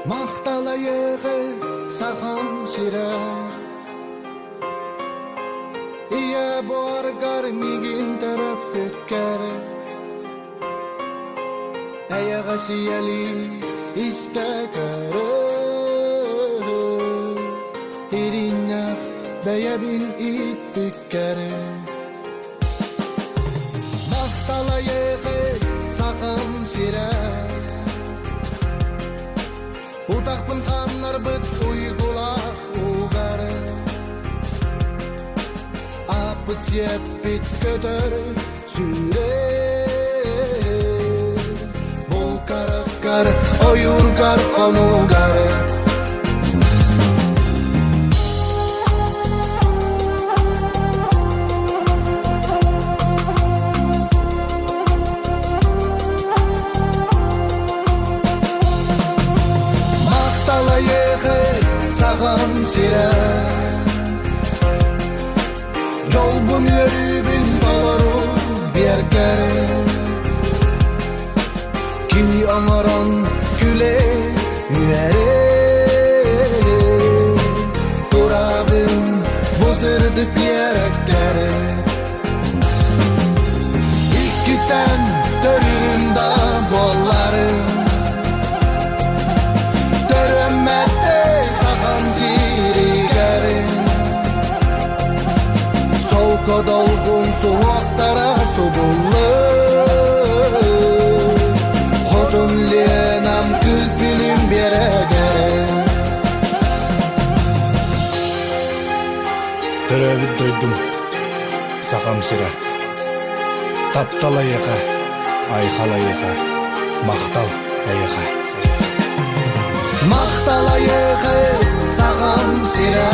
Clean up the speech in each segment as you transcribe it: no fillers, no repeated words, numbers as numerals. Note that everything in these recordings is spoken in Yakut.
Махталайыгы сахам сирэ Ийэ буоргар миигин төрөппүккэр Эйэҕэс ийэлии истэ көрөр Ириннэх бэйэбин ииппиккэр Махталайыгы сахам сирэ Утахпын ханнарбыт уйгулаах угар Ааппыт сиэппит көтөр сүүрэр Булкараскар ойуургар хонуугар Махталайыхы саҕам сирэ Дьолбун үөрүүбүн толору биэргэр Кини оҥорон күлэ үөрэ Турабын бу сырдык биэрэккэр Иккистэн төрүүм да буолларым Төрөммөттө сахан сиригэр Солко долгун суһуохтара субуллар Хотун Ленам кыыс билим биэрэгэр Төрөөбүт дойдум Сахам сирэ. Таптал эйиэхэ, айхал эйиэхэ, махтал эйиэхэ. Махтал эйиэхэ, Сахам сирэ.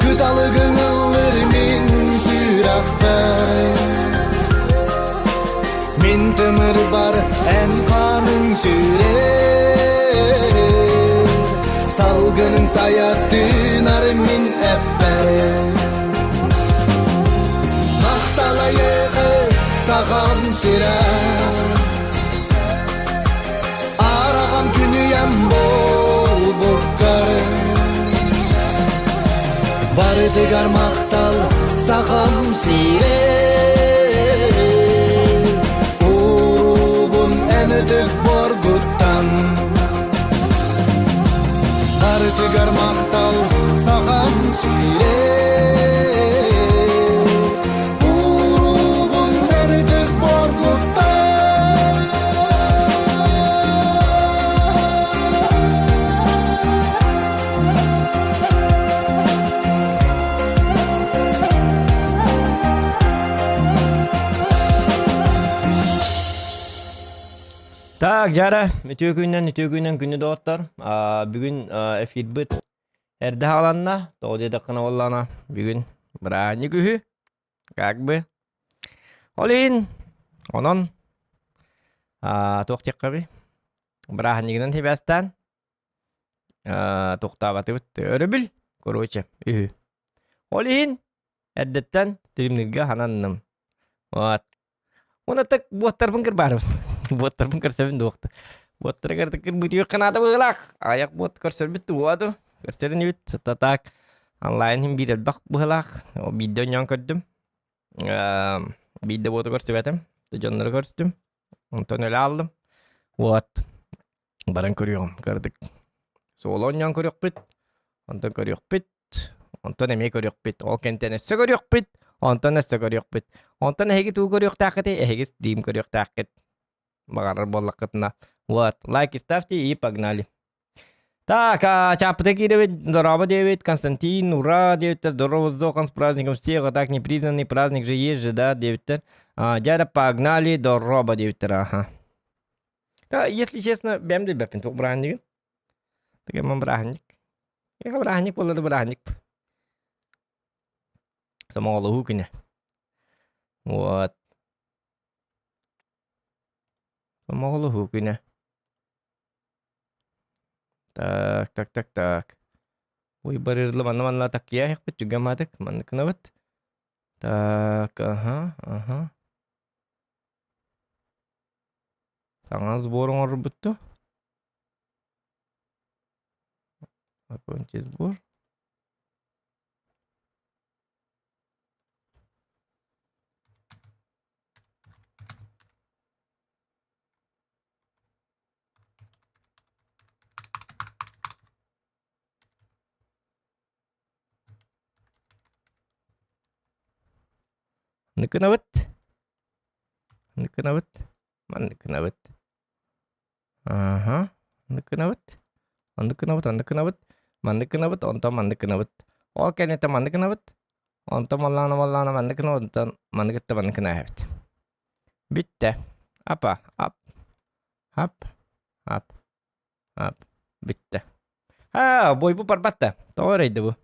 Кыталыгыҥ ыллыр мин сүрэхпэр. Мин тымырбар эн хааныҥ сүүрэр Салгының сайаттыынар мин эппэр Махталайыгы сахам сирэ Араҕам күнүйэм буолбуккар Барытыгар махтал сахам сирэ Уруубун эн ытык боргуттан Барытыгар махтал сахам сирэ Уруубун эн ытык боргуттан Так, Жара, үтүө күннэн, үтүө күннэн күнү доҕоттор. Аа, бүгүн аа, эфирбит эрдэ хааланна. Тоҕо диэтэххинэ буоллаҕына, бүгүн бырааһынньык үһү. Как бы. Ол иһин, онон аа, туох диэххэбий? Бырааһынньыгынан сибээстээн Тохтообатыбыт өрөбүл, короче, үһү. Ол иһин эрдэттэн стримниргэ хананным. Вот. Уонна так буоттарбын кырбаарым. Буоттарбын көрсөбүн дуохта. Буоттары кырдык кырбытыйык ханаата быһыылаах. Аяк буот көрсөрбүт тугуаду. Көрсөрүн ибит. Так онлайн иһин биир элбэх быһыылаах. Биирдэ онньоон көрдүм. Биирдэ буоту көрсүбэтим. Дьоннору көрүстүм. Онтон өлө ааллым. Вот. Баран көрүөҕүм кырдык. Суолу оонньоон көрүөхпүт, онтон көрүөхпүт, онтон эмиэ көрүөхпүт, ол кэнтэн өссө көрүөхпүт, онтон өссө көрүөхпүт. Онтон эһиги тугу көрүөхтээххитий? Эһиги стрим көрүөхтээххит. Баҕарар буоллаххытына. Вот, лайки ставьте и погнали. Так, а, чааппыта киирэбит, здорово диэбит, Константин, ура диэбиттэр, здорово, Зохан, с праздником всех, а так непризнанный праздник же есть же, да, диэбиттэр. А, дядя, погнали, здорово диэбиттэр, аха. Да, если честно, бэм да билбэппин туох бырааһынньыгын. Тыгыммын бырааһынньык. Эгэ бырааһынньык буолла да бырааһынньык. Сомоҕолоһуу күнэ. Вот. Сомоҕолоһуу күнэ. Так, так, так, так. Ой, барырла манна манна таккия иһэхпит түгэн маатык маннык гынабыт. Так, аха, аха. Саҥа сбор оҥорбут дуо? Окончить сбор. Ныкынабыт. Ныкынабыт. Манныкынабыт. Аха. Ныкынабыт. Оннукунабыт, оннукунабыт. Манныкынабыт, онтон манныкынабыт. Ол кэнниттэн манныкынабыт. Онтон маллаана маллаана манныкынабыт, онтон манныкытта манныкынааһабыт. Бүттэ. Апа, ап. Ап. Ап. Ап. Бүттэ. Аа, бойбу барбат да. Тоҕо эрэйдэ бу?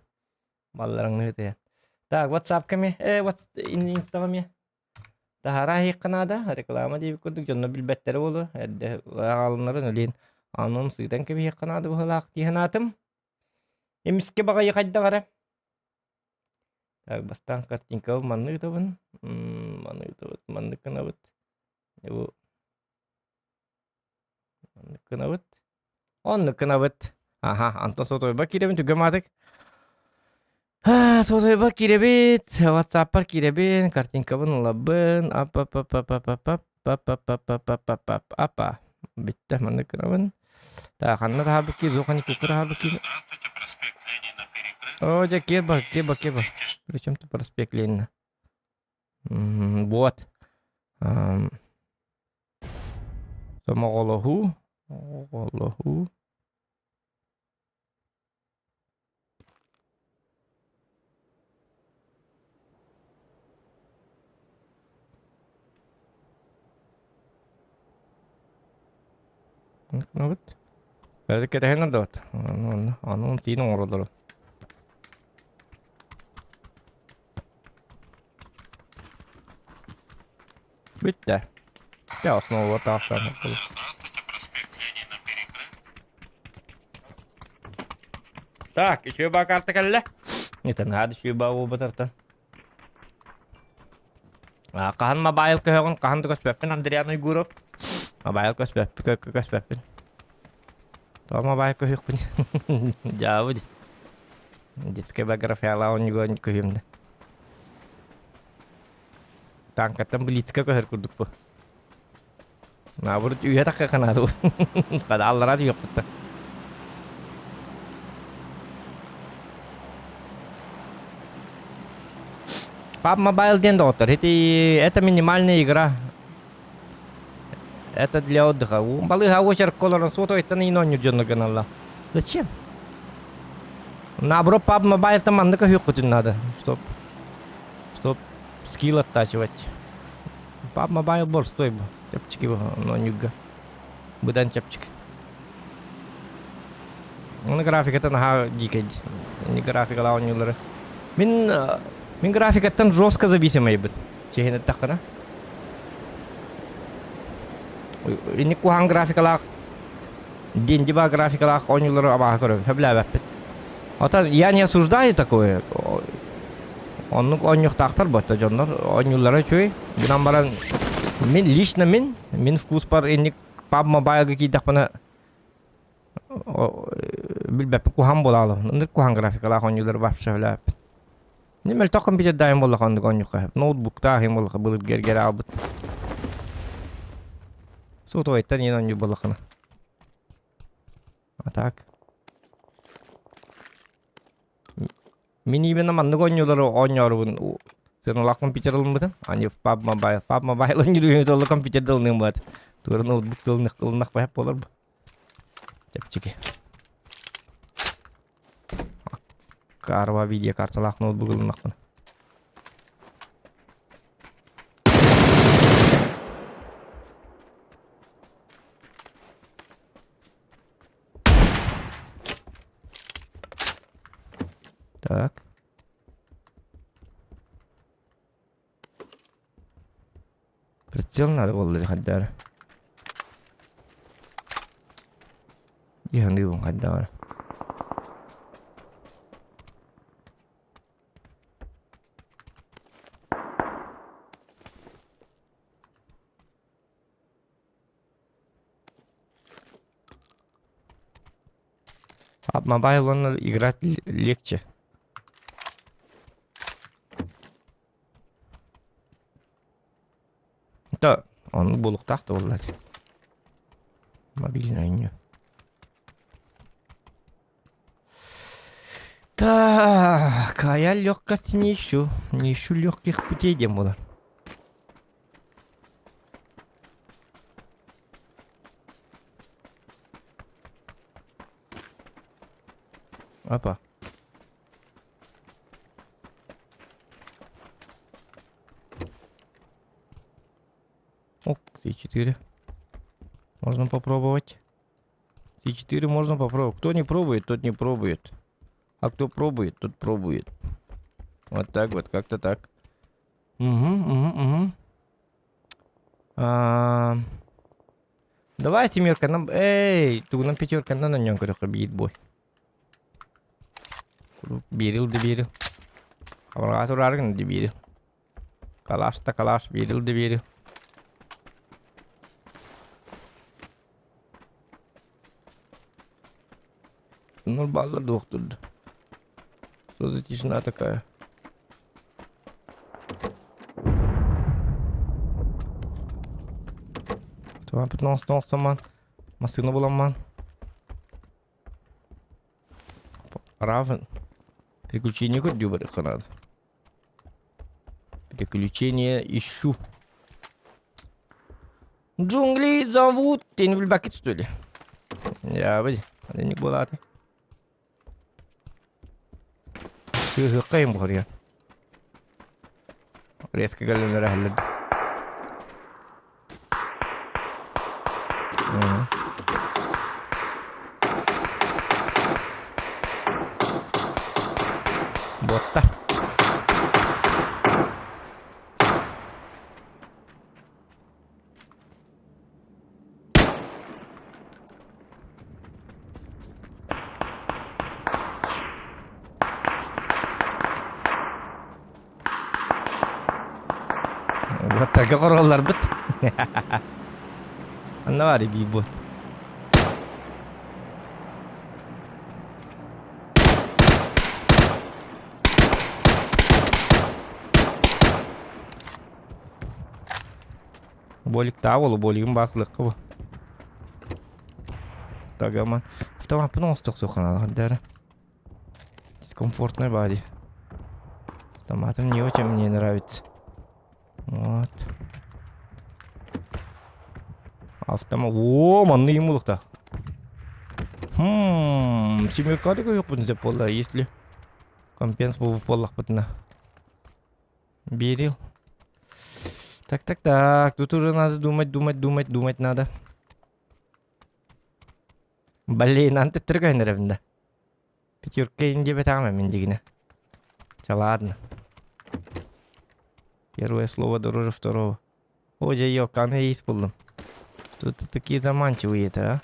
Балларыңны тыйан. Так, WhatsApp-ка ми, Инстаға ми. Таһара иһиэххэ наада, реклама диэбит курдук дьонно билбэттэрэ буолуо. Эрдэ аҕалыннарын өлүөн анон сыытан кэбиһиэххэ наада быһыылаах дии санаатым. Эмискэ баҕайы хайдах эрэ. Так, бастаан картинкабын маннык ыытабын. Маннык ыытабыт, маннык гынабыт. Бу Оннук гынабыт. Оннук гынабыт. Аха, Антон сотуйба киирэбин түгэн маатык. Сотуйба киирэбит, WhatsApp-пар киирэбин, картинкабын ылабын, ап ап ап ап ап ап ап ап ап ап ап ап ап ап апа. Бүттэ, маннык гынабын. Так, ханна таһаарбыт киир, зохани кукур таһаарбыт киир. О, дьэ, кеба, кеба, кеба. Причем тут проспект Ленина? Вот. Сомоҕолоһуу, оҕолоһуу. Кэтэһэн ордубат. Аны сиин оҥороллор. Бүттэ. Дьэ, основа таастан Так, үчүгэй баа карта кэллэ. Это надо үчүгэй баа буолбатартан. Хаһан мобайл көһөҕүн, хаһан да көспөппүн Андриан Уйгуров. Мобайл көспөппүн, көспөппүн. Тоҕо мобайл көһүөхпүн. Дьаабы. Детская биографияла оонньууга көһүөм да. Танкаттан блицка көһөр курдук бу. Наоборот, үйэ тахха канаады бу. Хада аллараа түһүөхпүттэн. PUBG Mobile диэн доҕоттор. Ити это минимальная игра. Это для отдыха. Балыыһа очеркка олорон сотовайтан иин оонньуур дьонно гыналла. Зачем? Наоборот, PUBG Mobile-тан маннык өһүөххүтүн надо. Стоп. Стоп. Скилл оттачивать. PUBG Mobile борстой бу. Чэпчэки бу оонньуурга. Быдан чэпчэки. Оны графиката наһаа дикэй. Не графикалаах оонньуулары. Мин мин графикаттан жестко зависимайбын. Чиһин эттэххинэ. Инник куһаҕан графикалаах диндиба графикалаах оонньуулары абааһы көрөбүн. Сөбүлээбэппин. Оттон я не осуждаю такое. Оннук оонньуохтаахтар буотта дьоннор оонньууллара үчүгэй. Гынан баран мин лично мин мин вкуспар инник PUBG Mobile-га киирдэхпинэ билбэппин куһаҕан буолаалым. Ынырык куһаҕан графикалаах оонньуулары вообще сөбүлээбэппин. Мин мөлтөх компьютердаах буоллаха оннук оонньуохха сөп. Ноутбуктаах иһин буоллаха былыргы эргэрэ аалбыт. Сотовайтан иһин оонньуур буоллаххына. А так. Мин именно маннык оонньуулары оонньоорубун сыаналаах компьютер ылыммытым. Они в PUBG Mobile. PUBG Mobile оонньуур компьютер да ылыныам баат. Туора ноутбук да ылынах байап буолар бу. Чэпчэки. Карва видеокарталаах ноутбук ылыннахпын. Так. Прицел надо буолла хайдаар. Иһаныыбын хайдаар. Mobile он играть легче. Да, он буолуохтаах да буолла дии. Мобильный не. Так, а я легкости не ищу. Не ищу легких путей, диэн буолар. Опа. Ок, С4. Можно попробовать. С4 можно попробовать. Кто не пробует, тот не пробует. А кто пробует, тот пробует. Вот так вот, как-то так. Угу, угу, угу. А, давай семерка нам... Эй, тугунан пятерка на нем көрөхө биир бой. Биирил да биирил. Хабарҕаа турааргын да биирил. Калаш да калаш биирил да биирил. Нурбалла дуохтурду. Что за тишина такая? Автомат Массыына буламман. Равен. Приключение көрдүү барыахха наада. Приключение ищу. Джунгли зовут. Ты не билбэккит что ли? Я быдь. Ник буолааты. Кыыһыккайым буһарыйан. Резко кэллилэр эһэллэр. Буотта. Уоттарга королларбыт. Анна бар биир бот. Боликтаах уолу болигын баасылыахха бу. Тагаман. Автомаппын оҥостуохсуохха наада Дискомфортный бади. Автоматом не очень мне нравится. Вот. Автомат. О, манны им улукта. Хм, семерка да сөп буолла, если компенс буолбут буоллахпытына. Берил. Так, так, так. Тут уже надо думать, думать, думать, думать надо. Блин, аны төттөрү көһүнэрэбин да. Пятерка диэбэтэҕим мин дьигинэ. Ча ладно. Первое слово дороже второго. О, дьэ, ёлканы эйс буллум. Тут такие заманчивые это, а?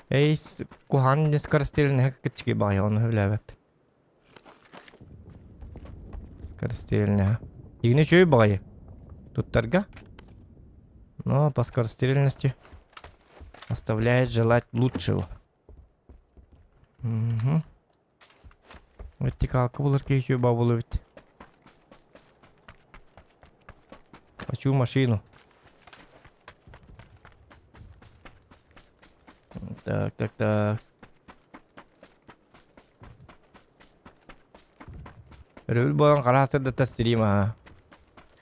Эйс куһаҕан скорострельный кыччыгый баҕайы ону сөбүлээбэппин. Скорострельная. Дигини үчүгэй баҕайы. Туттарга. Но по скорострельности оставляет желать лучшего. Угу. Вертикалка булар киһи үчүгэй баа эбит. Хочу машину. Так, так, так. Өрөбүл буолан хара сырдата стрим аха.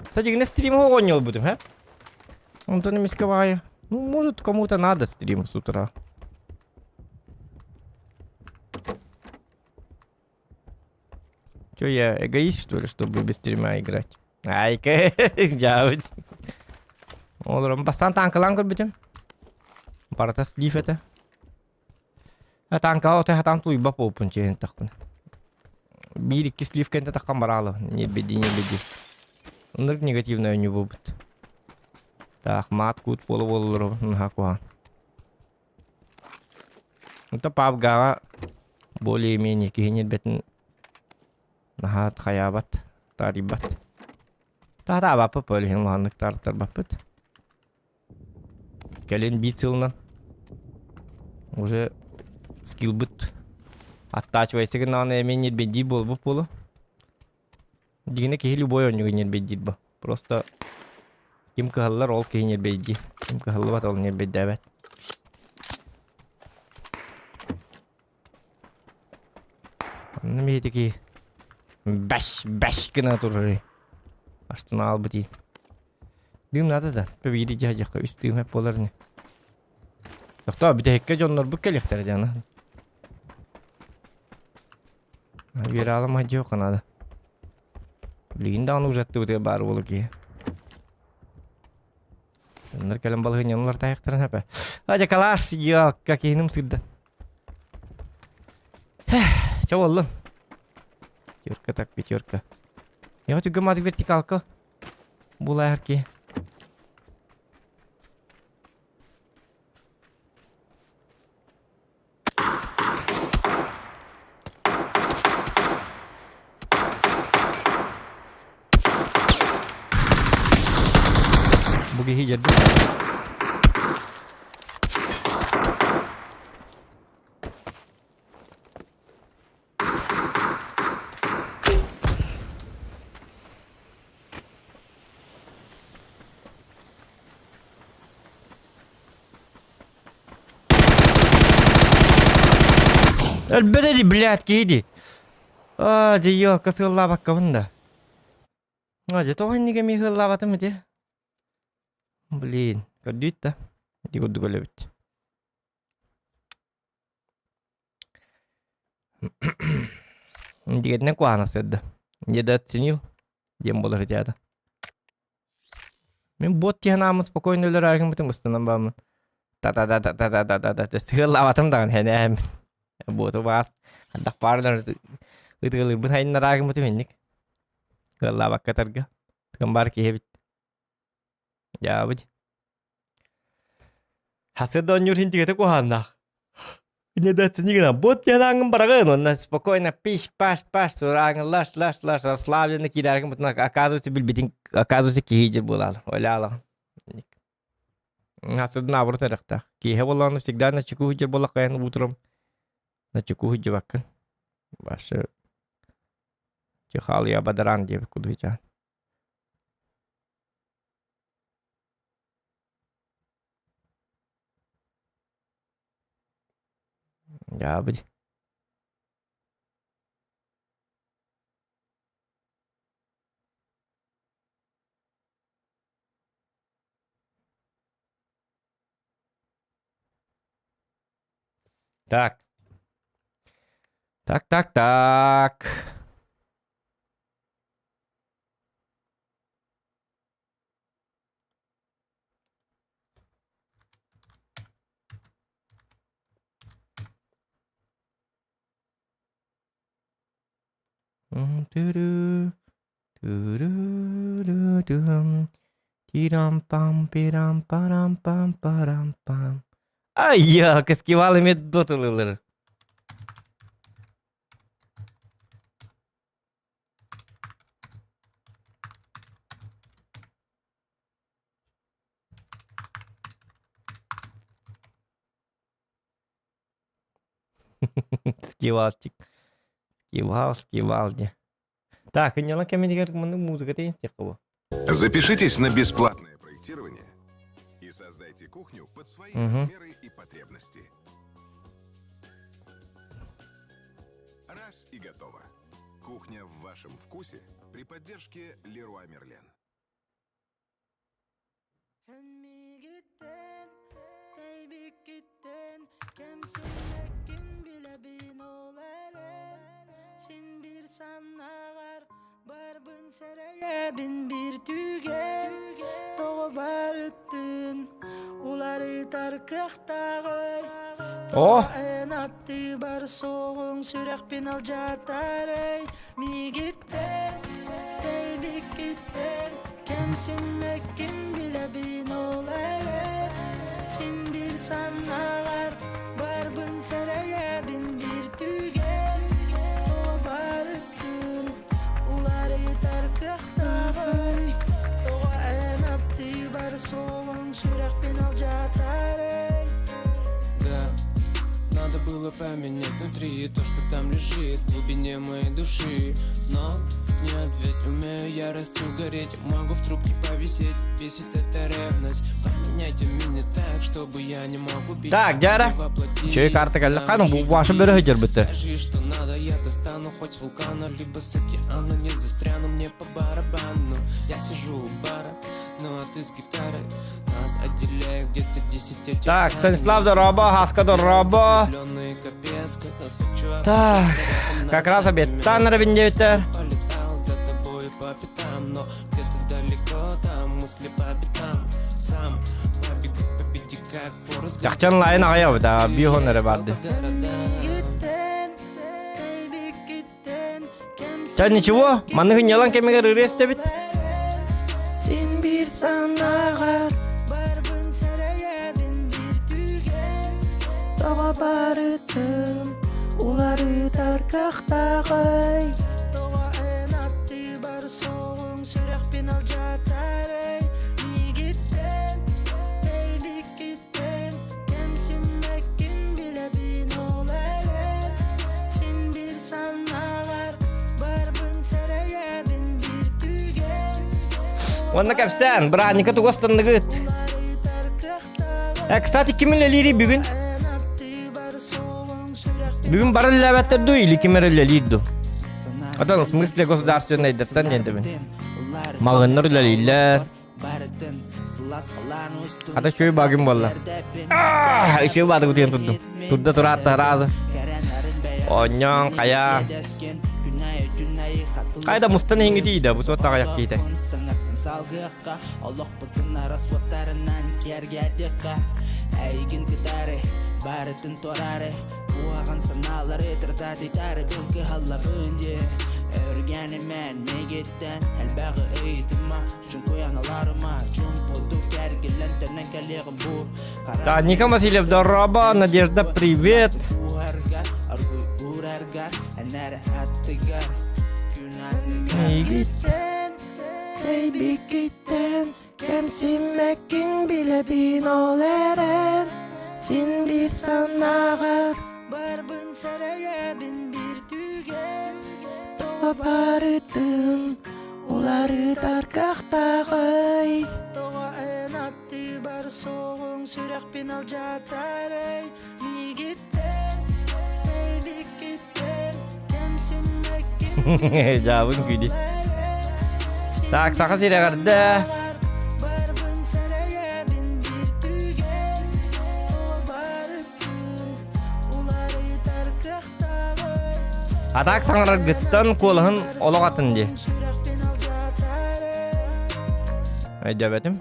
Кстати, на стрим оҕонньолбутум, һэ? Онтон эмискэ баҕайы. Ну, может, кому-то надо стрим с утра. Че, я эгоист, что ли, чтобы без стрима играть? Айка, дьаабыт. Олорон бастаан танкалаан көрбүтүм. Барыта слив этэ. Танкаҕа отой хатаан тулуйбат буолбуппун чиһинтэхпинэ. Биир-икки слив кэннэ таххан бараалы. Ньирбидии ньирбидии. Ынырык негативный оонньуу буолбут. Таах маат-куут буола-буола наһаа куһаҕан. Это PUBG-ҕа более-менее киһи ньирбэтин наһаа хайаабат, таарыйбат. Таатаабаппыт ол иһин улаханнык таарыттарбаппыт. Кэлин биир сылынан уже. Скиллбыт аттаачыбайсы гынаҕына эмиэ ньирбэйдиир буолбут буолуо. Дьиҥинэ киһи любой оонньууга ньирбэйдиир бо. Просто ким кыһаллар ол киһи ньирбэйдиир. Ким кыһаллыбат ол ньирбэйдээбэт. Онно миэтики бэш бэш гына турар. Астына албыт ии. Дыым надо да. Биири дьаһдьахха үс дыым эп буолар ини. Тохтоо бүтэһиккэ дьоннорбут кэлиэхтэрэ диэн. Виралым хадьыахха надо. Билигин даҕаны ужаттыбытыгар баар буолу киһи. Дьоннор кэлэн балаһыанньанулар таайахтарын хапа. Адя калаш, ялка киһиним сырдан. Чэ буоллун. Пятерка так, пятерка. Я хочу гамат вертикалка. Булаар ки. Бу киһи дьэрдик. Өлбөт ди, блядь, киһи ди. Аа, дьэ, ёлка сыаллаабаккабын да. А, дьэ, тоҕо иннигэ эмиэ сыаллаабатым ити? Блин, көрдүүт да. Ити курдук өлөбүт. Дигэтинэн куһаҕана сырда. Недооценил диэн буолар ити Мин бот тиһэн ааммын спокойно өлөр ааргыммытын быстанан бааммын. Та-та-та-та-та-та-та-та сыаллаабатым даҕаны хэнээһэммин. Буоту баас хайдах баарынан ытыалыырбын хайыннараагыммытым инник. Ыаллаабакка тарга. Тыгын баар киһи эбит. Дьаабыт. Хасыр да оонньуур иһин куһааннаах. Недооцени гынан бот диэн ааҥҥын бараҕын уонна спокойно пиш паш паш сурааҥын лаш лаш лаш расслабленно киирээргин бутун оказывается билбитин оказывается киһи дьир буолаалы оляалаҕын Хасырдын наоборот эрэхтээх. Киэһэ буоллаҕына всегда начеку сылдьар буоллахха эн утром начеку сылдьыбаккын. Башы чихал я бадаран диэбит курдук сылдьаҕын. Дьаабыт. Так. Так, так, так. Тирам-пам, пирам, парам-пам, парам-пам. Ай, каскивал эмиэ дотылылар. Скивалчик. Скивал, скивал дии. Так, инньэ кэмигэр муну музыка истиэххэ бу. Запишитесь на бесплатное проектирование и создайте кухню под свои размеры и потребности. Раз и готово. Кухня в вашем вкусе при поддержке Леруа Мерлен. Эн тэйбиккиттэн кэмсиммэккин билэбин ол эрэн Син биир санааҕар барбын сэрэйэбин биир түгэн Тоҕо барыттын уларытар кыахтааҕый О! Эн аттыбар суоҕуҥ сүрэхпин алдьатарый Миигиттэн тэйбиккиттэн кэмсиммэккин билэбин ол эрэн Син биир санааҕар барбын сэрэйэбин биир түгэн Тоҕо барыттын уларытар кыахтааҕый Тоҕо эн аттыбар суоҕуҥ сүрэхпин алдьатарый Да, надо было поменять внутри то, что там лежит в глубине моей души. Но нет, ведь умею яростью гореть, могу в трубке повисеть, бесит эта ревность. Поменяйте меня так, чтобы я не мог убить. Так, дьэ Үчүгэй карта кэллэ. Хану бу башы бөрө сылдьарбыт. Скажи, что надо, я достану хоть с вулкана, либо с океана, не застряну мне по барабану. Я сижу у бара, ну а ты с гитарой, нас отделяют где-то 10 этих Так, стран. Станислав дорообо, Хаска дорообо. Влюблённый капец, как я хочу Так, оказаться рядом как на раз обедтан эрэ диэбиттэр. Полетал за тобой по пятам, но где-то далеко там мысли по пятам. Сам побегу, победи, как Форест Гамп. Чахчан лайын аҕайабыт, а биохон эрэ барды. Ча ничего, манныгы ньалан кэмигэр ырыа истэбит. Син бир санааҕар барбын сэрэйэбин бир түгэн Тоҕо барытын уларытар кыахтааҕый Тоҕо эн аттыбар суоҕуҥ сүрэхпин алдьатарый Миигиттэн тэйбиккиттэн кэмсиммэккин билэбин ол эрэн Син бир санааҕар барбын сэрэйэбин бир түгэн Уонна кэпсээн, бырааһынньыкка тугу астынныгыт? Э, кстати, ким үлэлиирий бүгүн? Бүгүн бары үлэлээбэттэр дуу или ким эрэ үлэлиир дуу? Отон, в смысле государственнайдартан диэн Маҕыннар үлэлииллэр. Хата үчүгэй багым буолла. Үчүгэй баадык утуйан турдум. Турда тураат тараазы. Оонньоон хайа. Хайда мустан иһиҥҥитий да бу туот аҕыйах киһитэ. Олохпутун арасуоттарынан киэргэтиэххэ Эйигин кытары барытын туораары Куһаҕан санаалары тырдатытаары бу кыһаллабын дии Өргөнимэн миигиттэн элбэҕи ыйытыма Чуҥкуйаналарыма чуумпутук кэргиллэн төннөн кэлиэҕим бу Да, Ника Васильев, здорово, Надежда, привет. Аргуй уураргар, энээр аттыгар күн анныгар Миигиттэн, тэйбиккиттэн Кэмсиммэккин билэбин ол эрэн Син биир санааҕар барбын сэрэйэбин биир түгэн Тоҕо барытын уларытар кыахтааҕый Тоҕо эн аттыбар суоҕуҥ сүрэхпин алдьатарый Миигиттэн тэйбиккиттэн кэмсиммэккин Дьаабын күүди. Так, Саха сирэ эҕэрдэ. Барбын сэрэйэбин биир түгэн Тоҕо барытын уларытар кыахтааҕый А так саҥараргыттан куолаһын олох атын дии. Сүрэхпин алдьатарый Өйдөөбөтүм.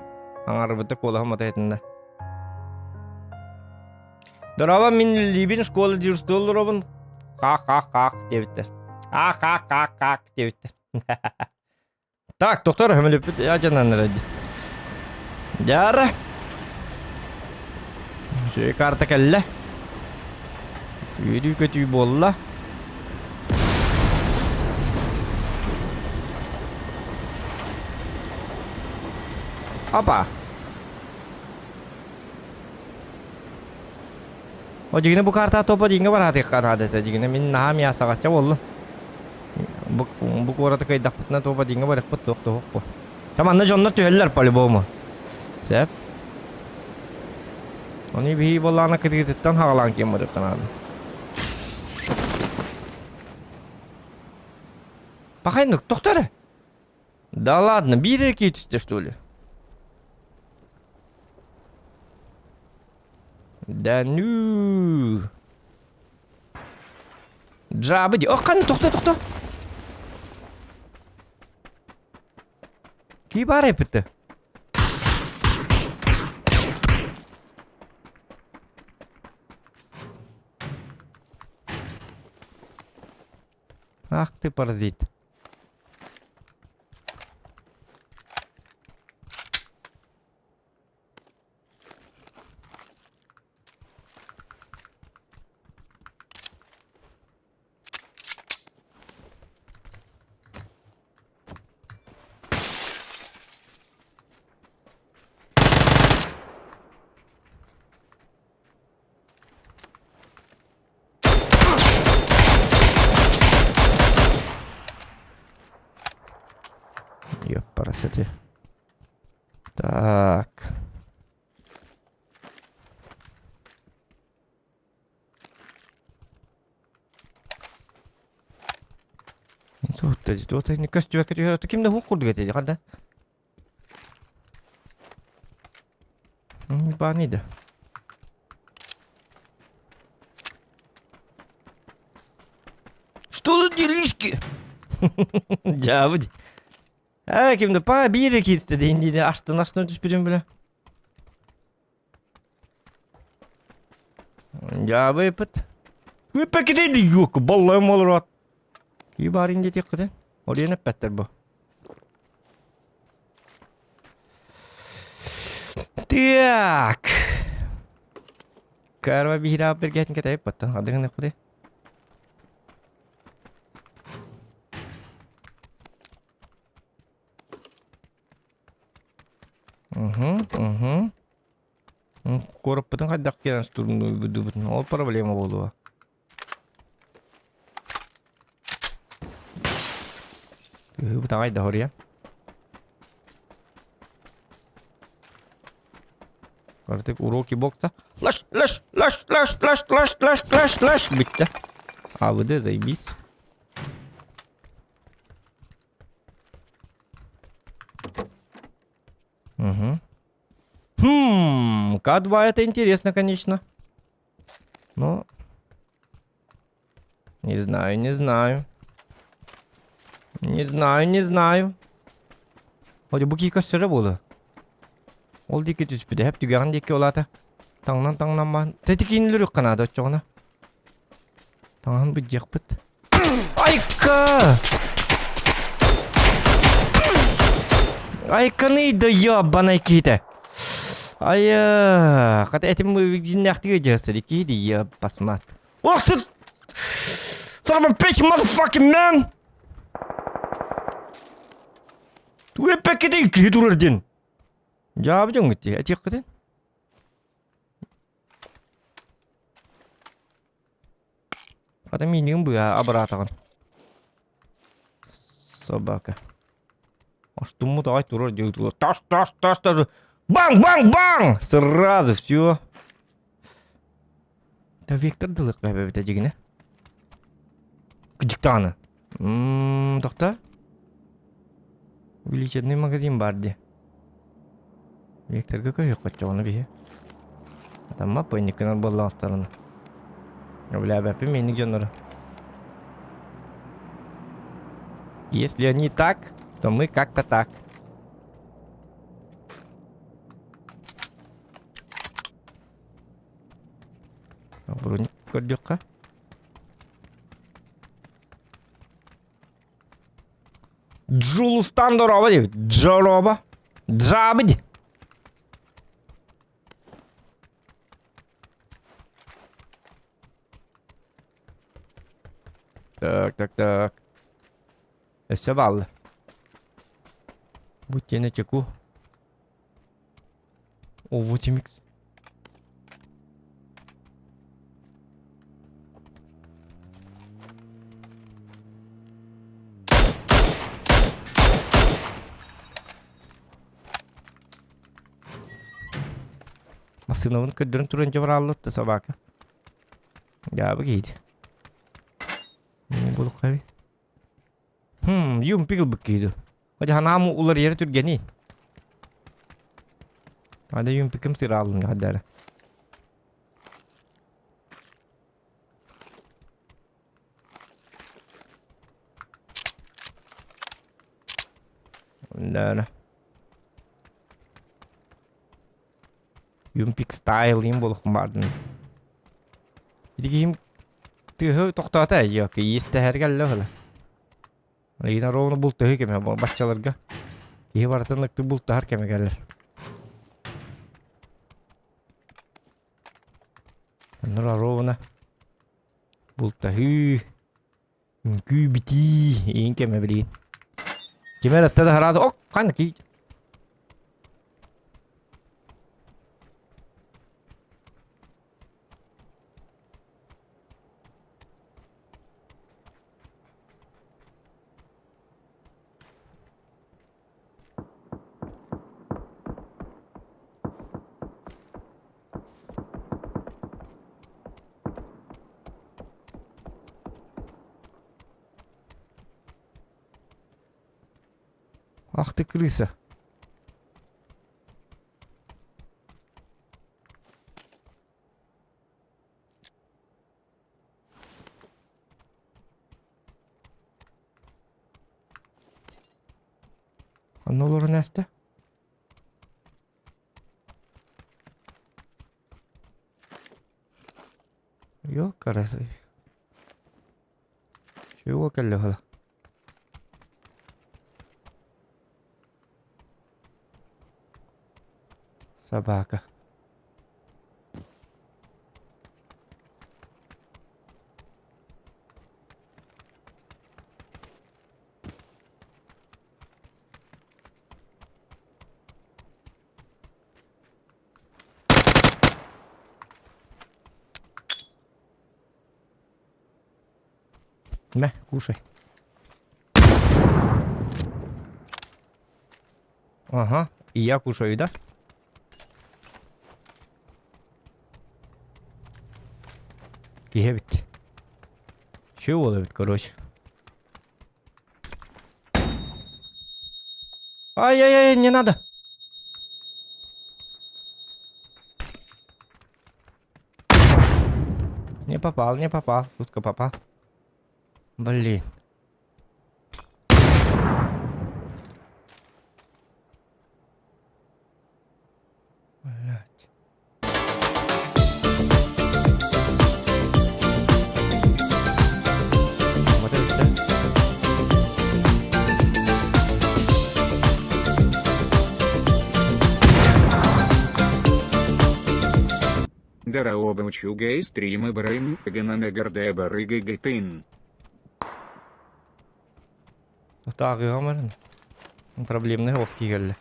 Аҥарбыта куолаһым ата этиннэ. Дорообо, мин Либин школа дежурство олоробун. Хах-хах-хах диэбиттэр. Ах-хах-хах-хах диэбиттэр. Так, доктор, хөмөлөппүт адьанан эрэ Дьара. Үчүгэй карта кэллэ. Үөрүү-көтүү буолла. Опа. О дьигинэ бу карта топа диҥҥэ бараатыахха наада этэ дьигинэ мин наһаа миасаҕачча буоллум. Бу, бу куораты кыайдахпытына топа диҥҥэ барыахпыт туох туох бу. Там манна дьоннор түһэллэр по-любому. Сөп. Оны биһи буоллаҕына кытыытыттан хаҕалаан киэн барыахха наада. Пахайнык, тохто эрэ. Да ладно, биир эрэ киһи түстэ что ли? Да ну. Джабы ди. Ох, ханна тохто тохто. Кии баар эппитте. Ах ты паразит. Ёппарасати. Так. Ким да хук курдук этэ хада. Баныйда. Что за делишки? Дьаабы. Э, кимде па биир киирсте дейин дейді аштын аштын түспүтүм биле. Дьаабы ыппыт. Ыппаките дийуок баллайым олорот. Ки барын диэтиэххитин. Ориен эппэттэр бу. Так. Карва биһирэҕэ бэргээтин кэтэйip баттан хадыгын эппити. Угу, угу. Куораппытын хайдах киирэн штурмнуйбутун ол проблема буолуо. Тыһыыбыт аҕай да хоруйа. Артык уроки бокса. Лаш, лаш, лаш, лаш, лаш, лаш, лаш, лаш, лаш. Бүттэ. АВД, заебись. Угу. Хм, К2 это интересно, конечно. Но... Не знаю, не знаю. Не знаю, не знаю. Hadi bu кийка сөре буолла. Ол диэки түспүтэ, хэп түгэҕин диэки ол аата. Таҥнан таҥнан баан. Тэти киинилэр үк ханаада оччоҕуна. Таҥаһын быдьыахпыт. Айка! Айканы да ебаный киһитэ. Айа, хата этим дьиннээхтигэ дьыасыр киһи ди басмат. Ох ты! Son of a bitch, motherfucking man! Тугу эппэккитий киһи турар диэн. Дьаабы дьоҥҥут дии, этиэххитин. Хата миинигин быа абыраатаҕын. Собака. Астыммыт аҕай турар дьиэ тас тас тас тас баҥ баҥ баҥ сразу все. Да Виктор дылык эбэбитэ дьигинэ. Кыдьыктааны. Мм, тохто. Увеличенный магазин бар дии. Викторга көһүөххэ оччоҕуна биһи. Атамма пойниккынан буоллаҕыттарына. Бля, минник дьоннору. Если они так, то мы как-то так. Броник көрдүөххэ. Джулустан дороба диэбит. Джороба. Джабыдь. Так, так, так. Өссө баалла. Бу тиэнэ чеку. О, 8 икс. Массыынабын көрдөрөн туран дьабарааллат да собака. Дьаабы киһити. Булуккаби. Хм, юмпик ылбыт киһи Хотя ханаам уларыйара түргэний. Ада юмпикым сыраалын хадара. Да. Юмпик стайл им болохум бардын. Ити киһим тыһы тохтоото йок иистэһэргэ алла Ыйына ровно бултаһыы кэмэ баччаларга. Киһи барытын ыкты бултаһар кэмэ кэлэр. Оннура ровно бултаһыы, үҥкүү битии иин кэмэ билигин. Ким эрэ да хараата ок ханна ки Ах ты крыса. Онно олорон ээстэ. Ёкарасы. Чего кэллэ Собака. Мэ, кушай. Ага, и я кушаю, да? Киһи эбит. Чего эбит, короче. Ай-яй-яй, не надо. Не попал, не попал. Тутка попал. Блин. Блять. Вот это, да? Дорообо учугэй стримы брын гананагардебарыгагатын. Тааҕыаҕым Проблемный оҕус киирэллэ.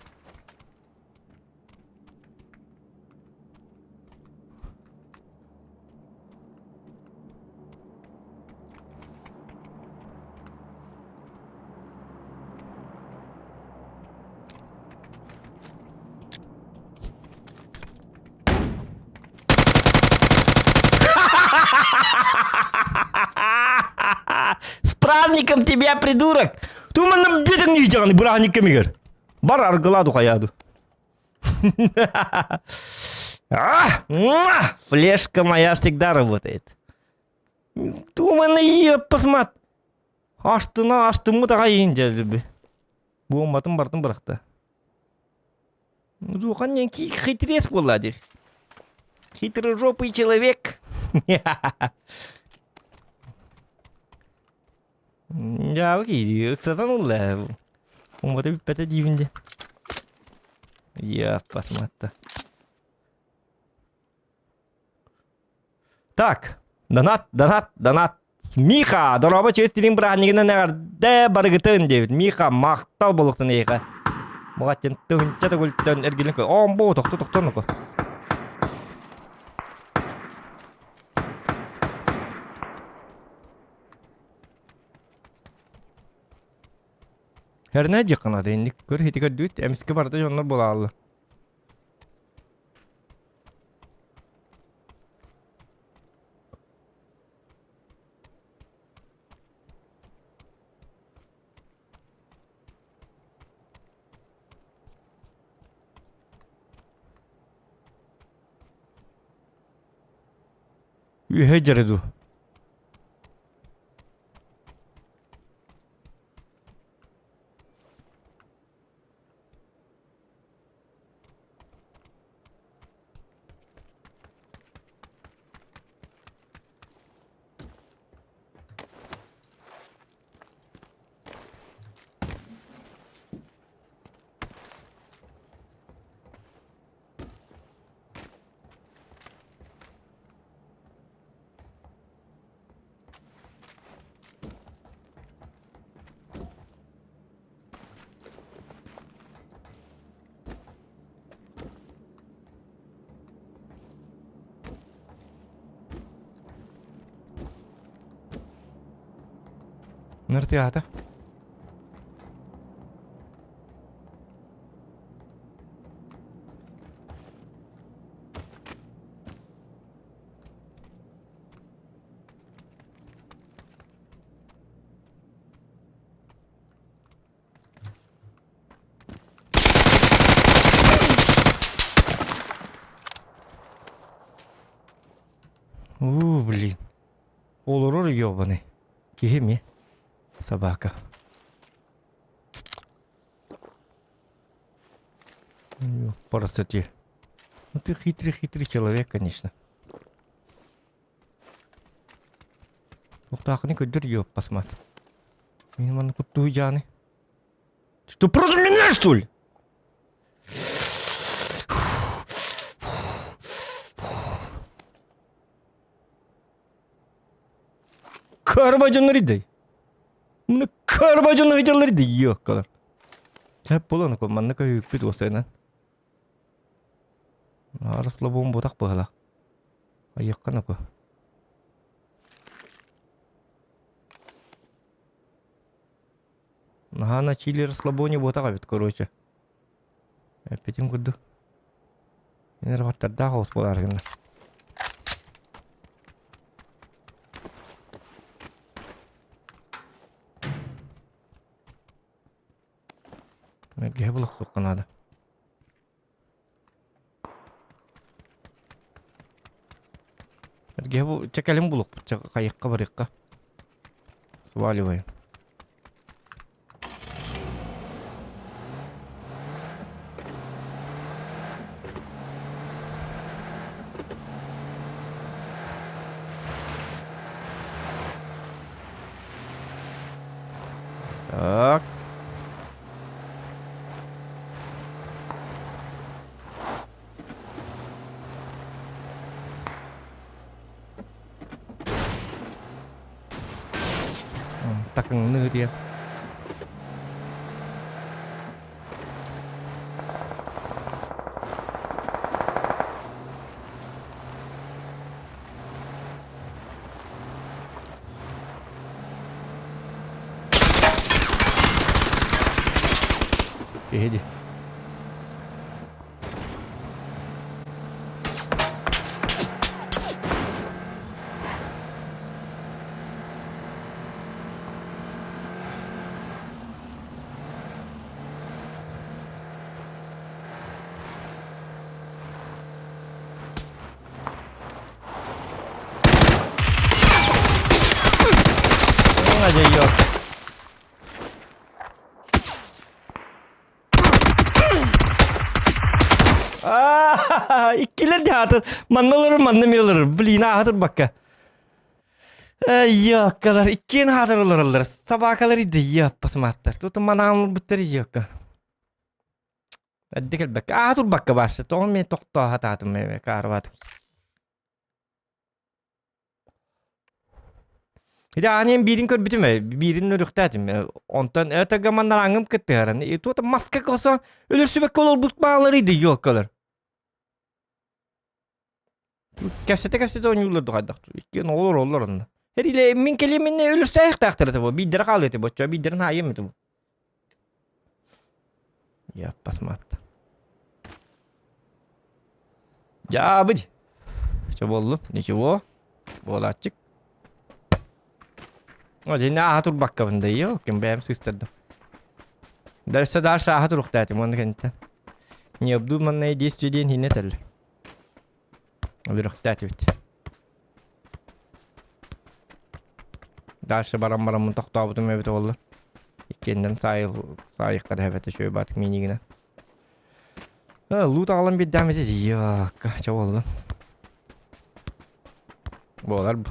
С праздником тебя, придурок! Туманна бетин ничего, браздником игр. Бар аргыладу хаяду. Флешка моя всегда работает. Туманна ее посмат. Аштына аштымы тағайын деді. Буоматын бартын бырахта. Духан хитрец буолла диир. Хитрожопый человек. Дьаабы киһи ыксатан ылла. Умата бүппэтэ диибин дии. Я посмотри. Так, донат, донат, донат. Миха, дорообо чөс тилин бырааһынньыгынан эҕэрдэ барыгытын диэбит. Миха, махтал буолуохтун эйиэхэ. Муҕаттан тыһынча төгүлтэн эргилин көр. Оомбу, тохто тохто нуку. Хэрнэ дьыкканады инник көр хити көрдүүт эмискэ барыта дьоннор буолааллар. Үөһэ дьэрэ дуу? Ныртыата. Уу, блин. Олорор ёбаный. Киһи ми? Собака. Просто Ну ты хитрый-хитрый человек, конечно. Туохтаахыны көрдөр ёппасмат. Мин манна куттуу дьааны. Что, против меня, что ли? Карба дьоннор идей. Муну карба дьоннор идаллар идей ёккалар. Тэп болон ко манна көйүкпүт уосайынан. Арыслабуун бутах быһала. Айыккана ко. Наһаа на чили расслабоне буотах эбит короче. Эппитим курдук. Нерваттардаах оҕус буолаары гынна. Мэргэһэ булуохтуохха наада. Эргэ бу чэ кэлин булуохпут чэ хайыахха барыахха. Сваливаем. Так. Такыҥныы диэн. Киһи дии. Дьайыа. Иккилэр дьаатыр. Манна олорор, манна эмиэ олорор. Блин, ааһа турбакка. Йоккалар, иккиэн аатыр олороллор. Собакалар иди, йоппасымааттар. Тут манаан олорбуттар йокка. Эрдэ кэлбэккэ, аа турбакка баарса, тоҕо мен тохтоо хатаатым эбэ каарбаат. Ити ааньан биирин көрбүтүм ээ, биирин өрүхтээтим. Онтон өтөгө маннараҥым кыттыһаран, и туота маска косон өлөрсүбэккэ олорбут баалар иди ёккалар. Кэпсэтэ-кэпсэтэ оонньууллар духайдах. Иккиэн оҕолор оллор онно. Эриле мин кэлиэм иннэ өлөрсөөйөхтаахтар этэ бу. Биирдэрэ хаалыа этэ боччо, биирдэрин хаайыам этэ бу. Я посмотрю. Дьаабыдь. Что буоллу? Ничего. Буолааччык. О, дьэ, ааһа турбаккабын да, йо, ким бэйэм сыыстардым. Дальше дальше ааһа туруктаатым уонна кэнниттэн. Необдуманное действие диэн иһинэ этэллэр. Өлөрөхтөөтүбүт. Дальше баран бараммын тохтообутум эбитэ буолла. Иккиэннэрин саайыл саайыкка да эбэтэ үчүгэй баатык миинигинэн. Луут аҕалан биэрдэҕим ити дьиакка чэ буолла. Буолар бу.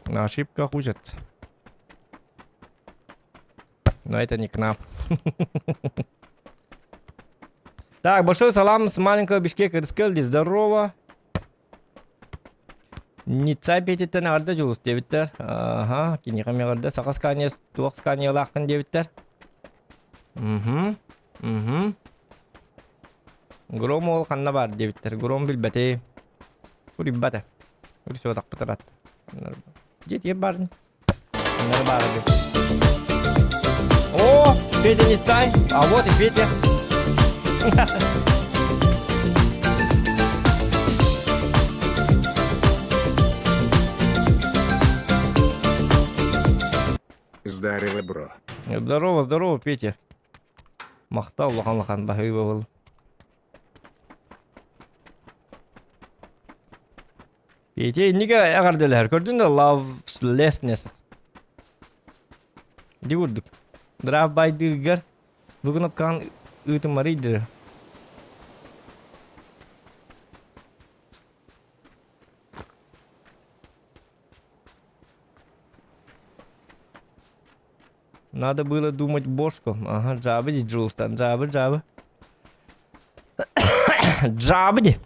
На ошибках учатся. Но это не к нам. Так, большой салам с маленького Бишкека Рыскелди. Здорово. Ницца Петиттен эҕэрдэ Дьулус диэбиттэр. Аха, киниэхэ эмиэ эҕэрдэ. Саха скания туох сканиялааххын диэбиттэр. Угу. Угу. Гром уол ханна баар диэбиттэр. Гром билбэтим. Суруйбата. Суруйсуотахпыт ыраатта. Дьиэтигэр баар Надо баар О, Петя не стай. А вот и Петя. Здорово, бро. Здорово, здорово, Петя. Махтал улахан улахан баһыыба был. Ити иннигэ эҕэрдэлэһэр. Көрдүн да lovelessness. Ди курдук. Драйв байдыыргар бу кнопкаҕын ыытыммарый дыр. Надо было думать бошком. Ага, джабы ди Джулстан, джабы, джабы. Джабы ди.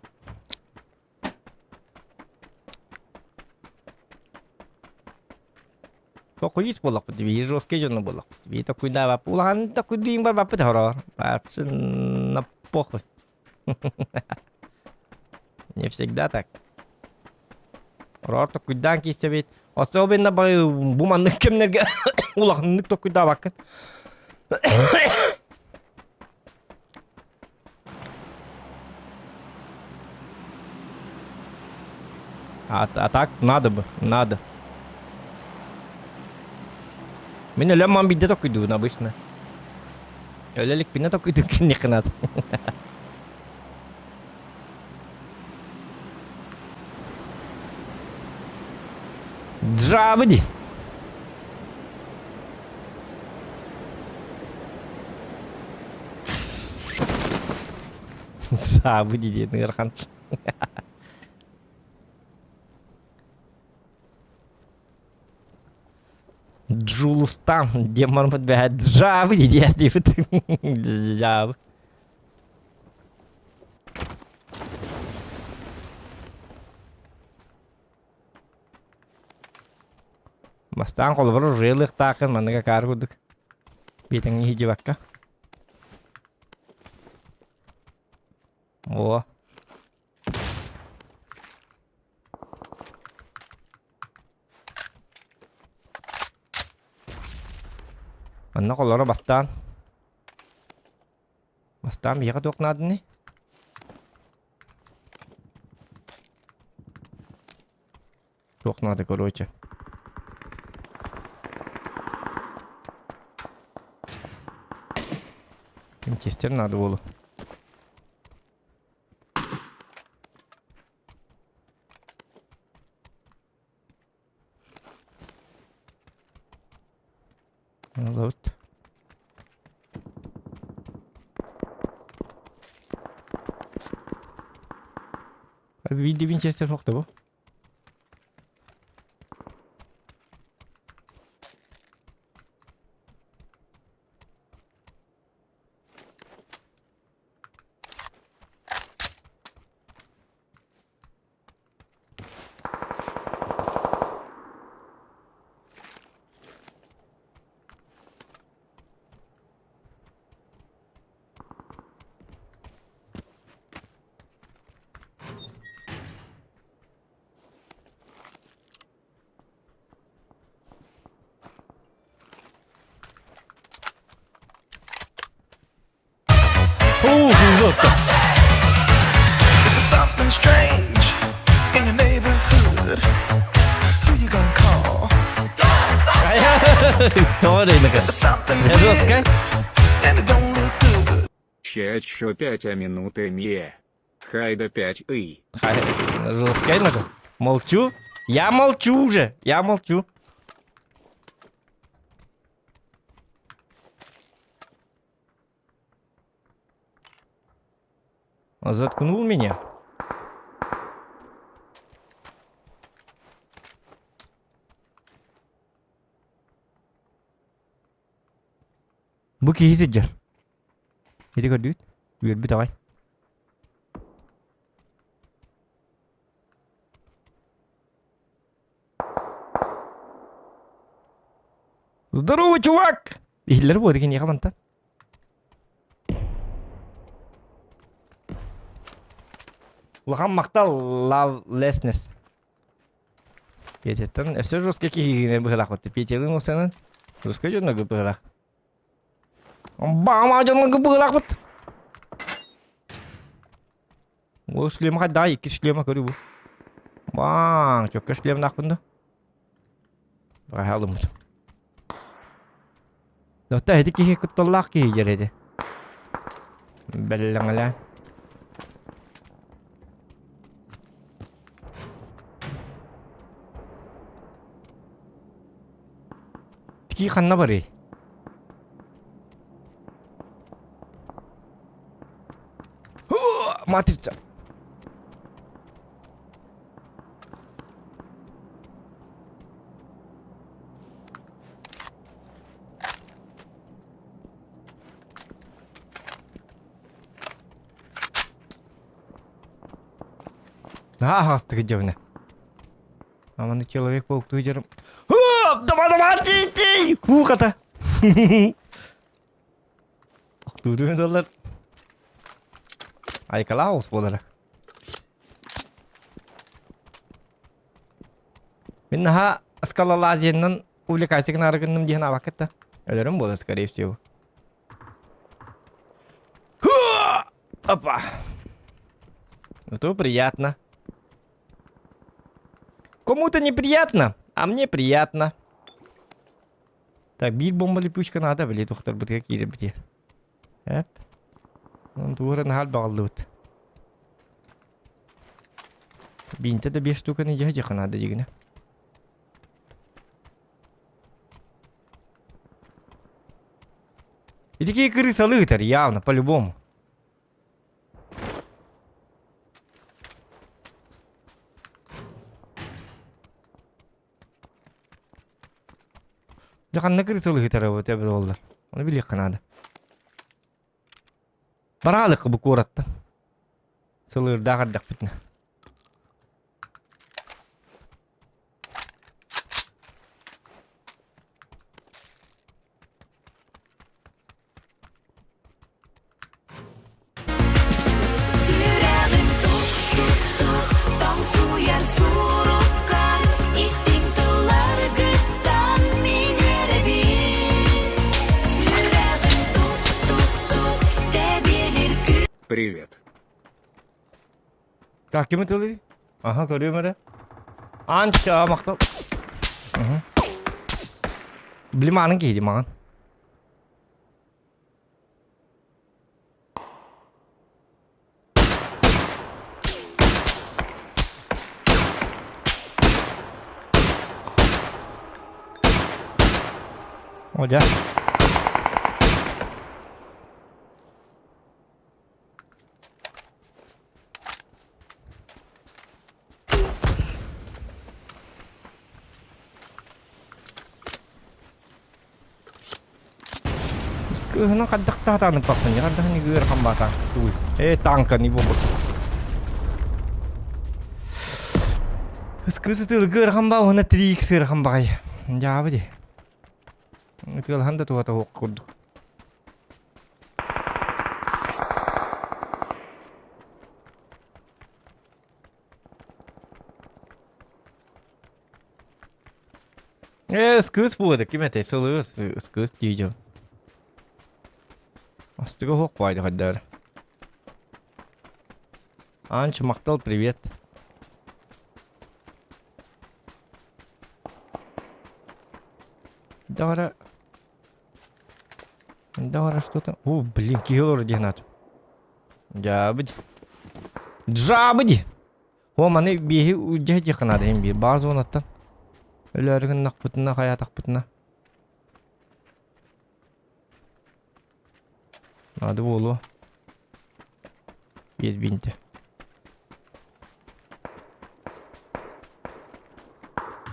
Токуйус буоллахпыт дии, жесткий дьоно буоллахпыт. Би токуйдаабаппыт, улахан токуйдуйун барбаппыт хоро. Вообще на похуй. Не всегда так. Ороор токуйдаан киирсэбит. Особенно бу маннык кэмнэргэ улаханнык токуйдаабаккын. А, а так надо бы, надо. Мин өлөм ман бидде токуйдуун обычно. Өлө иликпинэ токуйдуун киниэхэ надо. Дьаабы дии. Дьаабы дии диэн ыарахан. Джулустан диэн барбыт бэһэ дьаабы дии диэс диэбит. Дьаабы. Бастаан холобур ырыалыахтааххын маннык акаары курдук биэтэҥҥэ иһдьибэккэ. О. Манна холоро бастаан Бастаан биһиэхэ туох нааданы? Туох наада короче. Винчестер надо было. Зовут. Види Винчестер суох да бу? Оо, сылдьыатта. Something strange in your neighborhood. Who you gonna call? Тоҕо эрэ Something Жесткай. weird and it don't look good. Чачо 5 а минуты ме. Хайда 5 ый. Жесткай надо. Молчу. Я молчу уже. Я молчу. Заткнул меня. Бу киһи сылдьар. Ити көрдүгүт? Үөрбүт аҕай. Здорово, чувак! Иһиллэр буо киниэхэ мантан. Улахан махтал lovelessness. Петяттан өссө жесткий киһигинэ быһылаах бытты. Петялыын усанан жесткий дьонно быһылаах. Баама дьонно быһылаах быт. Ол шлема хайда икки шлема көрүү бу. Баң, чөккө шлемнаахпын да. Баҕаһаалыммыт. Ота ити киһи кутталлаах киһи дьэр ити. Бэллэҥэлээн. Итки ханна барый? Матрица. Наһаа аһаҕастык дьэбинэ. Аманы человек-паук туйдерым. Давай, давай, тий, тий! Кууката. Охтуутуун доллар. Айкалаах буолара. Мин наһаа скалолазиянан увлекайся гынары гынным диэн абаккытта. Өлөрүм буолар, скорее всего. Опа! Ну то приятно. Кому-то неприятно, а мне приятно. Так, биир бомба липучка надо, били тухтарбытыга киирэрбитигэр. Эп. Онтугура наһаа баҕаллыбыт. Биинтэ да биэс штуканы дьэ дьэ надо дигинэ. И такие крысалы ытар явно, по-любому. Дьэ ханна крысалы ытара вот эбит буоллар. Ону билиэххэ наада. Бараалыкка бу куораттан. Сылыырдаах эрдэхпитинэ. Сүрэҕим тук-тук-тук тоҥсуйар суруккар истиҥ тылларгыттан мин үөрэбин. Сүрэҕим тук-тук-тук тэбиэлир Привет. Так, кими тылый? Аха, көрүөм эрэ. Анча, махтал. Угу. Билим аанын киһи маҕан. О, дьэ. Кыыһынан хайдах таатаныппаппын, хайдах ыарахан баатаан тугуй? Ээ, танка не буолбут. Кыыс ытыылыгы ыарахан баа уонна 3X ыарахан баҕай. Дьаабы дии. Ытыалаһан да туһата суох курдук. Ээ, ыскыыс буолуо ким этэй сылыыр ыскыыс дии дьон. Астыга суох баайды хайдары. Анч, махтал, привет. Дара... Дара что-то... О, блин, киһи олорор диэн аат. Дьаабыдь. Джабыдь! О, маны биэһи дьэ диэххэ наада иһин биир баар зонаттан. Өлөөрү гыннахпытына, хайаатахпытына. Наада буолуо. Биэс биинтэ.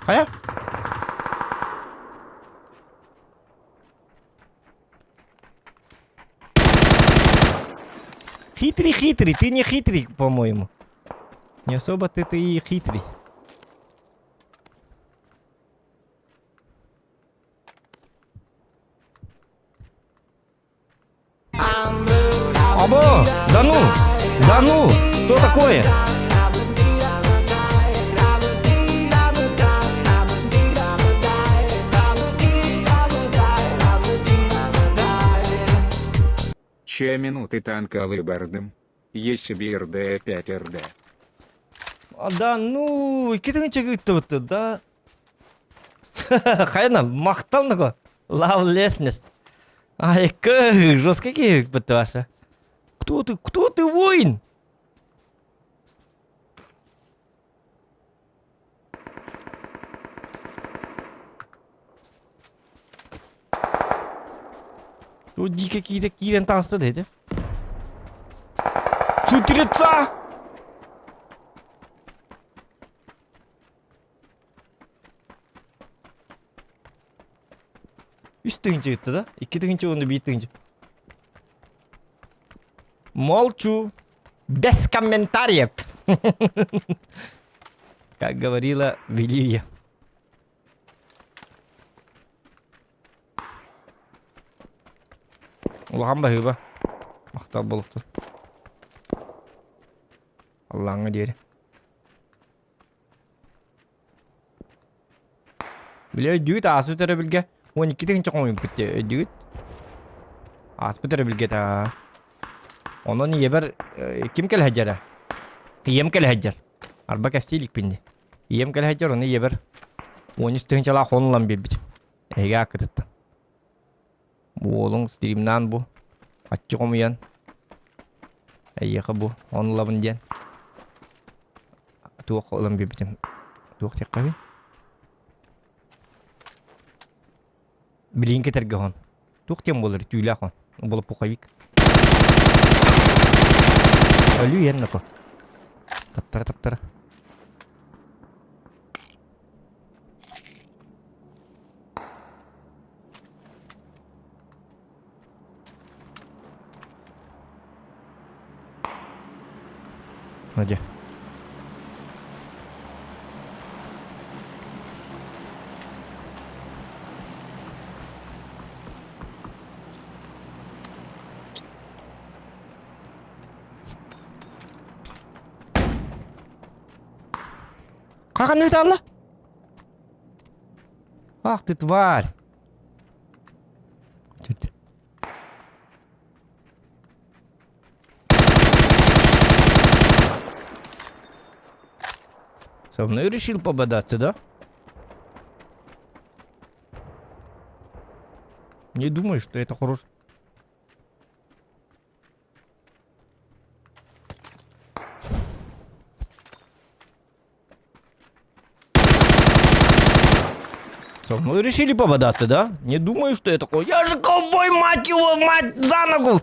Хайа? Хитрый, хитрый, ты не хитрый, по-моему. Не особо ты, ты и хитрый. Або! Да ну! Да ну! Что такое? Че минуты танка выбордым. ЕСБРД 5 РД. А, да ну, иккитин чыгыттыбыт да. Хайна, махтал наго. Лавлеснес. Ай, как жестко какие ваша. Кто ты? Кто ты, воин? Бу дико киирэ киирэн таҕыста да ити. С утреца! Үс тыһыынча ыытта да? Икки тыһыынча уонна биир тыһыынча. Молчу. Без комментариев. Как говорила Велия. Улахан баһыыба. Махтал буолуохтун. Аллааҥҥа диэри. Били өйдүүгүт ааспыт өрөбүлгэ 12 тыһыынча хомуйбут дии өйдүүгүт? Ааспыт өрөбүлгэ та. Онон ийэбэр э, ким кэлэ сылдьара? Ийэм кэлэ сылдьар. Арба кэпсии иликпин дии. Ийэм кэлэ сылдьар, ону ийэбэр 13 тыһыынчалаах хон ылан биэрбитим. Эһиги ааккытыттан. Уолуҥ стримнаан бу. Аччык хомуйан. Эйиэхэ бу он ылабын диэн. Туох ылан биэрбитим. Туох диэххэ Билигин кэтэргэ хон. Туох диэн буолар түүлээх хон. Була пуховик. Өлүү иэн нако. Таптара таптара. Надя. Хахан ыыталла? Ах ты тварь! Со мной решил пободаться, да? Не думаю, что это хорош. Со мной решили попадаться, да? Не думаю, что я такой. Я же ковбой, мать его, мать, за ногу!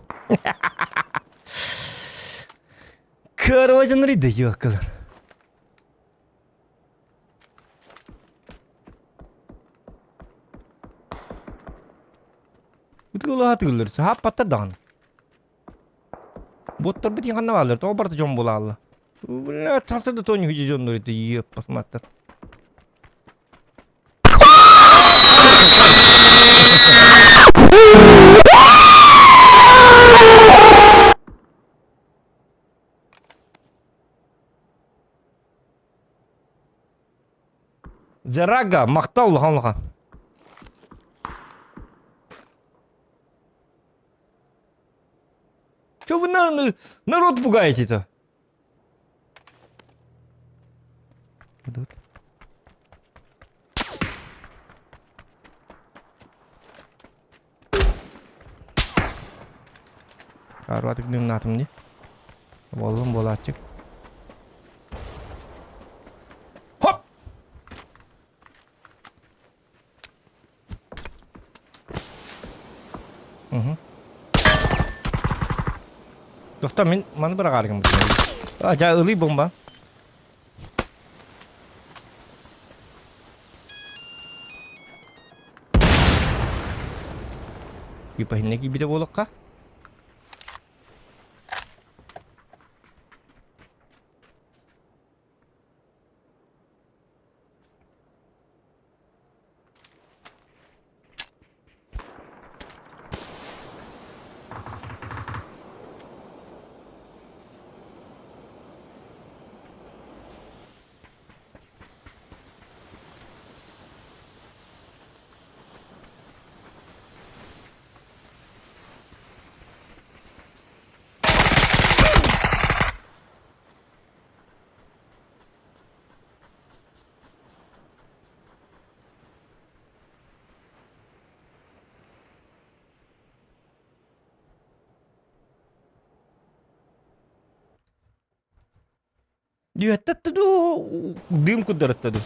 Короче, да ёкала. Ытыалаһа Сааппаттар даҕаны. Буоттарбыт ханна бааллар? Тоҕо барыта дьон буолаалла? Бля, тахса да тони хүчи дьоннор это еппасматтар. Зерага, махтал улахан улахан. Че вы на, на, народ пугаете-то? Идут. Арбатык дымнатым дии. Буоллум буолааччык. Хоп! Угу. Тохто мин маны быраҕааргым. А, дьа ылый бомба. Кипаһинне киирбитэ буолуохха. Диэттэтте дуу, дым куддаратта дуу.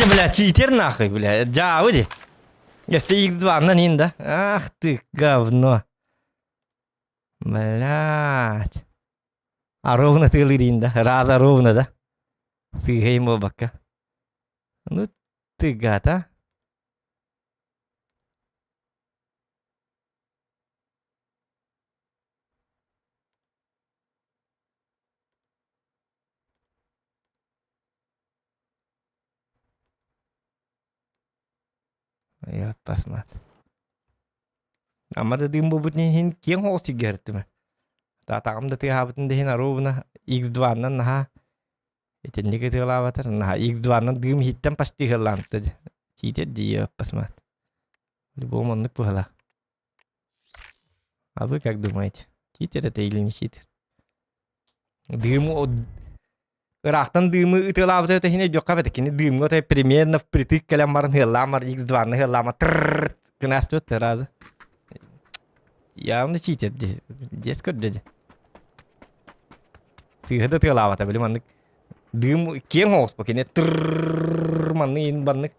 бля, читер нахуй, бля, дьаабы ди. Если X2-нан иин да. Ах ты, говно. Блядь. А ровно тыалыыр да, раза ровно да. Сыыһайым буолбакка. Ну ты гад, а. Яппасмат. Ама да дыым буолбут иһин киэҥ оҕус сиргэ Таатаҕым да тыаһаабытын да иһин оруобуна X2-нан наһаа итинник ытыалаабатар наһаа X2-нан дыым иһиттэн почти ыһыллаабыта читер дии яппасмат. Любому оннук быһалаах. А вы как думаете, читер это или не читер? Дыым ыраахтан дыымы ытыалаабыта өтө иһин өйдүөххэ эбэтэ кини дыымҥа отой примерно впритык кэлэн баран ыаллаан баран X2-ны ыаллаама трррт гынаастыбыт ыраазы явно читер дии дьиэс көрдө дии сыыһа да ытыалаабата били маннык дыым киэҥ оҕуспа кини трррр маннык ин маннык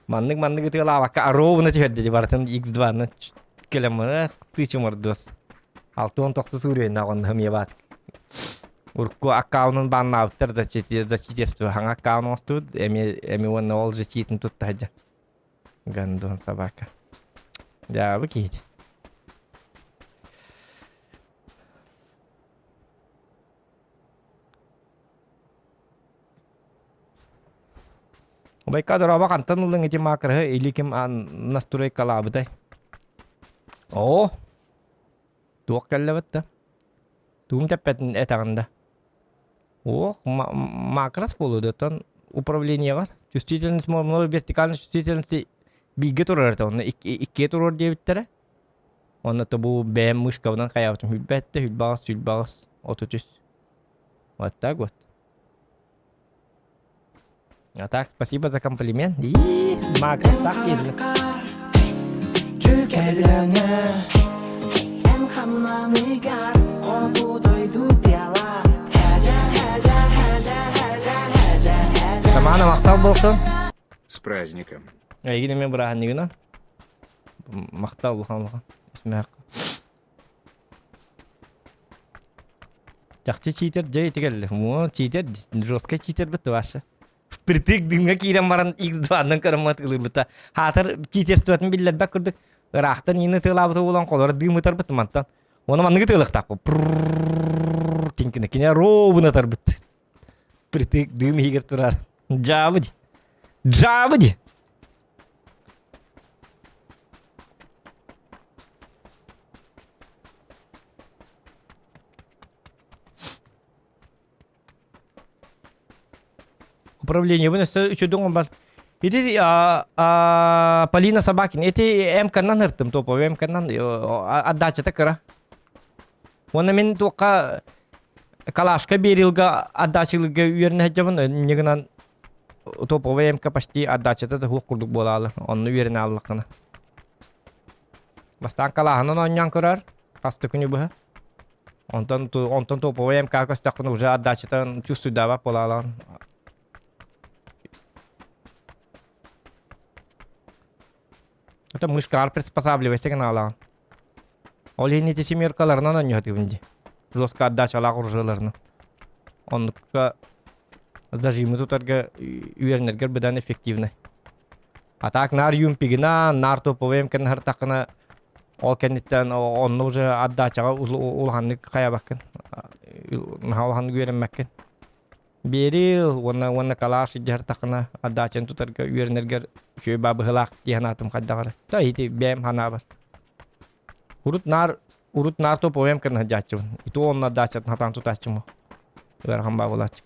маннык маннык ытыалаабакка ровно түһэрдэ дии барытын X2-ны кэлэн эх ты чумордуос 69 уровень онно хымыйабаат Урукку аккаунун бааннаабыттар за читерство хаҥа аккаун оҥостубут эмиэ эмиэ уонна ол же читин тутта сылдьар. Гандон собака. Дьаабы киһити. Убайка дорообо хантан ыллыҥ ити макроһы или ким настройкалаабытай? Оо, туох кэллэбит да? Тугун тэппэтин этэҕин да? Ох, макрос буолуо да, оттон управлениеҕа чувствительность мормоновой вертикальной чувствительности бииргэ турар этэ, онно иккиэ туруор диэбиттэрэ. Онно то бу бэйэм мышкабынан хайаабытым хүлбэттэ, хүлбаҕас, сүлбаҕас, 33. Вот так вот. А так, спасибо за комплимент. И макрос так киирдэ. Самаана махтал буолсун. С праздником. Эйигин эмиэ бырааһынньыгынан. Махтал улахан улахан. Исмээх. Чахчы читер дьэ ити кэллэ. О, читер, жесткий читер бытты вообще. Впритык дымҥа киирэн баран X2-нан көрөн ытылыыбыта. Хаатар читерствотын биллэрбэт курдук ыраахтан иини ытыалаабыта буолан холоро дым ытарбыт мантан. Оны манныгы ытыалыахтаахпын. Тиҥкинэ кине ровно ытарбыт. Впритык дым иһигэр турар. Дьаабы ди. Дьаабы ди. Управлениебын өссө үчүдүн оҥорбат. Ити Полина Собакина, ити МК-нан ыртым, топовый МК-нан отдачата кыра. Уонна мин туохха калашка берилга отдачалыга үөрэнэ сылдьабын, инньэ гынан топовый МК почти отдачата да суох курдук буолаалы, онно үөрэнэ ааллаххына. Бастаан калааһынан оонньоон көрөр, хас да күнү быһа. Онтон онтон топовый МК көстөххүнэ уже отдачатан чувствуйдаабат буолаалаан. Это мышкаар приспосабливайся гынаалаан. Ол иһин ити семеркаларынан оонньоһотубун дии. Жестко отдачалаах оружиеларынан. Оннукка зажимы тутарга үөрэнэргэр быдан эффективный. А так наар юмпигынан, наар топовым кэннэ ол кэнниттэн онно уже отдачаҕа улаханнык хайабаккын. Наһаа улаханнык үөрэммэккин. Берил уонна уонна калаш дьаһартаххына отдачаны тутарга үөрэнэргэр үчүгэй баа быһыылаах дии санаатым хайдах эрэ. Да ити бэйэм санаабар. Урут наар урут наар топовым кэннэ сылдьааччыбын. Ити онно отдачатын хатаан тутааччым. Ыарахан баа буолааччы.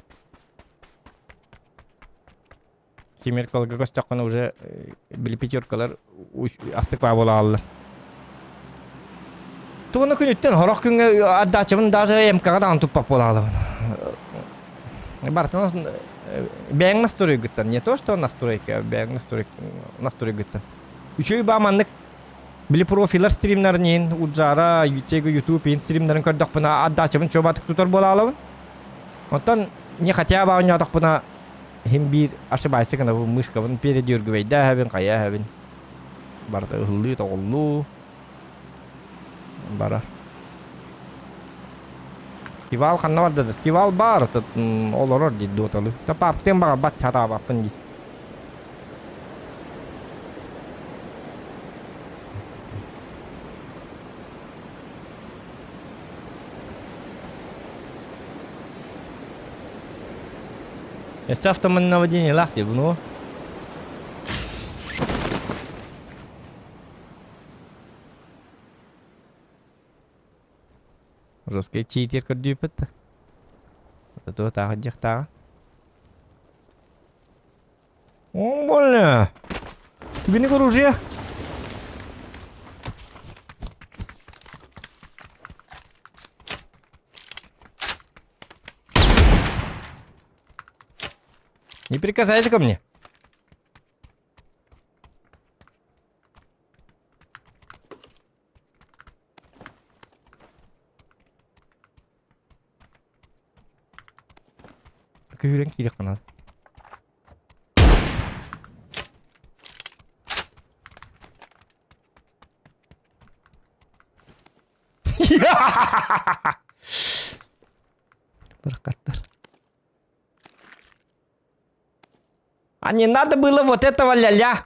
Семеркаларга көстөххүнэ уже били пятеркалар астык баа буолааллар. Тугуна күнүттэн хорох күҥҥэ отдачабын даже МК-га даҕаны туппат буолаалабын. Барытын бэйэҥ настройгыттан, не то что настройка, бэйэҥ настройгыттан. Үчүгэй баа маннык били профилар стримнарын иһин Уджара, Ютега, Ютуб иһин стримнарын көрдөхпүнэ отдачабын чуобатык тутар буолаалабын. Оттон не хотя бы оонньоотохпуна. Иһин биир ошибайся гынабын мышкабын передергивэйдээһэбин хайааһэбин. Барыта ыһыллыы тоҕуллуу барар. Скивал ханна барда да скивал баар олорор дии доталы. Та паптыан баҕарбат хатаабаппын дии. Өссө автомобильнаводениелаах дии буну. Жесткий читер көрдүүппүт да. Туох тааҕы дьахтааҕа. О, больно. Түгүнүк оружие. Не прикасайся ко мне. Күүрэн киирэх канал. Быракаттар. А не надо было вот этого ля-ля.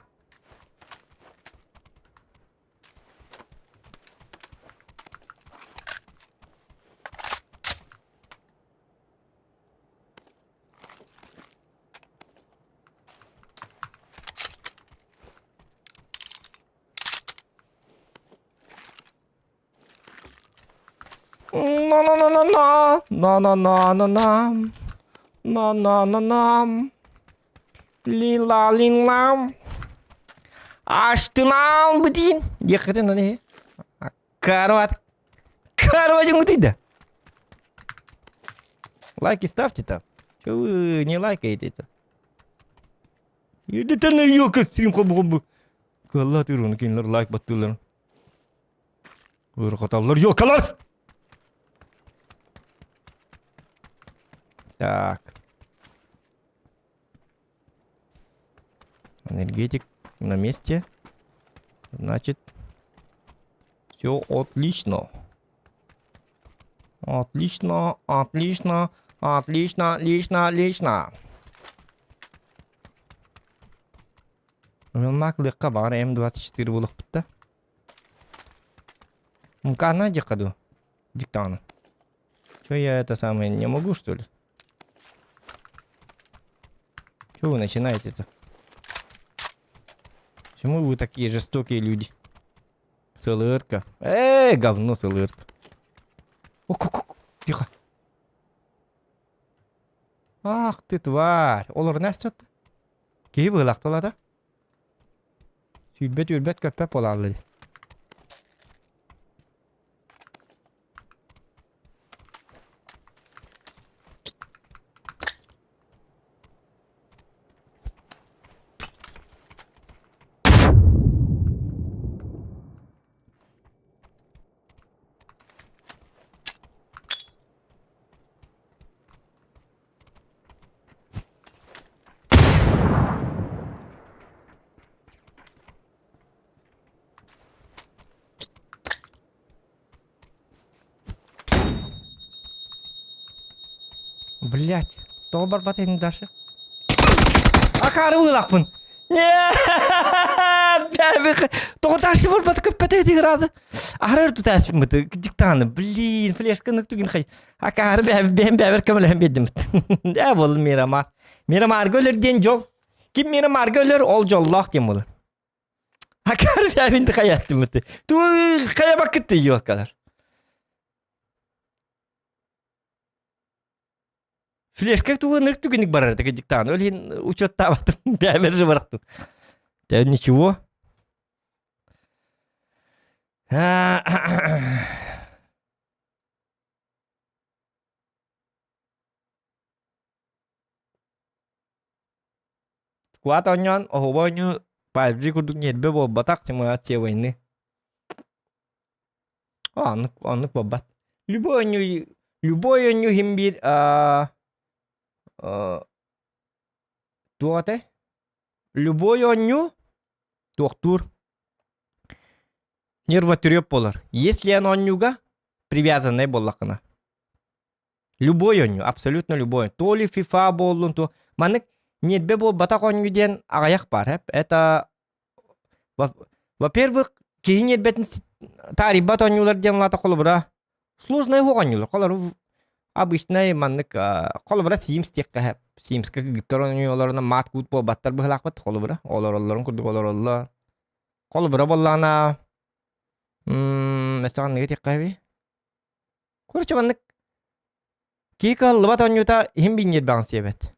На-на-на-на-на, на-на-на-на-на, на-на-на-на, лила-лила. Аштынан бутин. Диэххитин аны. Карват. Карватин да. Лайки ставьте там. Че вы не лайкаете-то? Идите на ёлка сим хобу Калла тырыны кинилер лайк баттылар. Ырҕаталлар ёлкалар! Так. Энергетик на месте. Значит, все отлично. Отлично, отлично, отлично, отлично, отлично. Мылмаклыхха баҕар М24 буолуохпут да. Мукана диэххэ дуу? Диктаны. Чё я это самое не могу, что ли? Чё вы начинаете-то? Почему вы такие жестокие люди? СЛРка. Эй, говно СЛРка. О, ку Тихо. Ах ты тварь. Олор нэстет. Киһи быһылаахталата. Сүүрбэт үрбэт көппөт буолааллар. Блять, тоҕо барбат этиҥ Даша? Акаары быылаахпын. Тоҕо Даша барбат көппөтө этиҥ разы. Аһарар тутааспын диктаны. Блин, флешканы түгін хай. Акаары бэйэм бэйэбэр көмөлөһөн биэрдим. Ээ буоллун Мирамар. Мирамарга өлөр диэн дьол. Ким Мирамарга өлөр, ол дьоллоох диэн буолар. Акаары бэйэбин хайаттым. Туу хайабаккыт ёлкалар. Флешка тугун түгүнүк барар этэ диктант. Ол иһин учуоттаабатым, бэйэбэр же барахтым. Да ничего. Сквад оонньоон, оһуоба оонньуу PUBG курдук ньиэрбэ буолбатах, симуляция войны. Оннук, оннук буолбат. Любой оонньуу, любой оонньуу иһин биир аа, Туох этэй? Любой оонньуу туохтуур нервотреп буолар. Если эн оонньууга привязанный буоллаххына. Любой оонньуу, абсолютно любой. То ли FIFA буоллун, то... Маннык ньиэрбэ буолбатах оонньуу диэн аҕыйах баар. Это Во-первых, киһи ньиэрбэтин таарыйбат оонньуулар диэн улаата холобура сложный уһук оонньуулар. Холобура обычный маннык холобура Sims диэххэ Simска кыргыттар оонньууларынан маат-куут буолбаттар быһыылаахпыт холобура. Олороллорун курдук олороллор. Холобура буоллаҕына өссө ханныгы диэххэ эбий? Короче, маннык киһи кыһаллыбат оонньуута иһин биинньирбэҕин сиэбэт.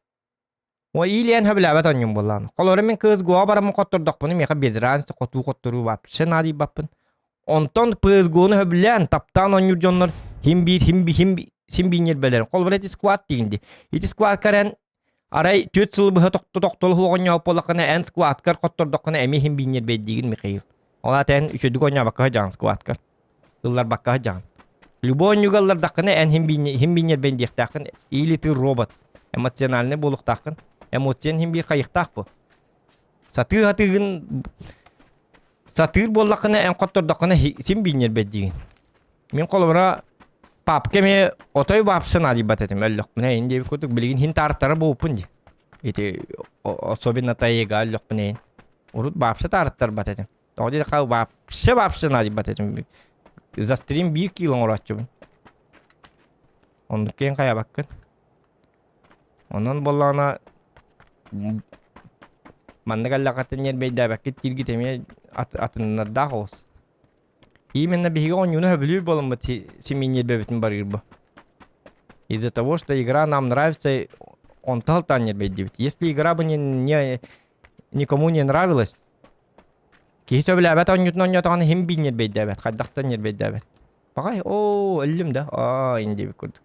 О иилиэн сөбүлээбэт оонньуум буоллаҕына. Холобура мин CS:GO-ҕа бараммын хоттордохпуна миэхэ без разницы хотуу хотторуу вообще наадыйбаппын. Онтон CS:GO-ну сөбүлээн, таптаан оонньуур дьоннор хим биир, хим хим син биир ньиэрбэлэрин. Холобура ити сквад диигин дии. Ити сквадка эрэн арай түөрт сыл быһа тохто тохтол суох оонньообут буоллаххына эн сквадкар хоттордоххуна эмиэ хим биир ньиэрбэйдиигин Михаил. Ол аата эн үчүгэйдик оонньообокко сылдьаҕын сквадкар. Ылларбакка сылдьаҕын. Любой оонньууга ыллардаххына эн хим биир диэхтээххин или ты робот. Эмоциональный буолуохтааххын. Эмоциян хим биир хайыхтаах бу. Сатыы сатыыгын сатыыр буоллаххына эн хоттордоххуна син биир ньиэрбэйдиигин. Мин холобура папка эмиэ отой вообще наадыйбат этим өллөхпүнэ ин диэбит курдук билигин хин таартара буолуппун дии. Ити особенно тайга өллөхпүнэ ин. Урут вообще таарыттарбат этим. Тоҕо диэтэххэ вообще вообще наадыйбат этим. За стрим биир кило оҥорооччубун. Оннук киэн хайабаккын. Онон буоллаҕына маннык эллэххитин ньиэрбэйдээбэккит дииргит эмиэ атыннардаах оҕус. Именно биһиги оонньууну сөбүлүүр буоламмыт симии ньиэрбэбитин барыыр бу. Из-за того, что игра нам нравится, онто алтаан ньиэрбэйдибит. Если игра бы не, не, никому не нравилась, киһи сөбүлээбэт оонньуутун оонньоотоҕуна иһин биир ньиэрбэйдээбэт, хайдахтан ньиэрбэйдээбэт. Паҕай, оо, өллүм да, аа, ин диэбит курдук.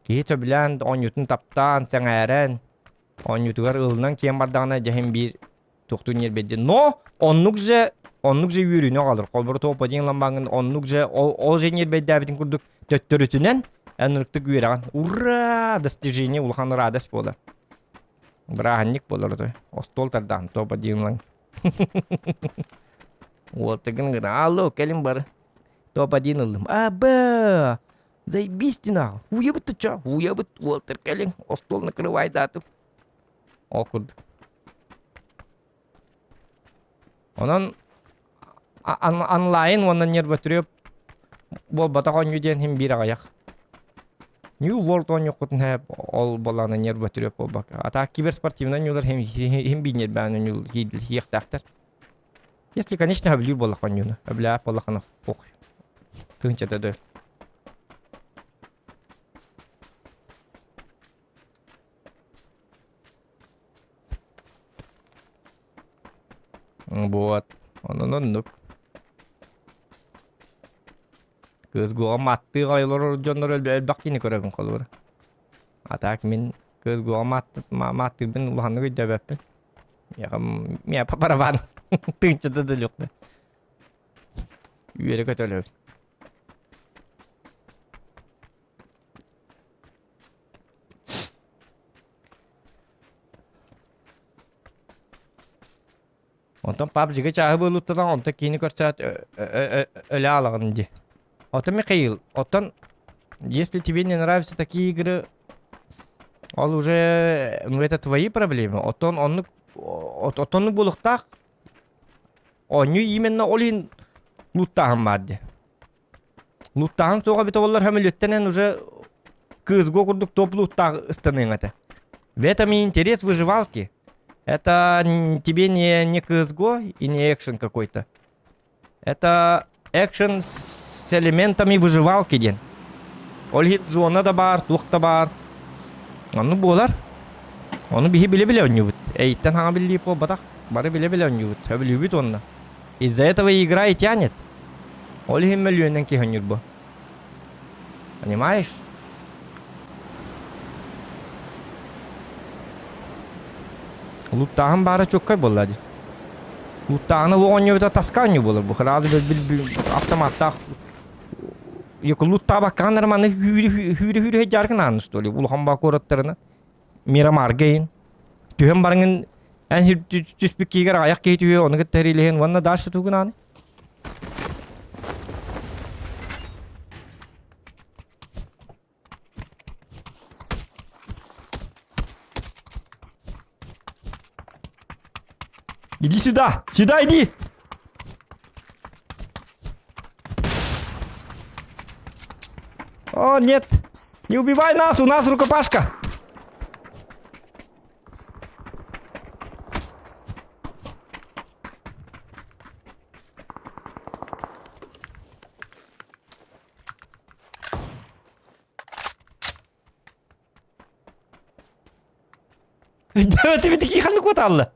Киһи сөбүлээн, оонньуутун таптаан, сэҥээрэн, оонньуутугар ылынан киэн бардаҕына дьэ иһин биир туохтуу ньиэрбэйдиир. Но оннук же оннук же үөрүүнү аҕалар. Холобура топ один ламбаҥҥын оннук же ол, ол же ньиэрбэйдээбитин курдук төттөрүтүнэн эн ырыктык үөрэҕин. Ура! Достижение улахан радость буолар. Бырааһынньык буолар отой. Остуол тардаан топ один ылаҥ. Уолтыгын гына алло кэлин бары. Топ один ыллым. А, Заебись ты нахуй. Уебыт ты чё? Уебыт, уолтар кэлин. Остуол накрывайдаатым. Ол курдук. Онон онлайн уонна нервотреп буолбатах оонньуу диэн иһин биир аҕыйах. New World оонньуоххутун һээп ол буоллаҕына нервотреп буолбакка. А так киберспортивнай оонньуулар иһин биир нербээн оонньуу хийэхтээхтэр. Если, конечно, сөбүлүүр буоллахха оонньууну. Сөбүлээбэт буоллаххына похуй. Тыынчата да. Вот. Онон оннук. Кыыс гуоҕа маттыы олорор дьоннор элбэх киһини көрөбүн холобура. А так мин кыыс гуоҕа мааттыырбын улаханнык өйдөөбөппүн. Миэхэ по барабан тыынчата да люкпэ. Үөрэ көтөлөбүн. Онтон PUBG-га чааһы буолутталаах, онтон киини көрсөөт өлө аалаҕын дии. Оттон Михаил, оттон если тебе не нравятся такие игры, ол уже, ну это твои проблемы. Оттон оннук оттон буолуохтаах оонньуу именно ол иһин лууттааһын баар дии. Лууттааһын суоҕа эбитэ буоллар сөмөлүөттэнэн уже кыызго курдук топ лууттаах ыстаныаҥ этэ. В этом и интерес выживалки. Это тебе не, не CSGO и не экшен какой-то. Это экшен с элементами выживалки диэн. Ол иһин зона да баар, туох да баар. Онну буолар. Ону биһи билэ-билэ оонньуубут. Эйиттэн хаҥа биллии буолбатах. Бары билэ-билэ оонньуубут. Сөбүлүүбүт уонна. Из-за этого игра и тянет. Ол иһин мөлүйүөнүнэн киһи оонньуур бу. Понимаешь? Луттааһын баара чуоккай буолла дии. Луттааһыны луох оонньуубута таска оонньуу буолар бу. Сразу автоматтаах луттаабаккаҕын эрэ маны хүүрэ хүүрэ сылдьаргын ааны что ли улахан баа куораттарына Мирамарга иһин. Түһэн барыҥын эн түспүт киһигэр аҕыйах киһи түһүө, ону кытта сэриилэһин уонна дальше тугун ааны. Иди сюда! Сюда иди! О, нет! Не убивай нас, у нас рукопашка! Өйдөөтүбүт ики ханнык куотаалла?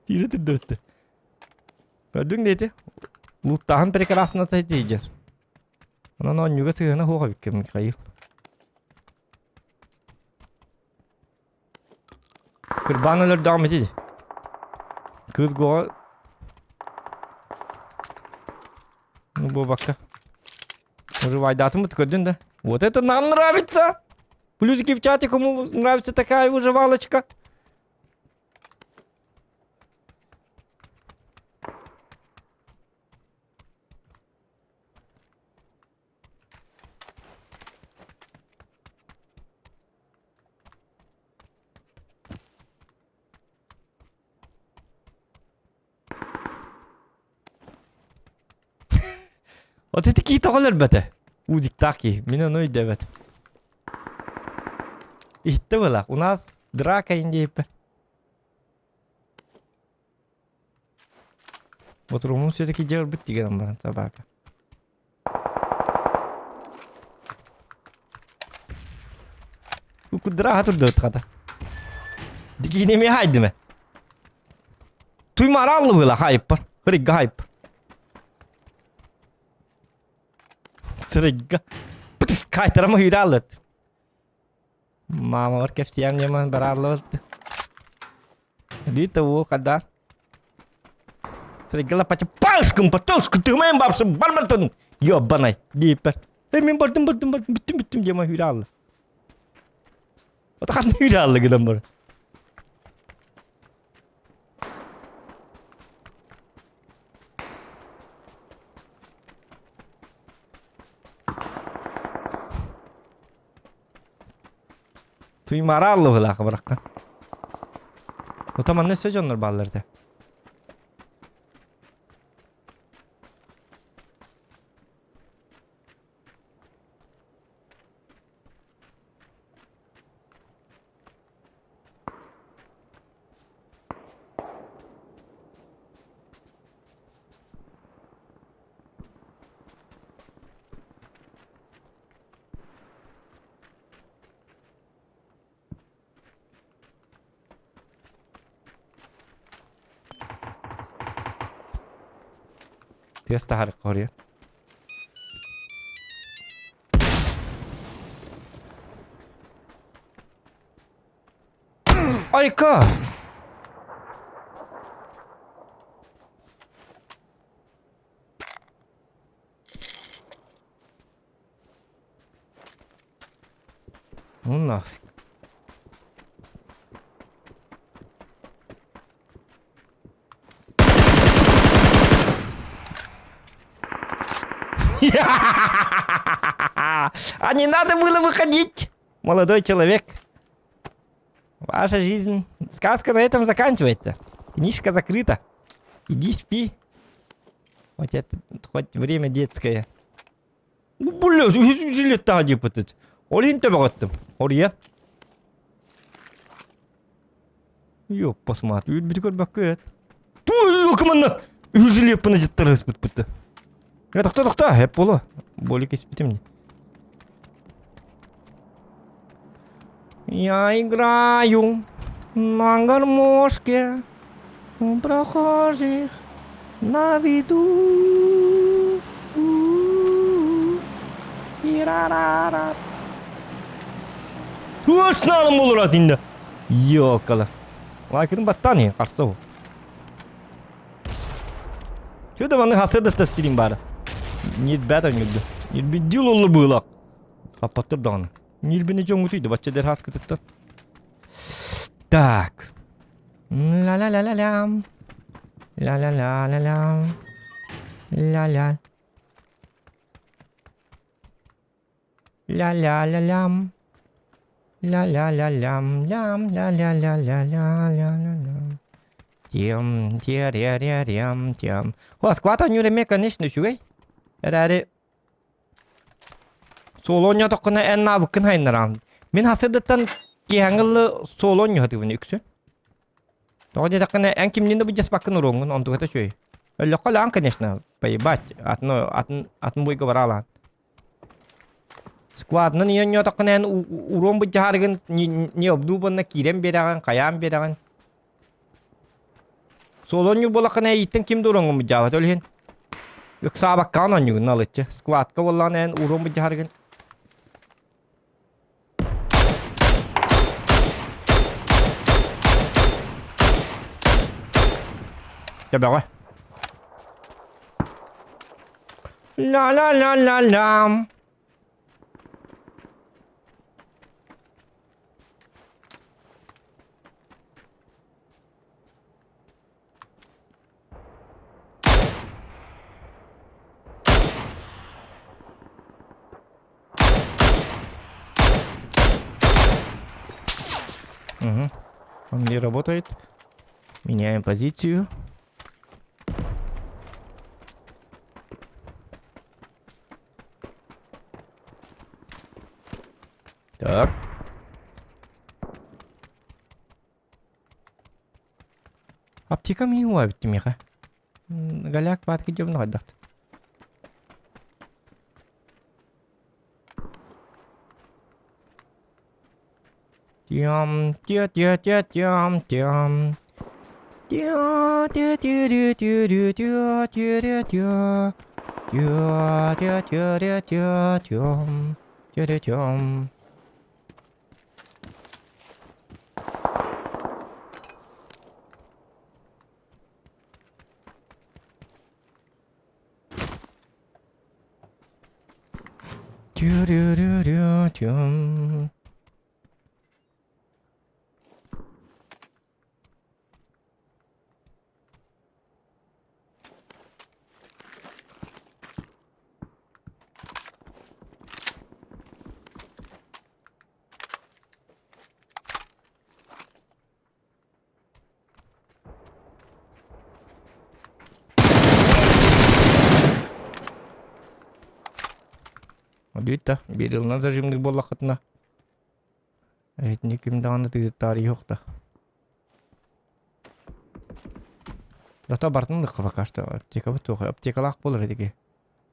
Тиирэ түрдөөттө. Көрдүҥ диэти. Луттааһын прекрасно тиийдер. Онон оонньууга сыһыана суох эбиккэ Михаил. Кырбаан өлөрдөҕүм ити. Кыыс гоҕа Ну, буолбакка. Выживайдаатыммыт көрдүн да. Вот это нам нравится! Плюсики в чате, кому нравится такая выживалочка. Вот ити киһи тоҕо өлөрбөтө? Уудиктаах киһи. Мин ону өйдөөбөтүм. Иһиттэ была. У нас драка индейппэр. Ботурумун все-таки дьэ ылбыт дигэн баран собака. Куддырааха турдубут хата. Дикиини эмиэ хаайдым ээ. Туймаара аллыбыла хайыппар. Сырыгга хайып. Сырыгга. Кайтарама хүйрэ аллыт. Маамабар кэпсиэм диэмэн барааллыбыт. Лита уол хада. Сырыгга лапачы пашкым патошку тымайым бапсы барбартын. Ёбанай дииппэр. Эй мен бардым бардым бардым бүттүм бүттүм диэмэн хүйрэ алла. Ото ханна хүйрэ алла гынан бар. Туймаара аллыбылаах бырахха. Ота манна өссө дьоннор бааллар да. Тыас таһаарык хоруйа. Айка! Ну нафиг. А не надо было выходить, молодой человек. Ваша жизнь, сказка на этом заканчивается. Книжка закрыта. Иди спи. Хоть это, хоть время детское. Ну, блядь, жилет диэппит. Ол иһин төбөҕөттүм. Оруйа. Ёппасмаат, үүрбүтү көрбөккө эт. Туй, кыманна! Үһү жилеппыны жыттарыспыт Э, тохто, тохто, эп боло. Боли кеспитим. Я играю на гармошке у прохожих на виду. Ира-ра-ра. Туошналым болор атында. Ёкала. Лайкын баттан қарсы ол. Чё да маны хасыда тестерин бары. Нирбәт өңүлдү. Нирбиддил олу быылак. Саппаттыр даҕаны. Ньирбини дьоҥҥутуйда бачча дэр хааскытыттан. Так. Ла-ла-ла-ла-лям. Ла-ла-ла-ла-лям. Ля-ля. Ля-ля-ля-лям. Ля-ля-ля-лям, лям, ля-ля-ля-ля-ля-ля-ля-ля. Тем, те-ре-ре-рем, тем. О, сквата нюреме, конечно, үчүгэй. Эрээри Суолу оонньоотоххуна эн навыккын хайыннараҕын. Мин хасырдыттан киэһэҥҥи ыллы суолу оонньоһотубун үксүн. Тоҕо диэтэххинэ эн кимниин да былдьаспаккын уруоҥҥун онтугата үчүгэй. Өллөххө өлөҕүн конечно, поебать, атын атын атын буйга бараалаан. Сквадынан ийэ оонньоотоххуна эн уруон былдьаһарыгын не обдуманно киирэн биэрэҕин, хайаан биэрэҕин. Суол оонньуур буоллаххына эйииттэн ким да уруоҥҥун былдьаабат ол иһин ыксаабаккаҕын оонньуугун налыччы. Сквадка буоллаҕына эн уруон былдьаһаргын Төбөҕө. Ла-ла-ла-ла-лам. Угу. Он не работает. Меняем позицию. Так. Аптека миин уа бүттүм миэхэ. Голяк баатка дьобун хайдахт. Тям тя тя тя тям тям. Тя тя тя тя тя тя тя тя тя. Тя тя тя тя тя тям. Тя тя тям. Тю-рю-рю-рю-тюм. Бүт да, биир ылынан зажимнык буоллаххытына Эһитини ким даҕаны тыытаарыйыах да. Зато бартын лыкка пока что аптекабыт туох аптекалаах буолар этиги.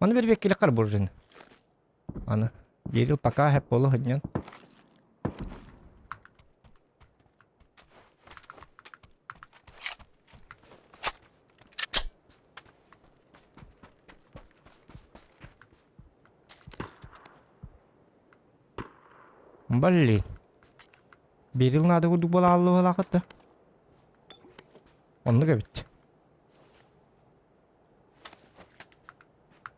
Маны бэрбиэккилэххэр буржин. Аны биэрил пока хэп буолу хынньан. Блин. Берил надо курдук буолааллыбалаахыт да. Оннук эбит.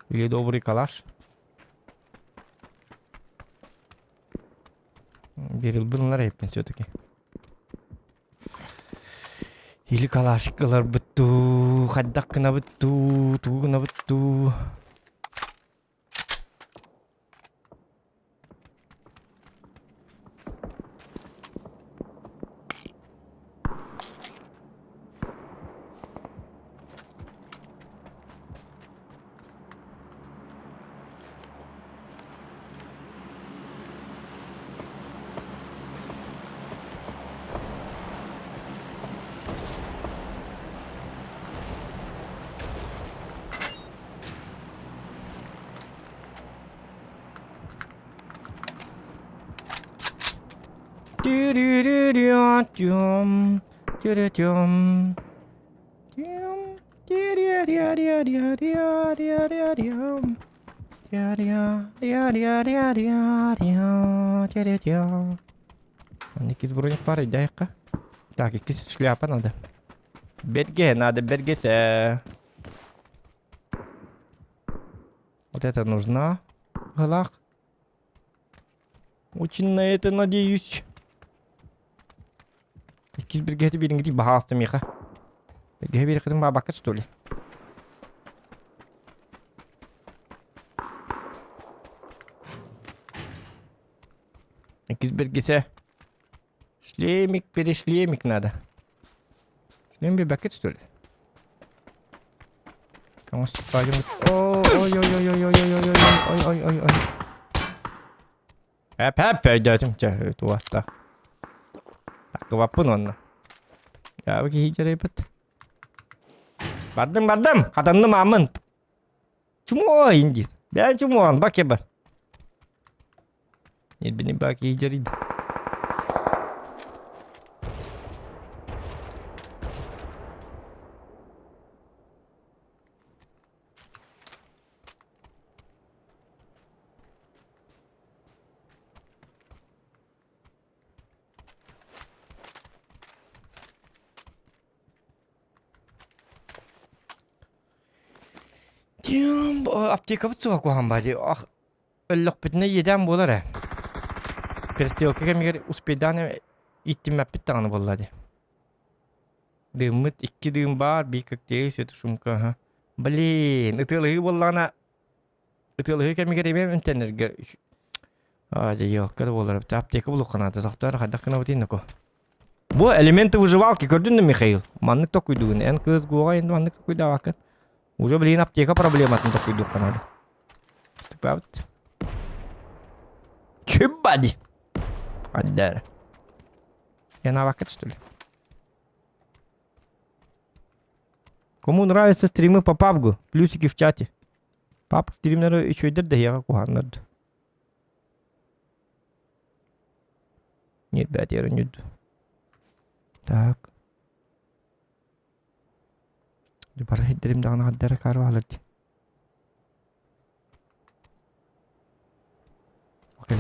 Или добрый калаш. Берил бынлар эппин все-таки. Или калашик ыларбыт дуу, хайдах гынабыт дуу, тугу гынабыт дуу. Иккис броник пара идяйка. Так, иккис шляпа надо. Берге надо, бергесе. Вот это нужна. Галах. Очень на это надеюсь. Иккис биргэһити бирингити баһаалыста миэхэ. Биргэһи биэрэххитин баабакка что ли? Иккис биргисэ. Шлемик, перешлемик надо. Шлем биэрбэккит что ли? Ой ой ой ой ой ой ой ой ой ой ой. Эп эп өйдөөтүм чэ туоста. Таккыбаппын онно. Яабы киһи дьарыйбыт. Бардым бардым хатанным ааммын. Чумуо инди. Бэйэн чумуон бак бар. Нирбини бак киһи дьарыйда. Аптекабыт суох куһаҕан баа дии. Ах, өллөхпүтүнэ иэдээн буолар ээ. Перестрелка кэмигэр успейдаан ииттиммэппит даҕаны буолла дии. Дыыммыт икки дыым баар, биир коктейль, светошумка, аха. Блин, ытыалаһыы буоллаҕына ытыалаһыы кэмигэр эмиэ эмтэнэргэ аа дьэ елка да буолар эбит. Аптека булуохха наада. Тохтоор хайдах гынабытый ноко. Бу элементы выживалки көрдүн да Михаил? Маннык токуйдугун. Эн кыыс гуоҕа енді маннык токуйдаабаккын. Уже блин аптека проблематын токуйдуохха наада. Стыкпабыт. Чүббади. Аддара. Янабаккыт что ли? Кому нравятся стримы по PUBG? Плюсики в чате. PUBG стримнері үчүгэйдэр да эһиэхэ куһааннар да. Нет, бэт ерүнүд. Так. Бары хиддерим даҕаны хаддара карвалар ди. Окей.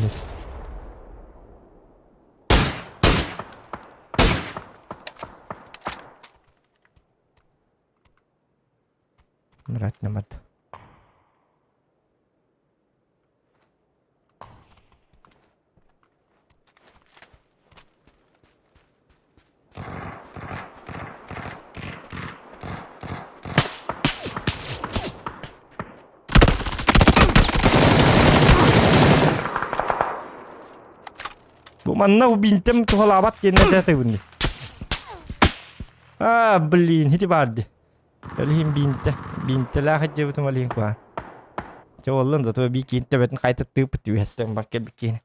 Нрать намат. Бу манна убинтем туһалаабат диэн этэ дии. А, блин, ити баар дии. Олиһин биинтэ. Биинтэлээх дьиэбитим олиһин куһаан. Чэ буоллун, зато бии киин төбөтүн хайта тыыппыт түбэһэттэн бар кэлбит киһини.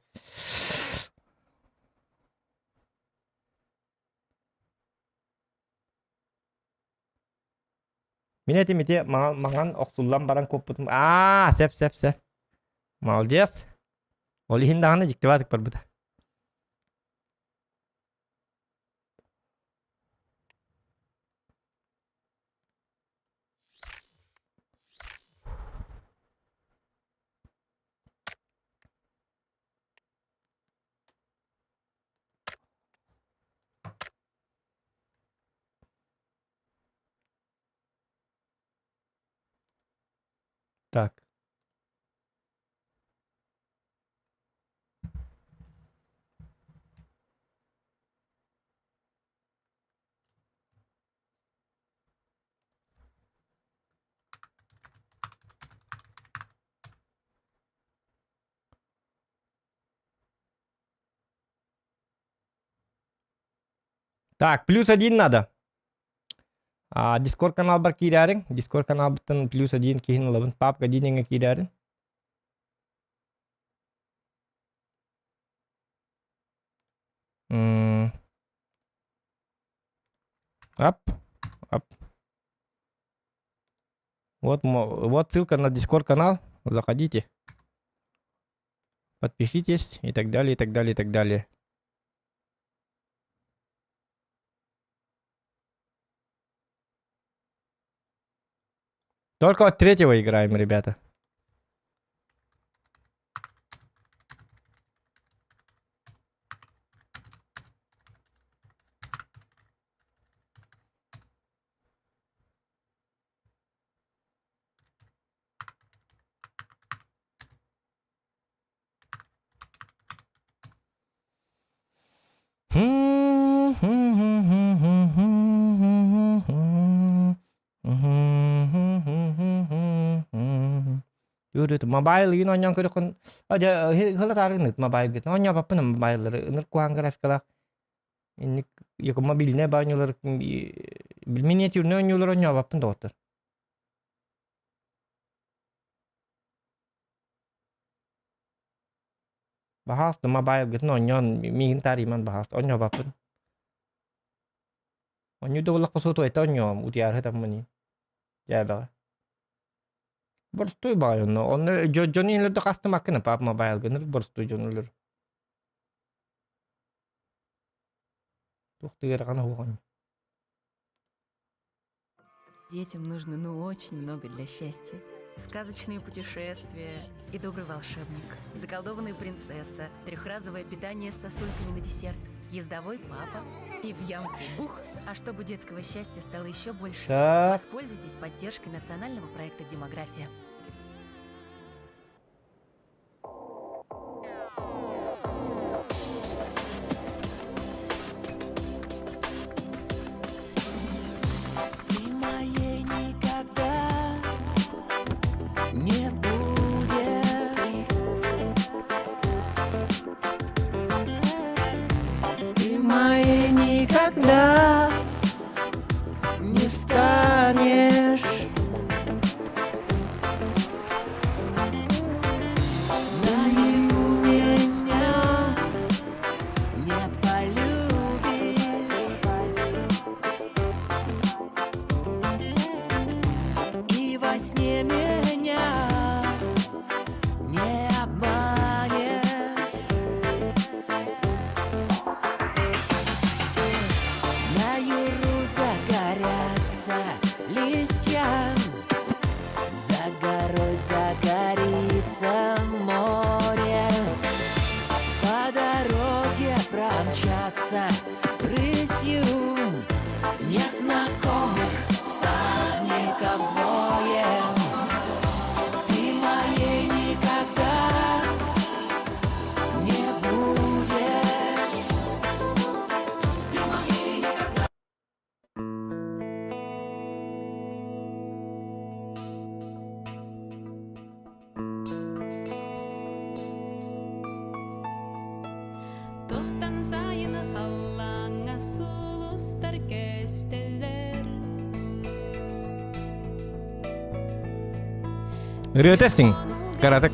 Мин этим ити маҥан, маҥан охсуллан баран куоппутум. Аа, сеп, сеп, сеп. Молодец. Ол иһин даҕаны дьиктибаатык барбыта. Так. Так, плюс один надо. А, Дискорд каналбар киирээриҥ. Дискорд каналбыттан плюс один киһин ылабын. Папка диэҥҥэ киирээриҥ. М Ап. Ап. Вот, вот ссылка на Discord канал. Заходите. Подпишитесь и так далее, и так далее, и так далее. Только от третьего играем, ребята. Үрүт мобайл игин оонньоон көрөххүн дьэ ыла таарыгыныт мобайлгыт оонньообоппун мобайллары ыныр куһаан графикалаах инник яко мобильнай баанньуулар миниатюрный оонньуулар оонньообоппун доҕоттор. Баһаалыста мобайлгытын оонньоон миигин таарыйман баһаалыста оонньообоппун. Оонньуу да буоллахха суотуйта оонньуом утуйаары сытаммын дьээбэҕэ. Боростуой баҕайы онно. Онно дьону иһэллэр да хастымаккын пап мобайлгыныр боростуой дьон өлөр. Туох да ыарахан оһуоҕун. Детям нужно ну очень много для счастья. Сказочные путешествия и добрый волшебник, заколдованная принцесса, трехразовое питание с сосульками на десерт, ездовой папа и в ямку бух. А чтобы детского счастья стало еще больше, Так. воспользуйтесь поддержкой национального проекта «Демография». Ты моей никогда не будешь. Ты моей никогда не станешь. Наяву меня не полюбишь. И во сне меня не обманешь. На юру загорятся листья, За горой загорится море. По дороге промчатся рысью Незнакомых всадников двое. Ты моей никогда не будешь. Ты моей никогда. Тохтан сайын халлааҥҥа сулустар көстөллөр. Ырыата истиҥ, кыратык.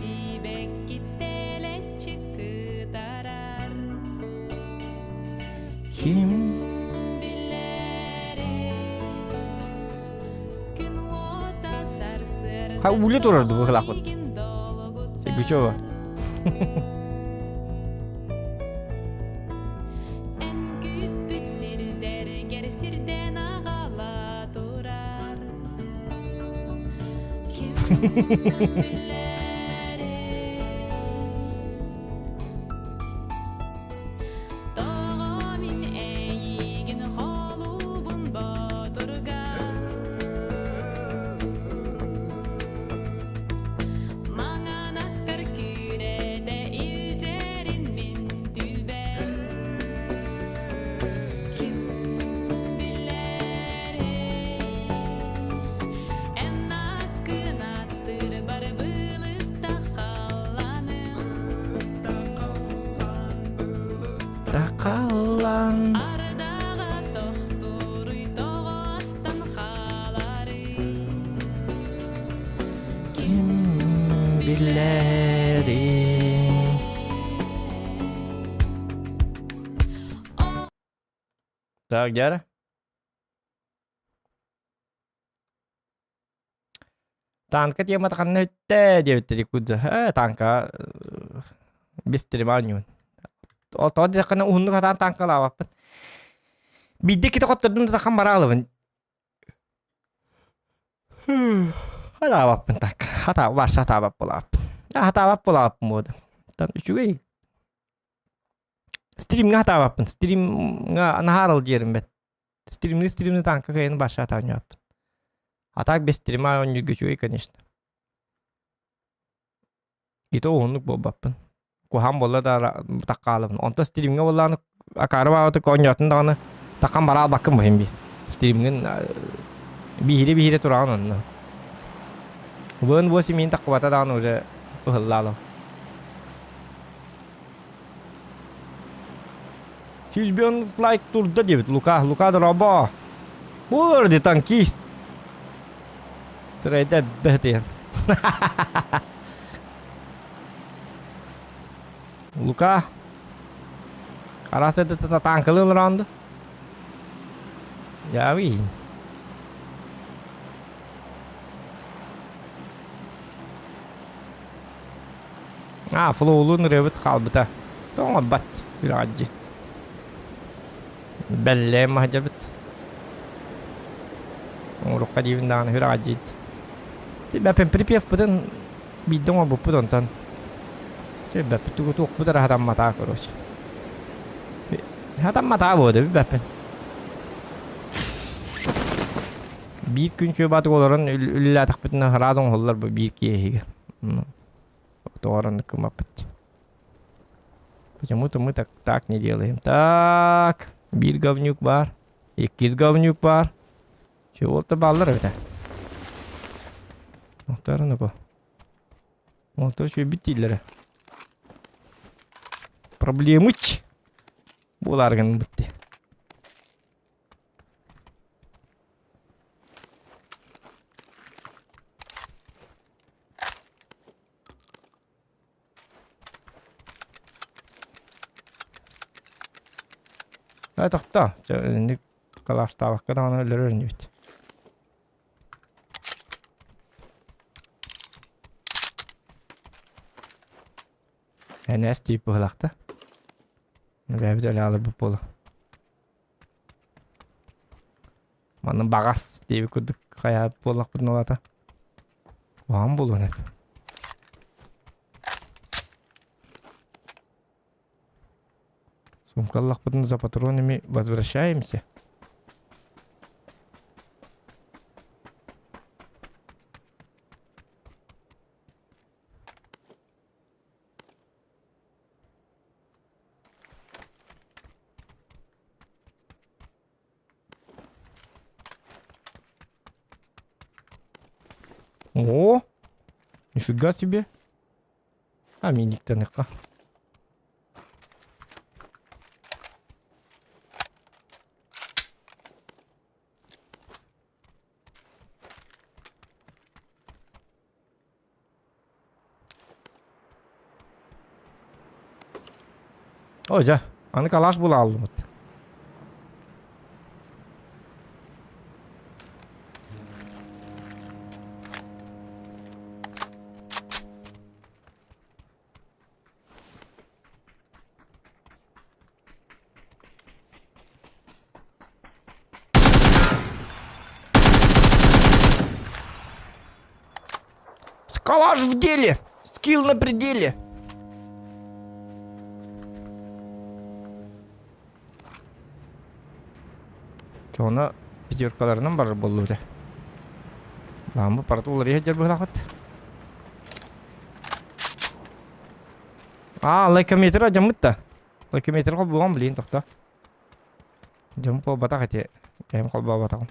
Ким Ха үлэ турар ду быһылаахпыт. Сергучева. Күүппүт сирдэргэр сирдэн аҕала турар. Ким Тоҕо мин эйигин холуубун ботурга Маҥан аккар күүрэтэ илдьэрин мин түбэм Ким билэрий Эн аккын аттыр бар былытта халланым Тахаллан Ардаҕа тохтууруй тоҕостон хааларый Ким билэрий Так, дьара. Танка темата ханна бүттэ диэбиттэр Якудза. Ээ, танка бистирим оонньуун. Ол тоҕо диэтэххинэ уһуннук сатаан танкалаабаппын. Биирдэ иккитэ хоттордум да тахан бараалыбын. Хатаабаппын так. Хата, вообще хатаабат буолааппын. Хатаабат буолааппын буолду. Үчүгэй. Стримҥа хатаабаппын. Стримҥа наһаа аралдьыйарым бэт. Стримни стримни танка кыайан баша оонньооппун. А так без стрима оонньуурга үчүгэй, конечно. И то уһуннук буолбаппын. Куһаан буолла да таккаалабын. Онто стримҥэ буоллаҕына акаары баабытык оонньоотун даҕаны таккан бара албаккын бу иһин би. Стримҥин биһири биһири тураҕын онно. ВН-8 миин таххыбата даҕаны уже ыһыллаалым. Сүүсбүөн лайк турда диэбит Лука. Лука дорообо. Буолар танкист. Сырайда бэһэтиэн. Лука. Араас это танкалы ылыраанды. Яви. А, флоулун ырыабыт хаалбыта. Тоҥорбат үрэҕэдьи. Бэллээн маһдьабыт. Оҥорукка диибин даҕаны үрэҕэдьиит. Бэппин припевпытын биирдэ оҥорбуппут онтон. Чэ бэппит тугу туохпут эрэ хатамматаа короче. Хатамматаа буолуо бэппин. Биир күн күөбаатык олорон үлэлээтэхпитинэ ыраат оҥоһуллар бу биир киэһигэ. Тоҕо оннук гыммаппыт. Почему-то мы так, так не делаем. Так, биир говнюк бар, иккис говнюк бар. Чего-то баллар эбитэ. Охторун уку. Охтор сүбүт дииллэрэ. Проблемыч. Буолар бутти. Э, тохтоо. Чэ, инник калаштаабакка даҕаны өлөрөр инибит. НС тиип быһылахта. Бэйэбит өлө алырбыт буолуо. Манна баҕас диэбит курдук хайаабыт буоллахпытына улаата. Куһаҕан буолуон эт. Сумка ыллахпытына за патронами возвращаемся. О, нифига себе. А, миниктаныхха. Ой, дьэ, аны калаш була алдымыт. Скалаш в деле! Скилл на пределе! Чоно пятеркаларынан барар буоллубут. Ламбы парта уларыйа дьэр быһалаахыт. А, лайкометр дьаммыт да. Лайкометр холбуган блин, тохто. Дьам холбатах эти. Кэм холбообатаҕым.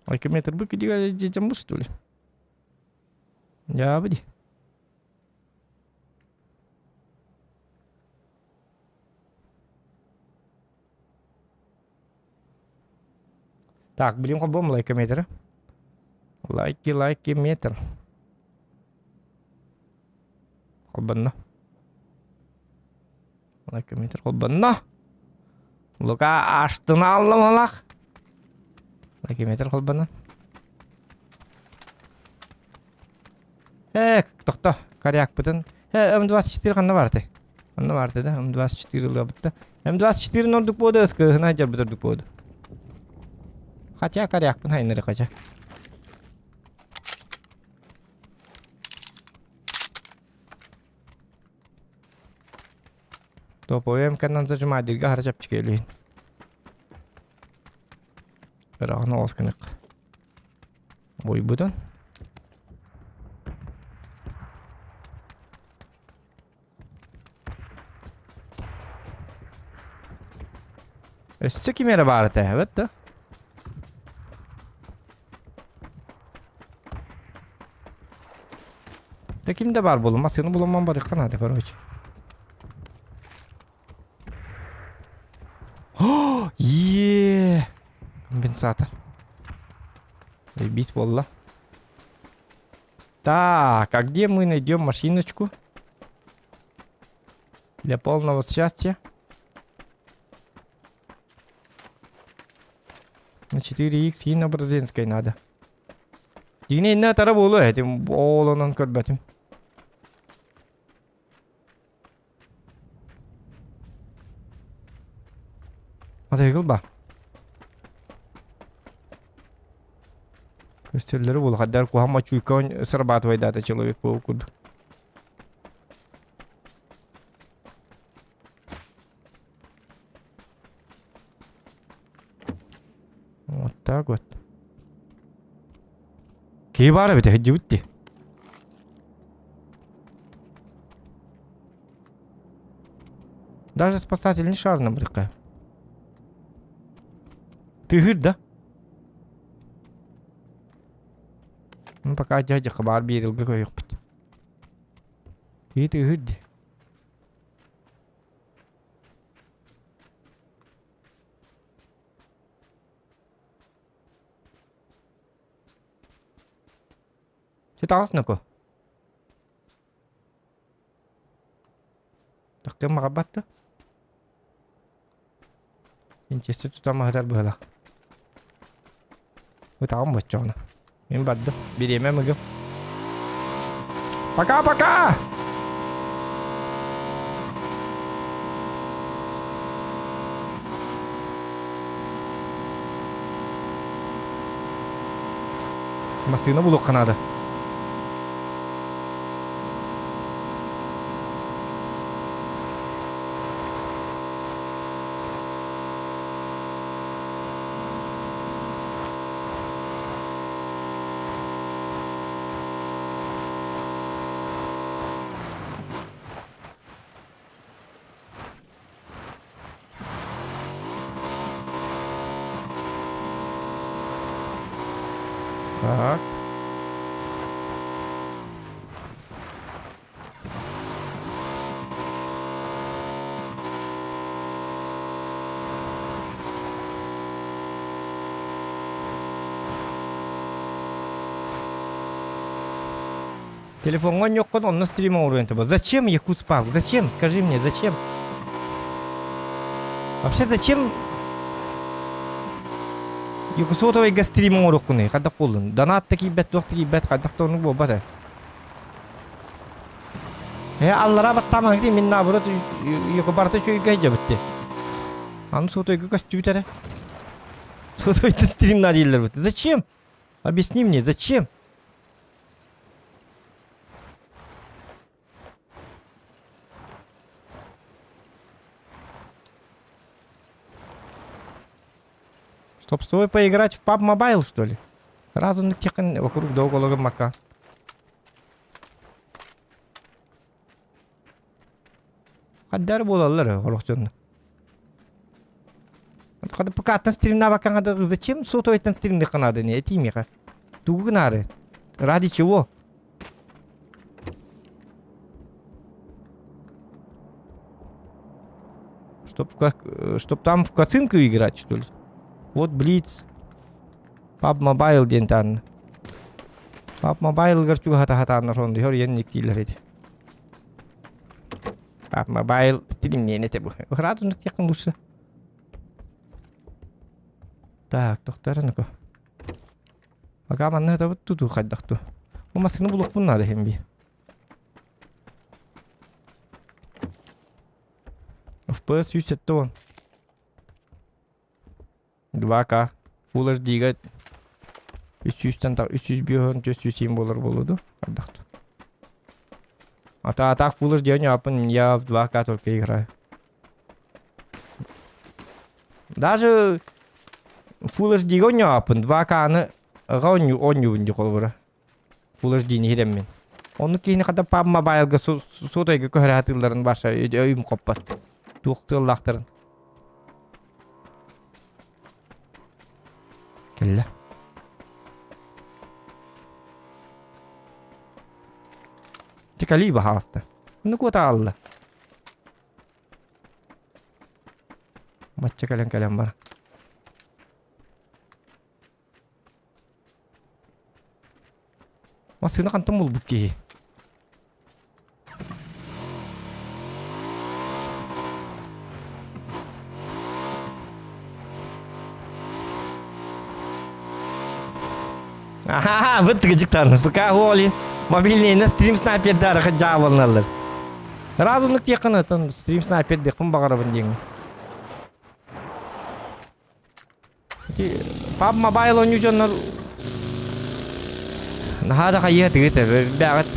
Лайкометр бы кидига дьаммыт что ли? Дьаабы Так, блин, холбом лайкометры. Лайки, лайки, метр. Холбонно. Лайкометр холбонно. Лука аштына аллым алах. Лайкометр холбонно. Э, тохто, корякпытын. Э, М24 ханна барты? Ханна барты да? М24 ылыабытта. М24 ордук буоду, СК-һына дьарбыт ордук буоду. Хотя корякпын хайнары хотя. Топовый МК-нан зажимадырга хара чапчык Ыраҕын оҕус гынык. Буйбутун. Өссө ким эрэ баар этэ, эбэт да? Да ким да бар буолла, массыына буламман барыахха наада, короче. Е! Компенсатор. Заебись буолла. Так, а где мы найдем машиночку? Для полного счастья. На 4х и на Бразинской надо. Дьиҥинэ иннэ атара буолуо этим ол онон көрбөтүм. Мотоцикл ба. Көстөллөрү буолу хаддар куһам мочуйка срабатывает человек буолу курдук. Вот так вот. Киһи баар эбит сылдьыбыт дии. Даже спасательный шар набрыка. Тыһыр да? Ну, пока дядя хабар биэрилгэ көйөхпүт. Киһи тыһыр дии. Чэ таҕыс Ноко. Тахтыам баҕарбат да. Инчэсти тутан маһытар быһыылаах. Ытаҕым боччоҕуна. Мин бардым. Бириэмэм ыгым. Пока-пока! Массыына булуохха наада. Так. Телефоҥҥа онньуоххун онно стрим оҥоруон этэ. Зачем Якутск Парк? Зачем? Скажи мне, зачем? Вообще зачем Якусотовайга стрим оҥоруоххунуй? Хайдах буоллун? Донат да киирбэт, туох да киирбэт, хайдах да оннук буолбат ээ. Э, аллара баттаамаҥ дии, мин наоборот барыта үчүгэйгэ сылдьабыт дии. Аны сотойга көстүбүт эрэ. Сотойда стрим на дииллэр бут. Зачем? Объясни мне, зачем? Чтоб с тобой поиграть в PUBG Mobile, что ли? Сразу на тех вокруг да около гамака. Хаддар буолаллар олохтонно. Хада ПК-тан стримнаабаккаҥа зачем сотовайтан стримныхха наада не этии миэхэ. Тугу гынаары? Ради чего? Чтоб, как, чтоб там в кацинку играть, что ли? Вот Блиц. PUBG Mobile диэн таанна. PUBG Mobile-гар чугаһата хатааннар онду хор иэн дииллэр ити. PUBG Mobile стримнен этэ бу. Ыраат оннук диэххин лучше. Так, тохтор ну-ка. Пока манна ытабыт туту хайдах ту. Бу массыына булуохпун наада иһин би. FPS 170. 2К. Full HD-га 300-тан 305 407 буолар буолуо дуу? Хайдах ту. А та, а так Full HD не я в 2К только играю. Даже Full HD-га оонньооппун 2К-ны аҕа оонньуубун дии холобура. Full HD-ни иһирэммин. Оннук киһини хата PUBG Mobile-га сотойга көһөрө сатыылларын барса өйүм хоппот. Туох тыаллаахтарын. Кэллэ. кэлии баһаалыста. Ну куота аалла. Бачча кэлэн кэлэн бар. Массыына хантан булбут киһи? Аха, вот тыгыдьыктан. ФК Холин. Мобильный стрим снайпердары хаджаабалналар. Разумных тиэххин отон стрим снайпер диэхпин баҕарабын диэҥ. Паб мобайл оонньуу дьоннор наһаа да хайыа тыгыт бэҕэт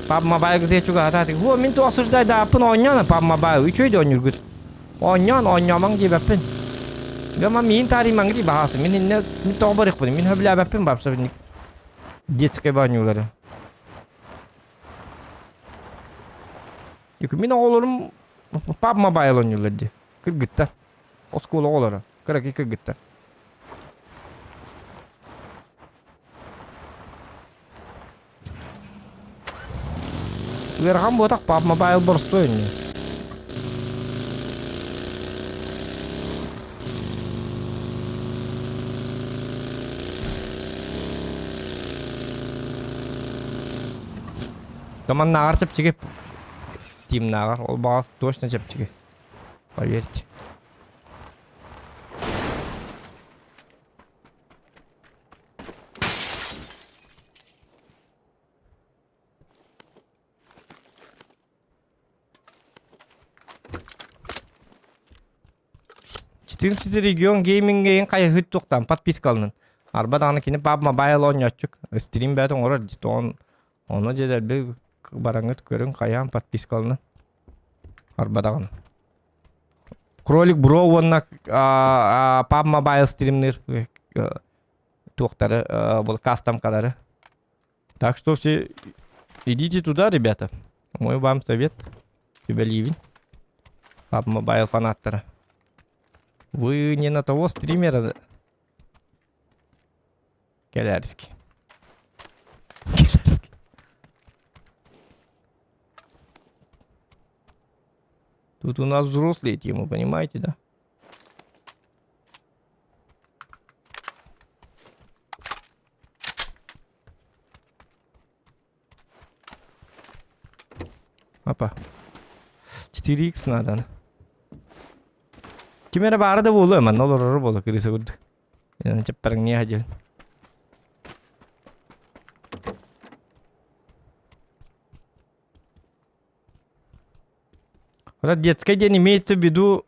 Паб мобайл гытыа чугаһатаатык. Во мин туох суждайдааппын оонньоон Паб мобайл үчүгэй да оонньуургут. Оонньоон оонньоомоҥ диэбэппин. Дьэ мам миин таарыймаҥ дии баһаасы. Мин иннэ мин тоҕо барыахпын мин сөбүлээбэппин барса детскай оонньуулары. Мин оҕолорум Паб мобайл оонньуулар дии. Кыргыттар. Оскуола оҕолоро. Кыракый кыргыттар. Ыарахан буотах пап мобайл боростуой инни. Томаннааҕар чэпчэки Steamнааҕар ол баҕас точно чэпчэки. Поверьте. Четырнадцатый регион гейминг хайыһыт туохтан подпискаланын. Арба даҕаны кини PUBG Mobile оонньооччук стрим бэт оҥорор дии. Ону дьэ бараҥҥыт көрүҥ хайаан подпискаланын. Арба даҕаны. Кролик Бро уонна PUBG Mobile стримнир туохтары бұл кастамкалары. Так что все идите туда, ребята. Мой вам совет. Сүбэлиибин. PUBG Mobile фанаттара. Вы не на того стримера Кэлээрский. Кэлээрский. Тут у нас взрослые темы, понимаете, да? Опа. 4х надо. Ким эрэ баара да буолуо, манна олорору буолуо, кырыса курдук. Чаппарыҥныы сылдьабын. Вот детская диэн имеется в виду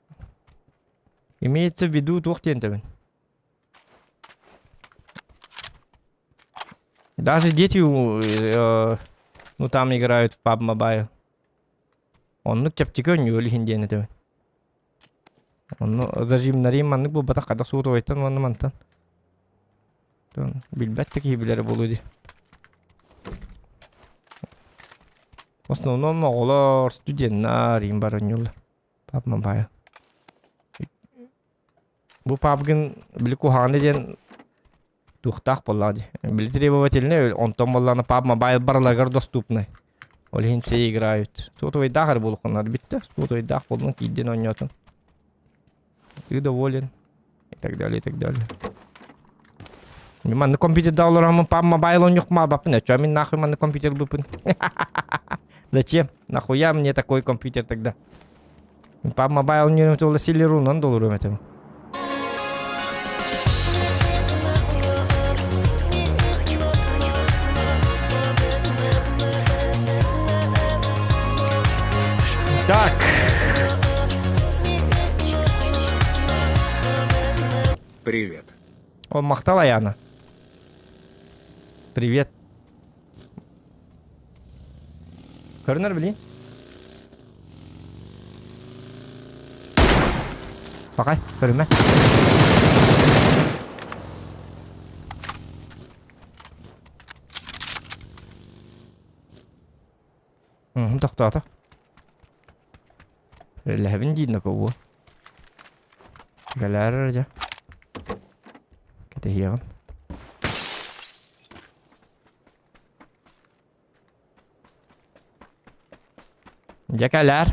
имеется в виду туох диэн этэбин? Даже дети ну там играют в PUBG Mobile. Оннук чэпчэки оонньуур иһин диэн этэбин. Онно зажимнарыым маннык буолбатах хата суотабайтан уонна мантан. Билбэт да киһи билэрэ буолуо дии. В основном оҕолор, студеннар иин бар оонньууллар. PUBG Mobile. Бу PUBG-ын били куһаҕана диэн туохтаах буоллаҕа дии. Били требовательнай, онтон буоллаҕына PUBG Mobile барыларыгар доступный. Ол иһин все играют. Сотовайдаах эрэ буолуоххунар бүттэ. Сотовайдаах буоллун киирдин оонньоотун. Ты доволен. И так далее, и так далее. Манны компьютерда олораммын PUBG Mobile оонньуохпун баппын. А чё мин нахуй манны компьютер быппын? Зачем? Нахуя мне такой компьютер тогда? PUBG Mobile оонньуурум туола силлерунан долуруом этим. Так. Привет. О, махтал Аяна. Привет. Көрүнэр билин. Бакай, көрүмэ. Тохтоото. Үлэһэбин диир нокобуо. Гэлээр дьэ. Кэтэһиэҕим. Дьэ кэлээр.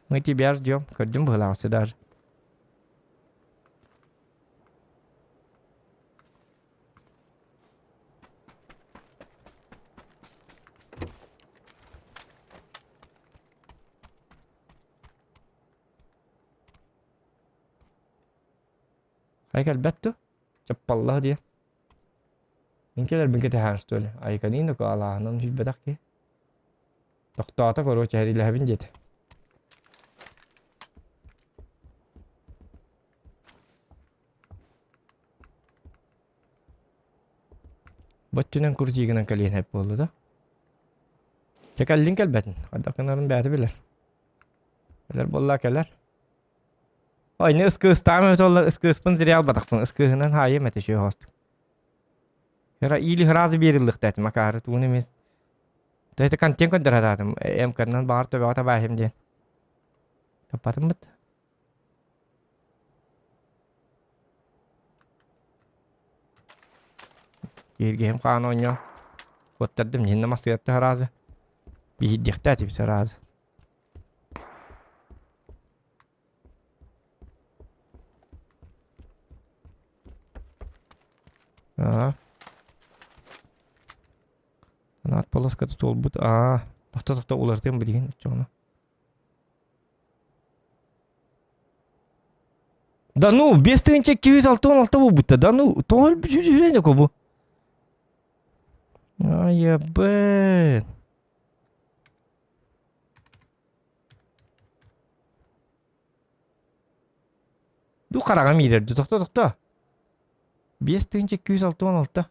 Мы тебя ждем. Көрдүм быһылаах сюда же. Хайа кэлбэт дуо? Чаппаллах диэн. Мин кэлэрбин кэтэһээн что ли? Айканыын да алааһынан сүүрбэтэх киһи. Тохтоото короче эрилэһэбин диэтэ. Бөттүнэн крутигынан кэлиэн сөп буолла да. Чэ кэллин кэлбэтин. Хайдах гынарын бэйэтэ билэр. Кэлэр буолла кэлэр. Ой, не ыскыыстаам эбит оллар ыскыыспын зря албатахпын. Ыскыыһынан хаайым этэ үчүгэй хоостук. Ера или сразу биэриллихтээтим акаары тугун эмиэ. То это контент көрдөрө МК-нан баҕар төбөҕө табааһым диэн. Таппатым быт. Киһиргэһим хаан оонньоо. Куоттардым иһиннэ массыынатта сразу. Биһирдиэхтээтим сразу. Аа. Наат полоската туолбут. Аа. Тохто тохто уларытыам билигин оччоҕуна. Да ну, 5266 буолбута. Да ну, тоҕо өлбүт бу? Айабын. Ду хараҕым иирэрдэ. Тохто, тохто. 5266.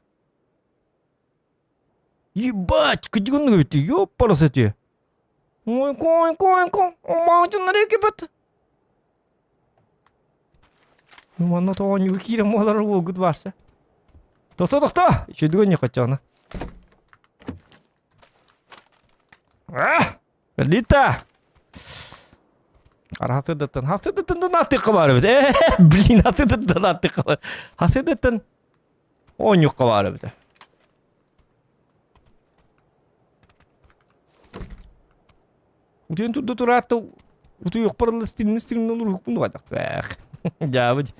Ебать, кыдьык оннук эбит. Ёппарас эти. Ой, кой, кой, кой. Омаачыннар экипет. Манна тоҕонньугу киирэн буолар уолгут барса. Тохто, тохто! Үчүгэй не хотяна. Лита! Арасыдаттан, хасыдаттан аттыкка бар эбит. Э, блин, хасыдаттан аттыкка бар. Хасыдаттан оонньукка бар эбит. Утуйан турда тураатта утуйуохпар стимни стимни олоруохпун дуҕайдахтаах. Дьаабыт.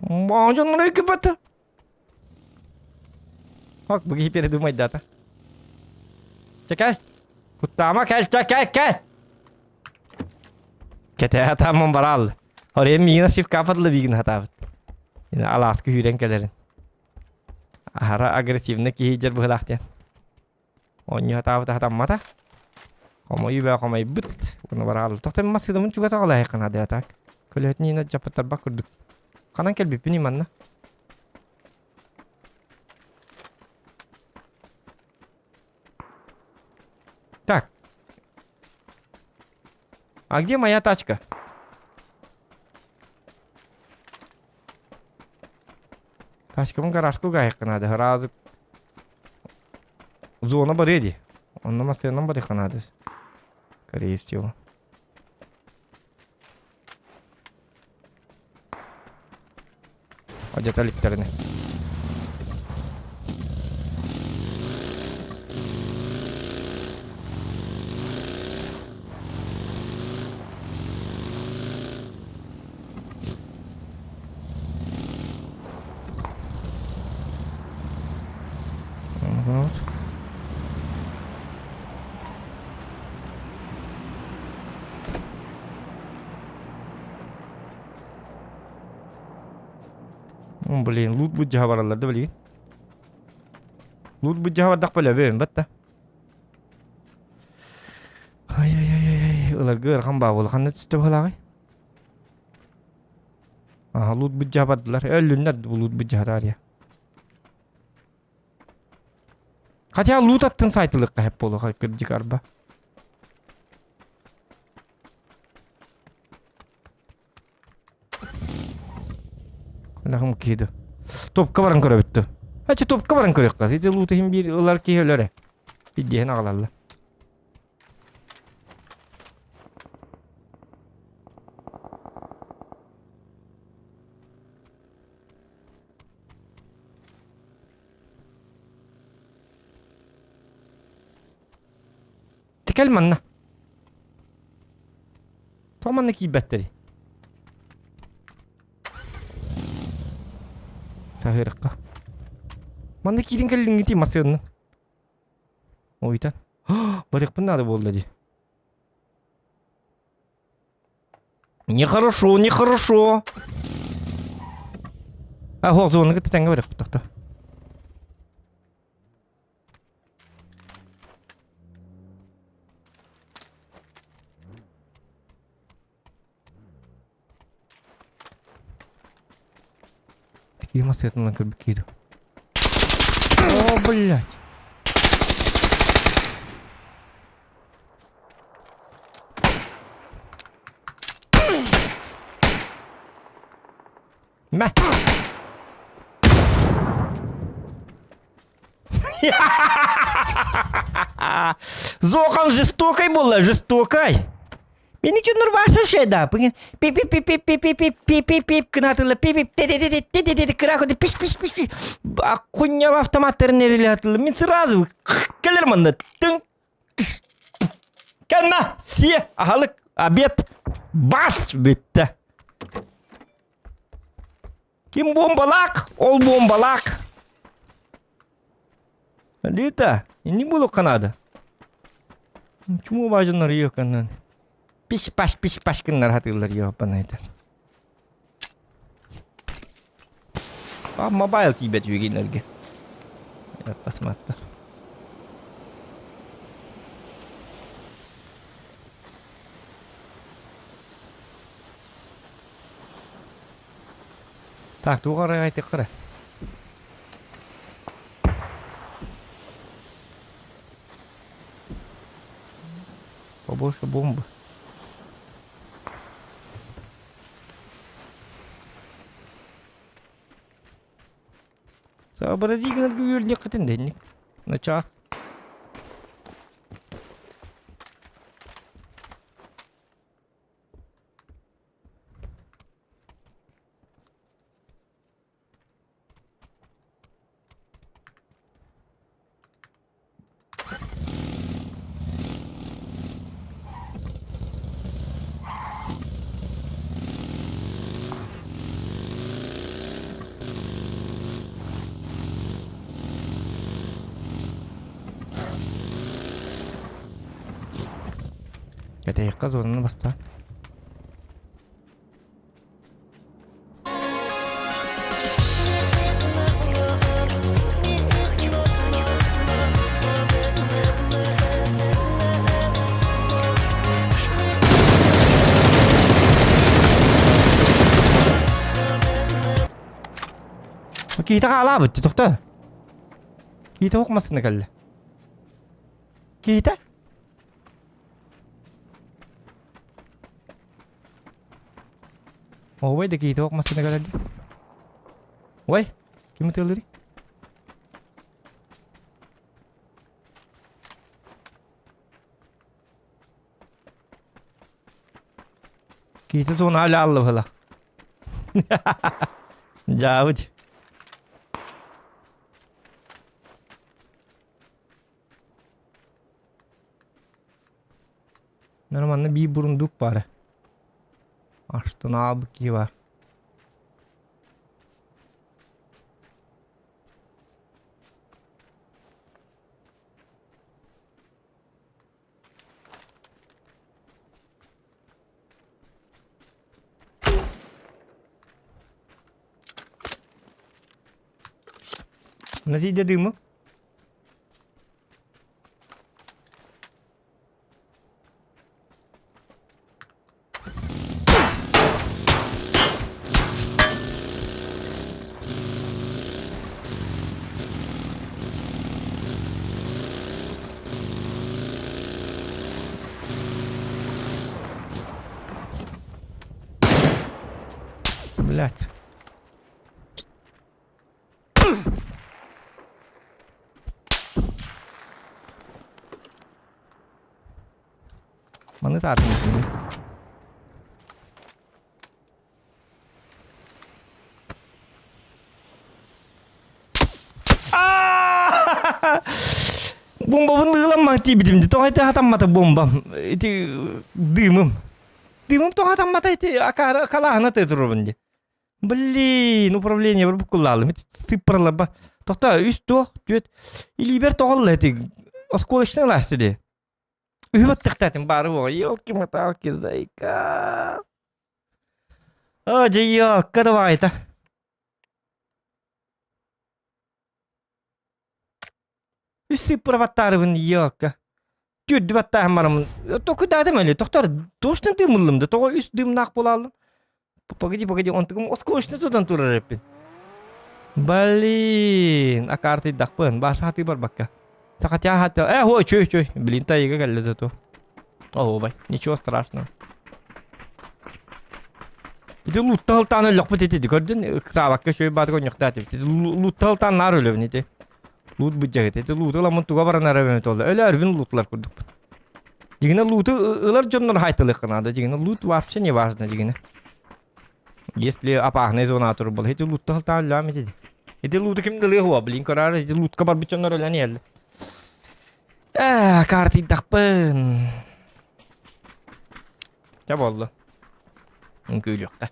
Дьоннор өйгөбөтө. Ок, бу киһи передумайдата. Чэ кэл. Куттаама кэл, чэ кэл, кэл. Кэтээ атааммын бараал. Орен миигин ошибка падла биигин хатаабыт. Алааска күүрэн кэлэрин. Аһара агрессивный киһи дьэр быһылаах диэн. Оонньуу сатаабыта сатаммата. Хомойуу бээ хомойбут. Уну бараал. Тохтон массыынабын чугас аҕалаһыаххын наада так. Көлөһөтүн иһин дьаппыттарбах курдук. Ханан кэлбиппиний манна? Так. А где моя тачка? Тачкабын гаражка угаайахха наада. Сразу зона барыа дии. Онно массыынам барыахха наада. Скорее всего. Одета иликтэринэ. Вот. Блин, лут буддьаха бараллар да билигин. Лут буддьаха бардах бөлөбүн батта. Ай-ай-ай-ай, ыларга ыарахан баа улахан түстэ быһалааҕый. Аха, лут буддьаха бардылар. Өллүннэр бу лут буддьаха таарыйа. Хотя лут аттын сайтылыкка хэп буолуха кырдьык арба. Лахым киһи Топка баран көрөбүттү. Ачы топка баран көрүөххэ. Ити луут иһин биир ылар киһи өлөрө. Бидиһин аҕалалла. Кэл манна. Тоҕо манна киирбэттэрий? Саһыарыкка. Манна киирин кэллиҥҥитий массыыннан. Ойтан. Барыахпын наада буолла дии. Нехорошо, нехорошо. А, хоқ зоны кытта тэҥҥэ барыахпыт тохто. Такие массыытынан көрбүт киирдим. О, блядь. Мэ. Зохан жестокой буолла, жестокой. Мени дьоннор бааса шеда. Пи пи пи пи пи пи пи пи пи пи кынатылы пи пи те те те те те те кыра ходы пиш пиш пиш пиш. Аккунья автоматтарын эрили атылы. Мин сразу келер манна тың тыш. Кэнна сие аһалык обед бац бүтті. Ким бомбалаах, ол бомбалаах. Лита, инник буолуохха наада. Чумуу баажаннар йоканнан. Пиш-паш, пиш-паш гыннар хатыыллар йоппанайтар. А мобайл тиийбэт үөгиннэргэ. Басматтар. Так, туох арай айтыахха эрэ. Побольше бомбы. Сообрази гынарга үөрдүөххүтүн дэнник. На час. Кэтэйэххэ зонаны бастаан. Киһитэ хаалаабыт тохто. Киһитэ ох массыына кэллэ. Киһитэ? Оҕобой да киһитэ ох массыына кэлэр дии. Ой, ким ытыалыырый? Киһитэ тугун аля алла быһыла. Дьаабыт. Нормально биир бурундук баара. Аштынаабыт киһи баар. Nasıl дымы? Блять. Маны таартын Бомбабын ыламман тиийбитим дии. Тоҕо ити хатаммата бомбам? Ити дымым. Дымым тоҕо хатаммата ити акаары халааһына тыы турабын дии. Блин, управление бар буккуллаалым. Ити сыппараларба. Тохто үс туох түөт илиибэр тоҕолла ити оскуолачный ласты дии. Үһү баттахтаатым баары буоҕа. Елки-моталки, зайка. О, дьиёкка давай-та. Үс сыыппыра баттаарыбын ёкка. Түөрдү баттааһын бараммын. Токуйдаатым эле. Тохтор, тоштан тыымыллым да. Тоҕо үс дыымнаах буолааллым. Погоди, погоди, онтугум осколочно тутан турар эппин. Блин, акаартыйдахпын. Баасаатыы барбакка. Хотя хотел. Э, ой, чой, чой. Блин, тайга кэллэ зато. О, бай, ничего страшного. Ити лутталтаан өллөхпүт ити көрдүн ыксаабакка шөй баатык онньохтаат ити лутталтаан наар өлөбүн ити лут быдьагыт ити луту ыламмын туга баран арабын толла өлөөрбүн лутлар курдукпун дьигинэ луту ылар дьоннор хайтылыахха наада дьигинэ лут вообще не важно дьигинэ если опасная зона турбул ити лутта халтаан өлөм ити ити луту ким да ылыа блин көрөр ити лутка барбыт дьоннор өлөн иһэллэр Ээ, каартыйдахпын. Чэ буолла. Үҥкүүлүөххэ.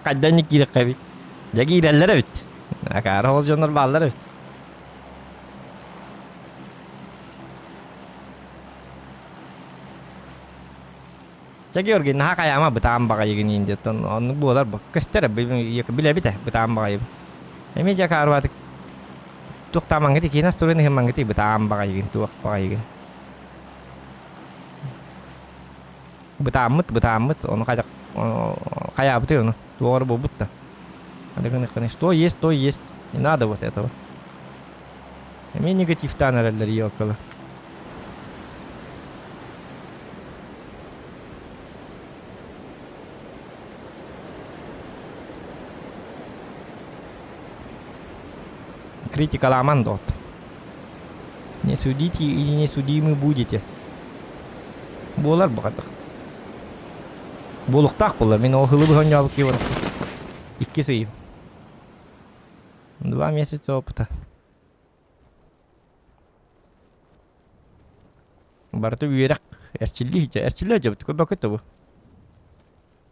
Хайдан киирэххэ эбит. Дьэ киирэллэр эбит. Акаары ол дьоннор бааллар эбит. Чэ Георгий, наһаа хайаама бытаан баҕайыгын иин диэттэн оннук буолар бу. Көстөр билэбит ээ бытаан баҕайыбын. Эмиэ дьэ акаарбатык туох таамаҥҥыт икиэн астурын ыһымаҥҥыт бытаан баҕайыгын туох баҕайыгын. Бытааммыт, бытааммыт, ону хайдах хайаабытый ону, туох эрэ буолбут да. Что есть, то есть. Не надо вот этого. Эмиэ негативтаан эрэллэр елкалы. Критикаламан дот. Не судите или не судимы будете. Буолар баҕатах. Буолуохтаах буолар. Мин ол хылы быһан киһи Икки сый. Два месяца опыта. Барыта үөрэх эрчиллии эрчиллэ дьэбит көрбөккүт да бу.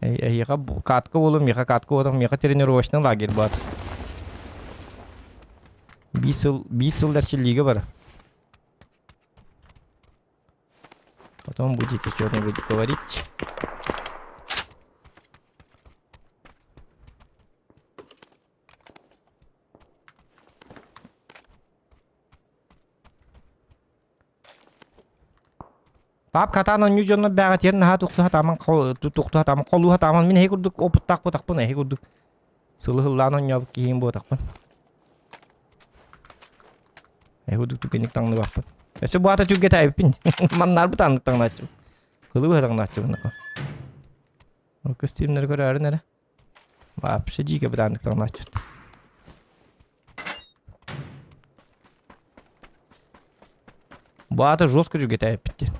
Эһиэхэ катка буолуо, миэхэ катка буолуо, миэхэ тренировочный лагерь баар. Биир сыл, биир сыл эрчиллиигэ бар. Потом будете что-нибудь говорить. Пап катаан оонньуу дьоннор бээҕитигэр наһаа тухтуһа тааман тухтуһа тааман холууһа тааман мин эһи курдук опыттаах буотахпын эһи курдук сылы сыллаан оонньообут киһим буотахпын. Эһи курдук түгэнник таҥныбаппын. Өссө бу аата түргэтээбиппин. Маннаарбыт ааннык таҥнааччыбын. Кылы быһа таҥнааччыбын. Ол көстүүмнэри көрөөрүн эрэ. Вообще дьиикэ бытааннык таҥнааччыбыт. Бу аата жестко түргэтээбиппит диэн.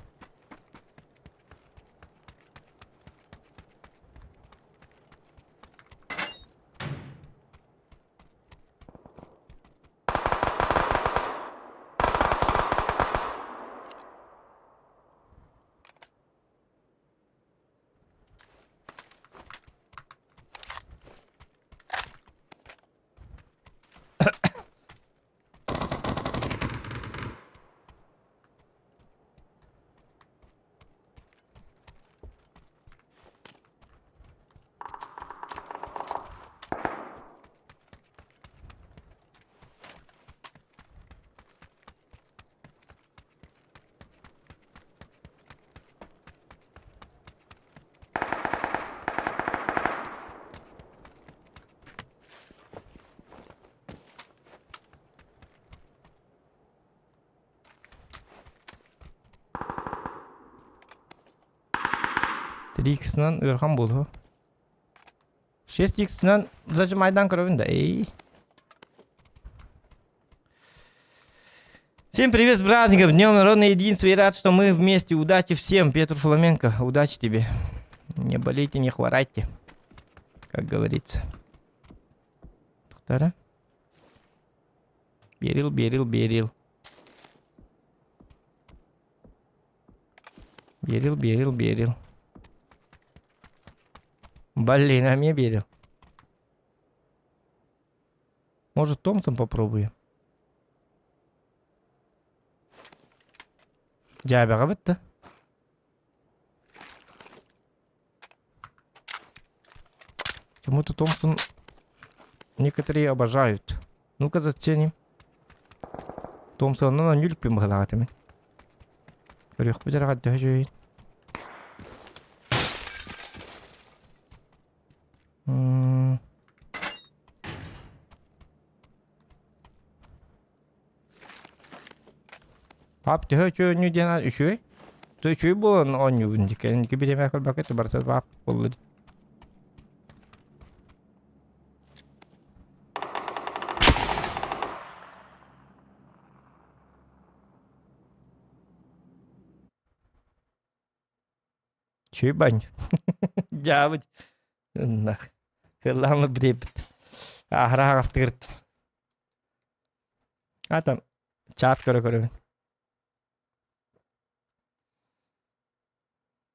3x-нан ыарахан буолуо. 6x-нан зажимайдан көрөбүн да, эй. Всем привет с праздником! Днем народного единства и рад, что мы вместе. Удачи всем, Петр Фламенко. Удачи тебе. Не болейте, не хворайте, как говорится. Тоқтара. Берил, берил, берил. Берил, берил, берил. Блин, а мне берил. Может, Томпсон попробуем? Дьээбэҕэ бытта. Почему-то Томпсон некоторые обожают. Ну-ка заценим. Томпсоннан онньуу быһылаах этим. Көрүөхпүт эрэ төһө үчүгэй. Пап төһө үчүгэй оонньуу диэн үчүгэй. То үчүгэй буолан оонньуубун дии. Кэнники бириэмэ көрбөккө барыта пап буолла дии. Чуйбань. Дьаабыт. Ыннах. Кыллаамы бүтейбит. Ахара аҕастыгырт. А там чат көрө көрөбүн.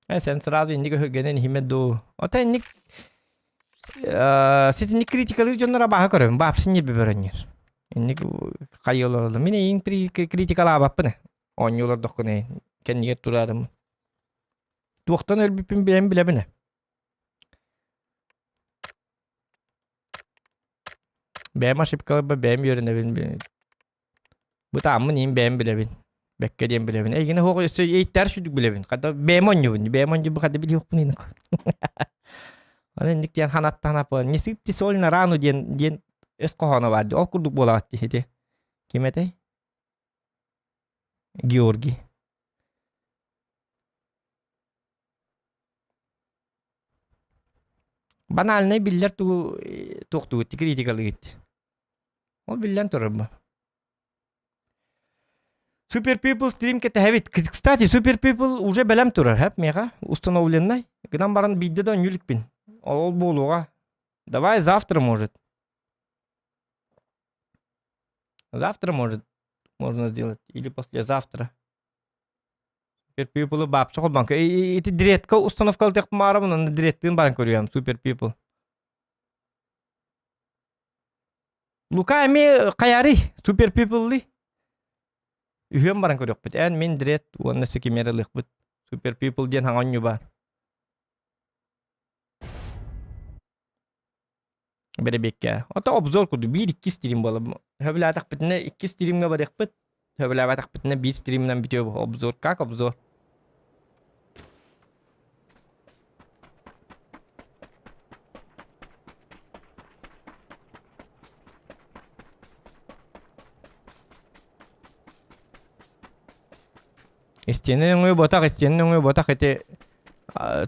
Э, сен сразу инник өһүргэнэн иһимэ дуу. Ота инник ситинник критикалыыр дьоннор абааһы көрөбүн. Баапсын ньиэбэ бөрөннөр. Инник хайыылар Мин эйиҥ критикалаабаппын. Оонньуулар дохкун кэннигэр тураарым. Туохтан өлбүппүн бэйэм билэбин ээ. Бэйэм ошибкаларбар бэйэм үөрэнэбин. Бытааммын иһин бэйэм билэбин. Бэккэ диэн билэбин. Эйигини суох өссө эйиттээр сүдүк билэбин. Хата бэйэм оонньуубун. Бэйэм оонньуубун хата билиэхпин иһин. Аны инник диэн ханаттан апа не сыпьте соль на рану диэн диэн өс хоһооно баар дии. Ол курдук буолаҕыт дии ити. Ким этэй? Георгий. Банальнай биллэр тугу туохтугут критикалыгыт. Ол биллэн турар бу. Super People стрим кэтэһэбит. Кстати, Super People уже бэлэм турар, хэп миэхэ установленный. Гынан баран биирдэ да онньуликпин. Ол буолуоҕа. Давай завтра, может. Завтра, может, можно сделать. Или послезавтра. Super People баапча холбанка. Ити дредка установкалытыах маарабын, онно дреттыын баран көрүөм Super People. Лука эмиэ хайарый Super People-ли? Үһүөн баран көрүөхпүт. Эн мин дред уонна сөкимер ылыахпыт. Super People диэн хаҥа оонньуу баар. Бэрэбиэккэ. Ото обзор курдук биир-икки стрим буолар. Сөбүлээтэхпитинэ икки стримҥэ барыахпыт. Сөбүлээбэтэхпитинэ биир стриминэн бүтүө обзор. Как обзор? Истиэнэ өҥүө ботах, истиэнэ өҥүө ботах ити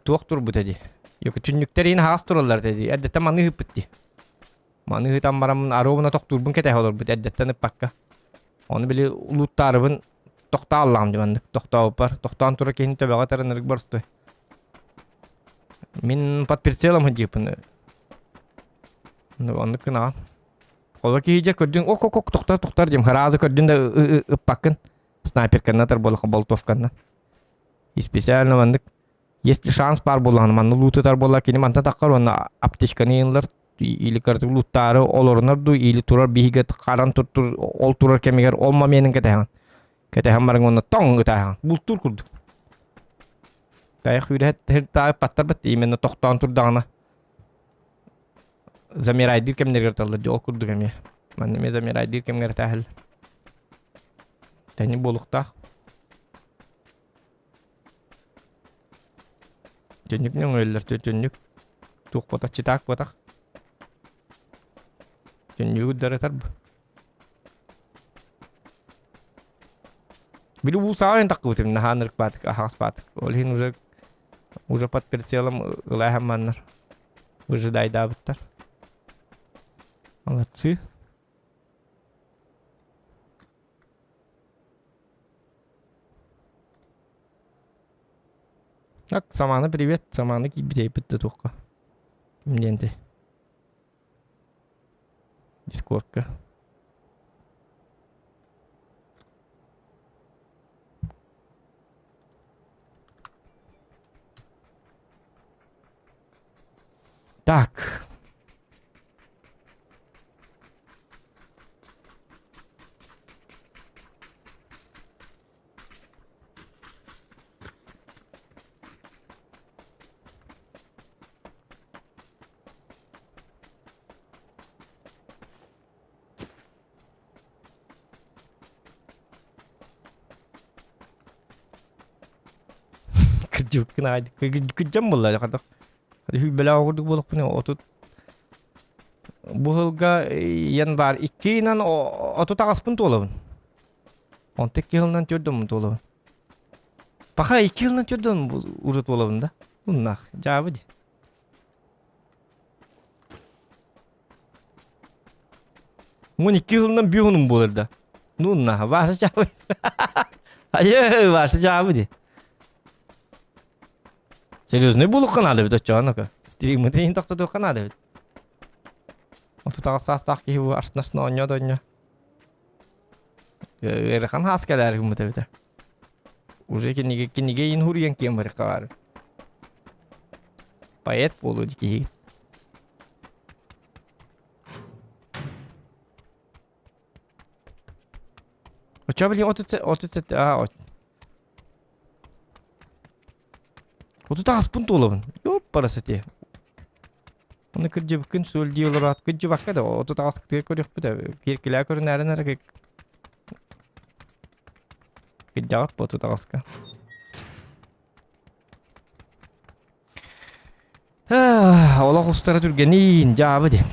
туох турбута дии. Түннүктэр иһин аһаҕас тураллар этэ дии. Эрдэттэн маны ыыппыт дии. Маны ыытан бараммын аруобуна тохтуурбун кэтэһэ олорбут эрдэттэн ыппакка. Ону били улууттаарыбын тохтооллаҕым дии маннык тохтообуппар. Тохтоон турар киһини төбөҕө тарынарык боростуой. Мин под прицелом сылдьыыппын. Оннук гынаҕын. Холо киһи дьэ көрдүҥ ок ок ок тохтор тохтор диэм сразу көрдүн да ыппаккын. Снайперканна тар буоллахха болтовканна. И специально маннык если шанс баар буоллаҕына манна луутутар буолла кини мантан таххар уонна аптечканы ылар или кырдык лууттаары олорунар дуу или турар биһигэ харан туттур ол турар кэмигэр ол моменын кэтэһэҕин кэтэһэн баран уонна тоҥ ытааһаҕын бултуур курдук тайах үүрэһэт таайпаттарбат именно тохтоон турдаҕына замирайдыыр кэмнэригэр таллар дии ол курдук эмиэ манна эмиэ замирайдыыр кэмҥэр этээһэл тэни буолуохтаах түннүк нөҥүөллэр түннүк туох ботах читаак ботах түннүгү дарытар бу били уу саҕайын таххыбытым наһаа ынырык баатык аһаҕас баатык ол иһин уже. Уже под прицелом ылааһын маннар. Выжидайдаабыттар. Молодцы. Так, Самана привет. Саманы киирбит да туохха. Ким диэнтэй? Дискордка. Так. Кырдьыбыккын аайы кырдьан буолла хатах. Бэлээ курдук буолуохпун отут бу сылга январь икки ыйынан 38-ын туолабын. Онто икки сылынан төрдөммүн туолабын. Пока икки сылынан төрдөм уже туолабын да. Уннах, дьаабы ди. 12 сылынан биир хонум буолар да. Ну на, Вася дьаабы. Айы, Вася дьаабы ди. Серьезный буолуохха наада эбит оччоҕо Стриммытын иһин тохтотуохха наада эбит. 38 саастаах киһи бу астына оонньоо да оонньоо. Ыарахан хаас кэлээр гыммыт эбитэ. Уже кинигэ кинигэ иһин хуруйан киэн барыахха баар. Поэт буолуо дии киһи. Оччо билигин 37 аа 38-пын туолабын. Ёппарас ити. Оны кырдьыбыккын суол дии олороот кырдьыбакка да 38-кытыгар көрүөхпүт киэркилээ көрүнээрин эрэ кырдьаҕат бу 38-ка. Олох устара түргэниин, дьаабы дии.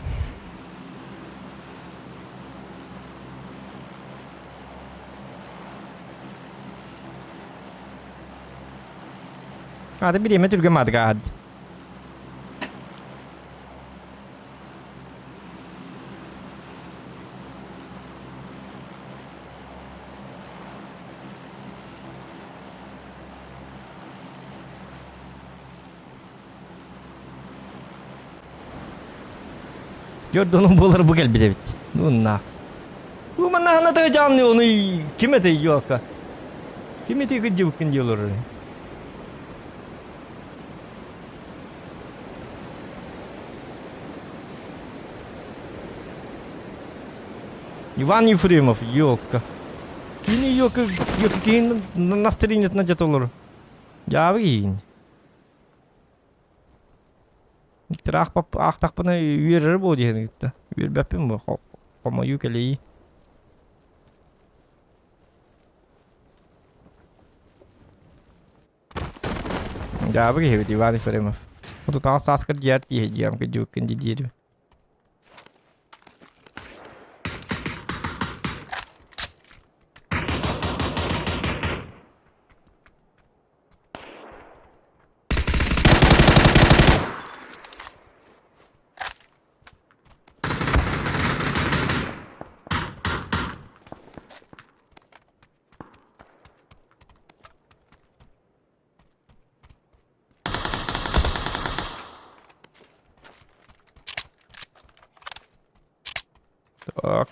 Ады бириэмэ түргэн маадыга аад. Дьордонун буолар бу кэлбит эбит. Нуннаах. Бу манна тыга дьаамны ону ким этэй юокка? Ким эти кыдьыбыккын дии олорор? Иван Ефремов, ёлка. Кини ёлка, ёлка киһин настроениетына дьэ олорор. Дьаабы киһин. Виктор аахтахпына үөрэр буо диэн кытта. Үөрбэппин бу хомойуу кэлэйии. Дьаабы киһибит Иван Ефремов. Отутаҕас сааскар дьиэр тииһэ дьиэм кыдьыбыккын дии Так.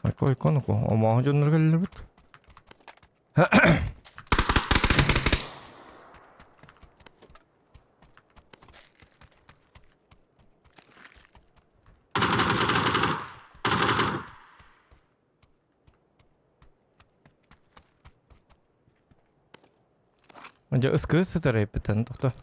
Ойко ойко нуку омооһу дьоннор кэллибит. Дьэ ыскыы сытар эппитэн тохто.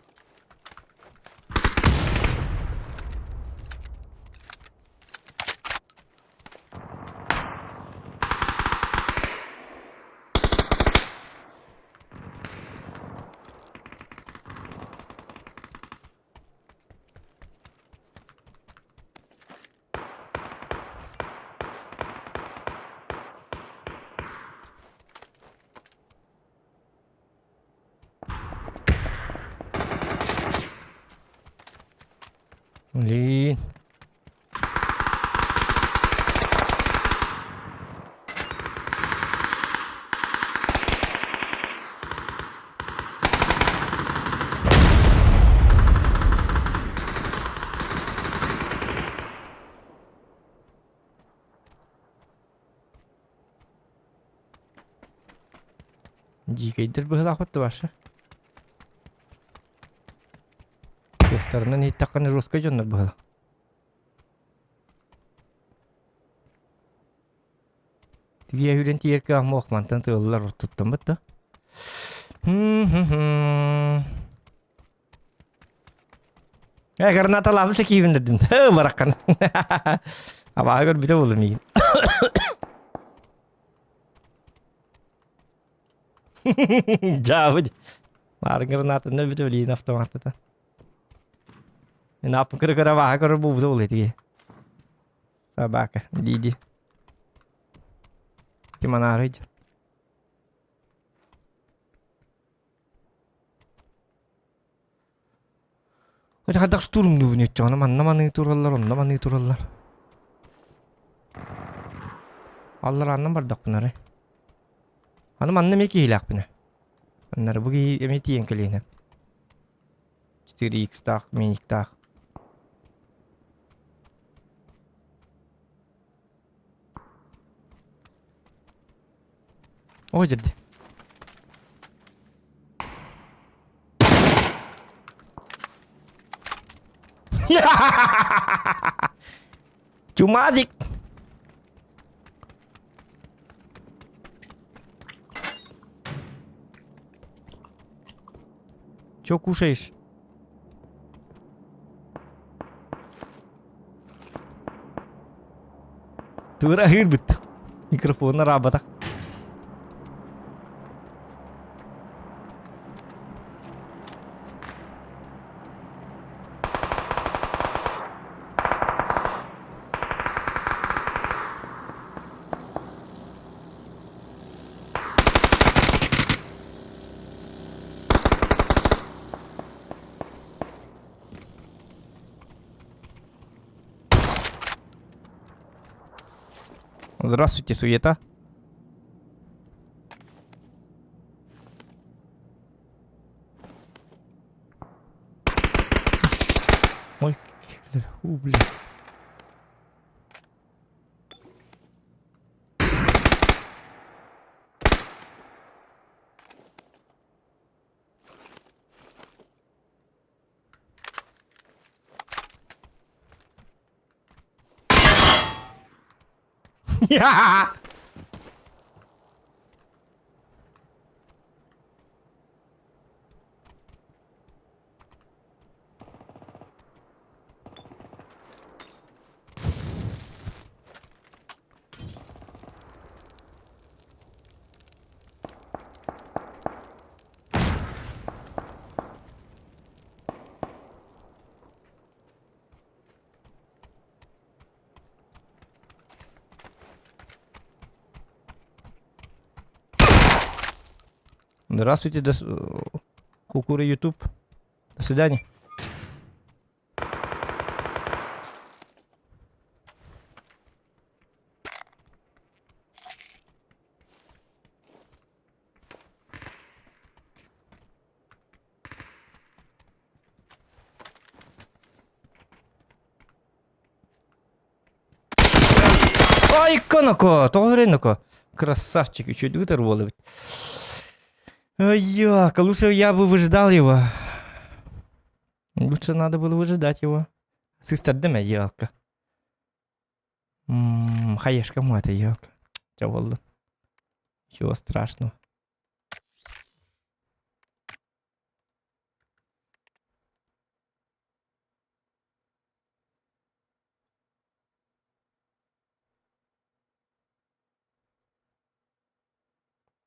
Блин. Дьиикэйдэр быһыылаахпыт да Ваша. Тыастарынан иһиттэххинэ жесткай дьоннор быһыылаах. Тигиэ үрэн тиийэр кыаҕым ох мантан тыаллар ортоттоммут да. Э, гранаталаабын сэкиибин дедим. Бараккан. Абааһы көрбүтэ буолла миигин. Дьаабы. Маар гранатаны өлбүтэ билиин автоматтата. Мен аппын кыра-кыра абааһы көрөр буолбута буолла итиги. Собака, диди. Ким анаарый Хотя хайдах штурмнуубун өччөҕүнэ манна маныы тураллар, онно маныы тураллар. Алларааннан бардахпына эрэ. Аны манна эмиэ киһилээхпинэ. Аннары бу киһи эмиэ тиийэн кэлиэнэ. 4x-таах, миниктаах. Ой, дьэрди. Чумазик! Чё кушаешь? Тура аһыырбыт. Микрофон араабатах. Здравствуйте, суета. Ой, у, блин. Здравствуйте, до... Кукура YouTube. До свидания. Ай, коноко, тоҕо Красавчик, үчүгэй ытар уол эбит. Ай, лучше я бы выждал его. Лучше надо было выжидать его. Сыстардым елка. Хаешка мой это елка. Чё болды? Чего страшного.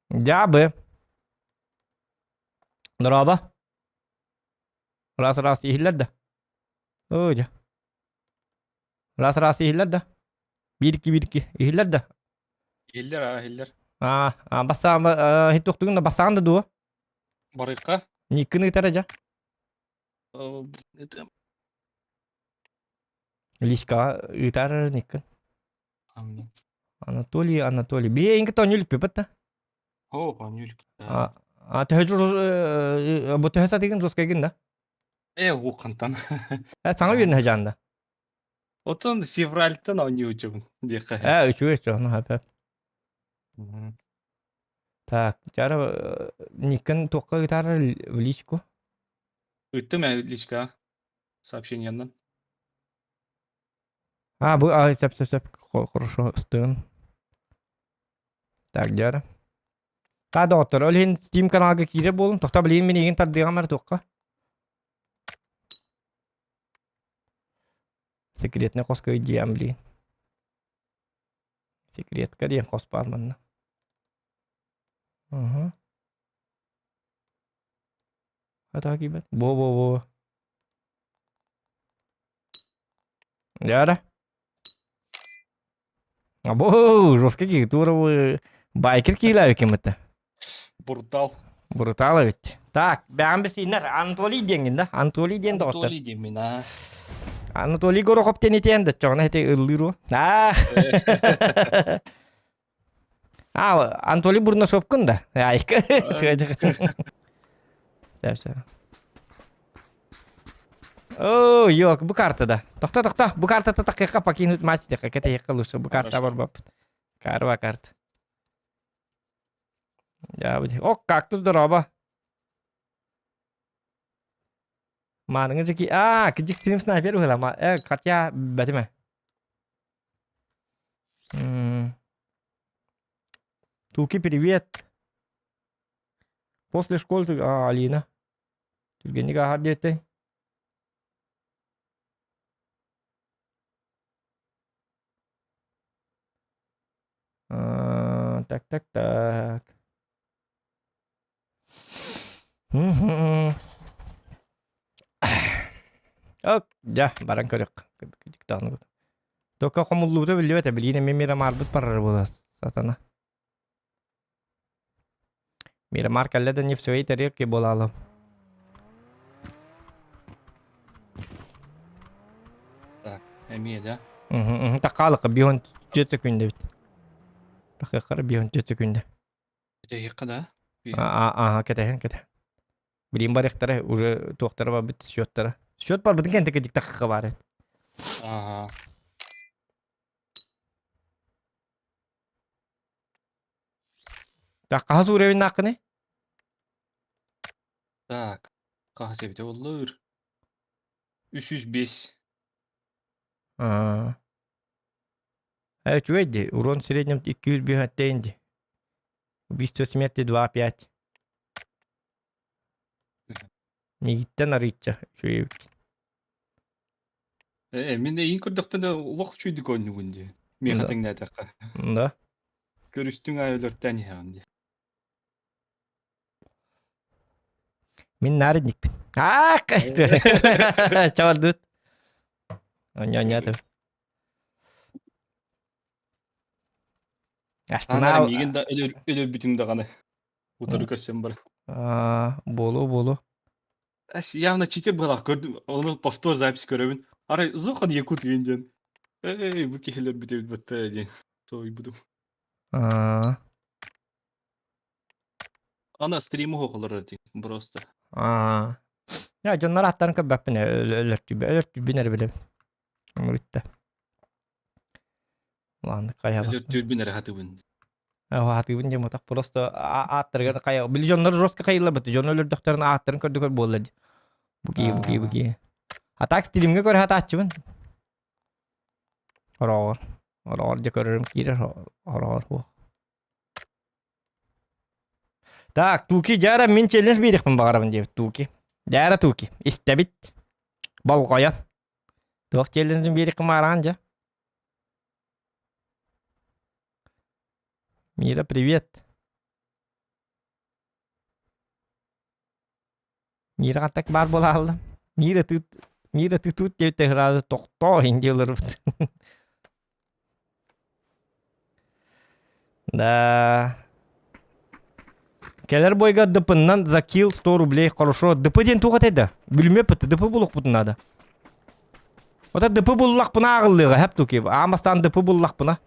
Дябы. Дорообо. Раз раз иһиллэр да. Оо дьэ. Раз раз иһиллэр да. Биир икки биир икки иһиллэр да. Иһиллэр аа иһиллэр. Аа, а бассаан иһит туохтугун да бассаан да дуо? Барыахха. Никкын ыытара дьэ. Личкаҕа ыытаар Никкын. Анатолий, Анатолий. Бие инки тоñul пипет О, оонньуу А, а төһө жур бу төһө сатыгын жесткайгын да? Э, ууккантан. Э, саҥа үөрэнэ сылдьаан да? Отон февральтан оонньуучубун диэххэ. Э, үчүгэй үчүгэй, ону хөп хөп. Так, чара Никкын туохха ыытаар в личку? Ыыттым ээ личка сообщениянан. А, бу, а, сөп, сөп, сөп, хорошо, ыстыын. Так, дьара. Та доҕоттор, ол иһин Steam каналга киирэр буолун, тохто билигин мин эйигин тардыаҕым эрэ туохха. Секретный хоско өйдүөм билигин. Секретка диэн хос баар манна. Угу. Хата киирбэт. Бо-бо-бо. Дьара. Або, жесткий киһи тура байкер киилээбит ким это? Брутал. Брутал эбит. Так, бэҕэн бисииннэр Анатолий диэҥҥин да? Анатолий диэн доҕоттор. Анатолий диэммин аа. Анатолий Горохов диэн итиэн да чоҕуна ити ыллыыр уо. Аа. А, Анатолий Бурнашовкун да? Айка. Все, все. О, yok, бу картада. Тохто, тохто, бу картата такыйка покинуть матч диэххэ, кэтэйиэххэ лучше, бу карта барбаппыт. Карва карта. Я О, как тут здорово. Мааныҥы дьики, а, кидик стрим снайпер уһулама. Э, хотя, бэтиме. Туки, привет. После школы, а, Алина. Түргэнник ааһар диэтэй. Так, так, так. Ок, дьэ, баран көрүөх. Дьыктааны Тока хомуллубута биллибэт, билигин эмиэ Мирамарбыт барар буолар сатана. Мирамар кэллэ да не в своей тарелке буолаалым. Так, эмиэ да? Угу, такаалыка бион түөрт күндэ бит. Такыаххара бион түөрт күндэ. Кэтэһиэххэ да? Ааха, кэтэһэн, кэтэһэн. Билин барыахтара, уже туохтара барбыт, счеттара. Счет барбытын кэнтэ кэдик такыха баар эт. Ага. Так, хаһыс уровень нааккыный? Так, хаһыс эбитэ буоллар? 305. Аа. Э, үчүгэй дии. Урон в среднем 205 аттейин дии. Убийство смерти 2-5. Мигиттен арыйча үчүгэй эбит. Э, мин эйин көрдөхпүнэ олох үчүйдүк оонньугун дии. Миэхэ тэҥнээтэххэ. Да. Көрүстүҥ аайы өлөртөөн иһэҕин дии. Мин наарыдникпин. Аах! Чабардыт. Онньонньоотум. Астына миигин да өлөрбүтүҥ даҕаны. Утары көрсөн бар. Буолуо, буолуо. Явно читер быһалаах көрдүм. Оны повтор запись көрөбүн. Арай зохан якут диэн диэн. Эй, бу киһилэр бүтэбит батта диэн. Соһуйбутум. Ана стриму хоҕолорор дии просто. Аа. Я дьоннор аттарын көрбөппүн өлөртүбүн өлөртүбүн эрэ билэбин. Бүттэ. Ладно, хайа. Өлөртүрбүн эрэ хатыбын. Хатыбын диэн мотах просто ааттарыгар хайа. Били дьоннор жестко хайыллабыт. Дьон өлөрдөхтөрүн ааттарын көрдүкөр буолла дии. Буки, буки, буки. А так стримҥэ көрө хатааччыбын. Ороҕор. Ороҕор дьэ көрөрүм киирэр ороҕор хуох. Так, Туки, дьара мин челлендж биэриэхпин баҕарабын диэбит Туки. Дьара Туки, истэбит. Болҕойон. Туох челленджин биэриэххин баҕараҕын дьэ? Мира, привет. Мира хантак баар буолаалла. Мира ты Мира ты тут диэбит сразу тохтоо иһин диэлэрбит. Да. Кэлэр бойга ДП-нан за килл 100 рублей хорошо. ДП диэн туох этэй да? Бүлүмүөппүт ДП булуохпутун наада. Ота ДП буллахпына ааҕыллыаҕа хэп туки. Аан бастаан ДП буллахпына.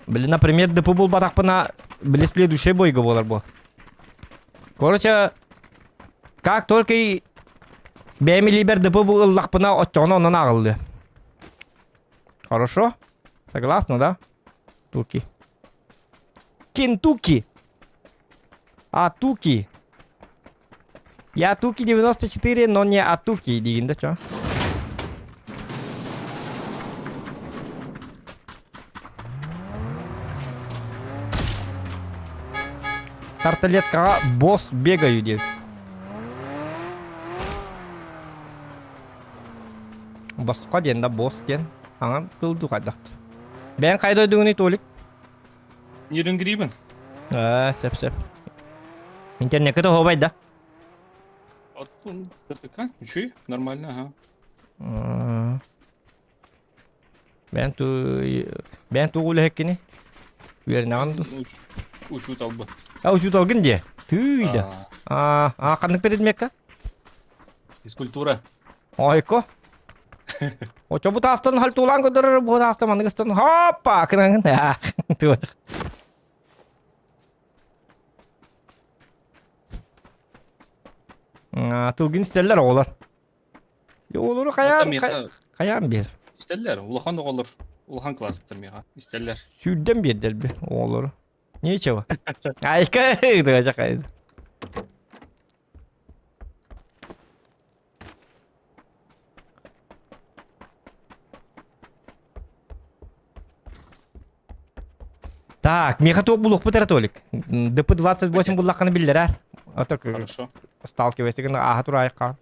Били, например, ДП булбатахпына, били следующий бойга буолар бу. Короче, как только и бэйэм илиибэр ДП ыллахпына, оччоҕуна онон ааҕыллыа. Хорошо? Согласна, да? Туки. Кентуки. А, Туки. Я Туки 94, но не Атуки диигин да чё? Тарталеткаҕа босс бегаю диэбит. Боско диэн да босс диэн. Аҥар тыл дуу хайдах Бэйэҥ хайа дойдугунуй Толик? Нерюнгрибин. Аа, сөп сөп. Интернеккэ тоһуобай да? Оттон ТТК, үчүй, нормально, ага. Бэйэҥ ту бэйэҥ тугу үлэһиккини? Үөрэнэҕин дуу? Учууталбын. А, учууталгын дии? Тыый да. Аа, а ханнык предмекка? Физкультура. Ойко. Очо бу таастан хальтуулаан көрдөрөр бу таастан манныгыстан хоппа кынаңын туот. Тылгын истэллэр оҕолор. Оҕолору хайаан хайаан биэр. Истэллэр, улахан оҕолор, улахан класстар миэхэ истэллэр. Сүүрдэн биэрдэр оҕолору. Ничего. Айка, дыача Так, миэхэ туох булуохпут эрэ Толик? ДП-28 буллаххына биллэрээр. А так Хорошо. сталкивайся гына ааһа тураайыкка.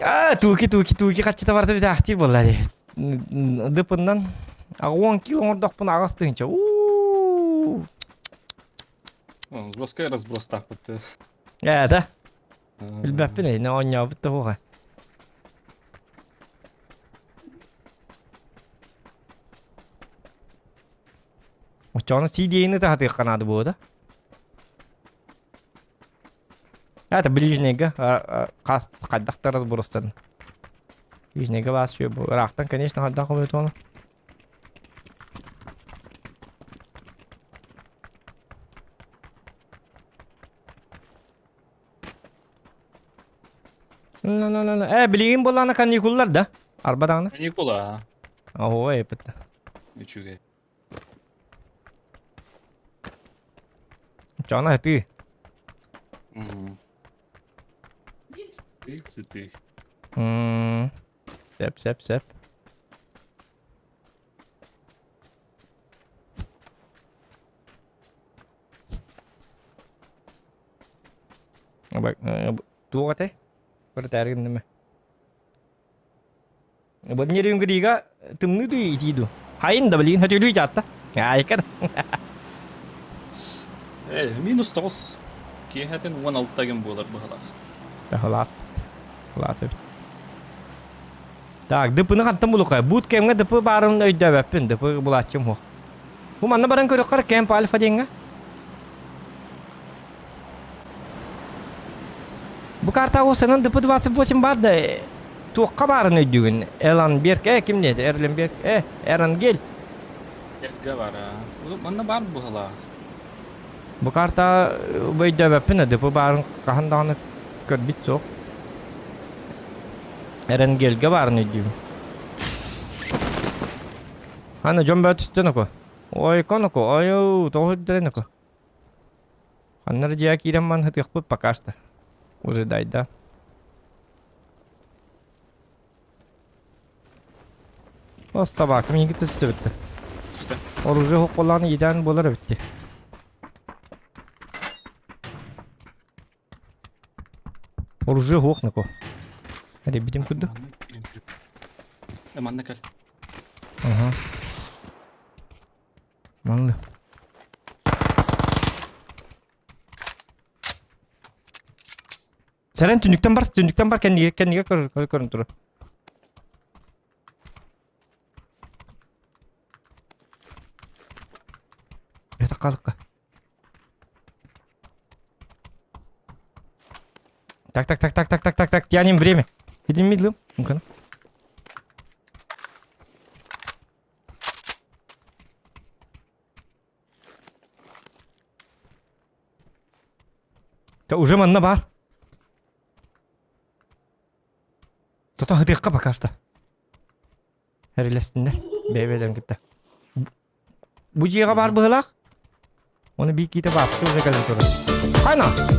А, туки туки туки хаччыта барда бүтээхтиир буолла дии. ДП-нан 10 кило оҥордохпун аҕыс тыһыынча. Уу. Жесткий разброс-таахпыт. Ээ, да. Билбэппин эйне оонньообут да буоҕа. Оччоҕуна CDA-ны таһатыахха наада буолуо да? Это ближнийга хас хайдахтар разбростан. Ближнийга баас бу ыраахтан, конечно, хайдах ону. Э, билигин буоллаҕына каникуллар да? Арба даҕаны. Каникула. Ого, эппит. Үчүгэй. Чана ты. Ты, ты. Сеп, сеп, сеп. Туох этэй? Бырытааргын гынныма. Бу Нерюнгрига тымныы дуу итии дуу? Хайын да билигин хөтөлүү дьаатта. Айка. Э, минус 9. Киэһэтин 16 гын буолар быһалаах. Быһалааспыт. Кылаас эбит. Так, ДП-ны хантан булука? Бут кэмҥэ ДП баарын өйдөөбөппүн. ДП булааччым суох. Бу манна баран көрөххөр Кэмп Альфа диэҥҥэ. Бу картаҕа санан ДП-28 бар да туохха баарын өйдүүгүн? Эланберг, э ким диэтэ? Эрленберг, э Эрангель. Эргэ бара. Манна баар быһалаах. Бу карта өйдөөбөппүн ДП баарын хаһан даҕаны көрбүт суох. Эренгельгэ баарын өйдүүбүн. Аны дьон бөҕө түстэн око. Ой, коноко, ой, тоҕо үрдэрин око. Ханна дьиэ киирэн ман хытыахпыт пока что. Уже дайда. О, собака миигин түстэ бүттэ. Оружие хокколааны идээн буолар эбитти. Оружие хуох нако. Эребитим курдук. Манна кэл. Ага. Манна. Сэрэн түннүктэн бар, түннүктэн бар кэннигэр кэннигэр көр көр көрөн тур. Это казыкка. Так, так, так, так, так, так, так, так, тянем время. Идем медленно. Ну-ка. Да уже манна бар. Тото хытыахха пока что. Эрилэстиннэр. Бэйбэлэрин кытта. Бу дьиэҕэ баар быһыылаах. Оны биир киитэ баапчы уже кэлэн турар. Хайна!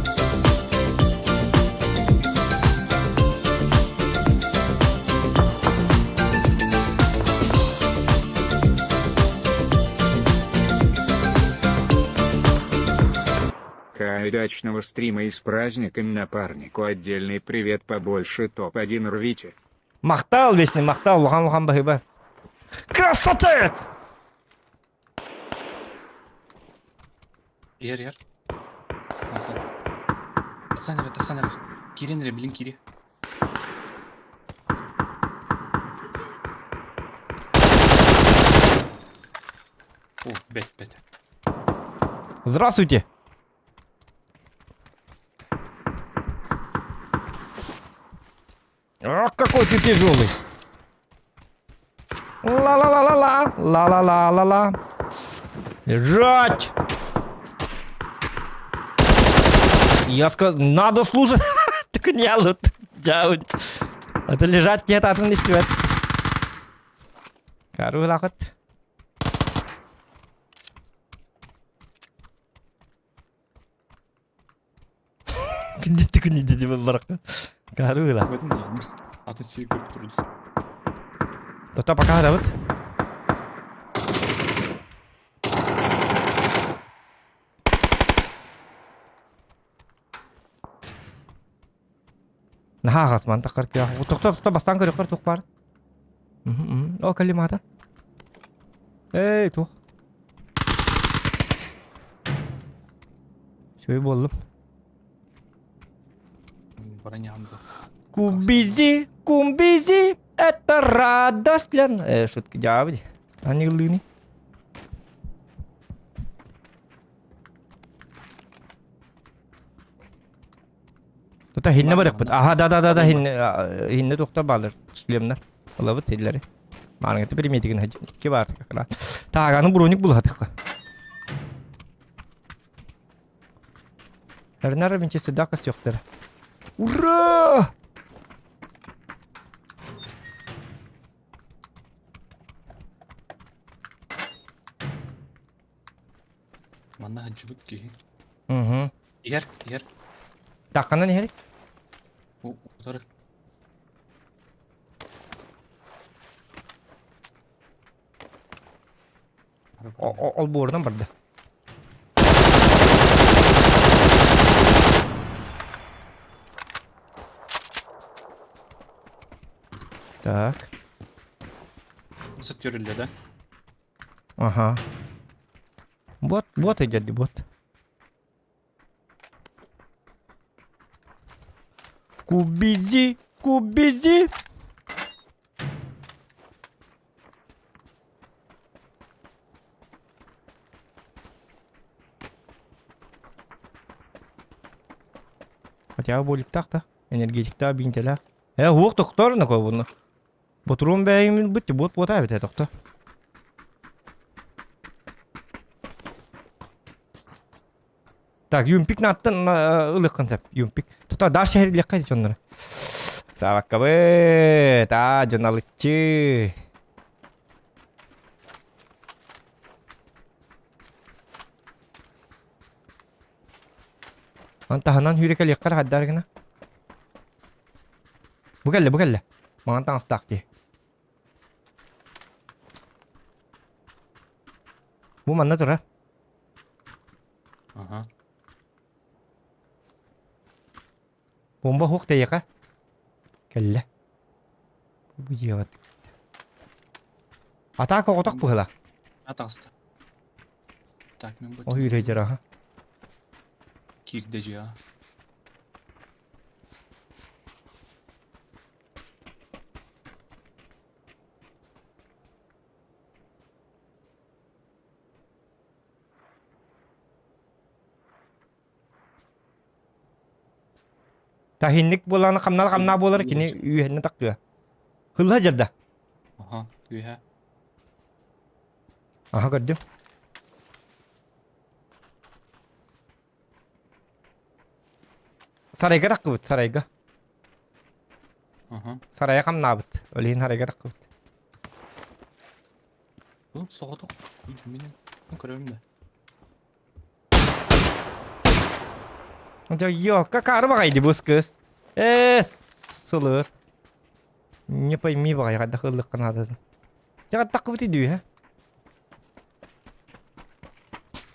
Удачного стрима и с праздником напарнику отдельный привет побольше топ-1 рвите. Махтал вечный, махтал, улахан улахан баһыба. Красота! Ер, ер. Тахсан эрэ, тахсан эрэ. Киирэн эрэ, билин киири. О, бэт, бэт. Здравствуйте! Ах, какой ты тяжелый! Ла-ла-ла-ла-ла! Ла-ла-ла-ла-ла! Лежать! Я сказал, надо слушать. Так не лут. Это лежать нет, атын не истибэт. Карулахат. Күндү диди баракка. Карула. Атын сири көрүп турдум. Тота пока харабыт. Наһаа аҕас таххар кыах. Тохто тохто бастаан көрөххөр туох баар. О калимата. Эй туох. Сөй боллум. Кубизи, кумбизи, это радость для... шутки дьаабыт. Аньылыыны. Тута хинне барыппыт. Аха, да да да да хинне хинне тухта баалар шлемнер. Олабыт тиллери. Мааныгыты биримиэтигин икки баар как Так, аны броник булхатыкка. Эрнар винчестерда костюктер. Ура! Манна ханчыбыт киһи. Угу. Иһэр, иһэр. Такканан иһэр. Утары. Ол буорунан барда. Так. Сыт көрүллэ да? Ага. Вот, вот идет, вот. Кубизи, кубизи. Хотя бы да, энергетикта бинтелә. Э, уох тохтор на кой буну. Ботурун бәйин бит бот бота бит тохто. Так, юмпик наттан ылыккын сәп, юмпик. Тута даш шәһәр леккә дьоннор. Сабаккабы, та журналычы. Антаһынан хүрекә леккар хаддар гына. Бу кэллэ, бу кэллэ. Маған таҥастаах дии. Бу манна турар. Ага. Бомба хук тэйэхэ. Кэллэ. Бу дьиэҕэ Атака оҕотох быһыылаах. Атаста. Так, мен бу О үүрэ аха. киирдэ дьиэҕэ. Таһинник буолан хамнал хамнаа буолар кини үөһэнне таккыа. Хылла дьарда. Аха, үөһэ. Аха көрдүм. Сарайга таккыбыт, сарайга. Аха. Сарайа хамнаабыт. Ол иһин сарайга таккыбыт. Бу соҕотох. Мин көрөбүн да. Дьэ, ёлка, каары баҕайды бу кыыс. Ээ, сылыр. Не пойми баҕайы хайдах ыллыкка наадатын. Дьэ, таххыбыт идүү,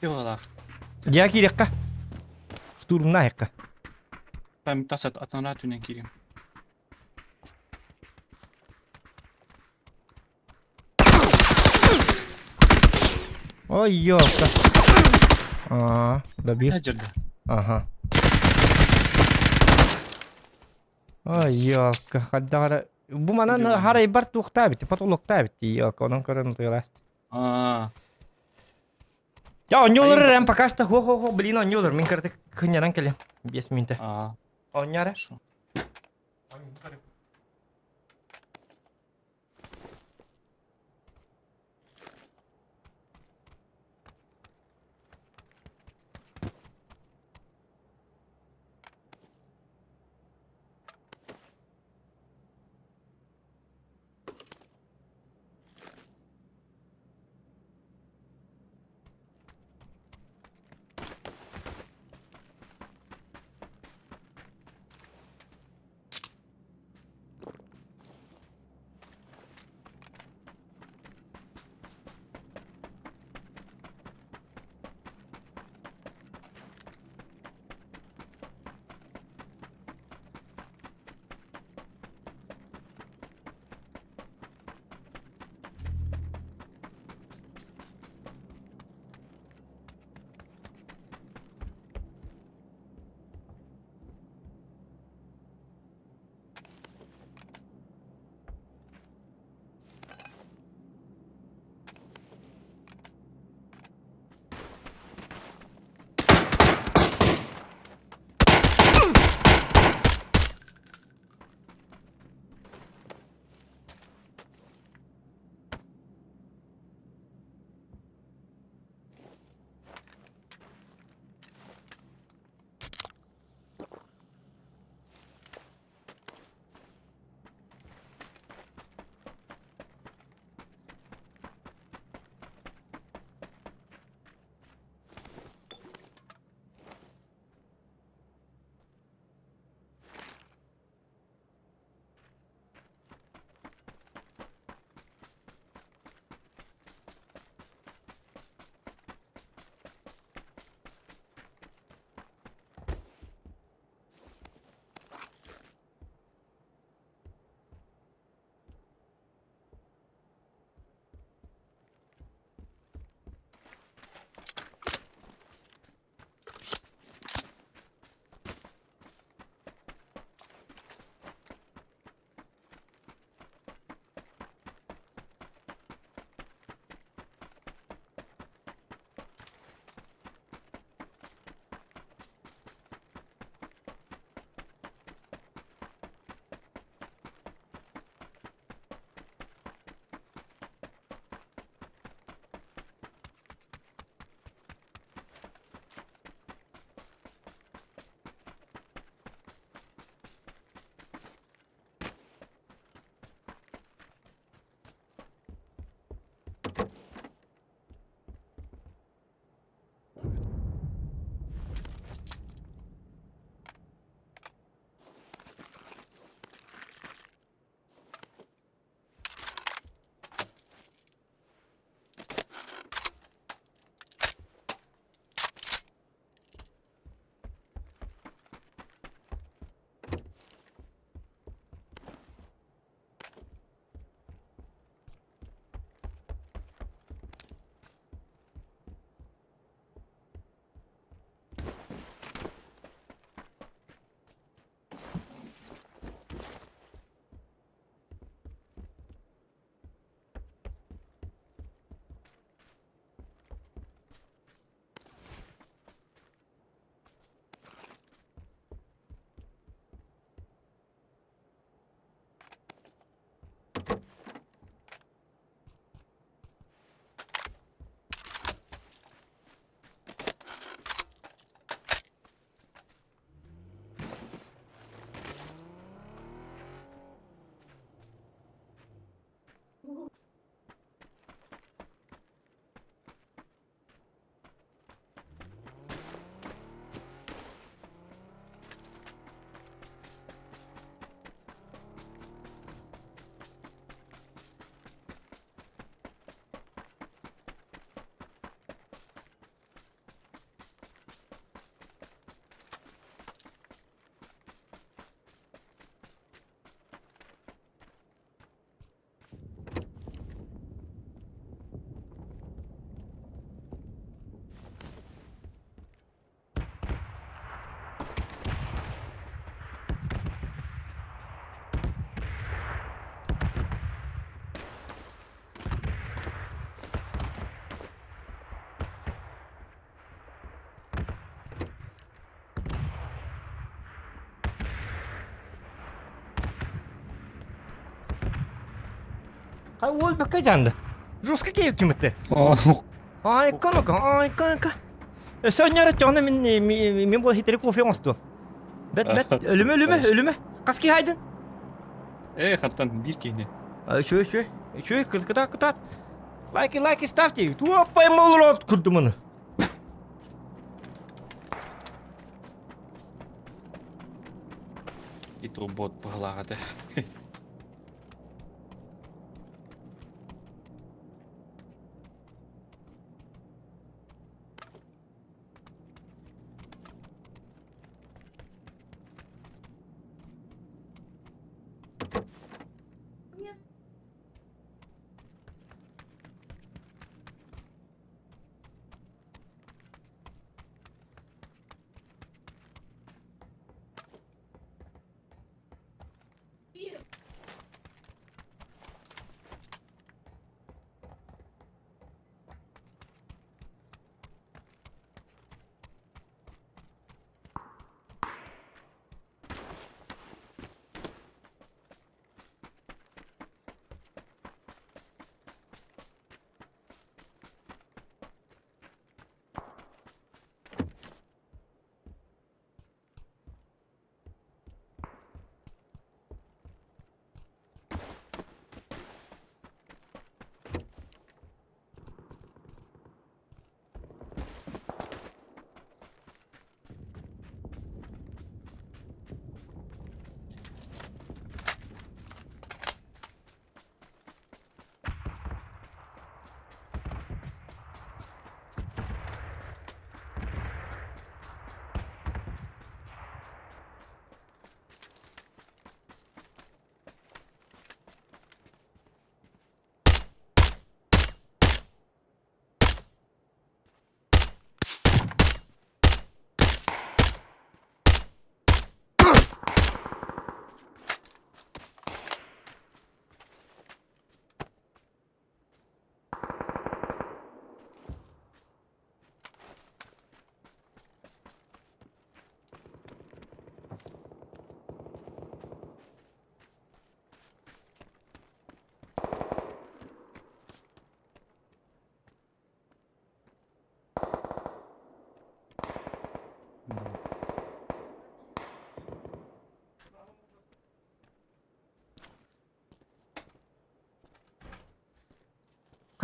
Йоҕалаах. Дьэ, киириэххэ. Штурмна айыққа. Там тас атанара түнен киирим. Ой, ёлка. А, добил. Ага. Ой, ёлка, хаддара. Бу манан харайбар туохтаабит, потолоктаабит, ёлка, онон көрөн тыыласт. А. Я оонньуулар эрэн пока что хо-хо-хо, блин, оонньуулар. Мин кырдык кынньанан кэлем. 5 минута. А. Оонньоро. Хай уол бэккэ дьаанды. Жестко киһи кимитте. Ай конока, ай конока. Өссө онньоро чоҕуна мин мин бу хитери кофе оҥостуом. Бэт бэт өлүмэ өлүмэ өлүмэ. Хас киһи айдын? Э, хантан биир киһини. Үчүгэй үчүгэй. Үчүгэй кытаат кытаат. Лайки лайки ставьте. Туоппай молорот курдумуну. И то бот быһылаах этэ.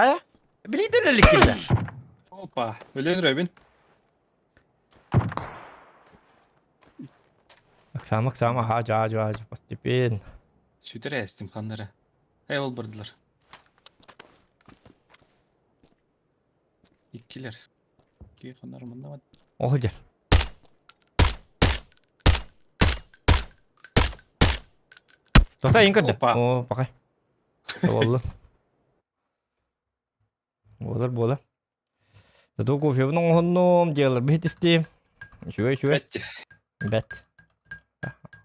Хайа? Билиитин эликкиллэ. Опа, өлөн рэбин. Оксана, Оксана, хаажа, хаажа, хаажа, постепенно. Сүтэр эстим ханнара. Эй, ол бардылар. Иккилэр. Икки ханнар манна Ол дьэр. Тота иин көрдө. Опа. О, пакай. Болду. Буолар буола. Зато кофебын оҥоһуннум, дьыаларбын иһитистим. Үчүгэй үчүгэй. Бэт. Бэт.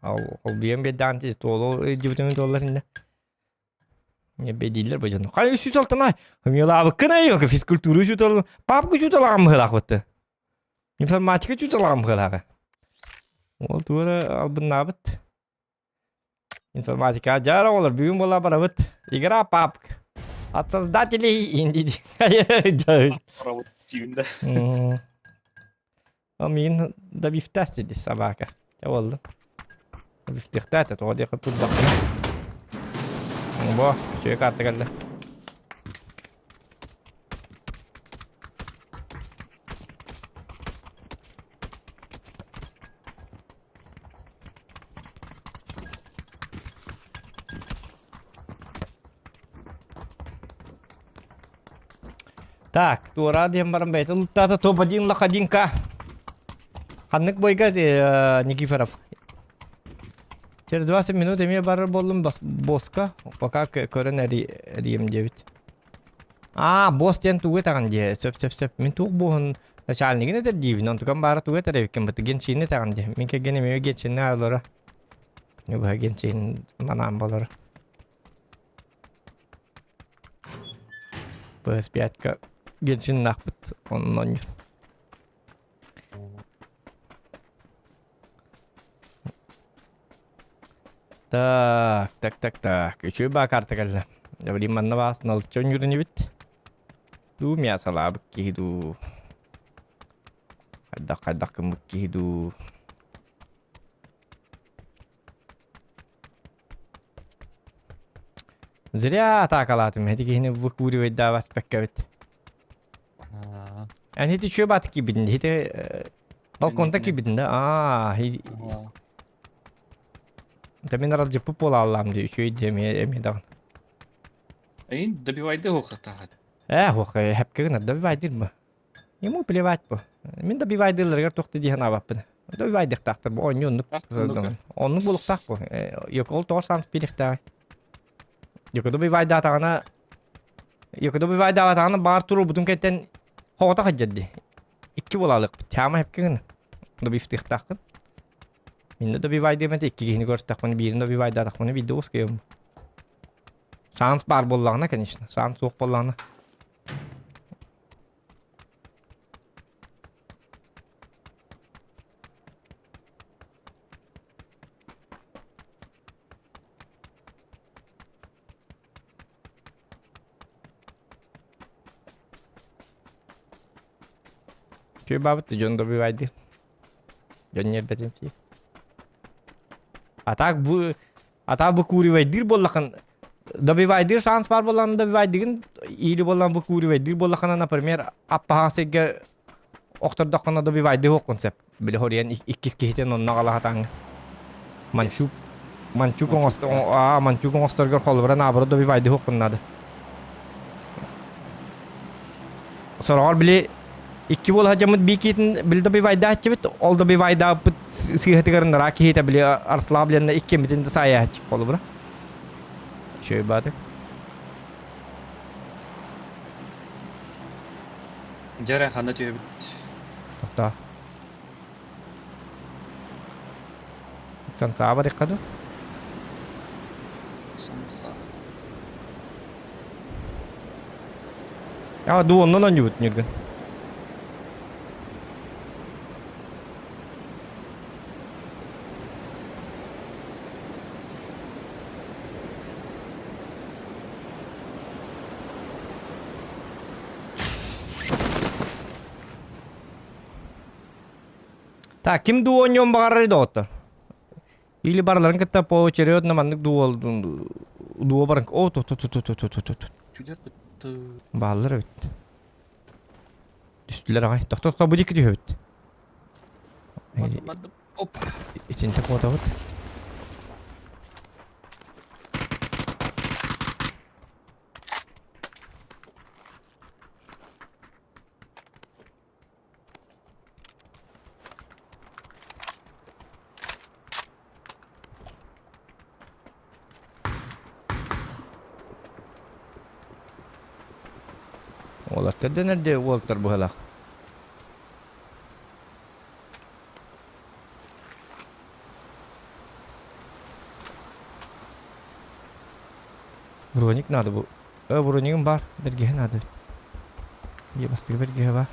Ол ол биэм биэрдээн туолу илдьибитим туоллар иннэ. Бэдииллэр бу дьону. Хайа үс алтанай. Милаабыккын айы физкультура учуутал, папка учууталаҕым быһыылаахпытты. Информатика учууталаҕым быһыылааҕы. Ол туора албыннаабыт. Информатика дьара олор бүгүн буола барабыт. Игра папк. От создателей инди. Барабыт тиигинде. Ол миигин добивтаас диди собака. Чэ буоллун. Добивтиэхтээтэ тоҕо диэххэ турдахпына. Бо, үчүгэй карта кэллэ. Так, туора диэн баран бэйэтэ луттаата топ-1 лохадинка. Ханнык бойга Никифоров? Через 20 минут эмиэ барар буоллум боска. Пока көрөн эрием диэбит. Аа, босс диэн тугу этэҕин дии? Сөп, сөп, сөп. Мин туох буоһун начальнигын этэр диибин, онтукам баара тугу этэр эбиккин быт генчиини этэҕин дии. Мин кэргэн эмиэ генчинни олоро. Быһа генчин манаан болоро. PS5-ка генчиннаахпыт оннон Так, так, так, так. Үчүгэй баа карта кэллэ. Дьэ, манна баас налыччы оонньуурун эбит. Дуу мясолаабыт киһи дуу. Хайдах хайдах гыммыт киһи дуу. Зря атаакалаатым. Ити киһини выкуривайдаабат бэккэбит. Эн ити үчүгэй бааты киирбитин ити балконтан киирбитин да аа Да мин аралдьыппыт буолааллаам дии үчүгэй дии эмиэ эмиэ даҕаны. Эйин добивайды хуохтаахат. Ээ хуох хэпкэ гынар добивайдыр бу. Ему плевать бу. Мин добивайдыыларыгар туох да дии санаабаппын. Добивайдыахтаахтар бу оонньуу оннук. Оннук буолуохтаах бу. Йокол тоҕо шанс биэриэхтээҕий? Йоко добивайдаатаҕына Йоко добивайдаабатаҕына баар туруорбутун кэнтэн хоҕото хадьар дии. Икки буолаалыахпыт. Тяма хэпкэ гына. Добивтыахтааххын. Минна добивайдыам этэ икки киһини көрсөхпүнэ биирин добивайдаатахпына биирдэ уоскуйуом. Шанс баар буоллаҕына, конечно. Шанс суох буоллаҕына. Үчүгэй баабыт дьон добивайдыыр. Дьон ньиэрбэтин сиир. А так бу а так выкуривайдыыр буоллахын добивайдыыр шанс баар буоллаҕына добивайдыгын или буоллаҕына выкуривайдыыр буоллахына например аппаһаҕа сиргэ охтордоххуна добивайдыы уоххун сөп. Били хоруйан иккис киһитин онно аҕалаһатаҥ манчук манчук оҥосто аа манчук оҥосторгор холобура наоборот добивайдыы уоххун наада. Сороҕор били икки буола сылдьаммыт биикиитин били добивайдааччыбыт, ол добивайдаабыт сыыһатыгар нара киһитэ били Арслаа билэннэ иккиммитин да саайааччы холобура. Үчүгэй баатык. Дьэ ханна түһэбит? Тохтоо. Сансаа барыахха дуу? Санса. А, дуу оннун оонньуубут Ньургун. Так, ким дуу оонньуон баҕарарый доҕоттор? Или барыларын кытта поочередно маннык дуу дуу баран о ту ту ту ту ту ту ту ту Түлэр бытты. Бааллар эбит. Түстүлэр аҕай. Тохто тохто бу диэки түһэбит. Бардым. Оп. Итинчэ куотабыт. Уолаттар дэнэр дии уолаттар быһалаах. Броник надо бу. Э, бронигым бар. Бэргэһэ надо. Е бастакы бэргэһэ бар.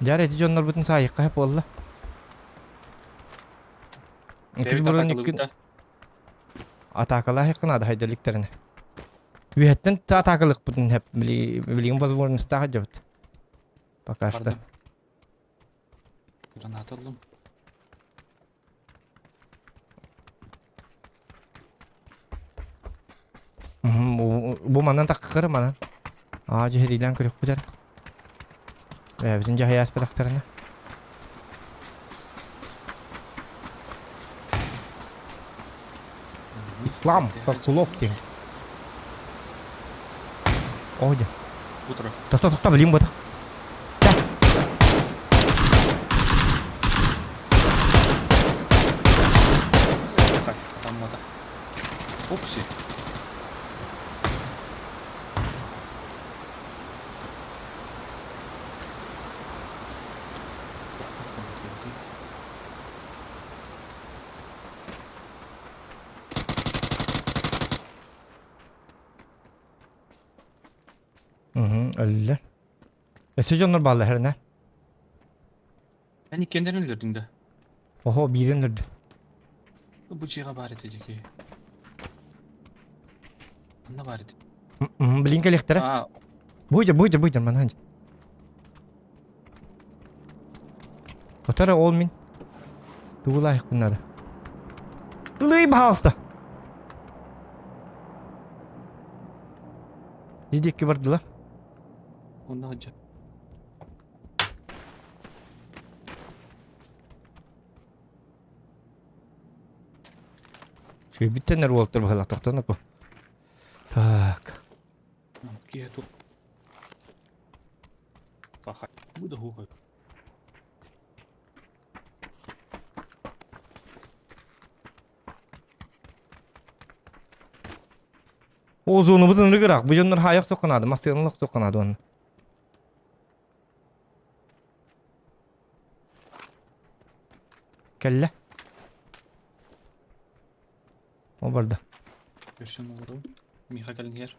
Дьаар эти дьоннорбутун саайыкка сөп буолла. Ити брониккин атаакалаахыккын надо хайдаликтэринэ. Үөһэттэн атаакалыахпытын сөп билигин возможностаах дьабыт. Пока что. Граната ыллым. Бу манан таккыры манан. Аа дьэһириилээн көрүөхпүт эрэ. Бэйэбитин дьаһайааспатахтарына. Ислам Саркулов диэн. О дьэ. Утро. Тохто тохто билим ботах. Таммата. Опси. Өллө. Өссө дьоннор бааллар хэрнэ. Эн иккиэннэрин өлөрдүҥ да? Оһо, биирин өлөрдүм. Бу дьиэҕэ баар этэ дьэки. Манна баар этэ. Блин кэлиэхтэрэ. Буйдер, буйдер, буйдер, манан. Отара ол мин. Тугулаайықпын надо. Ылый, пожалуйста. Дидекке бардылар. Онно сылдьар. Сүөбүттэн эр уолтар быһалаах тохтон оку. Так. Киһи тух. Паха. Буду хуха. Озонубут ынырыгыраах. Бу дьоннор хаайах тоққанаады, массыыналах тоққанаады онно. Кэллэ. Ол барда. Көрсөн олору. Миха кэлин иһэр.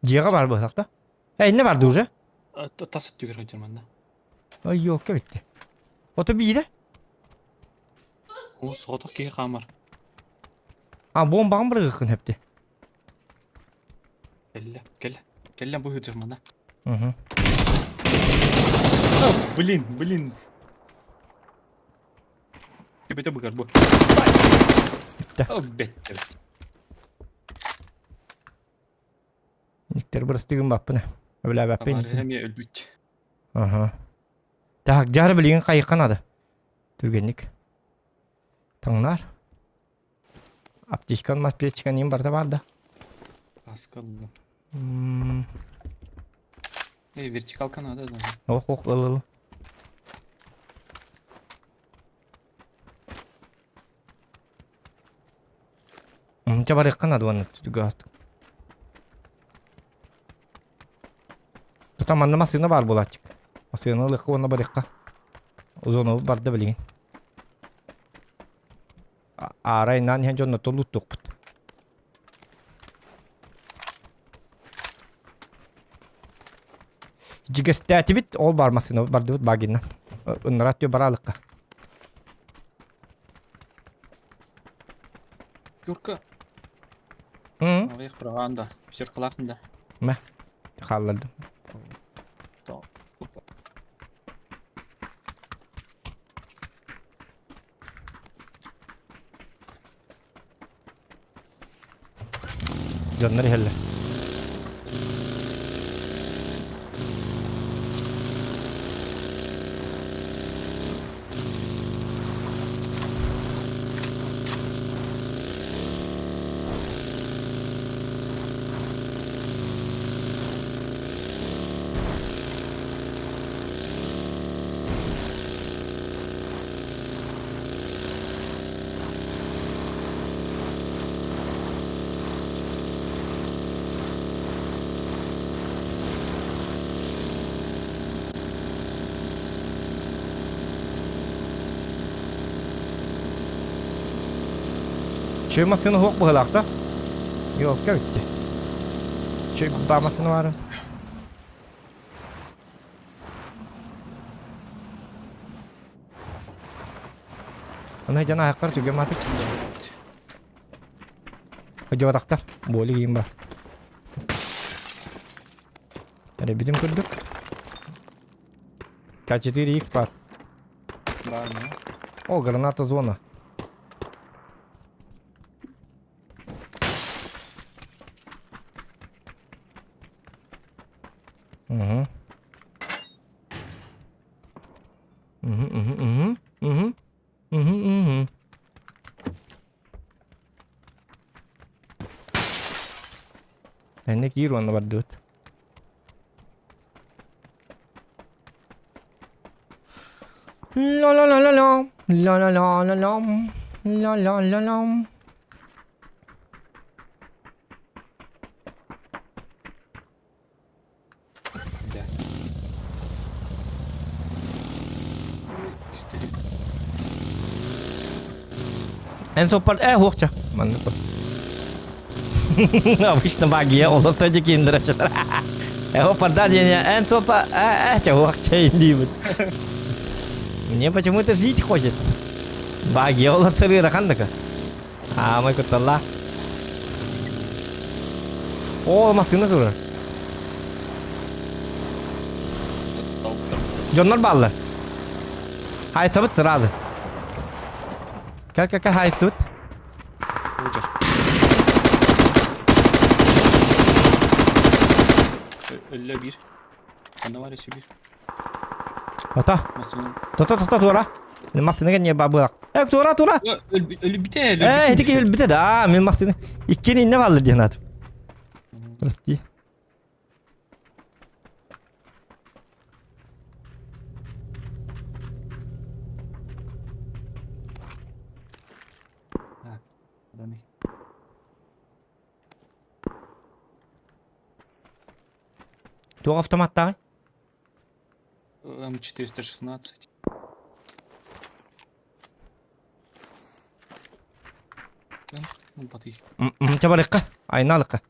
Дьиэҕэ баар быһалах да? Э, иннэ барды уже? Тас өттүгэр сылдьар манна. Ой, елка битти. Ото биирэ? О, соҕотох киһи хаамар. А, бомбаҕын бырыгыккын хэпти. Кэллэ, кэллэ. Кэллэ бу сылдьар манна. Угу. Блин, блин. Төбөтө быгар бу. Битте. Бетте. Никтер бырастыгын баппына. Өбүлээбэппин. Табаарыһа эмиэ өлбүт. Аха. Так, дьары билигин хайыхха надо. Түргэнник. Таҥнаар. Аптечкан, аптечкан им барда бар да. Аскалла. Эй, вертикалка надо, да. Ох, ох, ыл, ыл. Ча барыахха наада уонна түгастык. Тута манна массыына баар буолааччык. Массыына ылыахха уонна барыахха. Зону барда билигин. Аара инаан иһэн дьонно толуттуохпут. Дьигэстээтибит, ол бар массыына бардыбыт багинна. Ыннарат түө бараалыкка. Юрка. Аҕыйах быраҕаан да, пятеркалаахпын да. Мэ, хааллардым. Дьоннор иһэллэр. Чөй массыына суох быһыылаах да? Ёлка бүттэ. Чөй баа массыына баара. Аны дьон аһахпар түгэн маатык. Дьыбатахтар. Буоли киин бар. Эрэ курдук. К4Х бар. О, граната зона. Угу. Угу, угу, угу, угу, угу, угу. Энне киир уонна бардыбыт. Ла-ла-ла-ла-ла, ла-ла-ла-ла-ла, ла-ла-ла-ла. Да. Пистолет. Эн соппар э хуохча. Маннык. Обычно магия олорто дьикиндер ачылар. Эго парда диэн эн сопа э э чаһуах чайын диибит. Мне почему-то жить хочется. Магия олорсор ыарахан да Аамай кутталлаах. О, массыына турар. Дьоннор бааллар. Хайсабыт сразу. Кэл кэл кэл хайыстыбыт. Өллө биир. Ханна бар өссө биир. Ото. Тото тото туора. Массыына кэнниэ бабыах. Э туора туора. Өлбүтэ Э ити киһи өлбүтэ да. Мин массыына иккиэн иннэ бааллар диэн аатым. Прости. Так, данный. Туох автоматтааҕый? М416. Чэ барыахха, айнаалыкка.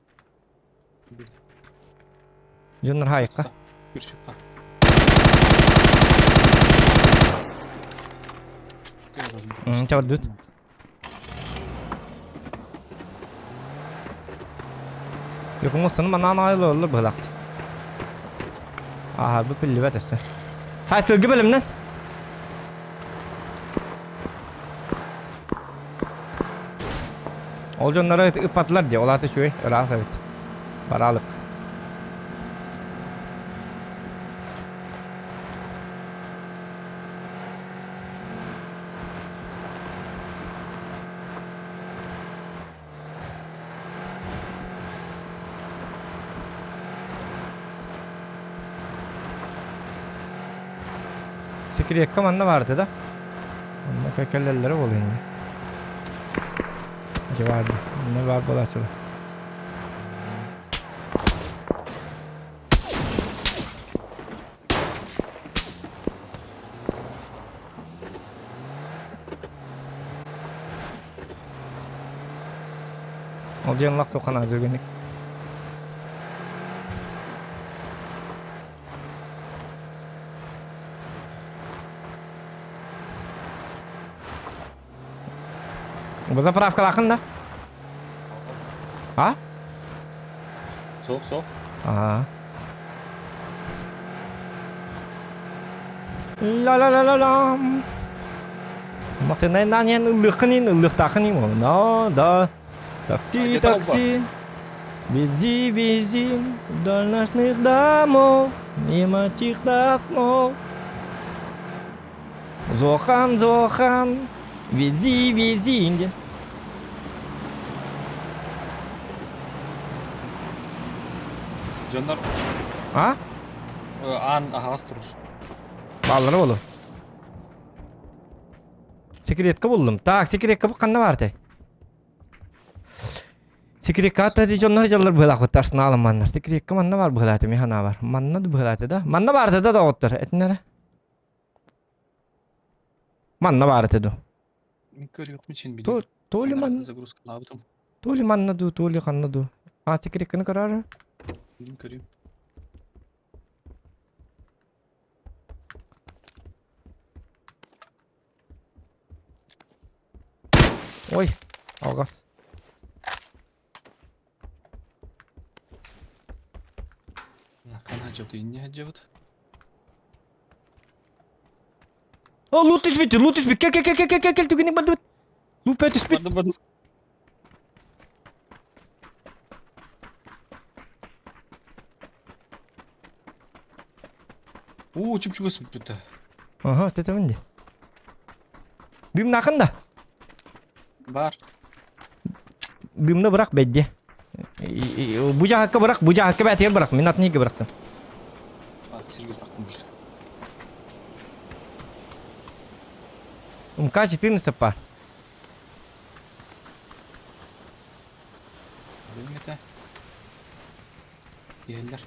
Дьоннор хаайыкка. Чэ бардыбыт. Йокуҥҥа манаан аайылар быһылаахт. Ааһа, бу биллибэт өссө. Сайтылга бэлэмнэн. Ол дьоннору ыппатылар дии, ол аата үчүгэй, ыраас эбит. Бараалык. Секретка манна баарда да? Онно кэлэллэрэ буолуо инньэ. Дьэ баарда. Онно баар буолааччылар. Ол дьиэн лах туххана зүгүнүк. Бу заправкалаахын да? А? Суох, суох. Аа. Ла-ла-ла-ла-лам. Масына нанен ыллыххын ин, ыллыхтаахын ин. Но, да. Такси, такси. Вези, вези вдоль ночных домов, мимо тихих снов. Зохан, Зохан, вези, вези диэн. Дьоннор А? аан аһаҕас турар. Бааллара буолуо. Секретка буллум. Так, секретка бу ханна баар этэй? Секретка ата дьоннор дьаллар быһалаах арсеналым маннар. Секретка манна бар быһалааты ми ханаа бар. Манна да быһалааты да. Манна баарта да доҕоттор. Этиннэрэ. Манна баар этэ дуу? Мин көрүөхпүн син То, билим. то ли Манна манна, загрузкалаабытым. то ли манна дуу, то ли ханна дуу. А, секретканы көрөөрү. Билим көрүм. Ой, алҕас. Хана дьабыт, инне дьабыт. О, лут түспүт, лут түспүт. Кел, кел, кел, кел, кел, кел, түгүнүк бардыбыт. Лут түспүт. Бардым, бардым. Уу, чүп-чүгөс бүттэ. Ага, тетемин ди. Дымнакын да. Бар. Дымны бырах бэдди. Бу жаһакка бырах, бу жаһакка бээтигэр бырах. Мин атын иһгэ бырахтым. Сиргэ бырахтым уже. МК 14 па. Билмете. Иһэллэр.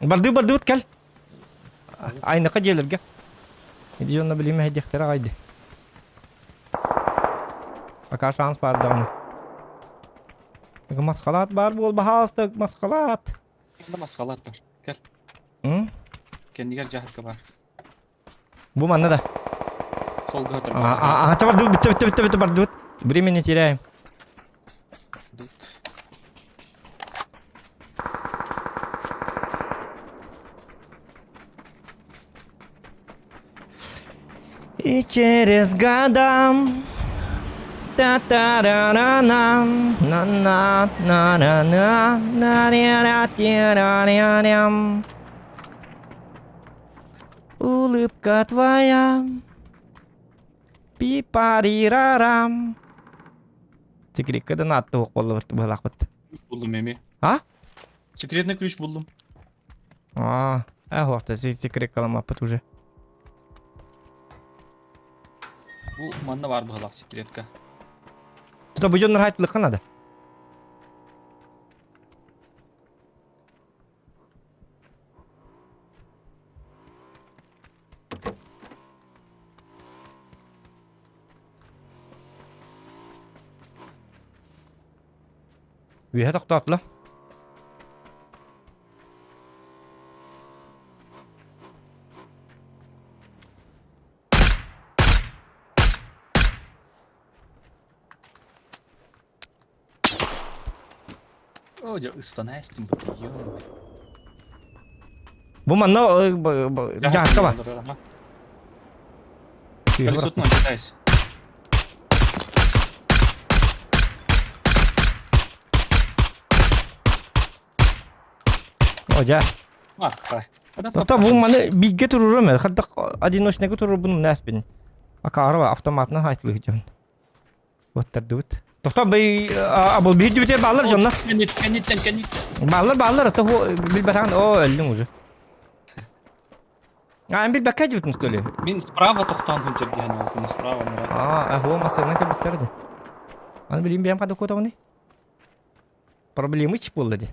Барды бардыбыт кэл. Айныка дьиэлэргэ. Ити дьонно билимэ диэхтэрэ аҕайды. Пока шанс баар даҕаны. Масхалаат баар буол, баһаалыста масхалаат. Масхалаат бар. Кэл. Кэннигэр дьаһалка бар. Бу манна да. Солга А, а, а, барды, бүттэ, бүттэ, бүттэ, бүттэ, бардыбыт. Время не теряем. И через года та та ра ра на на на на на на на ра ра ти ра ра рям. Улыбка твоя пи-па-ри-ра-рам. Секретка да наатты буоллабыт. Булдум эми. А? Секретный ключ булдум. А, э, секрет уже. Бу манна бар быһалаах секретка. Тута бу дьоннор хайтлыкка надо. Үөһэ тохтоотла. О, дьэ, ыстана эстим бу, ё Бу манна дьаһакка ба. Колесотун антитайс. О, дьэ. Ах, Тота бу маны бииргэ турурум хаддах одиночныйга турурбун нээспин. Акаарова автоматынан хайтылыгы Оттардыбыт. Тохто бай абыл биир баалар дьоннор. Кэнниттэн, кэнниттэн. Баалар, баалар, то билбэтаҕын, о, өллүҥ уже. А, эн билбэккэ дьибитин что ли? Мин справа тохтоон сылдьар диэн олтум справа нара. А, аһуо масырынан кэлбиттэр да. Аны билим биэм хада куотабыный? Проблемыч буолла ди.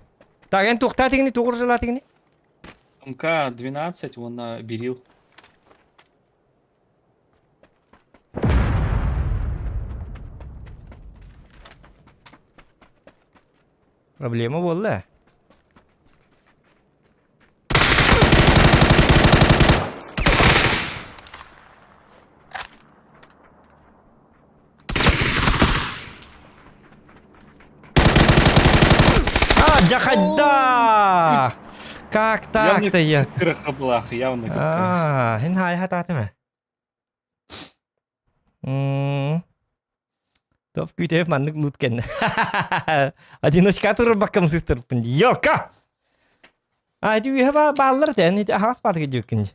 Так, эн туохтаа тигини, тугур жылаа тигини? МК-12 уонна Берил. Проблема буолла. А, дьахайда! Как так-то я? Кырахаблах, явно А, хин хай хатаатым. Топ күүтэп маннык лут кэннэ. Одиночка турбаккам сыстырпын. Йока! А, ити үһэ бааллар тэн, ити ахаас баатыгы дьүккүн.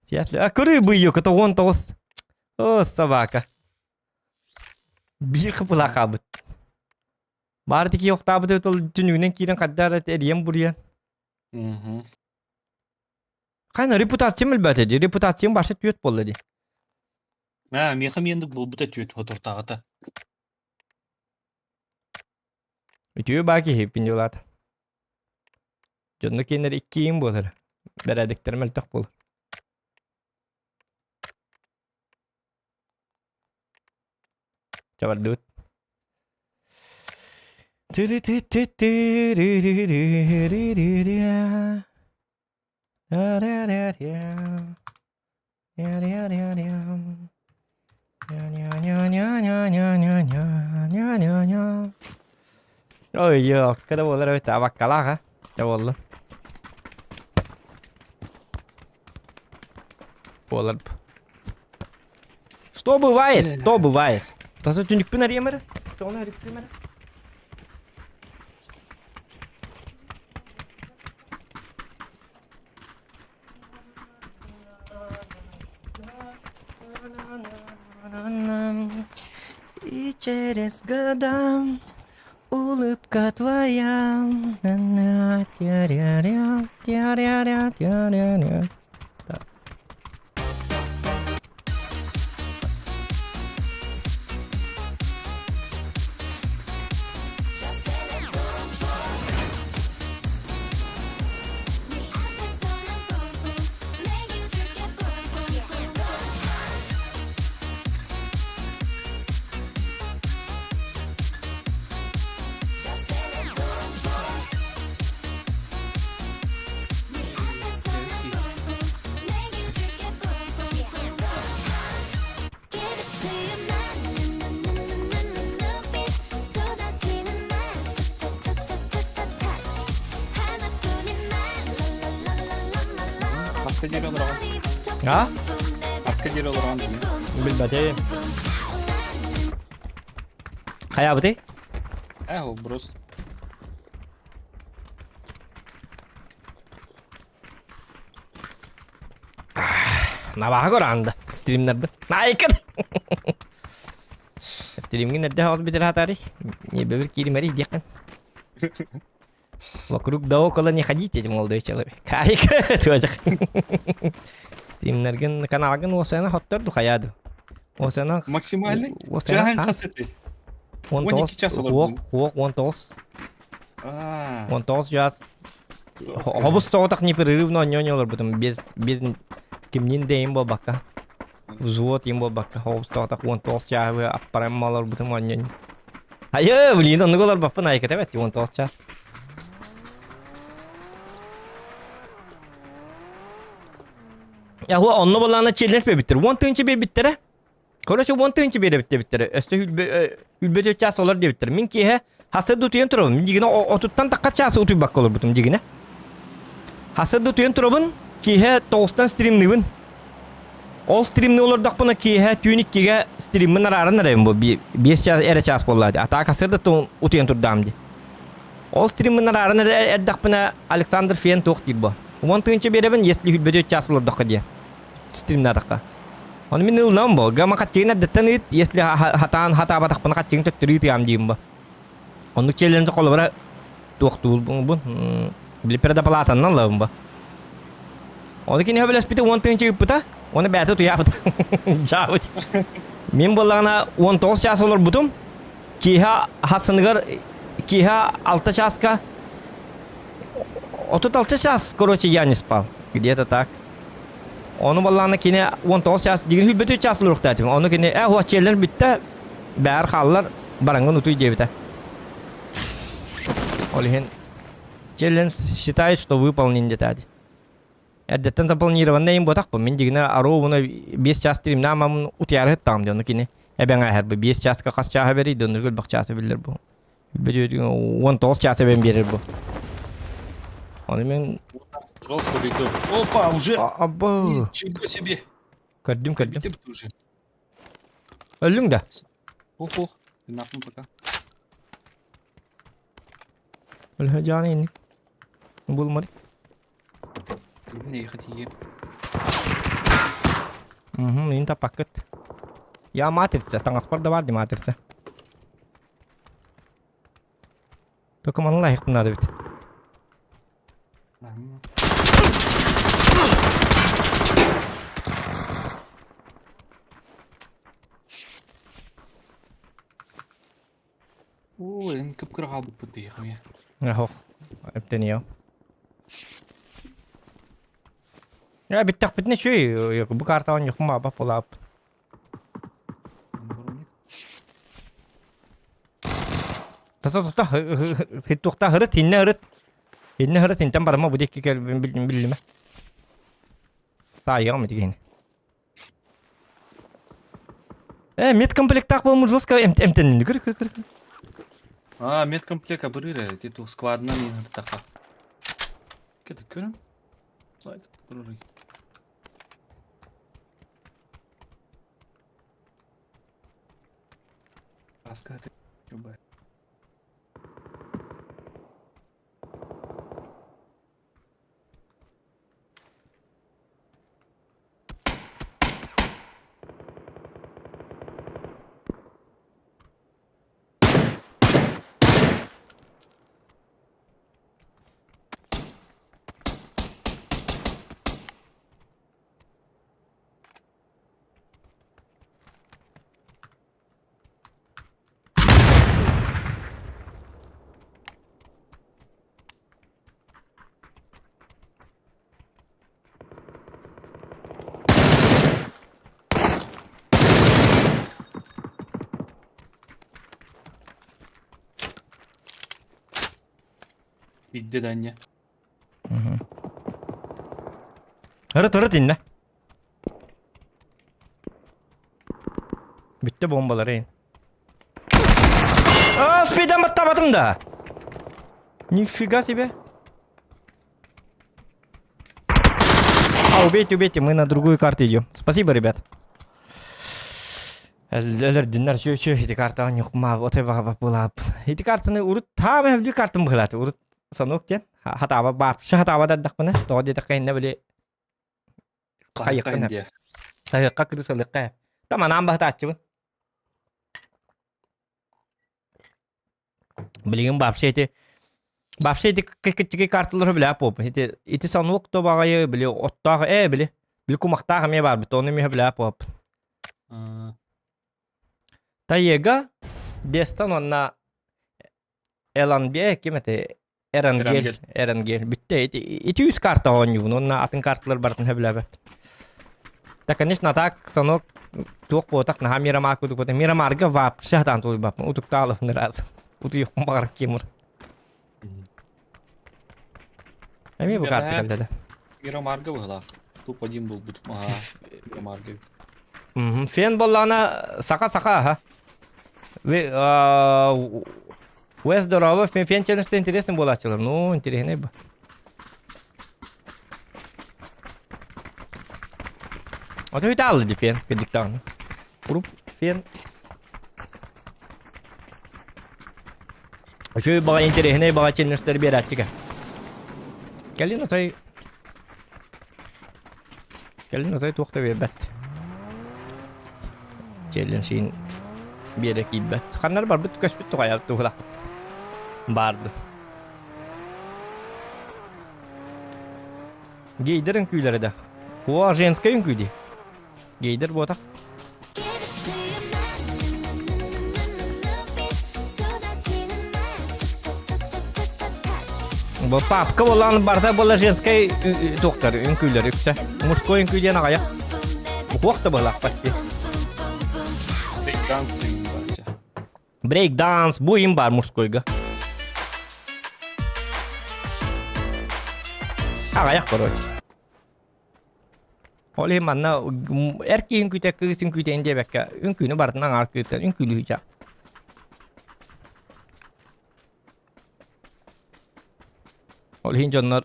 Сиясли. А, көрүү бу йока, тоҕуон тоҕус. О, собака. Биир хыпылаахаабыт. Баар тики охтаабыт өтөл түнүгүнэн киирэн хаддар эрийэн буруйан. Хайна репутациям элбээтэ дии. Репутациям баша түөт буолла дии. Аа, миэхэ миэндик буолбута түөт хотуртаҕыта. Үтүө баа киһи пиндилаата. Дьонно кинилэр иккиин буолар. Бэрээдэктэрим мөлтөх буолар. Чабардыбыт. Ой, ёк, когда буолар эбит абаккалаах, а? Дьэ буолла. Буолар. Что бывает, то бывает. Таза түнүкпүн арыйам эрэ. Тоҕону арыйым эрэ. И через года улыбка твоя на тя-ря-ря, тя-ря-ря, тя-ря-ря. Хаска диэри олороҕун? А? Хаска диэри олороҕун дии. Билбэтим. Хайаабытый? Э, ол брос. Набаха көрөҥ да стримнербин. Найкын! Стримҥин эрдэ оҕот бүтэр хатаарый. Ньиэбэбир кииримэрий диэххин. Вокруг да около не ходите, молодой человек. Кайка, тоже. Стримнергин каналгын уосайна хоттор хайаа ду. Уосайна Максимальный? Уосайна Чааһын хас этэй? 12 час 19 хуок 19. 19 час. Хобус тоҕотох непрерывно онньон олорбутум без без кимнин да им буолбакка. Взвод им буолбакка хобус тоҕотох 19 чааһы аппарам олорбутум онньон. Айы, блин, оннук олорбоппун айката бэт 19 час. Яхуа онно болаана челлендж бербиттер. 10 тыынча бербиттэрэ. Короче, 10 тыынча биэрэбит диэбиттэрэ. Өссө хүлбэ чаас олор диэбиттэр. Мин киэһэ хасырды утуйан турабын. Мин дьигинэ отуттан тахха чаас утуйбакка олорбутум дьигинэ. Хасырды утуйан турабын, киэһэ тоҕустан стримныыбын. Ол стримни олордохпуна киэһэ түүн иккигэ стриммин арааран эрэбин бу биэс чаас эрэ чаас буолла дии. А так хасырды утуйан турдаам дии. Ол стриммин арааран эрдэхпинэ Александр Фен туох диир бу. 10 тыынча биэрэбин, если хүлбөтү чаас олордоххо диye. Стримнаатахха. Ону мин ылынам бу. Гама хаччыгын эрдэттэн ыыт, если хатаан хатаабатахпына хаччыгын төттөрү ыытыам диим бу. Оннук челлендж холобура туохтуурбун били предоплатаннан ылабын бу. Ону кини сөбүлэспитэ 10 тыһыынча ыыппыта, уонна бэйэтэ утуйаабыта. Дьаабыт. Мин буоллаҕына 19 чаас олорбутум. Киэһэ хасыныгар киэһэ 6 чааска 36 час, короче, я не спал. Где-то так. Ону баллаана кини 19 час, дигин хүлбөтү час олоруктаатым. Ону кини э хуаччеллер бүттэ, бээр хааллар, барангын утуй диэбитэ. Ол иһин челлендж считает, что выполнен детали. Эрдэттэн запланированный им ботахпын. Мин дигинэ ароуна 5 час стримнаамамын утуйары ыттаҕым дьону кини эбэҥ ааһар бу 5 чааска хас чааһа берий доннурга элбэх чааса биллэр бу. 19 час эбэн биэрэр бу. Ону мин Пожалуйста, выйду. Опа, уже! Абы. Ничего себе! Көрдүм, көрдүм. Битим уже. Өллүҥ да? Ох, ох. Нахуй пока. Өлһө жааны инник. Булмады. Не хотие. Угу, мин таппаккыт. Я матрица, таҥаспар да бар ди матрица. Только маны лайык надо бит. Оо, эн кып-кыра хаалбыппыт диэхэ. Ох, эптенио. Я бүттэхпитинэ үчүгэй, бу картаҕа ньукум баба полаап. Та-та-та, туохта ырыт, иннэ ырыт. Иннэ ырыт, интэн барыма бу диэки кэлбин биллимэ. Саайыаҕым ити киһини. Э, медкомплектаах буолмут жестко эмтэннини. Көр, көр, көр. А, медкомплект абырыыр ээ, ити туох складынан иһин Кэт көрүм. Слайд турарый. Аска ты. Бидде да анньа. Ырыт ырыт иннэ. Бүттэ бомбалары. А, спиден баттабатым да. Нифига себе. А, убейте, убейте, мы на другую карту идем. Спасибо, ребят. Өлөрдүннэр чү чү ити картаҕа ньукма отой баҕа булаап. Ити картаны урут таама бүлүү картым быһылааты. Урут санок диэн хатааба баапчы хатааба дардахпына тоҕо диэтэххэ иннэ били хайыахпын Таһыахха кырысалыахха. Там анаан баһытааччыбын. Билигин вообще ити вообще ити киччики карталары билэ поп. Ити ити санок то баҕайы били оттоох э били били кумахтаах эмиэ баар бит ону эмиэ билэ поп. Таега Дестан онна Эланбе ким эти Эрангель Эрангель бүттэ ити ити үс карта оонньуубун уонна атын карталар барытын сөбүлээбэппин. Да конечно так санок туох буотах наһаа Мирамар курдук буотах Мирамарга вообще сатаан тулуйбаппын утуктаалыһын ыраас утуйуохпун баҕарар Тимур. Эмиэ бу карта кэллэ да. Мирамарга быһылаах. Туп один булбут. Аха, Мирамарга. Фен боллаана саха-саха аха. Уэс здорово, фен челленджте интересный буолааччылар. Ну, интересный бы. Ото үтэ алды ди фен, кырдьыктаҕына. Уруп фен. Үчүгэй баҕа интэриэһинэй баҕа челленджтэр биэрээччигэ. Кэлин отой Кэлин отой туох да биэрбэт. Челленджин биэрэ киирбэт. Ханнар барбыт көспүт туҕайар туһулахпыт. Барды. Гейдер үҥкүүлэрэ да. О, женскай үҥкүү дии. Гейдер буотах. Бу папка болан барда була женскай туохтар үҥкүүлэр үксэ. Мужской үҥкүү диэн аҕайах. Уох да буолаах почти. Брейк-данс Брейк-данс бу им бар мужскойга. Аҕайах короче. Ол иһин манна эр киһи үҥкүүтэ кыыс үҥкүүтэ диэбэккэ үҥкүүнү барытын аҥаар кыыттан үҥкүүлүүчэ. Ол иһин дьоннор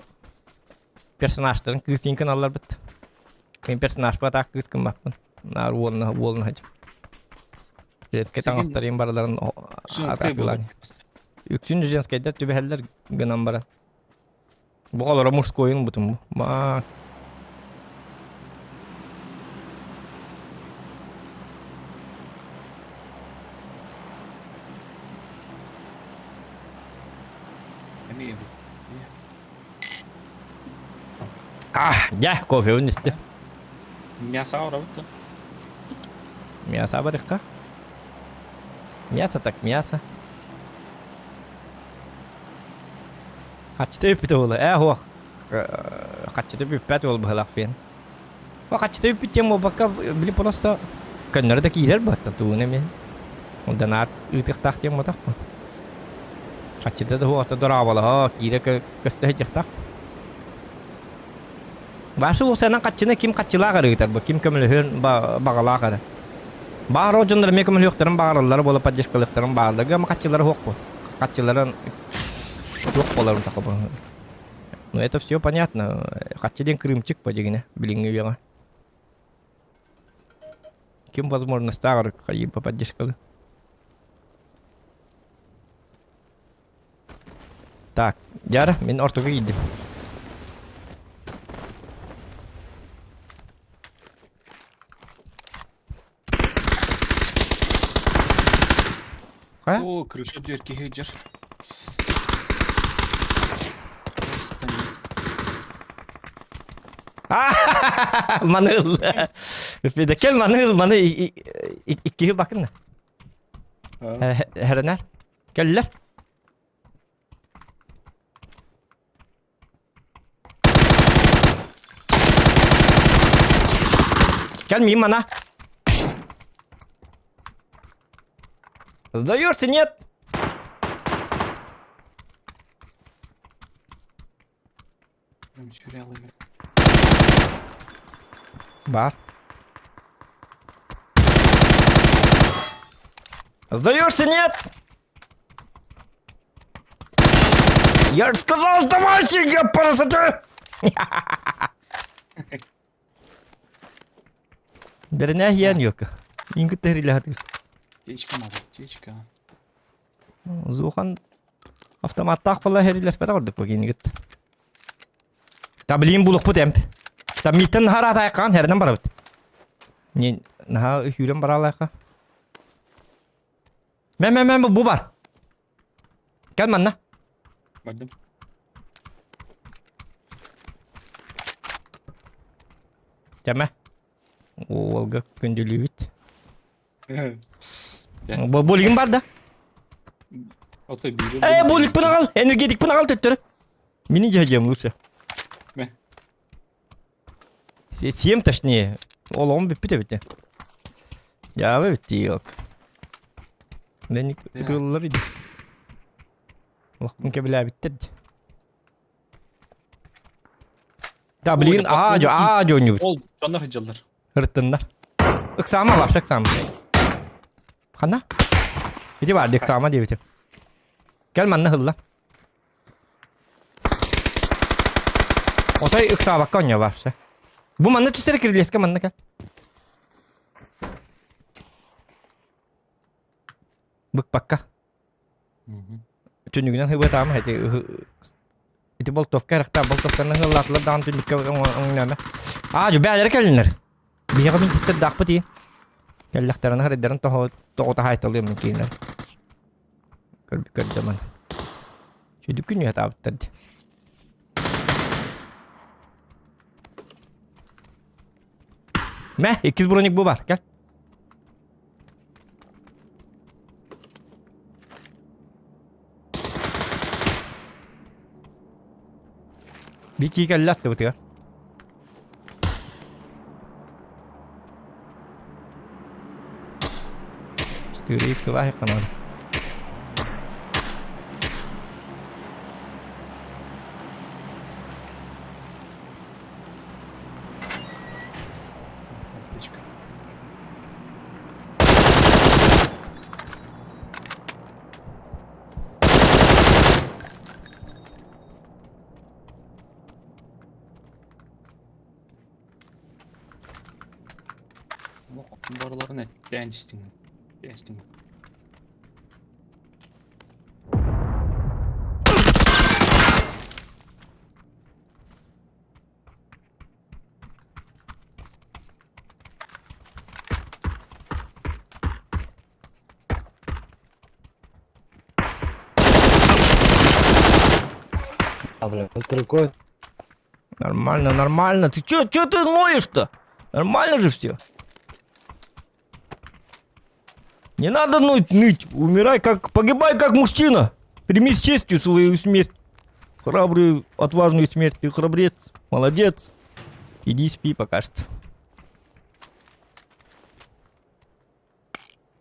персонажтарын кыыс иҥкин алларбыт. Мин персонажпа таах кыыс гыммаппын. Наар уолна уолна хадьым. Женскэй таҥастарын барыларын атыылаан. Үксүн женскайдар түбэһэллэр гынан баран. Бу олоро мужскойун бутум бу. Ма. Эмиэ бу. А, дьэ, кофебын истим. Мясо оробут да? Мясо барыхха. Мясо так мясо. Хаччыта бүппүтэ буолуо. Ээ суох. Хаччыта бүппэт уол быһылаах фен. Бу хаччыта бүппүт диэн буолбакка, били просто көннөрү да киирэр буоттан тугун эмиэ. Донат ыытыахтаах диэн буотах бу. Хаччыта да суох дорооболоһо киирэ көстө сылдьыахтаах. Ваша уопсайынан хаччыны ким хаччылаах эрэ ыытар бу, ким көмөлөһүөн баҕалаах эрэ. Баар ол дьоннор эмиэ көмөлөһүөхтэрин баҕараллара буола поддержкалыахтарын баҕараллар ама хаччылара суох бу. Хаччыларын туох буоларын саха бу. Ну это все понятно. Хаччы диэн крымчик по дьигинэ билиҥҥи үйэҕэ. Ким возможностьтааҕар хайыы по поддержкалы. Так, дьара, мин ортоку киирдим. Хайа? О, крыша дверь киһи дьэр. Маныл. Кел маныл, маны иккиһи бакынна. Херенер. Кэллэр. Кэл мин мана. Сдаешься, нет? Бар. Сдаешься, нет? Я же сказал, сдавайся, я паразиты! Бэринээх иэн юка. Мин кытта хэрилэхатыр. Течка надо, течка. Зухан автоматтаах буолла хэрилэспэтэх ордук бу кинигит. Та билигин булукпут эмп. Та миттен наһаа атайкаан хэринэн барабыт. Не наһаа үһүүрэн бараалайха. Мэ мэ мэ бу бар. Кэл манна. Бардым. Тэмэ. Уолга күндүлүүбүт. Бу булигин бар да. Отой биир. Э, буликпын аҕал, энергетикпын аҕал төттөрү. Мини дьэһдьиэм лучше. Мэ. Сиэм точнее. Олоҕум бүппүт эбит. Дьаабы бүттü yok. Мен ытыллар иди. Олохпун кэбилээбиттэр ди. Да, блин, аа, жо, аа, жонньубут. Ол дьоннор сылдьаллар. Ырыттыннар. Ыксаама вообще ыксаама. Ханна? Ити бар, ыксаама диэбитим. Кэл манна хылла. Отой ыксаабакка оонньоо вообще. Бу манна түстэр кирилиэскэ манна кэл. Быкпакка. Түннүгүнэн хыбытаама ити ити болтовка эрехтаа болтовканы ыһыллаатылар даҕаны түннүккэ оҥнөмө. Аа, дьу бээлэрэ кэллиннэр. Биһиэхэ мин тистердаахпыт ии. Кэллэхтэринэ харайдарын тоҕо тоҕо таһаайталыам мин киинэр. Көрдө маны. Чүдү күн үһэтаабыттар дии. Мэ, иккис броник бу бар, кэл. Бики кэллэ аттыбытыгар. 4x لاحقا Барыларын эттээн истиҥ. Истиҥ. А, бля, вот Нормально, нормально. Ты чё, чё ты ноешь-то? Нормально же все. Не надо ныть, ныть. Умирай как, погибай как мужчина. Прими с честью свою смерть. Храбрую, отважную смерть. Ты храбрец. Молодец. Иди спи пока что.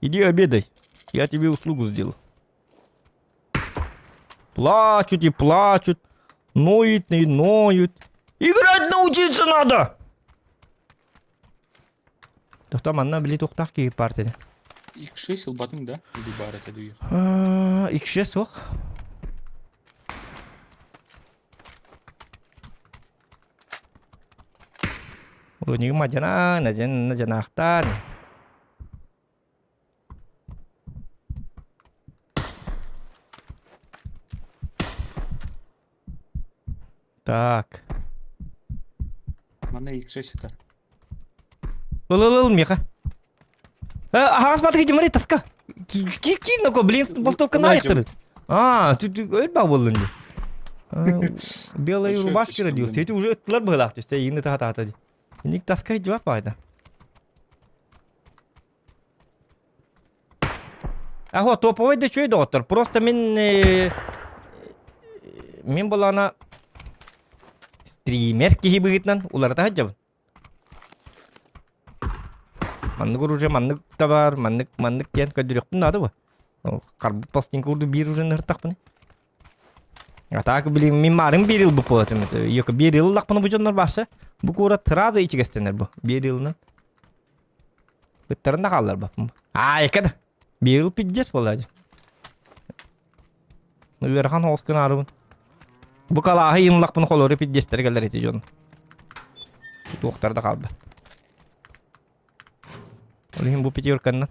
Иди обедай. Я тебе услугу сделал. Плачут и плачут. Ноют и ноют. Играть научиться надо! Тохтоо манна били тухтах киһи партия. X6 ылбатыҥ да? Или баар этэ дуу? X6 суох. Лунигы мадьана, надьана, надьанаахтаан. Так. Манна X6 сытар. Ыл ыл ыл миэхэ. Э, аһаҕас баатыгы дьымарый таска. Киир киир ноко, блин, болтовка наайыктыры. А, ты ты өлбә боллун ди. Белые рубашки родился. Эти уже ыттылар быһылаах түстэ, иини таха ди. Ник таска жуап баайда. Ахо, топовый да чөй доҕоттор. Просто мин мин булана стример киһи быһыытынан уларыта сылдьабын. Маннык оружие маннык да бар, маннык маннык диэн көрдөрүөхпүн наада бу. Харбыт пластинка курдук биир уже ныртахпын. А так, блин, мин маарым биир ыл бу буолатым. Йока биир ыл лахпына бу дьоннор бааса. Бу куорат сразу ичигэстэнэр бу. Биир ылынан. Ыттарын да хааллар баппын. Аа, эка да. Биир ыл пиздец буолла. Ыарахан оҕус гынаарыбын. Бу калааһы инлахпын холору пиздецтэр кэлэр ити дьон. Туохтар да хаалбат. Ол иһин бу пятерканнан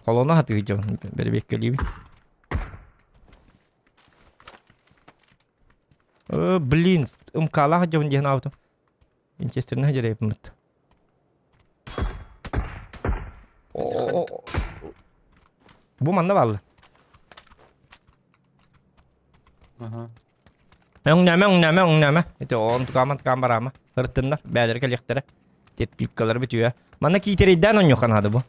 холоно хатыы дьон бэрэбиэккэлиибин. Э, блин, МК-лаах дьон диэн аабытым. Винчестерне дьэрэйбиммит. Бу манна баалла. Ага. Өҥнөмө, өҥнөмө, өҥнөмө. Ити оон тукааман тукаам бараама. Ыртыннар, бээлэри кэлиэхтэрэ. Терпилкалар бүтүө. Манна киитэрэйдээн онньуохха наада бу.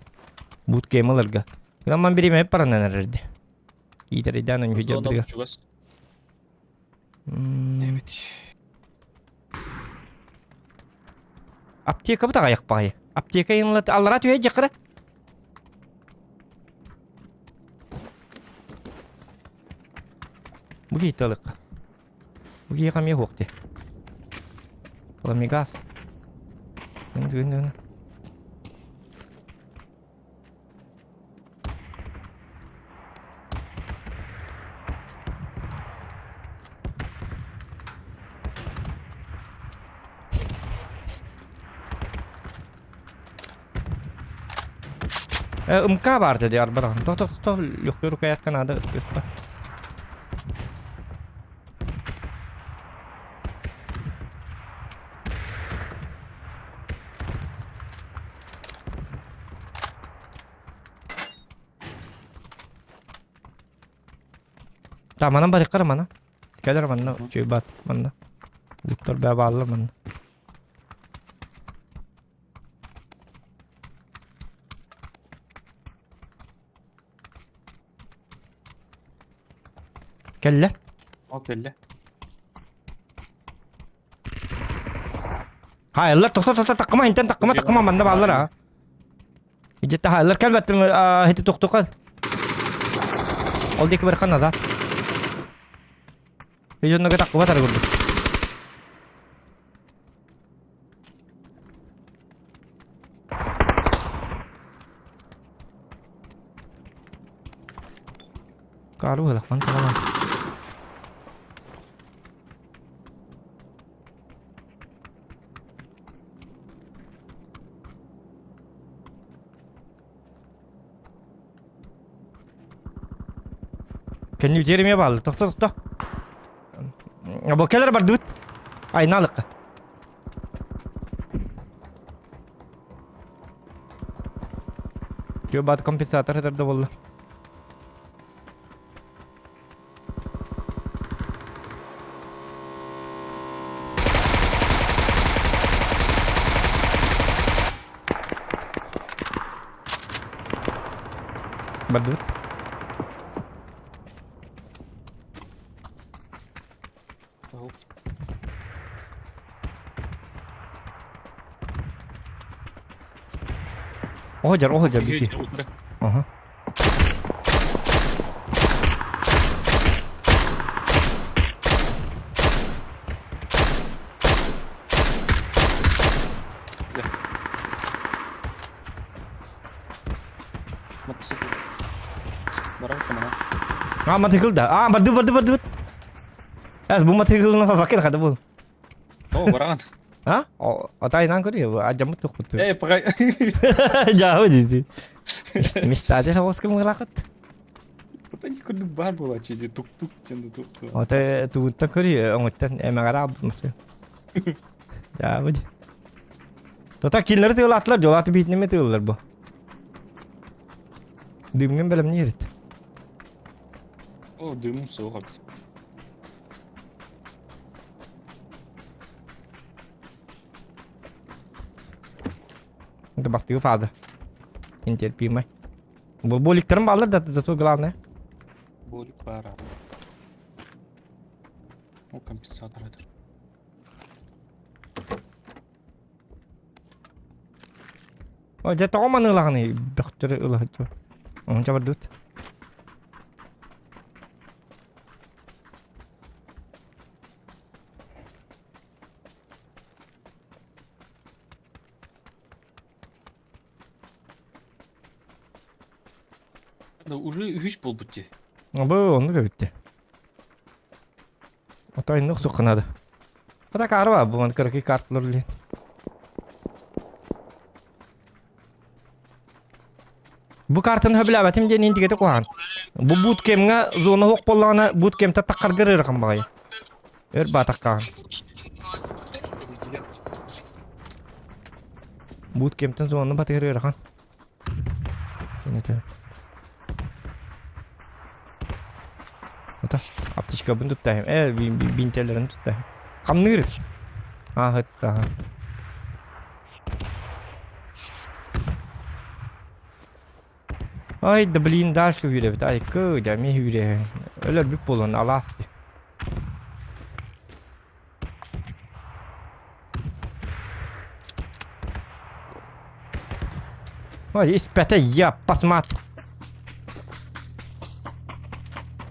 Буткейм ыларга. Гынан бириэмэ паранан эрэрди. Киитэрэйдээн онньу дьарбытыгар. Чугас. Эбит. Аптека бу таҕайах баҕайы. Аптека инлат аллара түһэ дьэккара. Бу киһи талыкка. Бу киһи хамия хуохти. Ламигас. МК баар дии арбараҕын. Тох тох тох легкий рукоятка надо ыстыспа. Та манан барыххар мана. Кэлэр манна чуйбат манна. Буттар бää бааллар манна. Кэллэ. Ол кэллэ. Хаайыллар тохто тохто таккыма интен таккыма таккыма манна бааллар а. Идетте хаайыллар кэлбэттим хити тохтука. Ол диэки бархан назад. Видеоннога таккыба тары курдук. Каару хылахпан талама. Кэнни үтиэримиэ бааллы. Тохто, тохто. Бу кэлэр бардыбыт. Айналыкка. Чё бат компенсатор этэрдэ буолла. Бардыбыт. Оһо дьар, оһо дьар бити. Ага. А, мотоцикл да. А, барды, барды, барды. Эс, бу мотоциклны факел хады бу. О, баран. А? Атайынан көрүө, ажамыт тухпут. Эй, пагай. Жаабы дейди. Мечтате соғыс кым ылақыт. Вот курдук бар буолааччы ити тук-тук диэн тук. Оте тугуттан көрүө, оҥоттон эмэҕэрэ абмасы. Жаабы ди. Тота кинилэри тыылаатылар, дьолааты биитинеме тыыллар бу. Дымҥын бэлэмниирит. О, дымым суох эбит. Это бастыгы фаза. Нетерпимый. Бу боликтарым баалар да, зато главное. Болик баар. О, компенсатор это. О, дьэ тоҕо маныылаҕыный бөхтөрү ылаһыччы. Онча бардыбыт. Да уже үһүс буолбут дии. Бу оннук эбитти. Отой сух надо. Ата карва бу ман кыракый карталар билин. Бу картаны хөбүлээбэтим диэн интигэтэ куһаҕан. Бу буткемҥа зона суох буоллаҕына буткемтэ таххаргар ыарахан баҕайы. Өр баатаххаҕын. Буткемтэн зонаны батыһар ыарахан. Кинэтэ. Ата, аптечкабын туттаһым. Э, бинтелерин туттаһым. Хамныыр. Аһыт, аха. Ай да блин, дальше үүрэбит. Айкы, дьэ, эмиэ үүрэ. Өлөрбүт буолан алаас дии. Ой, испэтэ я посмат.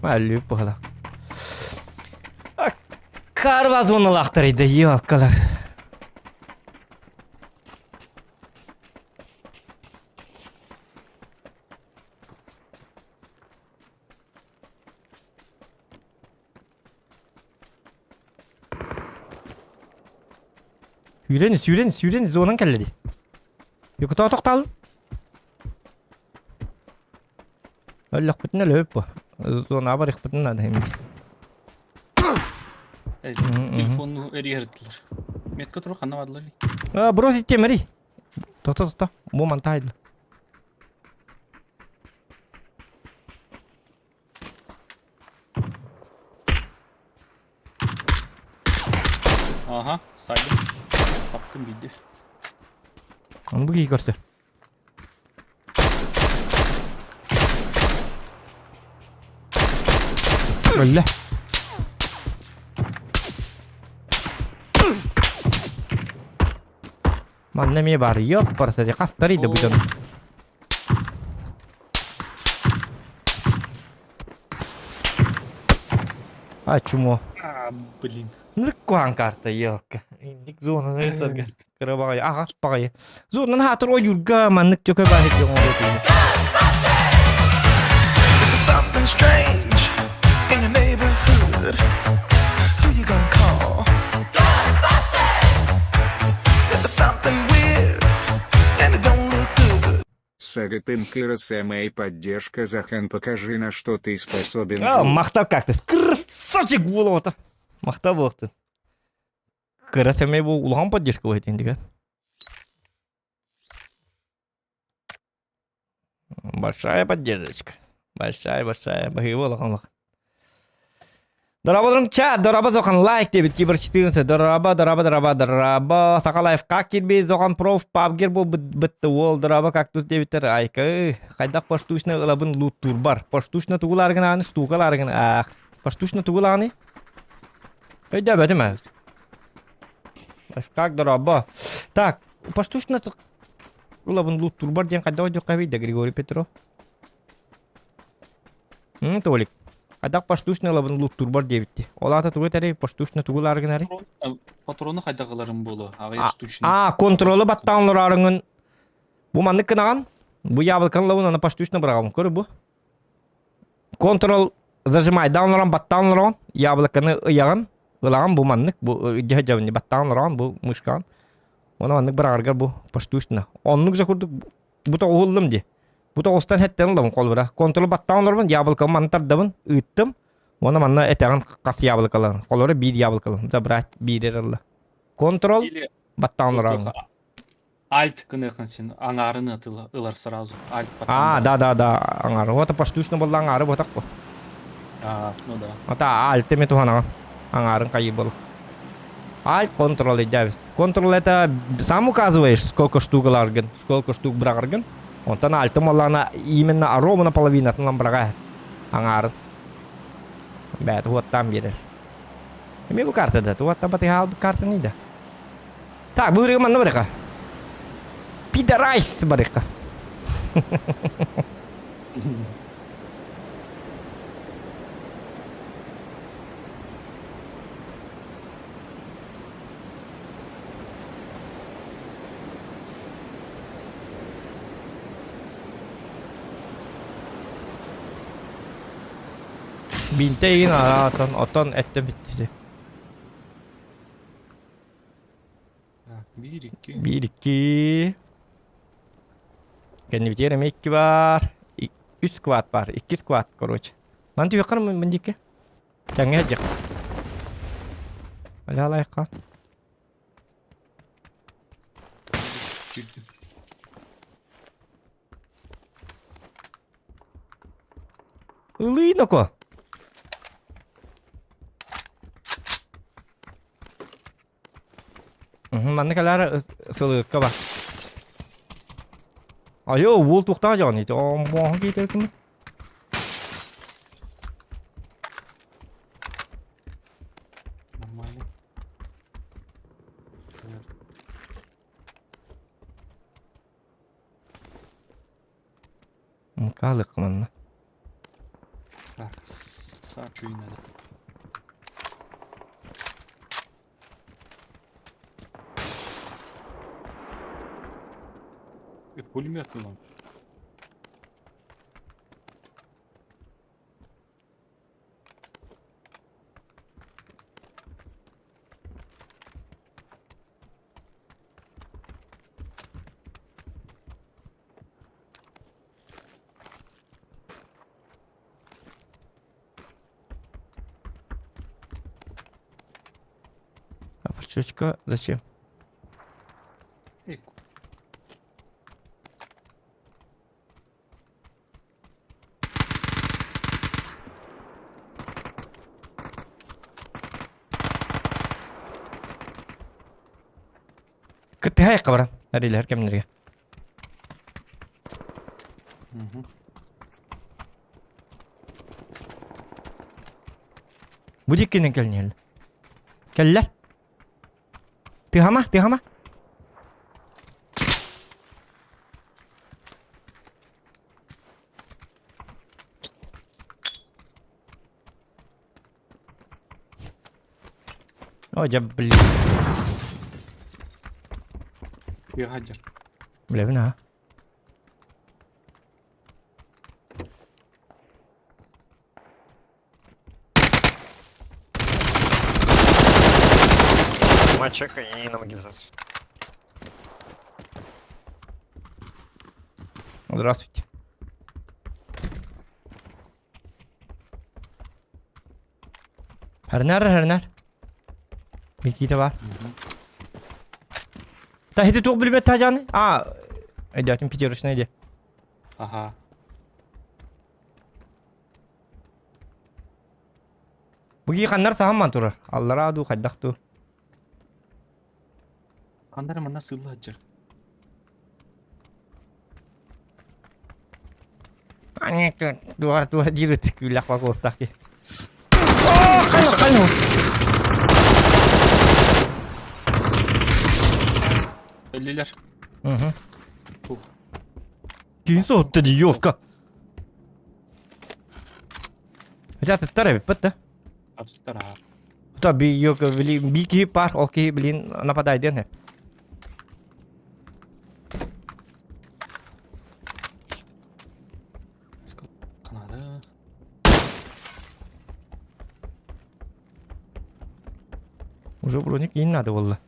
Өлүү быһыла. Карва зоналаахтар иде, елкалар. Сүүрэн, сүүрэн, сүүрэн зонан кэллэ дии. Юкутоо тохтоол. Өллөхпүтүнэ өлөбүт бу. Зонаҕа барыахпытын наада Телефонну эрийэрдилэр. Метка турук ханна бардылар? А, бросить темери. Тохто, тохто. Бу мантайдыл. Ага, сайдым. Таптым биирдэ. Оны бу киһи көрсө. Өллө. Манна эмиэ баар. Йоп, барса хастарый да бу дьон. А, чмо. А, блин. Ныркуан карта, елка. Инник зонаны сарга. Кыра баҕайы, аҕас баҕайы. Зонан хаатыр ойуурга маннык чөкө баһыт Something strange in your neighborhood. Who you gonna call? Ghostbusters! If it's something weird and it don't look good. Сагытым КРСМ поддержка Захан покажи на что ты способен. А, махтал кактус. Красавчик буолуота. Махтал буолуохтун. Кыра сэмэй бу улахан поддержка буолуо диэн Большая поддержка. Большая, большая. Баһыыба улахан улахан. Дорооболорум чат, дорообо Зохан лайк диэбит кибер 14, дорообо, дорообо, дорообо, дорообо, Сахалайф как кирби, Зохан проф, пабгер бу бытты уол, дорообо кактус диэбиттэр, айка, хайдах поштучно ылабын луттурбар, поштучно тугулааргын ааны, штукалааргын, аах, поштучно тугулааны? Өйдөөбөтүм ээ. Как дорообо. Так, поштучно ылабын луттурбар диэн хайдах өйдүөххэ эбий да Григорий Петров? М, Толик. Хайдах поштучно ылабын луттурбар диэбитти. Ол аата тугу этэрий? Поштучно тугу ылаары гынарый? Патроны хайдах ыларым буолуо? Аҕыйах штучный. А, контролу баттаан олораарыҥын. Бу маннык гынаҕын. Бу яблоканы ылабын, аны поштучно быраҕабын. Көр бу. Контрол зажимайдаан олорон баттаан олороҕун. Яблоканы ыйаҕын. Ылаҕын бу маннык. Бу дьаһдьабын баттаан олороҕун бу мышкаҕын. Оны маннык быраҕаргар бу поштучно. Оннук же курдук бу тоҕуһуллум дии. Бу тоҕустан хэттэн ылабын холобура. Контрол баттаан олоробун, яблокабын манна тардабын, ыыттым. Уонна манна этэҕин хас яблокаларын. Холобура биир яблокаларын. Забрать биир ылла. Контрол баттаан олороҕун. Альт гыныаххын син аҥаарын ылар сразу. Альт А, да, да, да, аҥаары. Вот поштучно буолла аҥаары буотах бу. А, ну да. Ата альт эми туһанаҕын. Аҥаарын хайыы был. Альт контрол идябис. Контрол это сам указываешь, сколько штук ыларгын, сколько штук быраҕаргын. Онтон альтым оллаана именно ровно половинатын быраҕа аҥаарын. Бэт уоттаан биэрэр. Эми бу карта да, туоттан батыһаал картаны да. Так, бу ырыа манна барыха. Пидорайс барыха. Бинте игин араатан отон эттен бүттү. Биир икки. Биир икки. Кэннибитигэр эмиэ икки баар. Үс сквад бар, икки сквад, короче. Ман түһүөххэр мын дикки. Тэҥҥэ сылдьыах. Алаалайха. Ылыы ноко. Манна кэлээр сылыкка бар. Айо, уол туохтаах дьоҕун ити омбоһун киитэр кымыт. Нормально. Мыкаалык манна. Так, сачу надо. И пулемет нам. А парчучка зачем? Эй, Кыттыһа баран әрилэр кэмнэргэ. Бу диккинен кэлниэл. Кэллэр. Тыһама, тыһама. О, дьэ, блин. Ядер. Блин, а. Мачека и на магизацию. Здравствуйте. Herner herner. Бикиите бар. Та хити туох билбет тажаны? А, өйдөтүм пятерочная де. Ага. Буги ханнар саһамман турар. Аллара ду хайдах ду. Ханнар манна сылла сылдьар. Дуар дуар диир күллэх бакуостах ки. Хайо хайо. Өллүлэр. Угу. Киин соһутта дии ёлка. Хотя атыттар эбиппит да. Атыттар аа. То би ёлка блин би киһи пар ол киһи блин нападай диэн Канада. Уже броник иин надо буолла.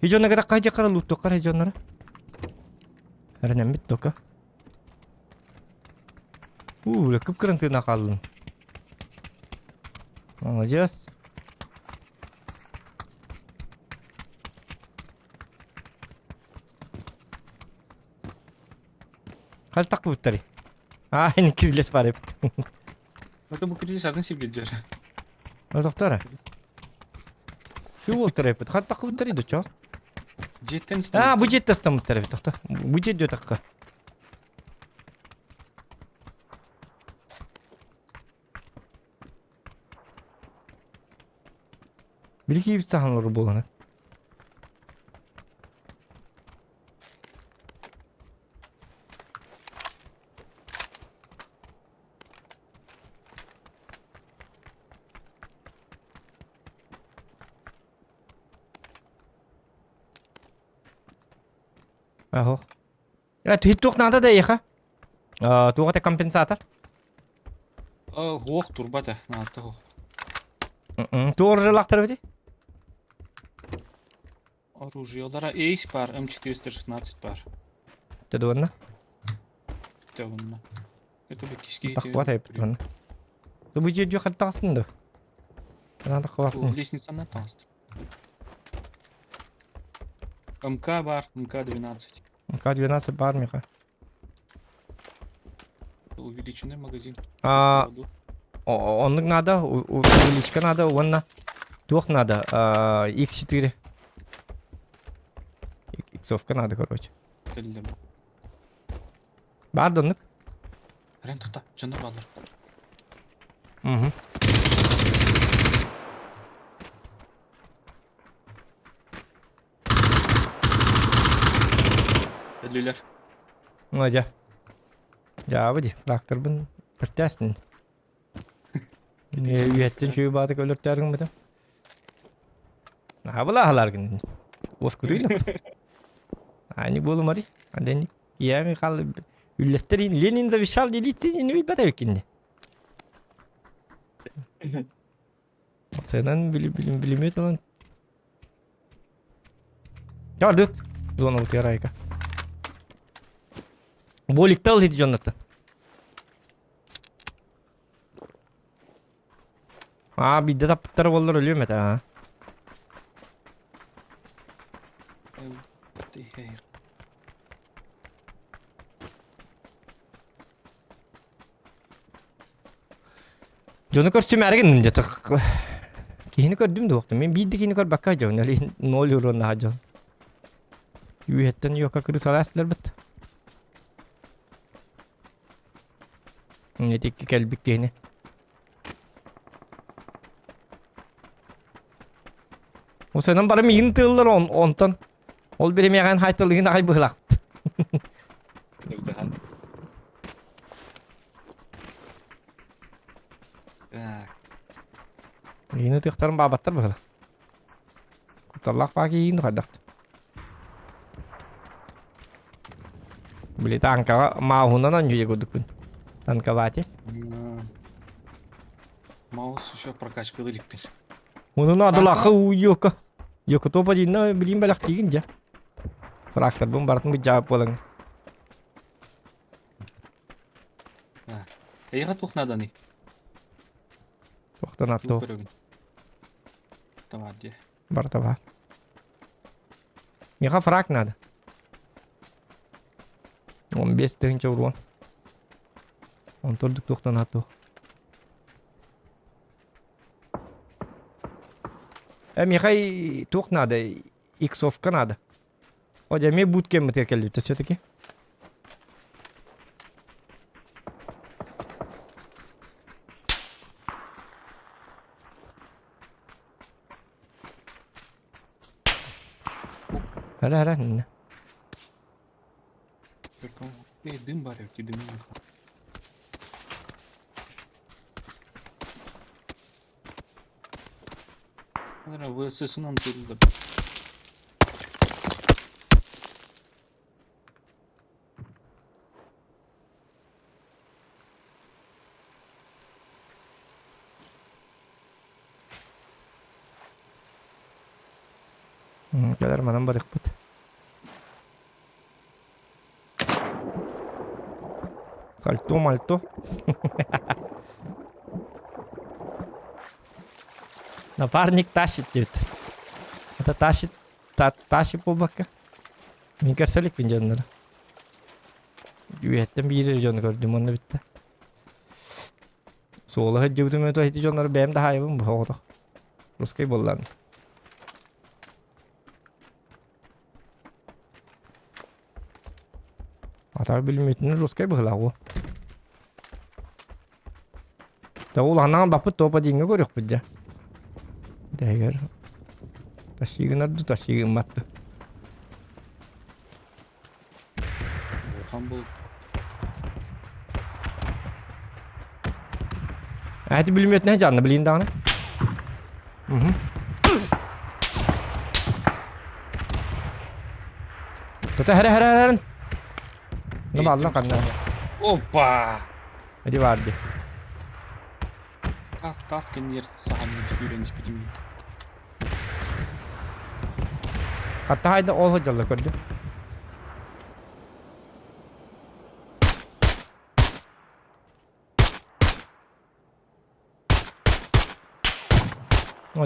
Хижонна ката кайжа кара луттуққар хижоннара. Эрэнэммит тока. Уу, кып-кырын тыына хааллын. Молодец. Халтак буттари. Аа, ини кирилес бар эбит. Это бу кирилес атын сирге дьэр. Тоқтара. Şu болтар эбит. Хаттак буттари дочо. Дьиэттэн Аа, бу дьиэттэн ыстаммыттар эбит тохто. Бу дьиэ диэтахха. Били киибит сахан олорор буолана. Аһо. Э, туох наада да эйиэхэ? Туох это компенсатор? Хуох турбата, наата хуох. Туох оружиялаахтар эбитий? Оружиелара Эйс бар, М416 бар. Төдуонна? Төдуонна. Это бы киски. Тахпат айыппыт манна. Бу дьиэ хаттаҕастын да? Надо хватно. Лестницаны таҕыст. МК бар, МК-12. МК-12 бар миха. Увеличенный магазин. А, оннук надо, увеличка надо, уонна туох надо, X4. Иксовка надо, короче. Бар да оннук. Рен тута, дьоно бааллар. Угу. Өллүлэр. Ну, дьэ. Дьаабы ди, фракторбын өртээстин. Үйэттэн чүйү баатык өлөртөөргүн бытым. Абылаһаларгын. Уоскутуйла. Ани буолумари. Анден я Михаил үллэстэрин Ленин завещал делиться не билбэт эбиккинни. Сенен билимет онон. Жардыт. Зона утуярайка. Боликтал хити дьоннорто. Аа, биирдэ таппыттара буоллар өлүөм этэ аа. Дьону көрсүмээри гынным дьэ Киһини көрдүм да уохтум. Мин биир да киһини көрбөккө дьон ноль урон дьон. Үөһэттэн юокка кырысалаастылар быт. Ити кэлбит киһини. Усанан бары миигин тыыллар онтон. Ол биримиэҕин хайтылыгын аҕай быһылаахпыт. Миигин ытыахтарын баабаттар быһыла. Кутталлаах баа киһиин хайдах. Били танкаҕа мааһынан анньуйа курдукпун. Танковать. Маус еще прокачкалыы иликпин. Онун адылахы уйука. Йока топа динна билим бэлэхтиигин дьэ. Тракторбун барытын быдьаап буолан. Эйиэхэ туох нааданый? Туохтан аттоо. Давай дии. Барыта баар. Миэхэ фраг надо. 15 тыһыынча урон. Онтордук туохтан аттоо. Э, миэхэ туох надо? Иксовка надо. О, дьэ, эмиэ буткеммытыгар кэллибит все-таки. Ара, ара, инна. Эй, дым бар, ти дым ВСС-ынан турда. Кэлэр манан барыахпыт. Сальто мальто. Напарник тащит диэбит. Это тащит та, тащит буолбакка. Мин көрсөлүкпүн дьоннору. Үөһэттэн биир дьону көрдүм онно бүттэ. Суола сылдьыбытым өтө ити дьоннору бэйэм да хаайабын бу оҕотох. Русский буоллаҕым. Атаҕы билиммитин русскай быһылаах уол. Да улаханнаҕын баппыт топа диҥҥэ көрүөхпүт дьэ. Дэһигэр тасигынар ду тасигыммат ду. Улахан был. Эти бүлүмүөтүнэ дьаанна билин даҕаны. Угу. Тута хәрэ хәрэ хәрэн. Ну баллан ханна. Опа! Эди барды. Тас тас кэннигэр саҕан сүүрэн испитим. Хатта хайда ол сылдьаллар көрдүм.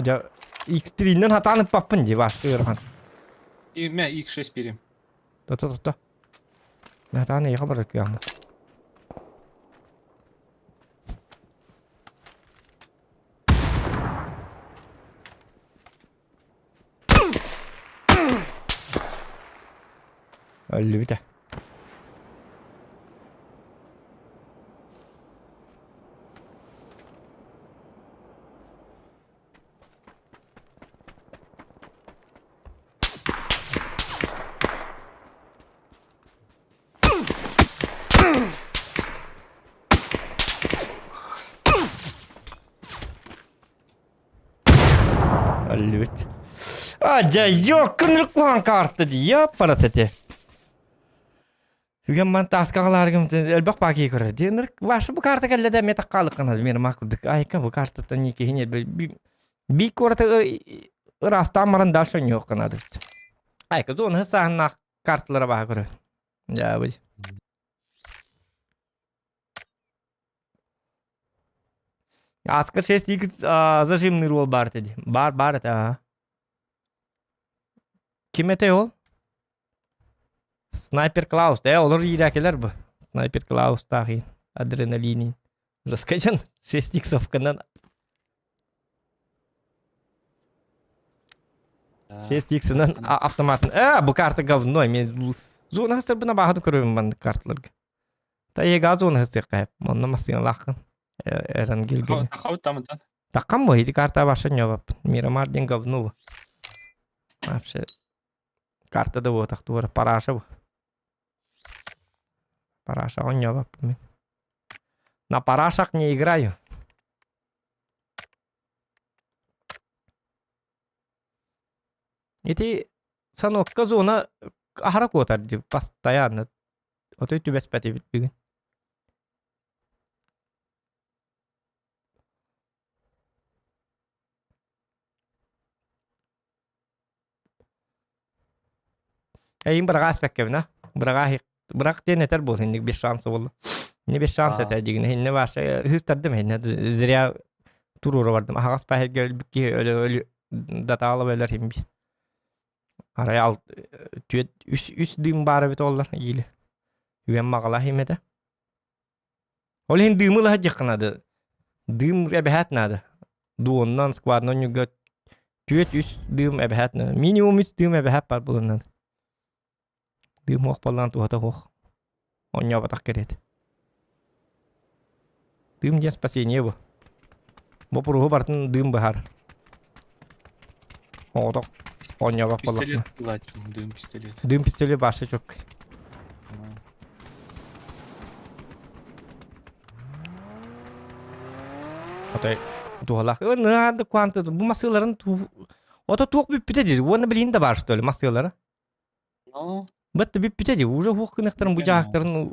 Дьэ, X3-нэн хатаан ыппаппын дии, баш ыарахан. И мэ X6 берем. Тото тото. Хатаан эйиэхэ барар кыаҕым. Өллүбүтэ. Өллүбүт. А, дьэ, ёккун куһаан карта дии, яппарас эти. Үгэн ман тааска галааргым элбэх паки көрөр. Дии, ваша бу карта кэллэ да мен таккаалыккын мир ма курдук. Айка бу картаттан не киһини би куораты ыраастаан баран дальше ньуох гынады. Айка зона сааһыннаах карталара баха көрөр. Дьаа бу. Ааска сес икс зажимный уол баар этэ дии. Баар баар этэ аа. Ким этэй ол? Снайпер Клаус. Э, олор иирээкилэр бу. Снайпер Клаустаах иин. Адреналинин. Раскачан 6 иксовканан 6 иксынан автоматын. Э, бу карта говно. Мен зона хастарбына баахаты көрөбүн маннык карталарга. Та зона хастыахха Онно массыыналааххын. Эран гилгини. Тахабыт тамытан. Таккам бу, ити карта баша ньобаппын. Мирамар диэн говно бу. Вообще карта да буотах туора параша бу. Параша онньобаппын мин. На парашах не играю. Ити санокка зона аһара куотар дии постоянно. Отой түбэспэтибит бүгүн. Эйин быраҕаас бэккэбин а? Быраҕаа бырах диэн этэр буол инник без шанса буолла. Не без шанса этэ дигин инне баша хыстардым инне зря туруора бардым. Аһаҕас паһерге өлбүт киһи өлө өлү датаалап өлөр химби. Арай ал түөт үс үс дыым баар эбит оллар иили. Үөн маҕала химэтэ. Ол иһин дыымы ылаһа дьахха наада. Дыым эбэһээт наада. Дуоннан, сквадынан ньуга түөт үс дыым эбэһээт наада. Минимум үс дыым эбэһээт бар буолан наада. Дыым хуох буоллаан туһата хуох. Онньообатах кэриэтэ. Дыым диэн спасение бу. Боппуруоһу барытын дыым быһаар. Оҕотох оонньообот буоллахпына. Пистолет ылааччым, дыым пистолет. Дыым пистолет баша чөккөй. Отой туһалаах. Ы кванты бу массыыларын Ото туох бүппүтэ дии. Уонна билигин да баар что ли массыылара? Ну, Бытты бүппүтэ дии. Уже хуох гыныктарын бу жаахтарын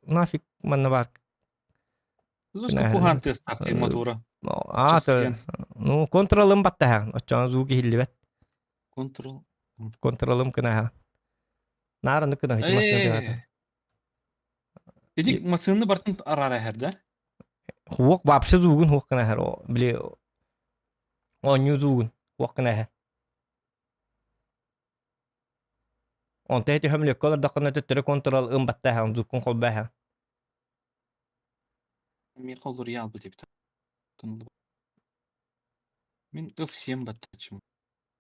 нафиг манна баар Зуска куһаан тыастаах мотура. Аа, ну, контролым баттаһаҕын. Оччоон звук иһиллибэт. Контрол. Контролым кынаһа. Наараны кынаһы Ити массыынаны бартын араара эһэр да? Хуох вообще звугун хуох кынаһар. Били оонньуу звугун хуох кынаһар. Онто эти хөмлөккө олордоххуна төттөрү контрол ым баттаһаҕын звуккун холбоһаҕын. Миэхэ олоруйа албыт эбит. Мин F7 баттачым.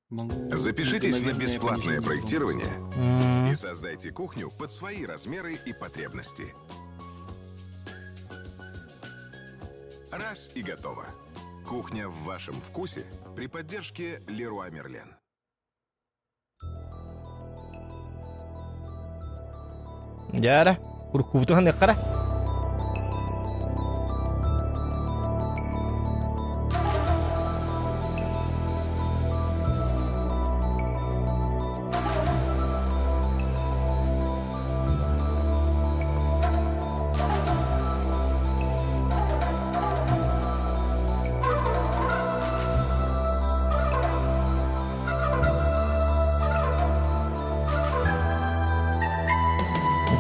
Запишитесь на бесплатное проектирование и создайте кухню под свои размеры и потребности. Раз и готово. Кухня в вашем вкусе при поддержке Леруа Мерлен. Дьэ уруккубутун ханныахха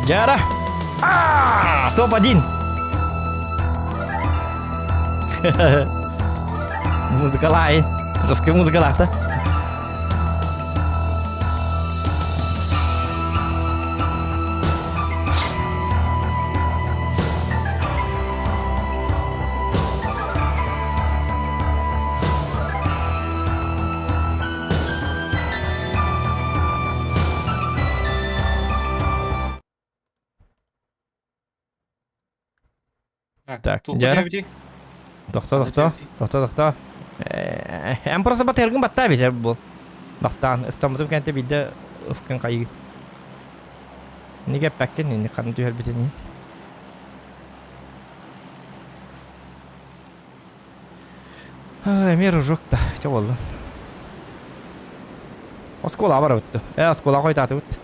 Дьара! А, топ-1! Музыкалаайын. Жесткий музыкалаахта. Так, дьэ. Тохто, тохто, тохто, тохто. Эн просто батыргын баттаа бисер бу. Бастаан ыстаммытым кэнтэ биирдэ ыфкын хайыы. Ниге пәккен ини ханна түһэрбитини. Эмиэ ружок да, чэ буоллун. Оскуола барабыт. Э, оскуола хойутаатыбыт.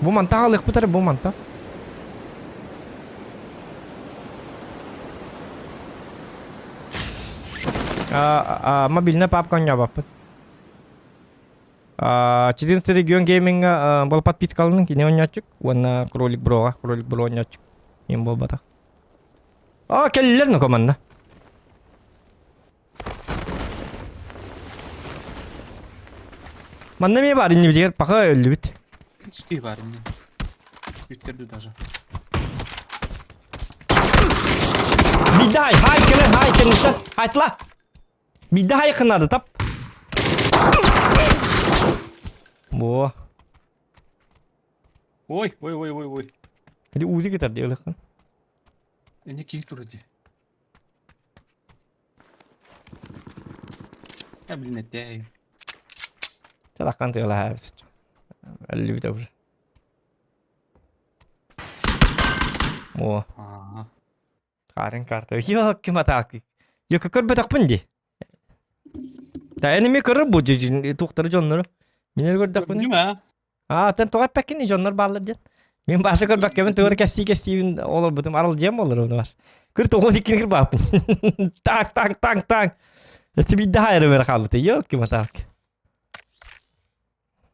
Бу манта аҕалыахпыт эрэ, бу манта. Мобильная папка оонньообоппут. 14 регион гейминга был подпискаланын кини оонньооччук уонна кролик броға кролик бро оонньооччук им буолбатах. А кэллилэр ну команда. Манна эмиэ баар иннибитигэр пока өллүбүт. Спи баар инни. Бүттерди даже. Биирдэ хай, хай кэлэн, хай кэнниттэн, хайтла. Биирдэ хайхынады тап. Бо. Ой, ой, ой, ой, ой. Ити уузи кытар диэлэххин. Эне киһи турар дии. Я, блин, эттээй. Талакан тыалаһаа Өллүбүтэ уже. О. Харын карта. Йок матаак. Йок көрбөтөхпүн ди. Та энеми көрөр бу туохтары дьоннору. Минер көрдөхпүн. Көрдүм аа. Аа, тэн тоҕо эппэккин дьоннор бааллар диэн. Мин бааса көрбөккөбүн тугар кэссии кэссиибин олорбутум аралдьыйам болор ону бас. Кыр тоҕо иккини кырбааппын. Так, так, так, так. Өссө биирдэ хаайары бere хаалбыта. Йок матаак.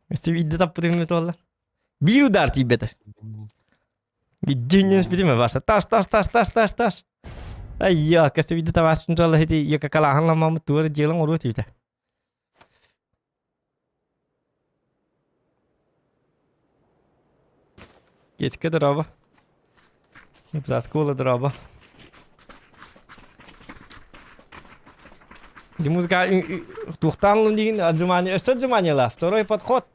Өссө биирдэ таппытым туолла. Биир удар тиийбэтэ. Дьиннин спитиме баса. Тас, тас, тас, тас, тас, тас. Ай, я, кэссе биирдэ табаасын туолла хити, яка калааһын ламмамыт туора дьиэлэн оруо тиийбитэ. Киэскэ дорообо. Школа дорообо. Ди музыка туохтаан ылым диигин отжимание, өссө отжиманиелаах. Второй подход.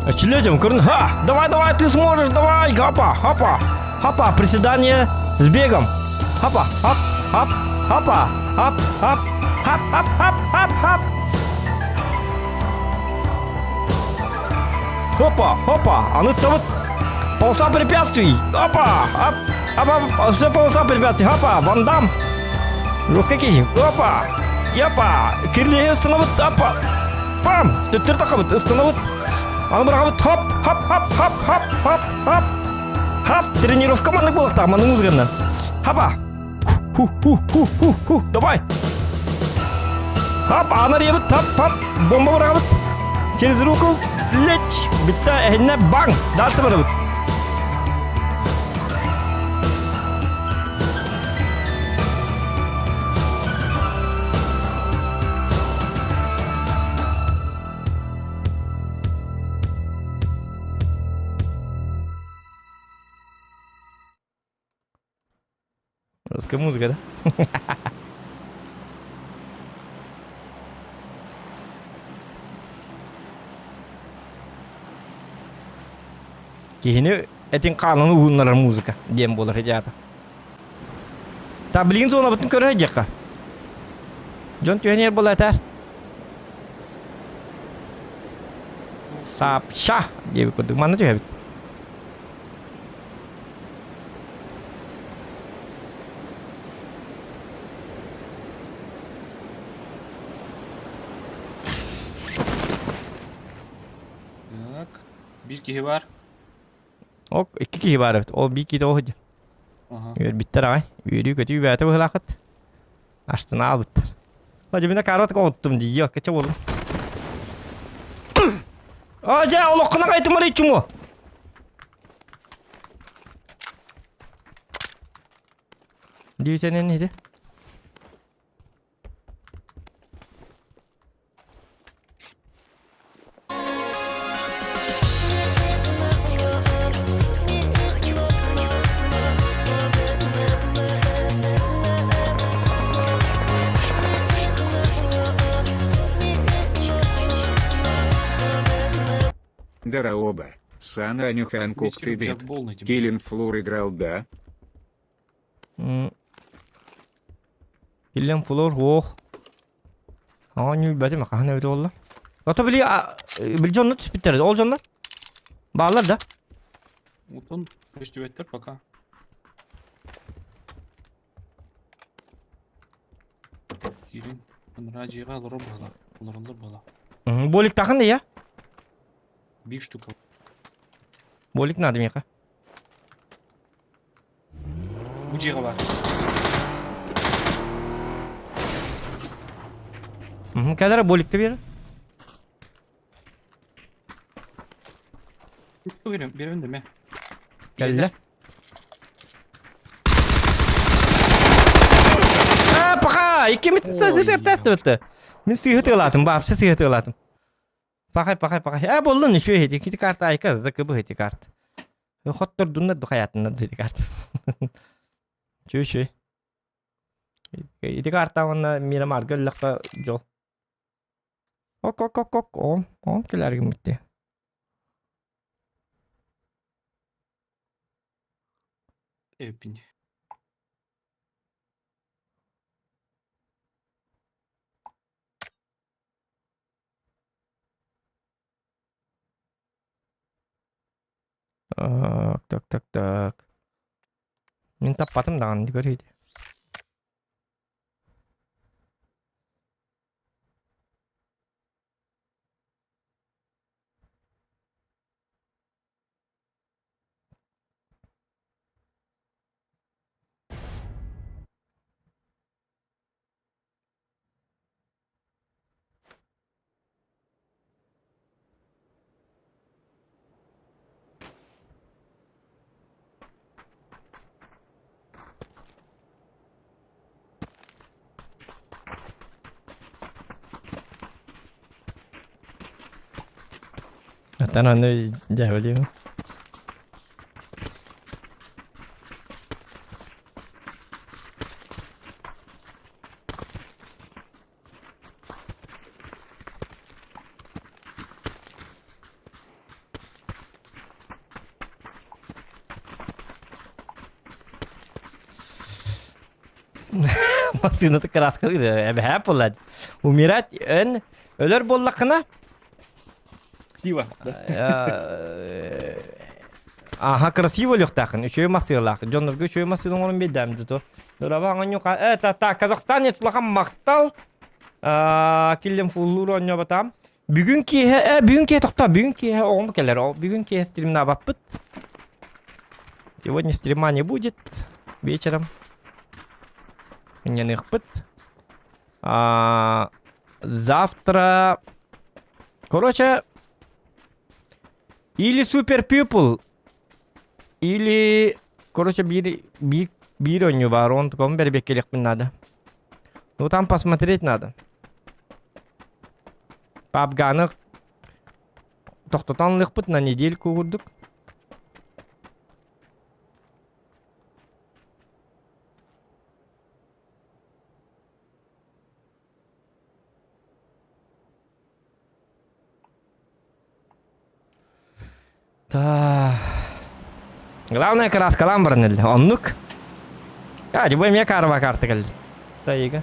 Очелетим, көрүн, ха! Давай, давай, ты сможешь, давай, хапа, хапа, хапа, приседание с бегом. Хапа, хап, хап, хапа, хап, хап, хап, хап, хап, хап, хап. Хопа, хопа, а ну то вот полоса препятствий. Опа, оп, оп, оп, все полоса препятствий. Хопа, Ван Дам. Жестко киһи. Опа, япа, кирлиһи установит, опа. Пам, төттөр тахабыт, установит. Аны быраҕабыт, хоп, хоп, хоп, хоп, хоп, хоп, хоп. Хоп, тренировка маннык буолуохтаах, маннык музыканнан. Хапа. Ху, ху, ху, ху, ху, давай. Хоп, аны арыйабыт, хоп, хоп, бомба быраҕабыт. Через руку, лечь, битта, эһиннэ, баң, дальше барабыт. Русская музыка, да? Киһини этин хаанын уһуннарар музыка диэн буолар идеята. Та билигин зонабытын көрө сылдьыахха. Дьон түһэн иһэр буола этэр. Сапша диэбит курдук манна түһэбит. Так, биир киһи бар. Ок, икки киһи баар эбит. Ол биир киһи тоҕо Үөрбүттэр аҕай. Үөрүү-көтүү бэйэтэ быһыылаахыт. Астына аалбыттар. Дьэ, карот оҕуттум дии, кече буоллум. А, дьэ, олоххуна кайтымар иччумо. Дии сенен иди. Дараоба, Сана Анюхан Куктыбит. Киллин Флур играл, да? Киллин Флур, ох. Оонньуу билбэтим, хаһан эбитэ буолла? Ото били били дьонно түспүттэр, ол дьоннор бааллар да? Утун көстүбэттэр пока. Киирин. Анара дьиэҕэ олорор быһыылаах. Олороллор быһыылаах. Боликтахын да я? Биир штука. Болик надо миэхэ. Бу дьиэҕэ баар. Кэлэр боликты бер. Берем, берем деме. Кэллэ. А, паха! Иккимит сытыр тест өттө. Мин сыыһы тыалаатым, вообще сыыһы тыалаатым. Пахай, пахай, пахай. Э, боллун еще эти ити карта айка закыбы эти карт. Хоттордуннар ду хаятыннар ду ити карт. Чүй чүй. Ити карта уонна Мирамарга өллөххө дьол. Ок ок ок ок оом оом кэлэргин битти. Эппин. Так, так, так, так. Мин таппатым даҕаны көрүйдэ. Аттан аны дьээбэлиэм. Массыынаты кырааскалыыр эбэһээ буолла. Умирать эн өлөр буоллаххына Красиво. Аха, красиво өлүөхтаахын. Үчүгэй массыылаах. Дьоннорго үчүгэй массыына оҥорон биэрдэм зато. Дурава оҥонньуха. Это так, казахстанец улахан махтал. Киллем фуллуур оонньообатаам. Бүгүн киэһэ, бүгүн киэһэ тохтоо, бүгүн киэһэ оҕом кэлэр. Бүгүн киэһэ стримнаабаппыт. Сегодня стрима не будет вечером. Ньаныахпыт. Завтра... Короче, или Super People, или... Короче, биир, биир, биир оонньуу баар, он таком бэрбиэккэлиэхпин надо. Ну там посмотреть надо. Папганы тохтотон ылыахпыт на недельку курдук. Да. Главное краскалаан баран эллэ. Оннук. А, бу эмиэ карва карта кэлли. Тайыга.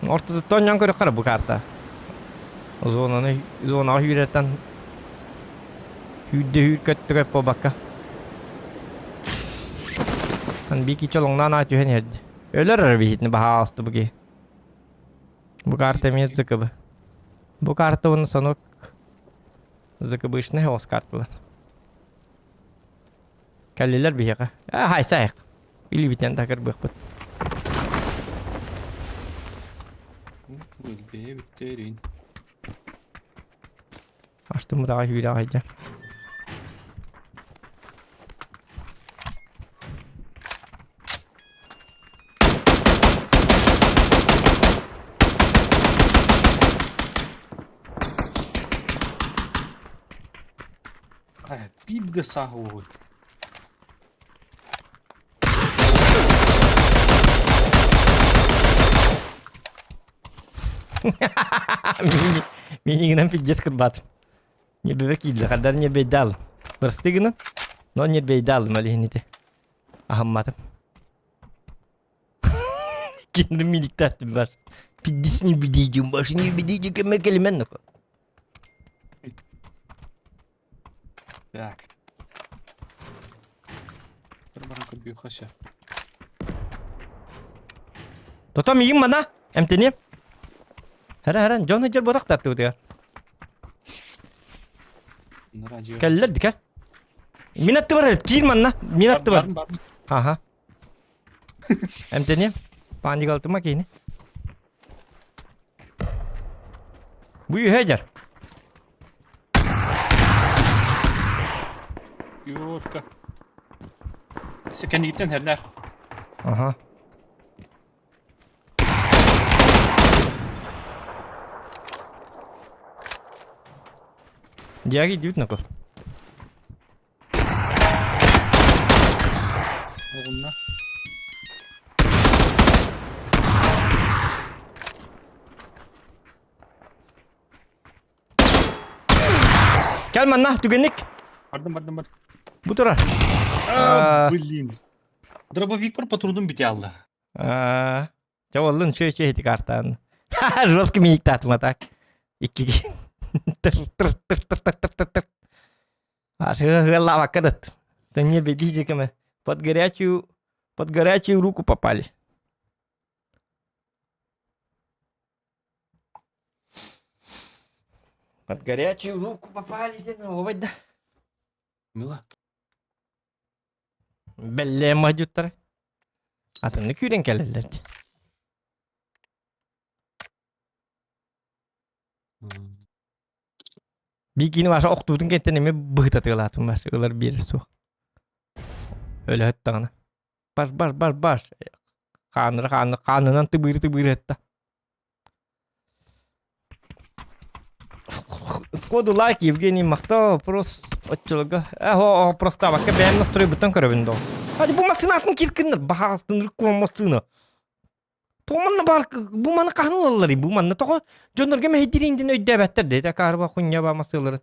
Ортотуттан ньон көрөххө бу карта. Зонаны зонаҕа сүүрэртэн сүүрдэ сүүр көттө көп буолбакка. Ан бики чолоҥнаан аа түһэн иһэрди. Өлөр эрэ биһитини баһаалысты бу киһи. Бу карта эмиэ ЗКБ. Бу карта уонна санок ЗКБшный оҕус карталар. Кэллилэр биһиэхэ. Аа, хайсайык. Илиибитинэн да кырбыахпыт. Өлбэһэ бүттерин. Аштым мутаҕа сүүрэ аҕайдьа. Бииргэ сааһылыыбыт. Минигинэн пиздец кырбаатым. Ньирбэбэ киирдэ, хардары ньирбэйдэ Бырастыы гынан, но ньирбэйдэ алдым ол иһин ити. Аһымматым. Кинди миниктааттым бар. Пиздец ньирбидиидим баш ньирбидииди кэмэр кэлимэн ноко. Так. Баран көрбүөххэ сөп. Тото миигин мана эмтэниэм. Хара хара дьон сылдьар буотах таттыбытыгар. Кэллэр дикэр. Мин аттыбар киир манна. Мин аттыбар. Аха. Эмтэниэм. Паанньык алтыма киини. Бу үһэ дьар. Юрка. Кэннигиттэн хэрнэр. Аха. Дьиэҕэ киирдибит нако. Оҕунна. Кэл манна, түгэнник. Бардым, бардым, бардым. Бу турар. А, блин. Дробовик патрудум бите алды. А, Чэ буоллун, үчүгэй үчүгэй ити картаан. Жестко миниктаатым а так. Иккиги. Тыр тыр тыр тыр тыр тыр тыр тыр. Ыаллаабакка да Да не бегите ко мне. Под горячую руку попали. Под горячую руку попали, диэн оҕобой да. Мила. Бэллээн мадьыттара. Атыннык күүрэн кэлэллэр дии. Биикини Маша охтуутун кэнтэн эмиэ быһытатыалаатым Маша ылар биэрэ суох. Өлөһөт даҕаны. Баш баш баш баш. Хааннара хаанна хаанынан тыбыыры тыбыыры Сходу лайк, Евгений махтал, вопрос оччолорго. Э, просто абакка бэйэм настройбуттан көрөбүн доо. Хadi бу массыынатын киркиннер, баһаастын рыккуон массыына. Тоҕо манна баар бу маны хаһан ылалларый бу манна тоҕо дьоннорго мэһэйдириин диэн өйдөөбөттөр да ити акаарба хунньаба массыыларын.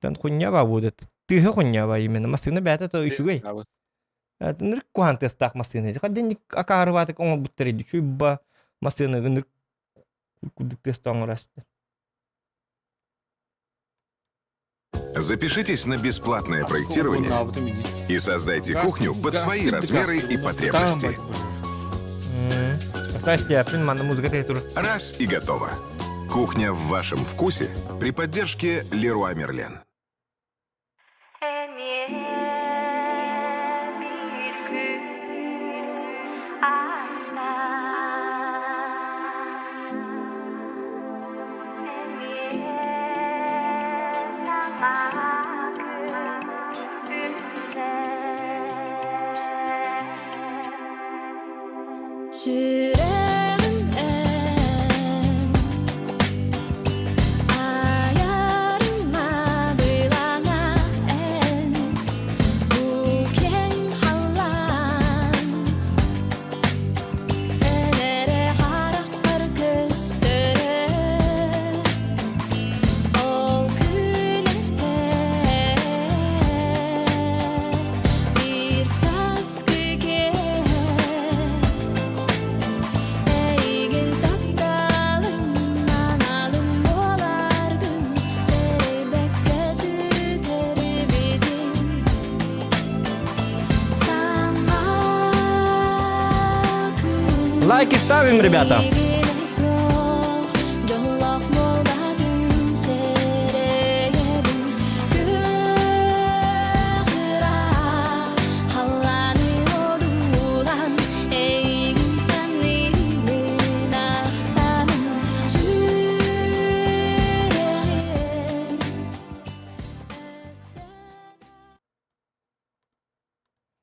Тэн хунньаба будет. Тыһы хунньаба именно массыына бэйэтэ то үчүгэй. Ынырык куһаан тыастаах массыына. Хаддинник акаарыбаатык оҥорбуттар иди чуйба массыына ынырык курдук тыаста оҥоросты. Запишитесь на бесплатное проектирование и создайте кухню под свои размеры и потребности. Раз и готово. Кухня в вашем вкусе при поддержке Леруа Мерлен. Сүрэҕин эн айарын Лайки ставим, ребята.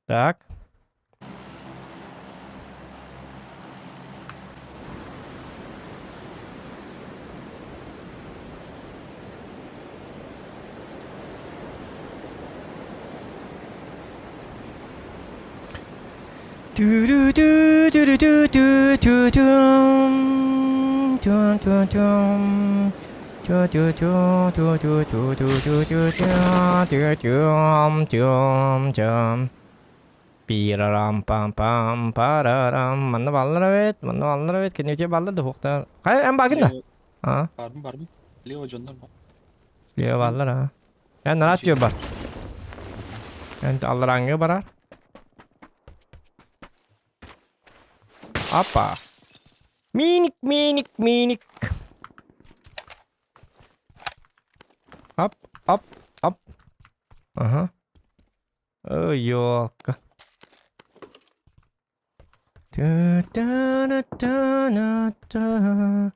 Так. Пирарам пам пам парарам. Манна баллар эбит, манна баллар эбит. Кэнники баллар да хуохтар. Хайа эн бакын да? А? Барбын барбын. Лево дьоннор бар. Слева баллар а. Эн нараат диyor бар. Эн аллараңҥа барар. Апа. Миник, миник, миник. Ап, ап, ап. Ага. Ой, ёлка. Та-та-на-та-на-та.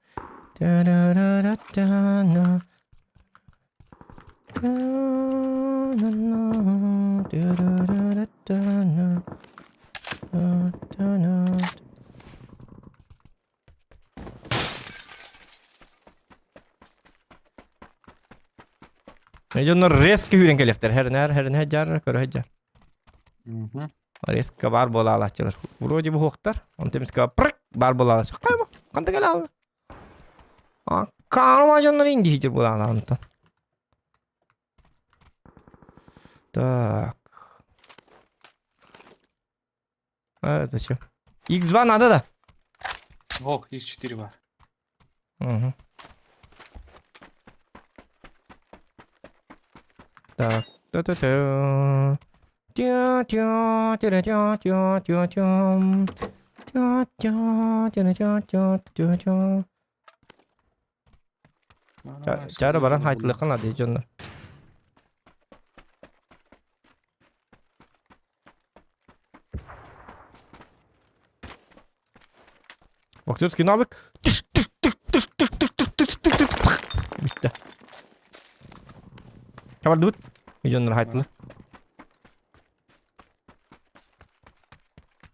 Та-да-да-да-та-на. Та-на-на. Та-да-да-да-та-на. Та-та-на. Дьоннор резко үүрэн кэлиэхтэр. Хэрнээр, хэрнээ дьар, көрө дьар. Резко бар буола алааччылар. Вроде бы хуохтар. Онтон эмискэ прыг бар буола алааччы. Хайма, ханта кэлэ алла. Каарма дьоннор инди хитир буола ала онтон. Так. А, это что? X2 надо да? Ох, X4 бар. Угу. Так. Та-та-та. Тя-тя, тя-тя-тя-тя-тя. Тя-тя, тя-тя-тя-тя-тя. Чара баран хайтылыкын ады дьоннор. Актерский навык. Тыш, тыш, тыш, тыш, тыш, тыш, тыш, тыш, тыш, тыш. Бүттэ. Хабардыбыт. Дьоннор хайтылы.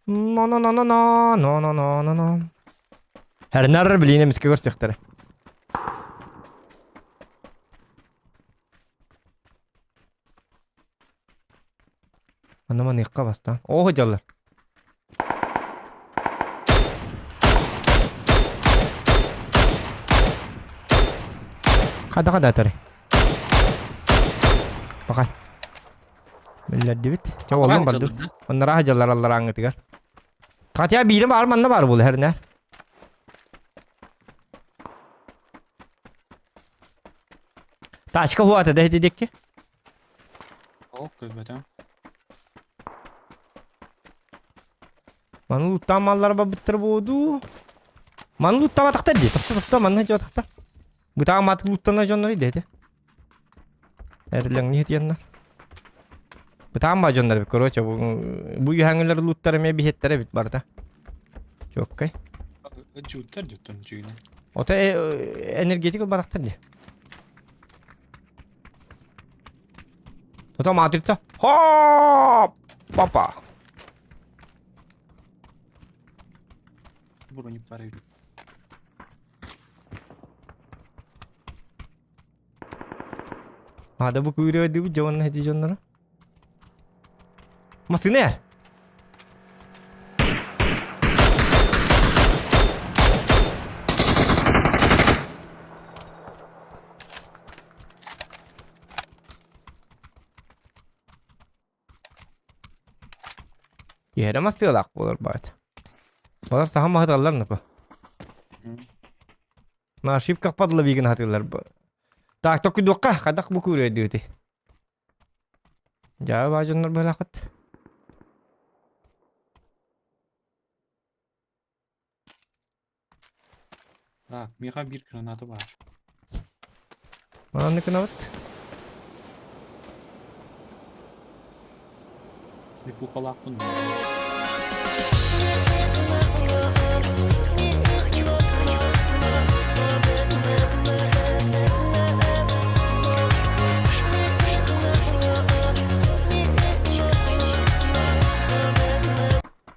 Но-но-но-но-но, но-но-но-но-но. Хэрнар билине эмискэ көрсүөхтэрэ. Анна маныахха бастаан. Оо дьаллар. Хада хада атары. Бакай. Биллэрдибит. Чэ уоллун бардыбыт. Оннараа дьаллар алларааҥҥытыгар. Хотя биирим баар манна баар буолу хэрнэ. Тачка хуата да диэки. Ол көрбөтөм. Маны луттаан маллара барбыттар буолуу. Маны луттаабатахтар дии. Тохто тохто манна дьуотахтар. Бытаҕа маатык луттана дьоннор идэ Эрилэҥниһит иэннэр. Бытаан баа дьоннор эбит, короче, бу бу үһээҥҥилэр лууттар эмиэ биһиэттэр эбит барыта. Чуоккай. Дьууттар дьуттан дьүүнэ. Ото энергетик ылбатахтар дии. Тото матрица. Хоп! Папа. Броник бар эбит. Ада бу күүрүө дибит дьонно ити дьонноро. Массыына эр. Иһэрэ мастыалаах буолар баайт. Балар саха маһыталлар нуку. На ошибках подловигин хатыылар бу. Так, токуйдуохха, хадах бу күүрөйдүүти. Дьаа баажаннар быһалаахыт. Так, миэхэ биир граната баар. Маннык гынабыт. Слепухалаахпын.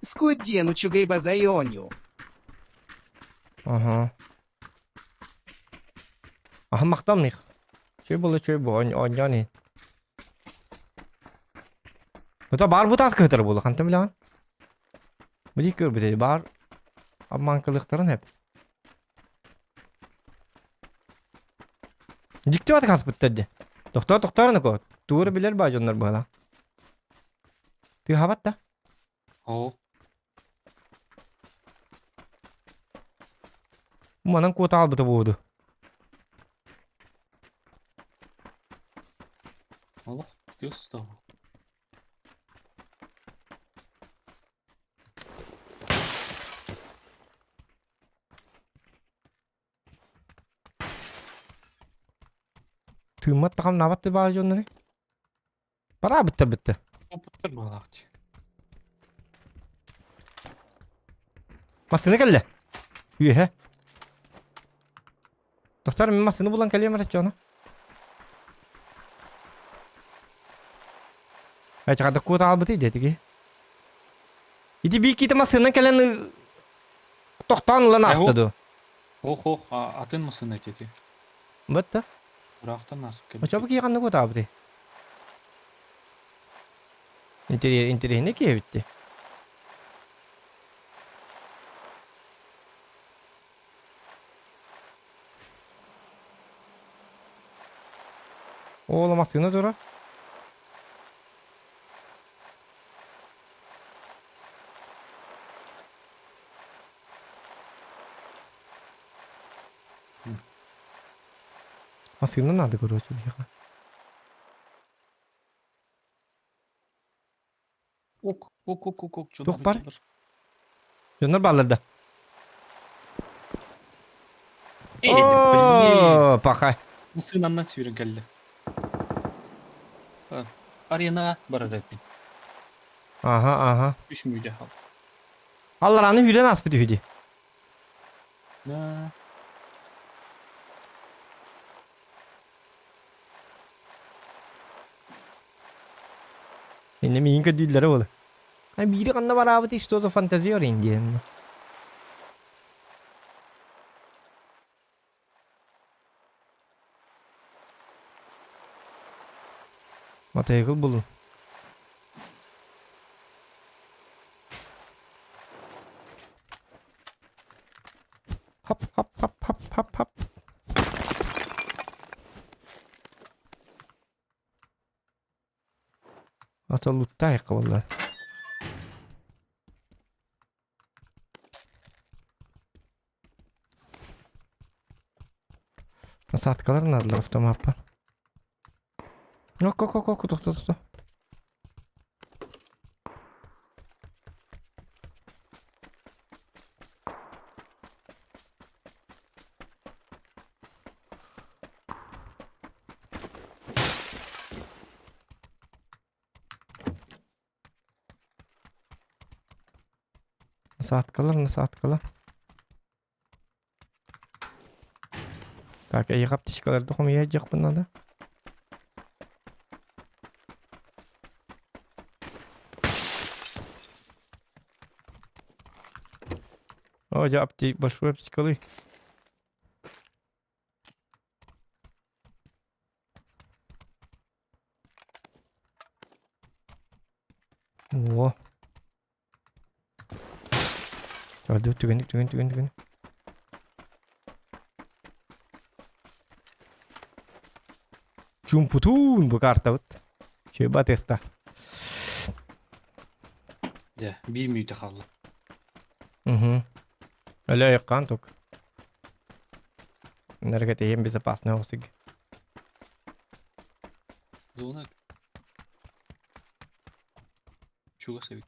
Скудену чугай базайоню. Ага. Аха махтал мих. Чөй була чөй бу оонньоон иһин. Бута баар бу таас кыһытар буола хантан билэҕин? Бу дии көрбүт баар обманкалыахтарын сөп. Дьикти баты хаспыттар дии. Тохтоо тохтоор нако. Тугу билэр баа дьоннор быһала. Тыаһабат да? Оо. Манан куота хаалбыта буолуо. Олох тыас да. Тыыммат да хамнаабат да баа дьоннору. Бараабыттар бүттэ. Опыттар баалаах дии. Массыына кэллэ. Үөһэ. Тохтор мин массыына булан кэлиэм эрэ чоно. Эчхада куот аалбыты диэтиги. Ити бии киитэ массыына кэлэн тохтоон ылан ааста дуо? Ох ох атын массыына этити. Бытта. Ыраахтан ааска кэлбит. Очо кии ханна куотаабыты? Интэриэһинэй киһи эбит дии. Оол массыына турар. Массыына надо, короче, биһиэхэ. Ок, ок, ок, ок, ок, Туох бар? Дьоннор бааллар да? О, паха. Массыынаннан сүүрэн кэллэ. Аренаҕа барар эппин. Аха, аха. Үс мүнүүтэ хаал. Алларааны сүүрэн ааспыт үһү дии. Да. Инне миин көрдүүллэрэ буола. А биири ханна бараабыт что за фантазер диэн. Мотоцикл булун. Хоп, хоп, хоп, хоп, хоп, хоп. Ата луттаайыққа буолла. Насадкалар наадалар автомаппар. Ок, ок, ок, ок, тохто, тохто. Насадкалар, насадкалар. Так, эйиэхэ аптечкаларда хомуйа сылдьыахпын наада. О, дьэ, апте... большой аптечкалый. О. Öldü tükendik tüken tüken tüken. Чумпутун бу картабыт. Чөба теста. Дьэ, биир мүнүүтэ хаалла. Угу. Өлө айыккаан тук. Энергетием безопасный осыг. Зона чугас эбит.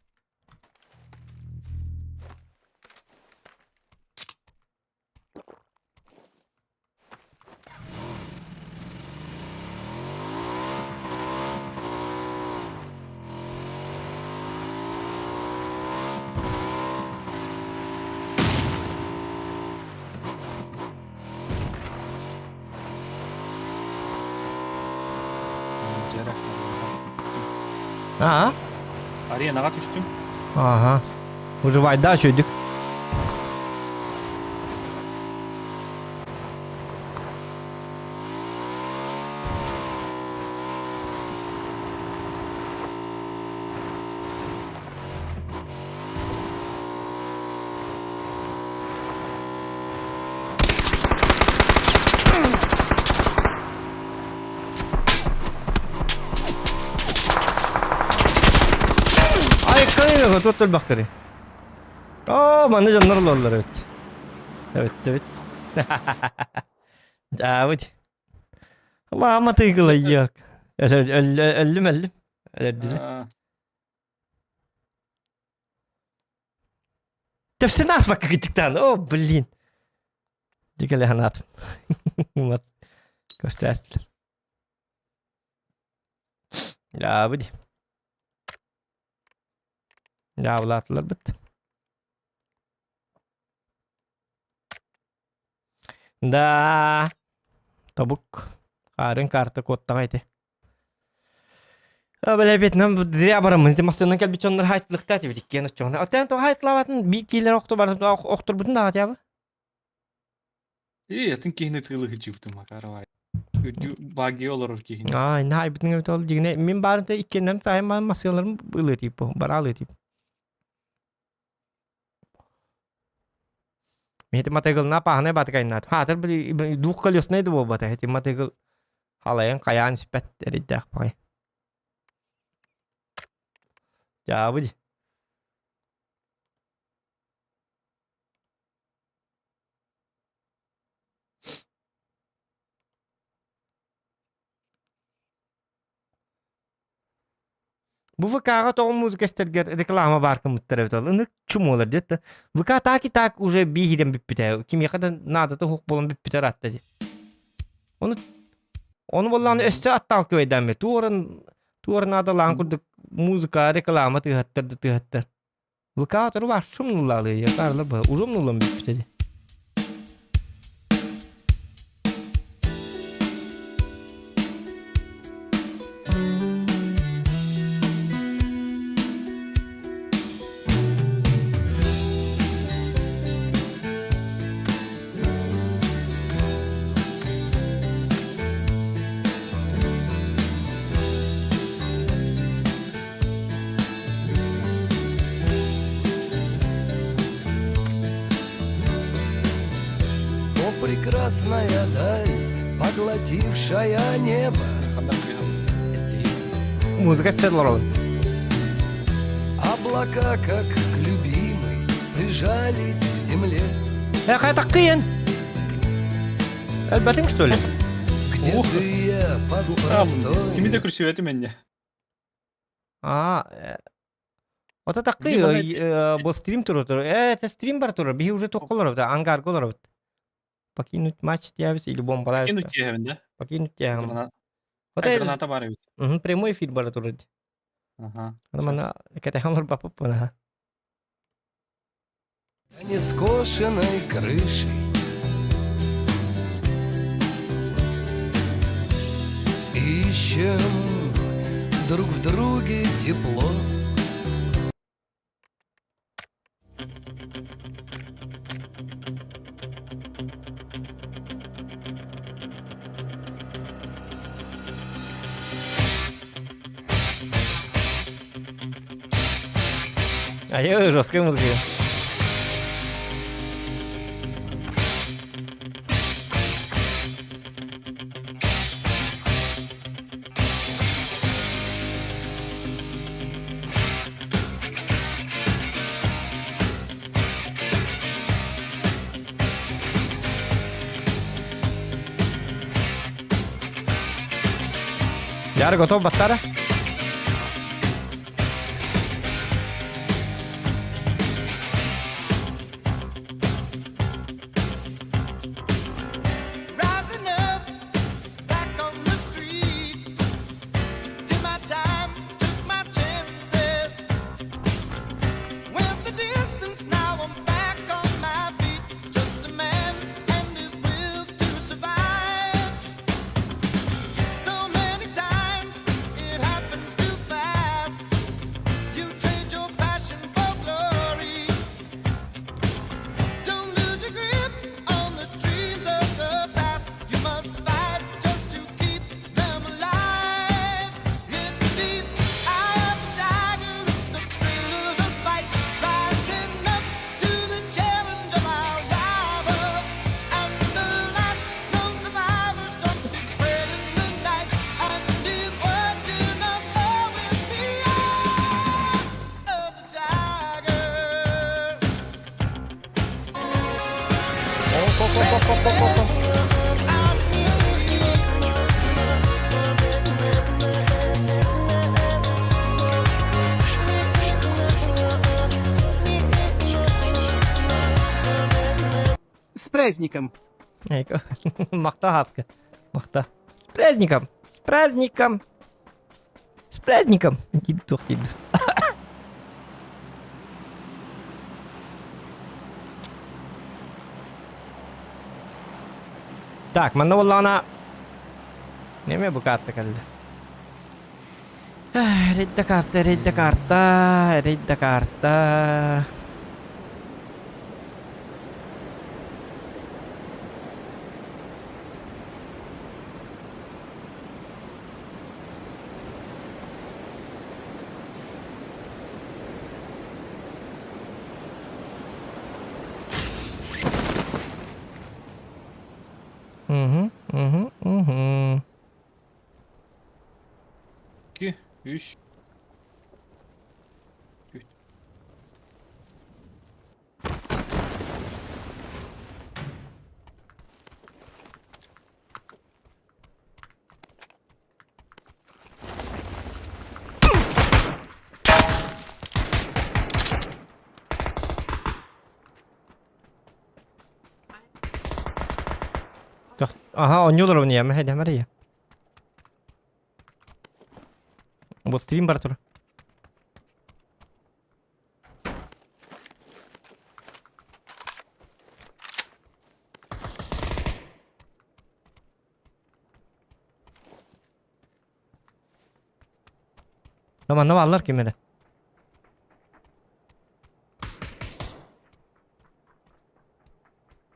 Жара. А? Аренаға түстүм. Ага. Выживай, да, шөйдүк. Айыкканы тут өлбөхтөрү. Оо, манна дьоннор олороллор эбит. Эбит, эбит. Дьаабыт. Лаама тыгылайыак. Өллүм, өллүм. Өлөрдүлэр. Тэпсин ааспакка кытыктаан. О, блин. Дикеле ханаатым. Көстөөстүлэр. Дьаабы ди. Дьаабылаатылар быт. Да. Тобук. Хаарын карта куоттаҕа ити. Бля, Вьетнам зря бараммын. Ити массыынан кэлбит дьоннор хайтлыхта этибит иккиэн оччоҕуна. Оттон тоҕо хайтлаабатын биир киилэр охту баран охторбутун даҕа тиабы. Ээ, атын киһини тыылыһы дьыбытым Макарова. Үрдү баги олорор киһини. Аа, инна айбытын эбит ол дьигине мин баарым иккиэннэрим саайым массыналарым ылыы тиип бараалыы тиип. Мин матыгылна пааһынай батыкайнаат. Хаатыр двухколесный да буолбата. Эти матыгыл халайын хайаан испэт эрийдээх баҕай. Дьаабы дии. Бу ВК-ҕа тоҕо музыка истэргэр реклама баар гыммыттар эбит ол. Ынык чумуолар диэт да. ВК так и так уже бииһирэн бүппүтэ. Кимиэхэ да наадата суох буолан бүппүтэ ыраатта дии. Ону ону буоллаҕына өссө отталкивайдааммы туоран туора наадалаан курдук музыка реклама тыаһаттар да тыаһаттар. ВК отору вообще умнуллаалыы карлар быһа уже умнуллан бүппүтэ дии. О, прекрасная даль, поглотившая небо. Музыка истер Облака, как к любимой, прижались к земле. Э, таккыйын. Элбэтиҥ, что ли? Где ты я под простой? Кими да көрсүбэтим энне. Аа, Ото таккый бу стрим турар. Э, это стрим бар турар. Биһи уже туох да, ангарга олоробут. Покинуть матч диэбис или бомбалаабыс. Покинуть диэһэбин да? Покинуть диэһэм. Граната бар эбит. Прямой эфир бара турар. Ага. Аны кэтэһэн олорбаппыппын аха. Нескошенной крышей. Ищем друг в друге тепло. А я жесткая музыка. Яр готов баттара? Rising up, back on the street. Did my time, took my chances. Went the distance, now I'm back on my feet. Just a man and his will to survive. So many times Оп, оп, оп, оп, оп, оп. С праздником! Махта хаска. Махта. С праздником! С праздником! С праздником! Дип туох дип. Так, манна буоллаҕына неме бу карта кэллэ. Рейдда карта, рейдда карта, рейдда карта. Угу, угу, угу. 2, 3. Аха, оонньуулар уну яма хэдэ Мария. Бу стрим бар тур. Манна бааллар ким эрэ.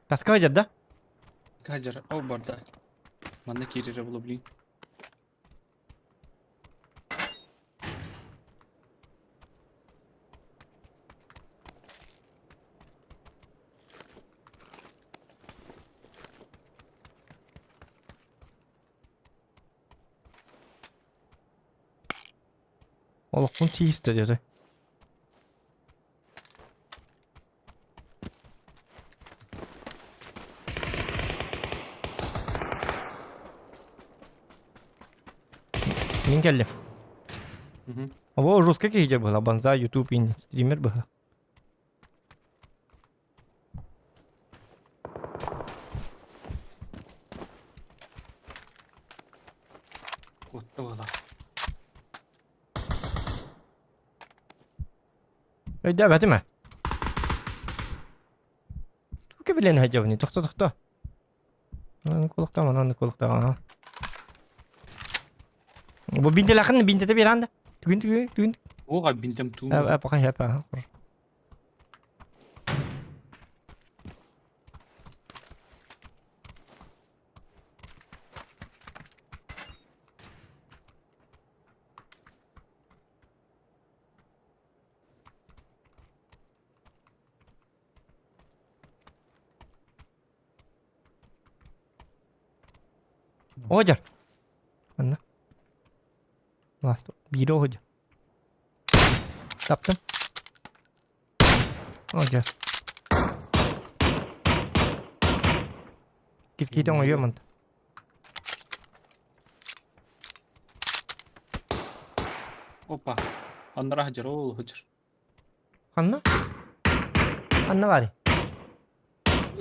Таска сылдьар да? Сылдьар, ол барда. Манна киирэрэ буолуо блин. Олохпун сиистэ дьэ. Мин кэллим. Обо жестко киһи была, банза, ютуб, стример была. Куттала. Өйдөөбөтүм ээ. Тугу билэн сылдьабыный? Тохто, тохто. Аны кулуктаама, аны кулуктаама. Бу бинтэлэхин бинтэтэ биэрэн да. Түгүн түгүн түгүн. Уоҕа бинтэм туу. Э, пока хэпа. Оҕодьор. Манна. Last биир оҕодьор. Таптым. Оҕодьор. Кискиитэ оҥойуо манта. Опа. Аннара сылдьар, ол сылдьар. Ханна? Ханна баарый?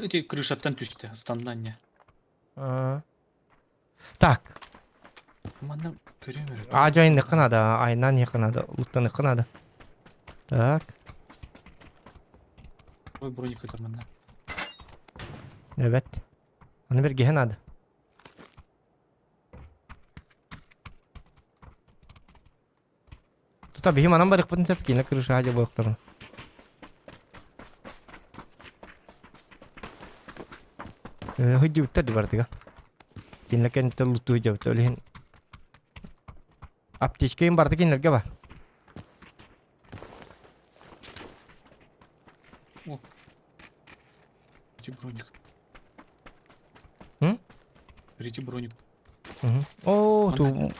Ити крышаттан түстэ, станнанньа. Так. Манна көрүөм эрэ. Аа дьайыныхха наада, айнаан иһиэххэ наада, луттаныхха наада. Так. Ой, броник ытар манна. Эбэт. Аны бэргэһэ наада. Тута биһи манан барыахпытын сөп киинэ крышаҕа дьэ буолуохтарын. Сылдьыбыттар барытыгар. Кинилэр кэнниттэн луттуу сылдьыбыттар. Ол иһин аптечка им барыта кинилэргэ бар. О. Эти броник. М? Берите броник. Мгм. О, ту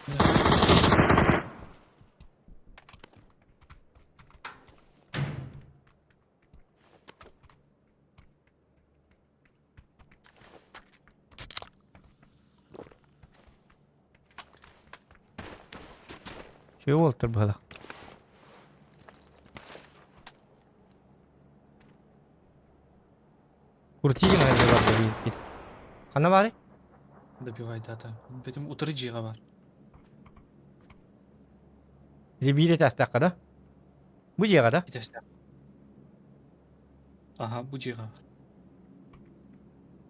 Үчүгэй уолтар быһалах. Крутигин айда бар бир. Ханна баарый? Добивай дата. Бэтим утары дьиэҕэ бар. Или биир этээстэххэ да? Бу дьиэҕэ да? Этээстээх. Аха, бу дьиэҕэ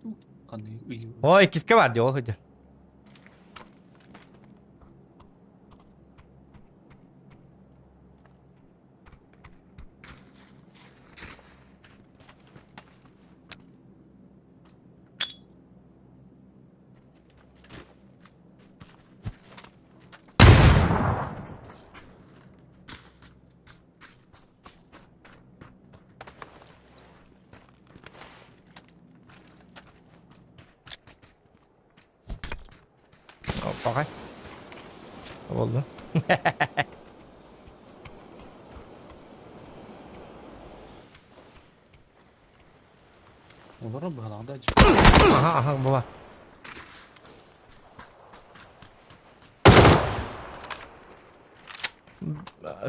бар. Ханны Ой, иккискэ бар дии ол сылдьар. Оппаҕай. Буолла. Олорор быһалаах да Аха, аха, була.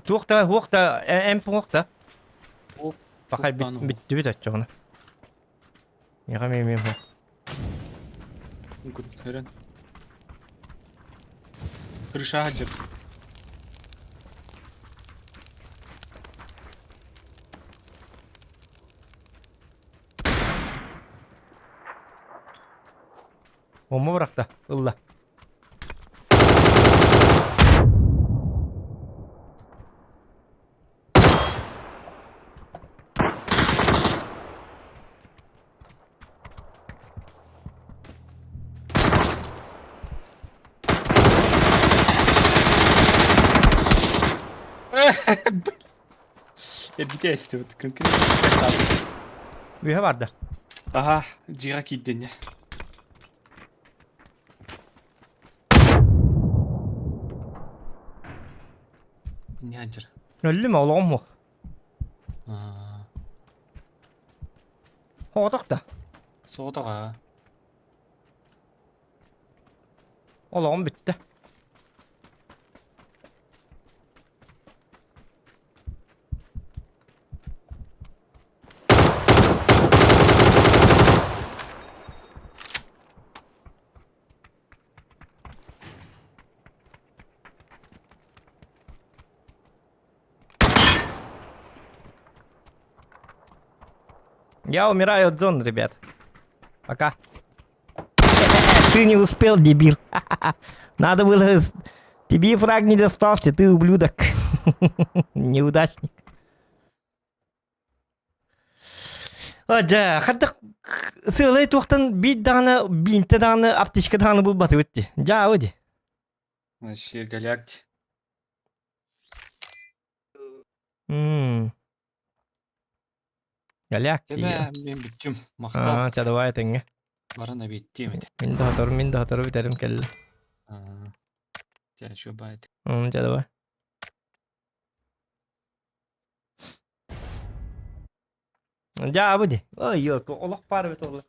Туох да, хуох да, эмп хуох да. Пахай бүттүбүт оччоҕуна. Миэхэ эмиэ хуох. Көрөн. Крыша дьыр. Оммо бырахта, ылла. Эргитэ эстибит конкретно. Үһэ барда. Аха, дьиэҕэ киирдин Нядер. Өллүм олоҕум суох. Соҕотох да. Соҕотох аа. Олоҕум бүттэ. Я умираю от зон, ребят. Пока. Ты не успел, дебил. Надо было... Тебе фраг не достался, ты ублюдок. Неудачник. Дьэ, хайдах сыалай туохтан биир даҕаны биинтэ даҕаны аптечка даҕаны булбатыбыт дии. Дьаабы дии. Вообще голяк. Голяк дии. Тебе мен бүттүм. Махтал. Аа, ча давай тэҥҥэ. Баран обедтиэм этэ. Мин да сотору, мин да сотору бүтэрим кэллэ. Чэ, чё баайт. Чэ, давай. Дьаабы дии. Ой, олох баар эбит ол.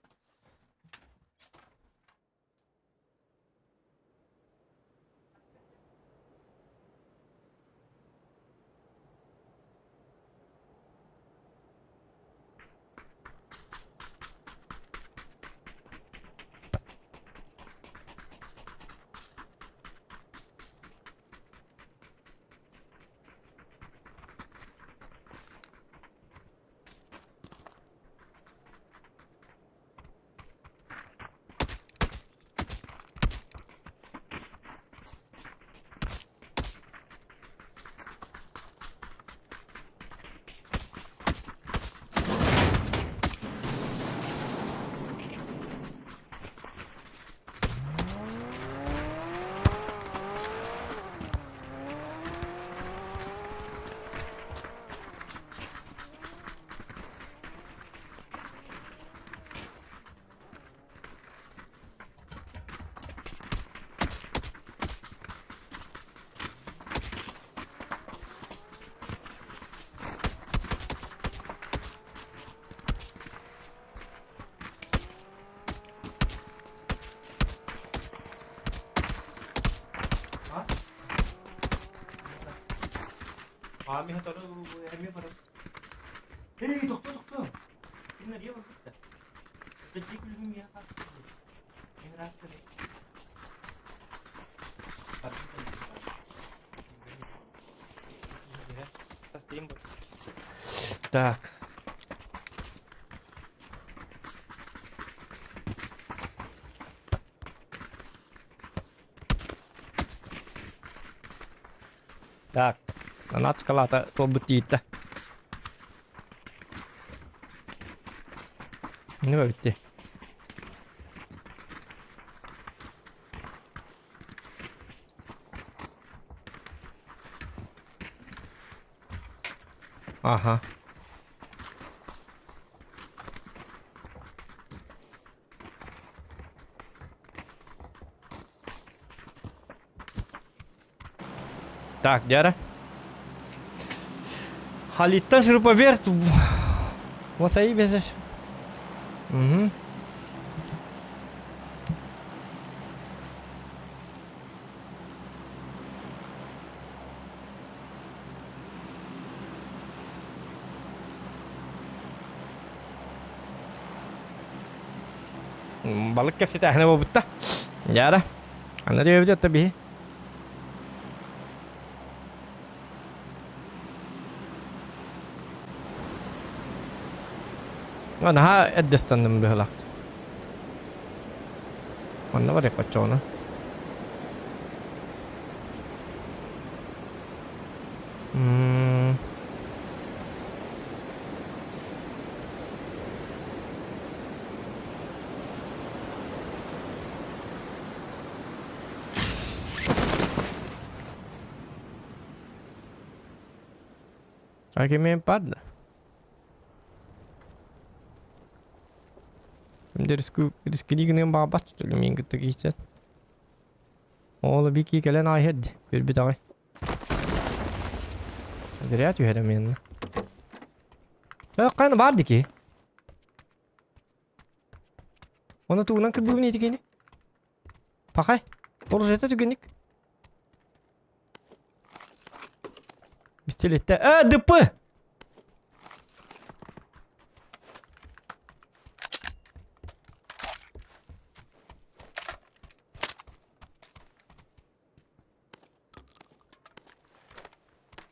Ами сотору эмиэ барар. Эй, тохтоо, тохтоо. Кинилэр ийэ барбыттар. Дьиэ күлүгүн миэхэ хаалбыт. Мин ыраахтары. Так. Так, наначкалаата туолбут тиийдэ. Не битти. Аха. Так, дьэ Халиттан шуруповерт Уосайы бесеш. Угу. Балык кэпсэтээһинэ буолбутта. Дьара. Аны диэбит отто биһи. Наһаа эрдэстанным быһылаахт. Манна барыах оччоҕуна. Акимиэн падла. Кимдэ рискини гыныан баҕарбат что ли миин кытта киирсэн. Ол бики кэлэн ааһыа Үрбүт аҕай. Зря түһэрем инна. Э, кайна бар дики. Оны тугунан кырбыыбын итикини. Пахай. Оружиета түгенник. Пистолетте. Э, ДП!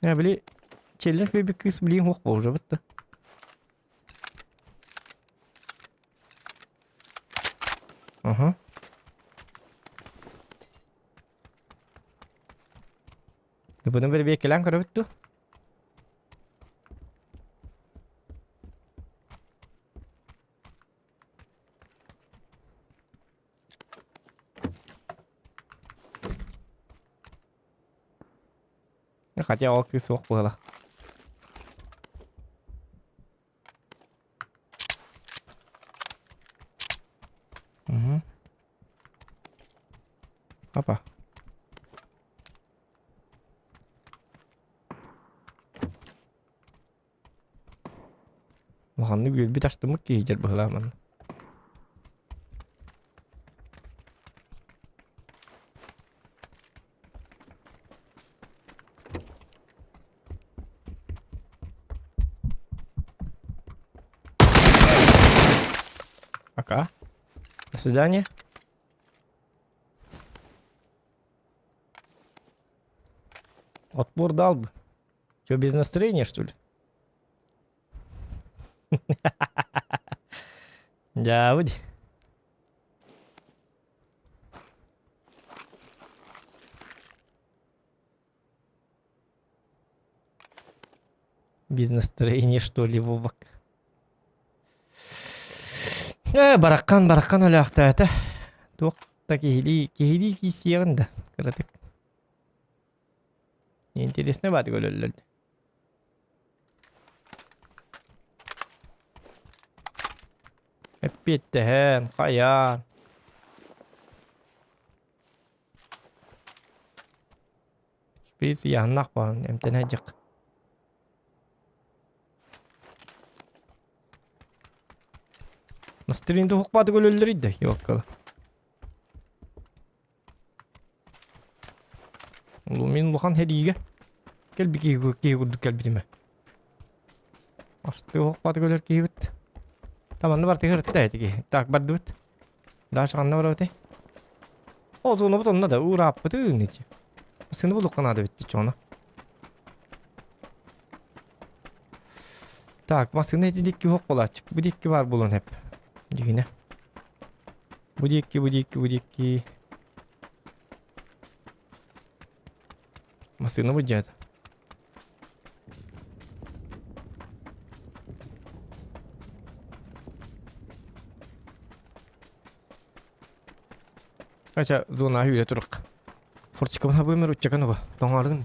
Э, били, челлех бэби кыыс билиин хуох буолжабыт да. Ага. Бұны бір бекелен көрөбүт ду. Хотя ол кыыс суох буолла. Угу. Опа. Улаханнык үөрбүт астыммыт киһи дьэр быһылааман. Пока. До свидания. Отпор дал бы. Че, без настроения, что ли? Дьаабыт. Без настроения, что ли, Вовак? Э, бараккан, бараккан өлөөхтөөтө. Туох да киһилии, киһилии киисиэҕин да, кыратык. Интересно баатык өлөллөр. Эппиэттэһэн, хайаан. Шпиц ыйааһыннаах баҕан эмтэнэ дьык. Настырын туһукпааты көлөллөр да, ёккала. Мин улахан хэриигэ. Кэлби киһи киһи курдук кэлбитим. Астыы оһох баты көлөр киһибит. Таманны бартыгар ытта этиги. Так бардыбыт. Даша ханна барабыт? О, зонабыт онно да урааппыты ничи. Сыны булукка надо битти чоно. Так, массыына ити дикки хоқ болааччык. Бу дикки бар булун хеп. Дигине. Бу дикки, бу дикки, бу дикки. Массыына бу дьэт. Ача, зона үйде тұрық. Форчикабын хабымыр уччакан оға. Тоңаргын.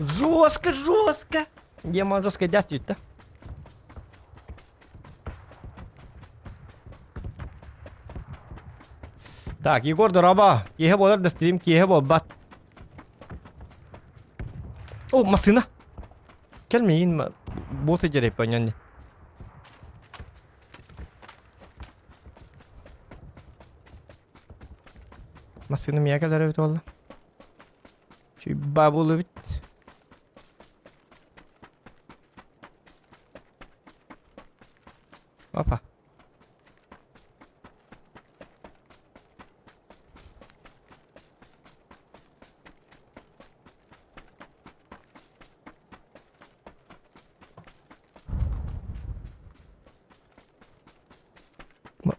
Жестко, жестко. Дема жестко дястит, да? Так, Егор дороба. Киһи болар да стрим киһи болбат. О, машина. Кел мейін боты жереп понянне. Массыына миэхэ кэлэр эбит буолла. Чуйбаа буолуо эбит. Опа.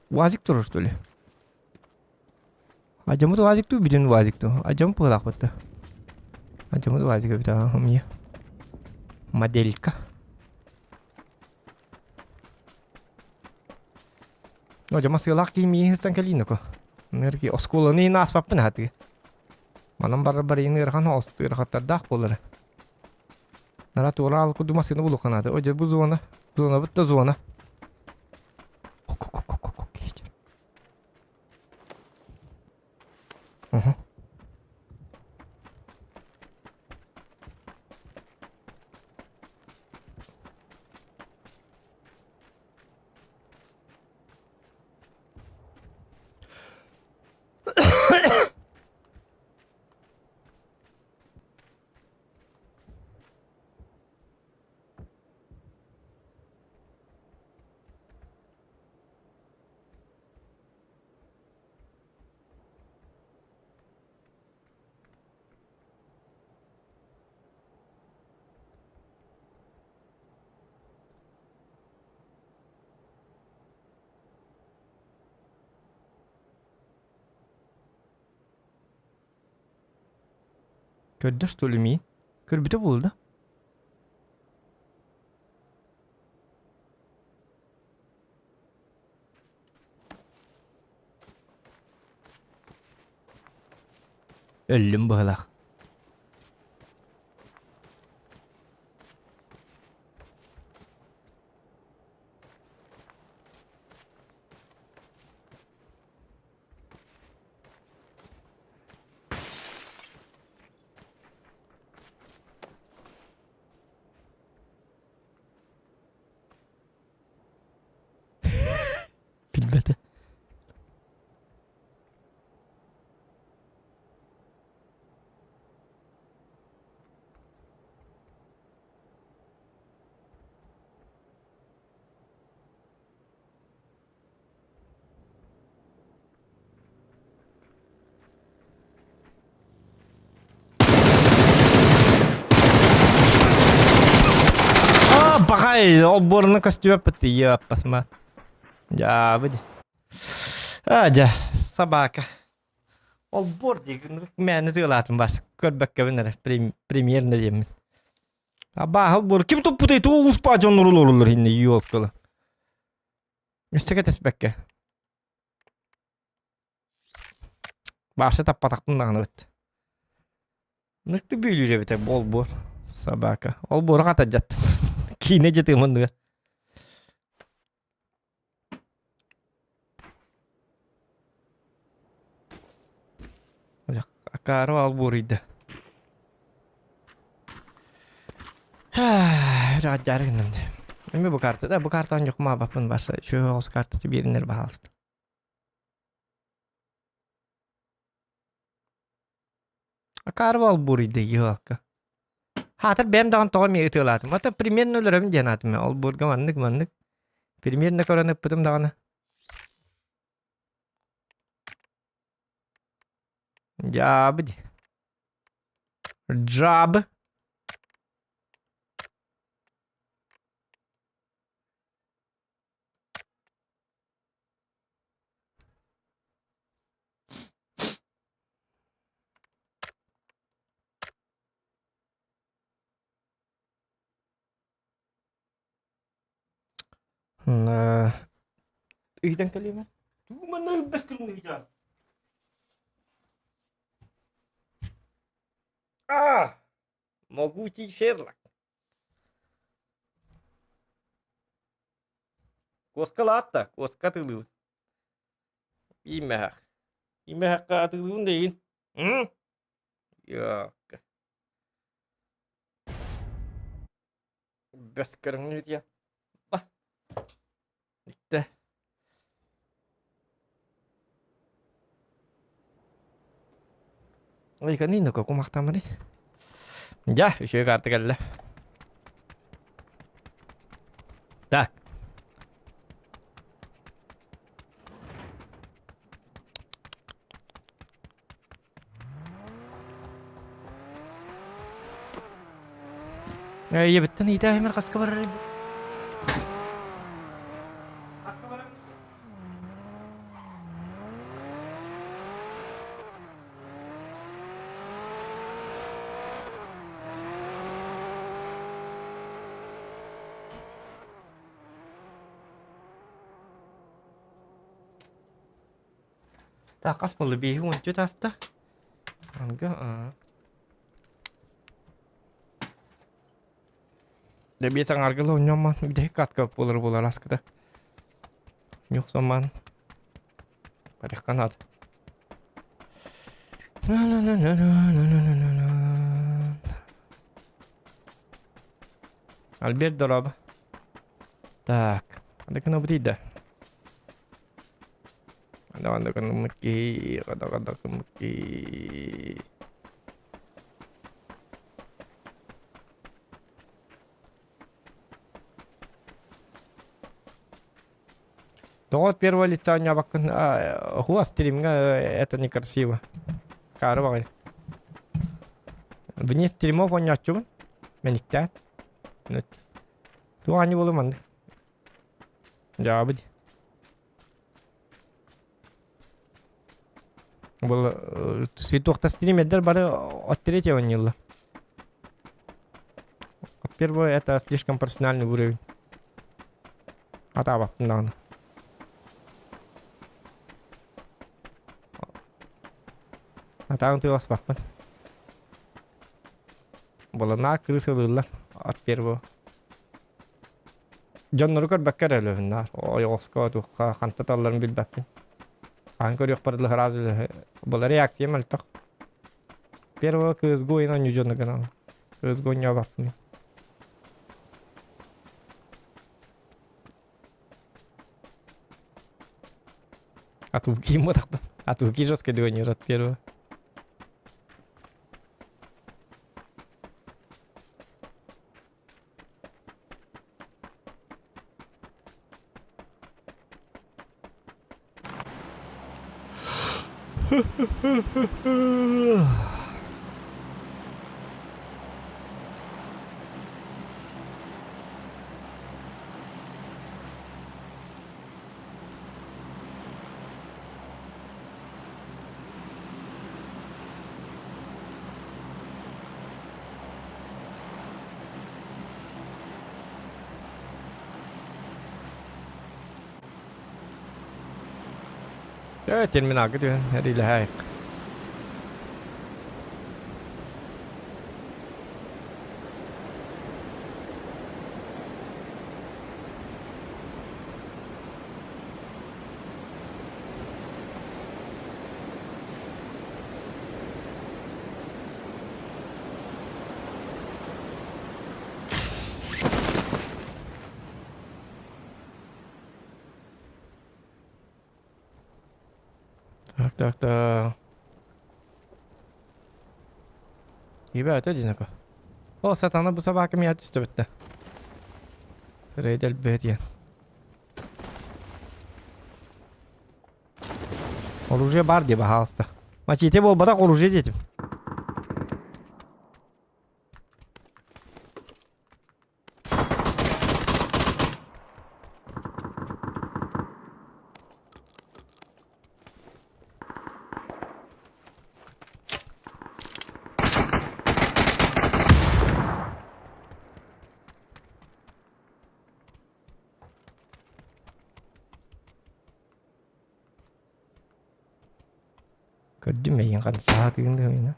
Уазик турар что ли? Адьаммыт УАЗик дуу, бүтүн УАЗик дуу? Адьаммыт быһыылаахпыт да. Адьаммыт УАЗик эбит аа, у меня. Моделька. Одьама сыалаах киһи миигин сыстан кэлиин око. Нырки оскуоланы иһин ааспаппын аһатыы. Манан барар барыйын ыарахан оҕус ыарахаттардаах буолара. Нара туора аал курдук массыына булуохха наада. О дьэ бу зона. Зонабыт да зона. Угу. Көрдө что ли миин? Көрбүтэ буолла да? Өллүм быһылаах. Билбэтэ. А, бахай, олбуорунан көстүбэппит йыаппасма. Дьаабы дии. А, дьэ, собака. Олбуор дии, мээнэ тыалаатым бас. Көрбөккөбүн эрэ, премьерно диэммин. Абааһы олбуор ким туппутай тугу улууспаа дьоннор олороллор иннэ ёлкалы. Өссө кэтэспэккэ. Баша таппатахпын даҕаны эбит. Ныкты бүөлүүр эбитэ болбуор собака. Олбуору хатадьаттым. Киинэ дьытыым оннугар. Акаары олбуоруйда. Раджары гынным. Эми бу карта да, бу картаны жокма баппын баса. Үчүгэй оҕус картаты биэринэр баһаалыста. Акаарбал буруйда елка. Хаатыр бэйэм даҕаны тоҕо эмиэ ытыалаатым. Ата примерно өлөрөбүн диэн аатым. Олбуорга маннык маннык. Примерно көрөн ыппытым даҕаны. Дьаабы дии. Джаб. Ыйдан кэлиэмэ. Тугу манна ылбас күлүҥ А! Могучий Шерлок. Куоска лаатта, куоска атыылыыбын. Иимэһэх. Иимэһэххэ атыылыыбын да иин. М? Йоокка. Бэс көрүҥнүүт Ба. Иттэ. Ой, ну кумахтаммыный. Дьэ, үчүгэй карта кэллэ. Так. Ийэбиттэн иитээһимэр хаска барар Так, хас буолла? Биэһи уонча тааста. Анга, аа. Дэ биэс аҥааргыла онньоммон бүтэһик катка буолар буолар аскыта. Ньухсамман. Барыхха наада. Альберт дороба. Так, анда бутыйда. Анда кынымыки, анда кынымыки. Тоҕо от первого лица оонньообоккун хуа стримҥа это некрасиво. Каары баҕайы. Вне стримов оонньооччубун. Мэниктээн. Туох аанньа буолуо маннык. Дьаабы дии. Был туохта стримердер бары от третьего оонньууллар. От первого это слишком профессиональный уровень. Атаабаппын даҕаны. Атаҕын тыаласпаппын. Буланаа кыыс ылыыллар от первого. Дьоннору көрбөккө эрэ өлөбүн наар. Ойоҕоско, туохха, ханта талларын билбэппин. Хаһан көрүөхпэр дылы сразу была реакция мөлтөх. Первого CSGO ойун оонньуу дьону гынан. CSGO оонньообаппын. А туки мотахпын. А туки жестко дыонер от первого. Терминалга түһэн эриилэһээйик. Так, так, так. Ребята, одинаково. О, сатана бу собака меня түстэ Рейдел бэт Оружие бар дии, пожалуйста. Мочите буолбатах оружие диэтим. Көрдүм эйигин хансаатыгын да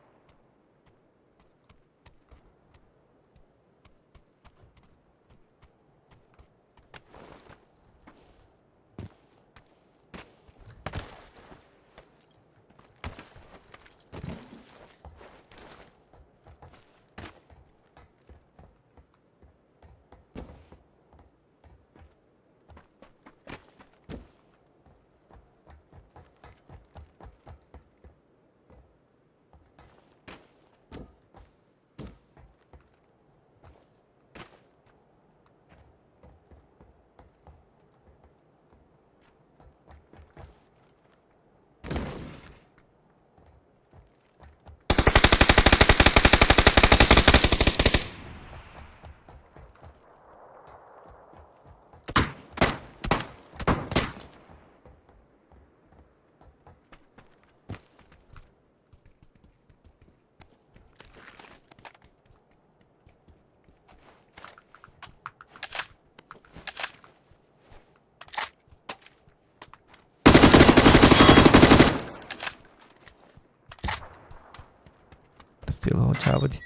Сила очавыдь.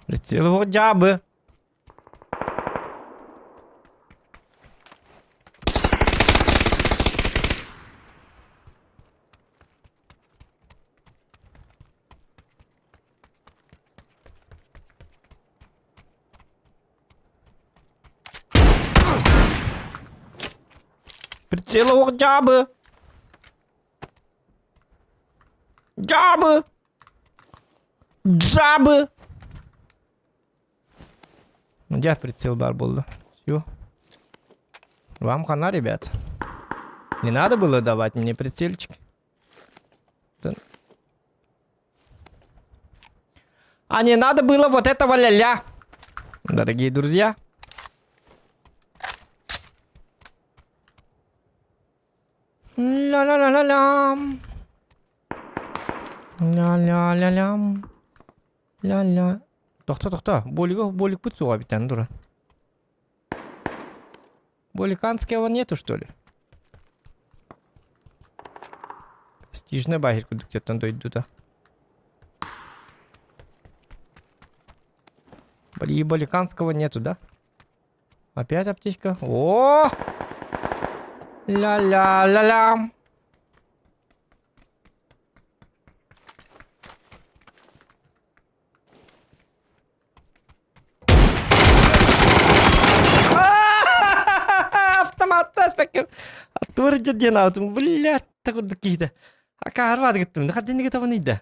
Прицел дябы. Прицел дябы. Дябы. Джабы. Где прицел бар был? Все. Вам хана, ребят. Не надо было давать мне прицельчик. А не надо было вот этого ля-ля. Дорогие друзья. Ля-ля-ля-ля-лям. Ля-ля-ля-лям. Ля-ля. Тохто, тохто. Болиго, болик пут суға битен дура. Боликанского нету, что ли? Престижный бахер кудуктеттен дойду да. И Баликанского нету, да? Опять аптечка. О! Ля-ля-ля-ля. Автомат спекер. Аттур дьэн аутум. Блядь, такой киһитэ. Акаарбаат гыттым. Хаддинниге табын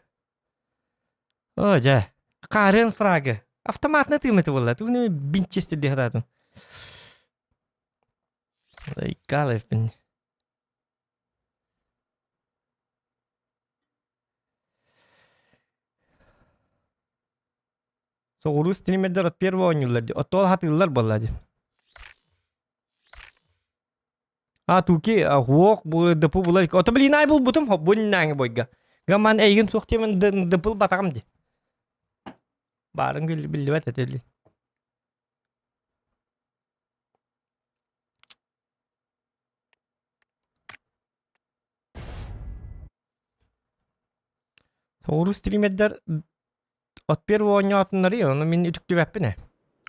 О, дьэ. Карен фрагы. Автоматна тыымыты буолла. Тугуну бинчестер дии хатаатым. Айкалайпын. Соҕуруу стримердэр от первого оонньууллар дии. Оттоол хатыыллар буолла дии. А туки хуох бу дыпы булар. Ото блин ай булбутум бу нааҥы бойга. Гаман эйгин суох диэмин дыпыл батаҕым ди. Баарын биллибэт этили. Соҕуруу стримердэр. От первого оонньоотуннары, ону мин үтүктүбэппин ээ.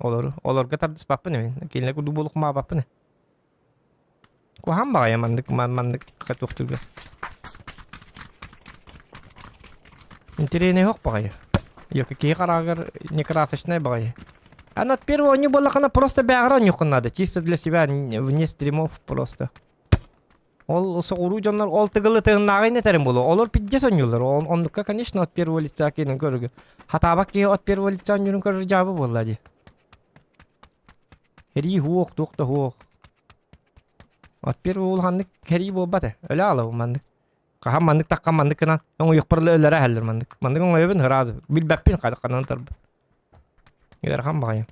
Олору, олорго тардыспаппын ээ мин. Кинилэр курдук буолукмаабаппын ээ. Куһаҕан баҕайы маннык маннык туохтуурга. Интэриэһинэй оһох баҕайы. Ёки киһи хараҕыгар не красочная баҕайы. А над первого оонньуу буоллаххына просто бэҕэр оонньуоххун надо. Чисто для себя, вне стримов просто. Ол соҕуруу дьоннор ол тыгылы тыыннааҕы инэтэрин буолуо. Олор пиздец оонньууллар. Оннукка, конечно, от первого лица киинин көрөргө. Хатаабат киһи от первого лица оонньуурун көрөр дьаабы буолла дии. Эрии хуох, туох да хуох. От первого улаханнык кэрии буолбат ээ. Өлө аалабын маннык. Хаһан маннык таххан маннык гынан оҥойохпор өлөрө иһэллэр маннык. Маннык оҥойобун сразу. Билбэппин ханан тарбын. Ыарахан баҕайы.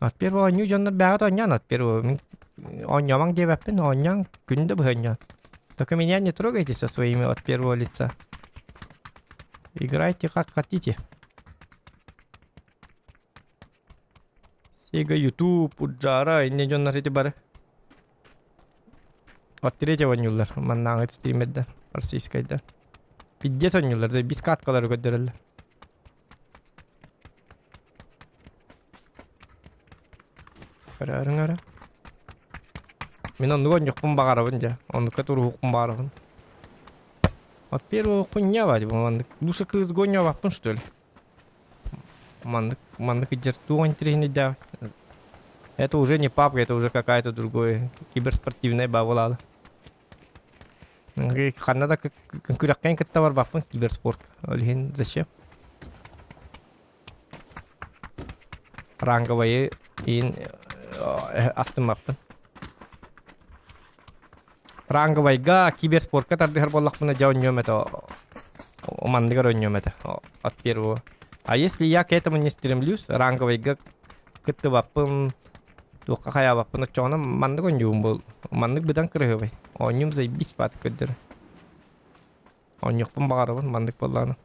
От первого оонньуу дьоннор бэҕэт оонньоон от первого мин оонньоомоҥ диэбэппин оонньооҥ күн да быһа оонньоон. Только меня не трогайте со своими от первого лица. Играйте как хотите. Sega YouTube, Уджара, инне дьоннор ити бары. От третьего оонньууллар маннааҕы стримердэр российскайдар. Пиздец оонньууллар, заебись каткалары көрдөрөллөр. Көрөөрүҥ эрэ. Мин оннук оонньуохпун баҕарабын дьэ. Оннукка туруһуохпун баҕарабын. От первого хуйня баар бу маннык. Лучше кыыс гонньообаппын что ли? Маннык маннык идьэр туох интэриэһинэйдээх. Это уже не папка, это уже какая-то другое киберспортивная баабылаала. Ханна да күрэххин кытта барбаппын киберспорт. Ол иһин зачем? Ранговайы иин астыммаппын. Ранговайга киберспортка тардыһар буоллахпына дьэ оонньуом этэ. Манныгар оонньуом этэ от первого. А если я к этому не стремлюсь, ранговайга кыттыбаппын, туохха хайаабаппын оччоҕуна маннык оонньуум буол маннык быдан кырыһыбай. Оонньуум заебись баат көрдөрө. Оонньуохпун баҕарабын маннык буоллаҕына.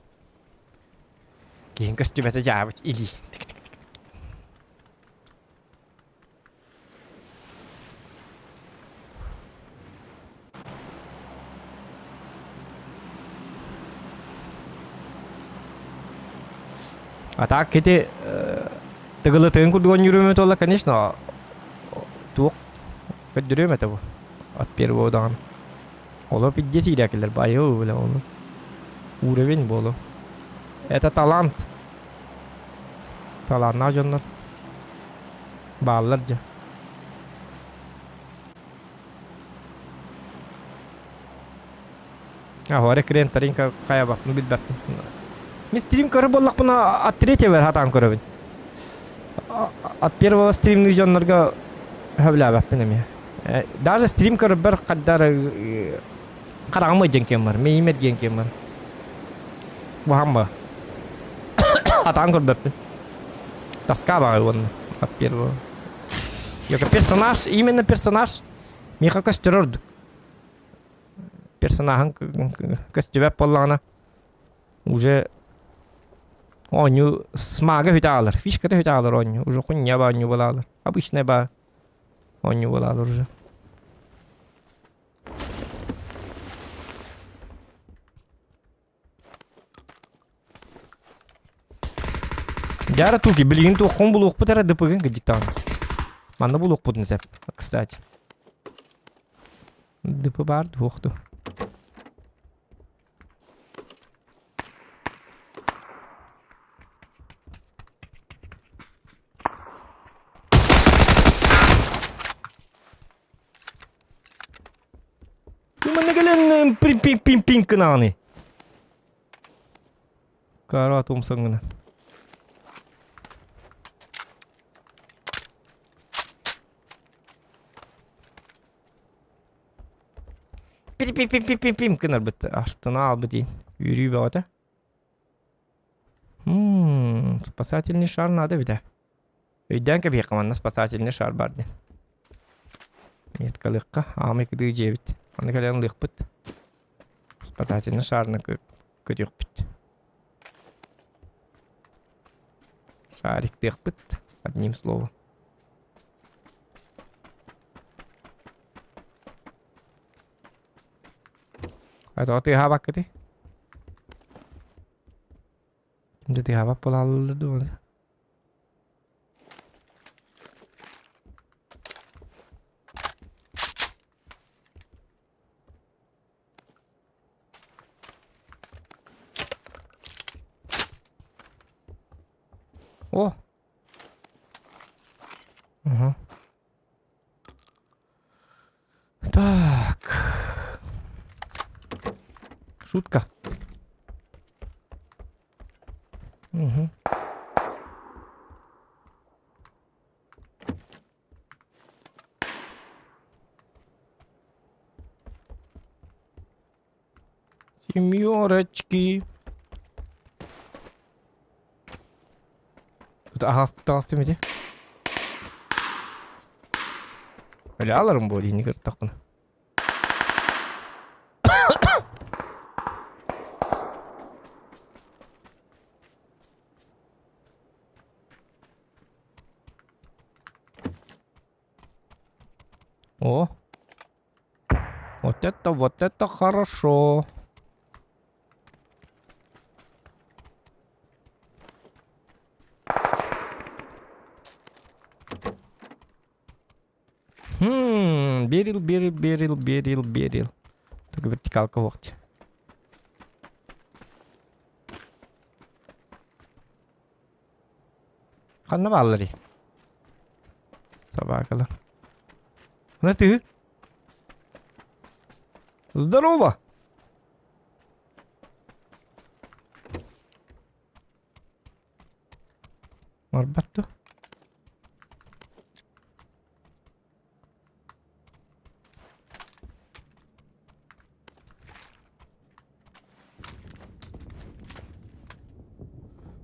Киһин көстүбэтэ дьаабыт илии. А так ити тыгылытыгын курдук оонньуур туолла, конечно, туох көрдөрүөм этэ бу от первого даҕаны. Олор пиздец иирээкилэр байыл бля ону. Уровень буолу. Это талант. Талааннаах дьоннор бааллар дьэ. Аһара кирен таринка хайабаппын билбэппин. Мин стрим көрөр буоллахпына от третьего хатаан көрөбүн. От первого стримный дьоннорго сөбүлээбэппин эмиэ. Даже стрим көрөрбөр хаддар хараҕым ыйдьан киэн бар, мэйим эргиэн киэн бар. Баһам ба. Хатаан көрбөппүн. Тоска баҕай уонна от первого. Персонаж, именно персонаж миэхэ көстөр ордук. Персонаһын көстүбэт буоллаҕына уже оонньуу смага хүтэ аалар, фишката хүтэ аалар оонньуу. Уже хуйня ба оонньуу буолаалар. Обычная ба оонньуу буолаалар уже. Дьара туки, билигин туоххун булуохпут эрэ дыпыгын кыдьыктаҕын. Манна булуохпутун сөп, кстати. Дыпы баар туохту. Манна кэлэн пим-пим-пим гынаҕыный? Карат умсаҥҥына. Пим-пим-пим-пим-пим гынарбыт. Астына албыт иин. Үөрүү бөҕөтө. Спасательный шар надо эбит ээ. Өйдөөн кэбиһиэххэ манна спасательный шар бар диэн. Меткалыахха аамай кытыы дьиэбит. Аны кэлэн ылыахпыт. Спасательный шарны көтүөхпүт. Шариктыахпыт, одним словом. А то ты хабаккыты? Дьэ буолаллар дуу О! Ага. Так. Шутка. Угу. Семерочки. Тут аҕастым ити. Өлө буо диини кыртахпына. О! Вот это хорошо. Хм, берил, берил, берил, берил, берил. Только вертикалка вот. Ханна баалларый? Собакалар. Ну ты? Здорово! Барбат дуо?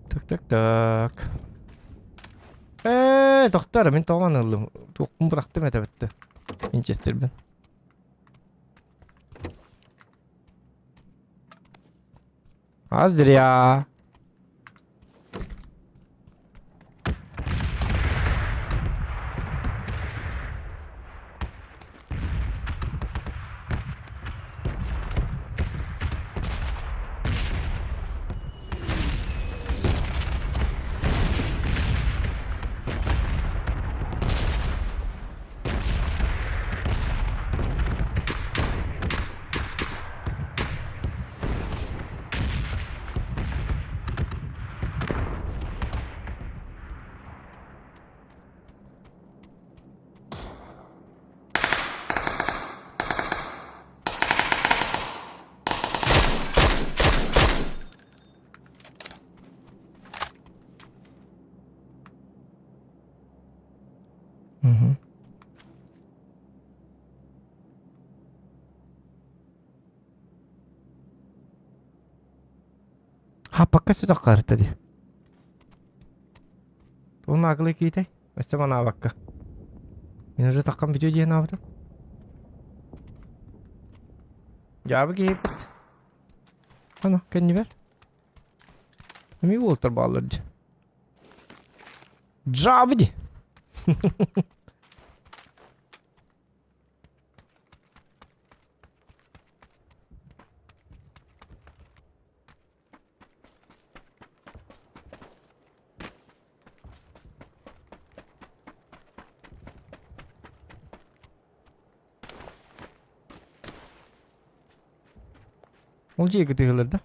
Так, так, так. Ээ, доктор, мин тоҕо ыллым? Туохпун бырахтым этэ бүттэ. Винчестербин. А зря. Угу. Хаппакка сүтэх дии. Тугун акылы киитэй? Өссө манаабакка. Мин уже таххан бүтүө диэн аабытым. Дьаабы киһиппит. Ана, кэннибэр. Эми уолтар бааллар дии. Дьаабы дии. Ол дьиэ кытыһылар да?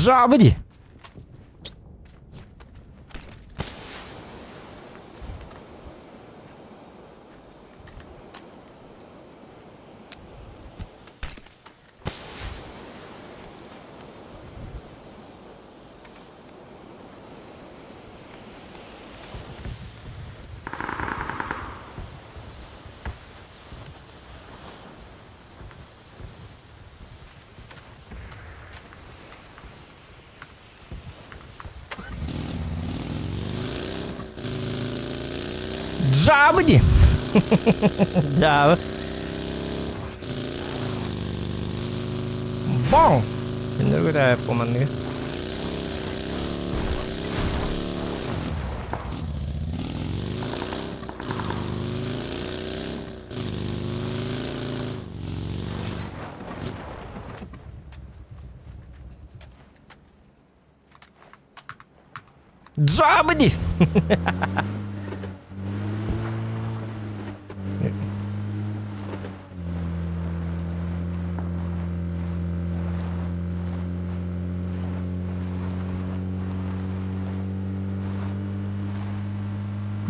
Джабри! Дьаабы дии. Дьаабы. Бong! Кинилэр көтөөп командыга. Дьаабы дии!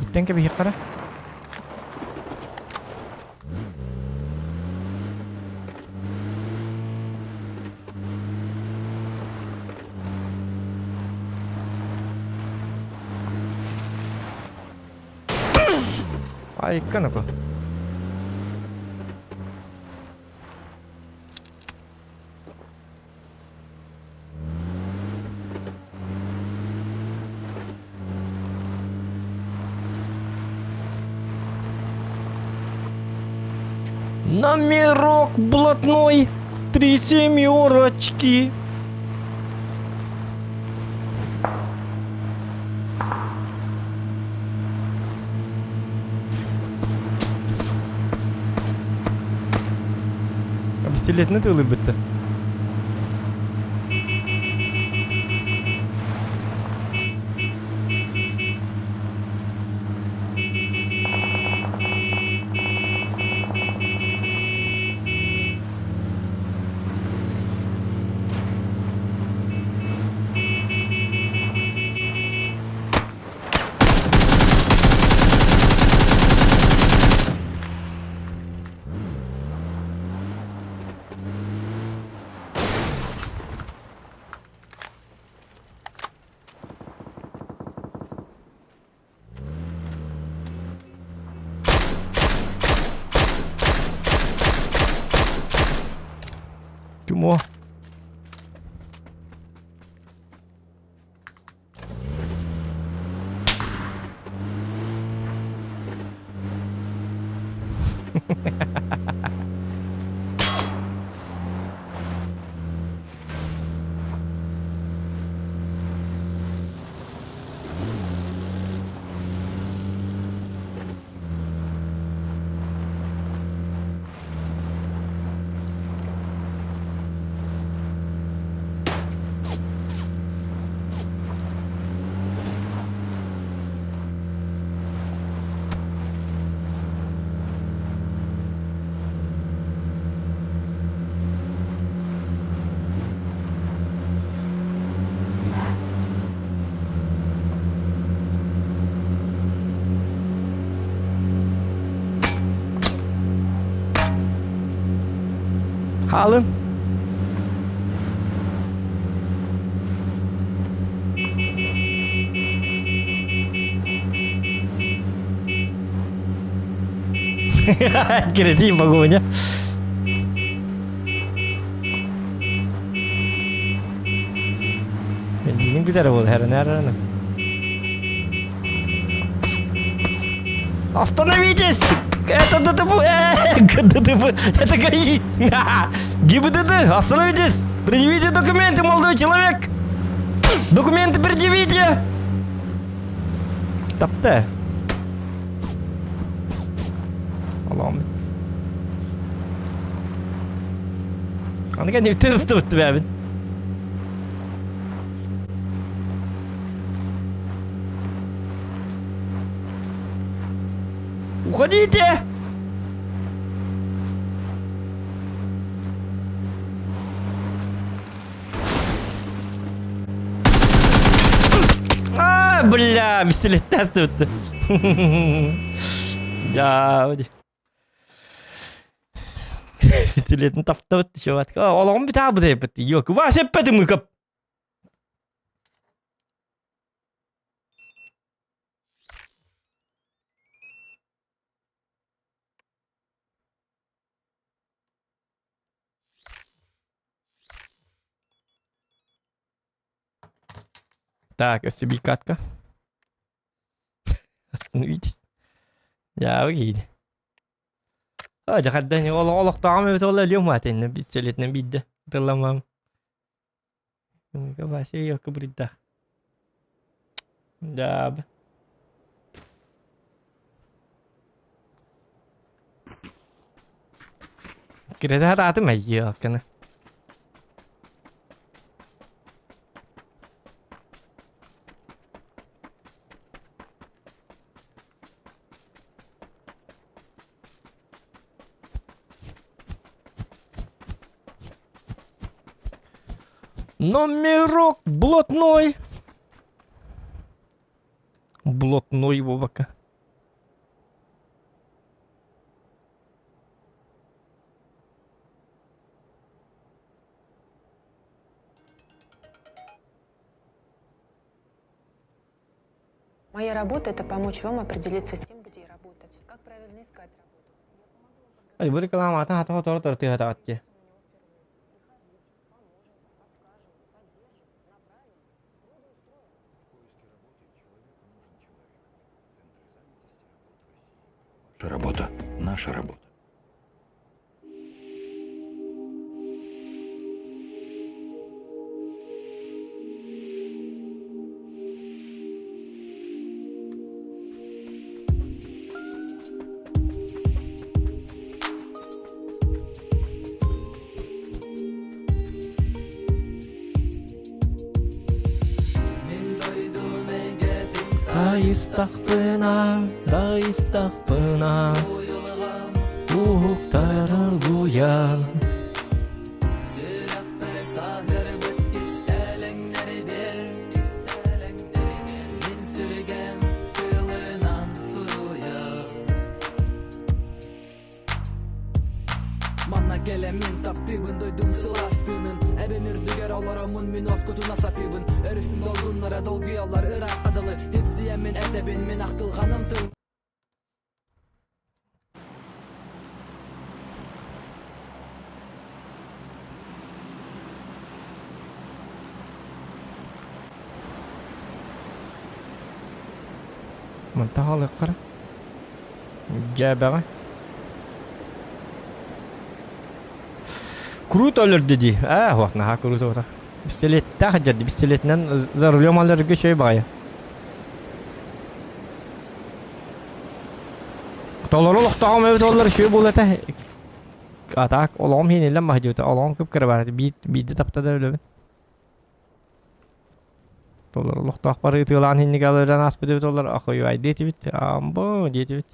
Иттэн кэбиһиэххэ эрэ. Айыккан апа. Номерок блатной, три семерочки. Пистолетini тылы бітті. Чмо. Хаалын. Кирити погоня. Бензинин бүтэрэ буол хэрэнэ Остановитесь! Это ДТП! ДТП! Это ГАИ! ГИБДД! Остановитесь! Предъявите документы, молодой человек! Документы предъявите! Тапты. Allah'ım. Аны кэнниттэн ыстыбыт бэбин. Уходите! А, бля, пистолет астыбытты. Дьаа, Пистолетин таптабыт чувак. Олоҕум бүтаабыт эппит. Йок, Вася эппэтим ыкап. Так, SUV катка. Остановитесь. Дьаабы киһини. Оо, дьэ хаддан олохтооҕум эбит ол өлүөм уһаатынна пистолетинэн биирдэ тылламам. Вася ёлка буруйдаах. Дьаабы. Кирэтэ сатаатым ёлканы. Номерок блатной. Блатной Вовака. Моя работа – это помочь вам определиться с тем, где работать, как правильно искать работу. Ай, бу рекламатын хата хоторо тыртыһатаҕат дии. Наша работа, наша работа. Айыстахпына, дайыстахпына, Уһуктарылгуйар. Манна кэлэммин таптыыбын дойдум сылаас тыынын Эбэм үрдүгэр олороммун мин уоскутуна сатыыбын Өрүһүм долгуннара долгуйаллар ыраахха дылы Ипсийэммин этэбин мин ахтылҕаным тыл Мантан хаалыаххара. Дьээбэҕэ. Круто өлөрдө дии. Аа, уох, наһаа круто отах. Пистолеттээх дьэрди, пистолетинэн за рулем алларга үчүгэй баҕайы. Толору олохтооҕум эбит оллар үчүгэй буолуо этэ. А так, олоҕум иһин маһдьыбыта, олоҕум кып-кыра баар этэ, биир биирдэ тапта да өлөбүн. Толору олохтоох бары ытыалаан инник алыран ааспыт эбит оллар охуйбайдыы этибит, амбо диэтибит.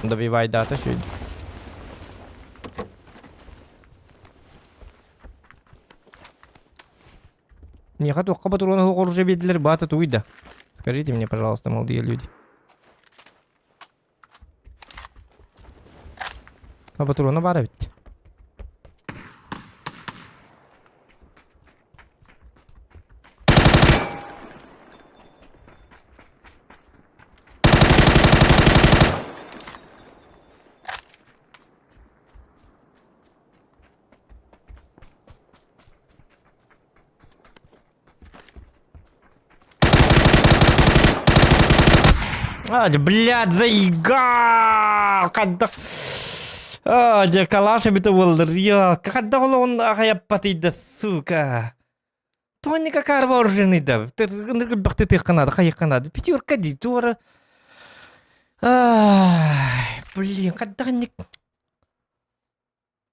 Добивайдаата сүүйдү. Миэхэ туохха патроны оружие биэрдилэр баата тугуй да? Скажите мне, пожалуйста, молодые люди. А патрона баар эбит. А, блядь, заигал! Хайдах... А, дьэ, калаш эбитэ буоллар. Я, хайдах олоҕун ахайаппатый да, сука. Тони какар вооруженный да. Ыныргылбахты тыахха наада, хайыахха наада. Пятерка дии, туора. Ай, блин, хайдах инник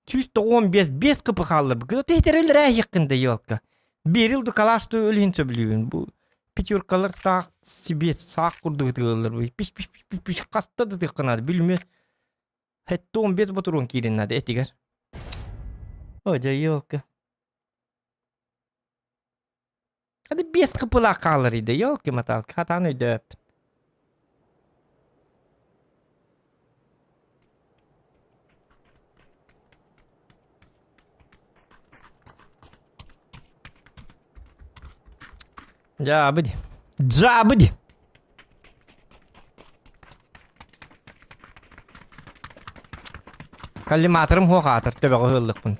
195 биэс кыпы хаалларбыт. Тиһитэрэллэр ээһиэххин да елка. Берил ду калаш ту өлүһүн сөбүлүүбүн. Бу пятеркалар таах себе саах курдук ытыаллар. Пиш пиш пиш пиш пиш хаста да тыахха наада. Билме хеттуон бес ботуруон киирин наада этигэр. О, дьэ елка. Hadi биэс кыпылаах хаалар иде, елки-маталки, хатаан өйдөөппүт. Дьаабы Дьаабы Коллиматорым суох аатар, төбөҕө ыһыллыкпын.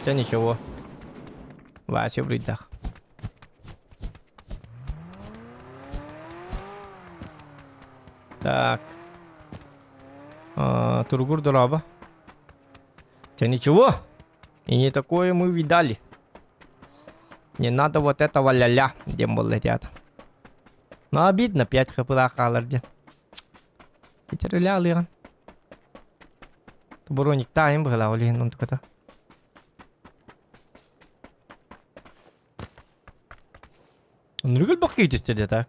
Дьэ ничего. Вася буруйдаах. Так. Тургур дороба. Те ничего. И не такое мы видали. Не надо вот этого ля-ля, диэн буолла этият. Но обидно, 5 хп-лаах хаалар диэн. Итер үлэ алыаҕын. Броник таайын быһылаах ол иһин онтуката. Нұргүл бақ кей түсті деді.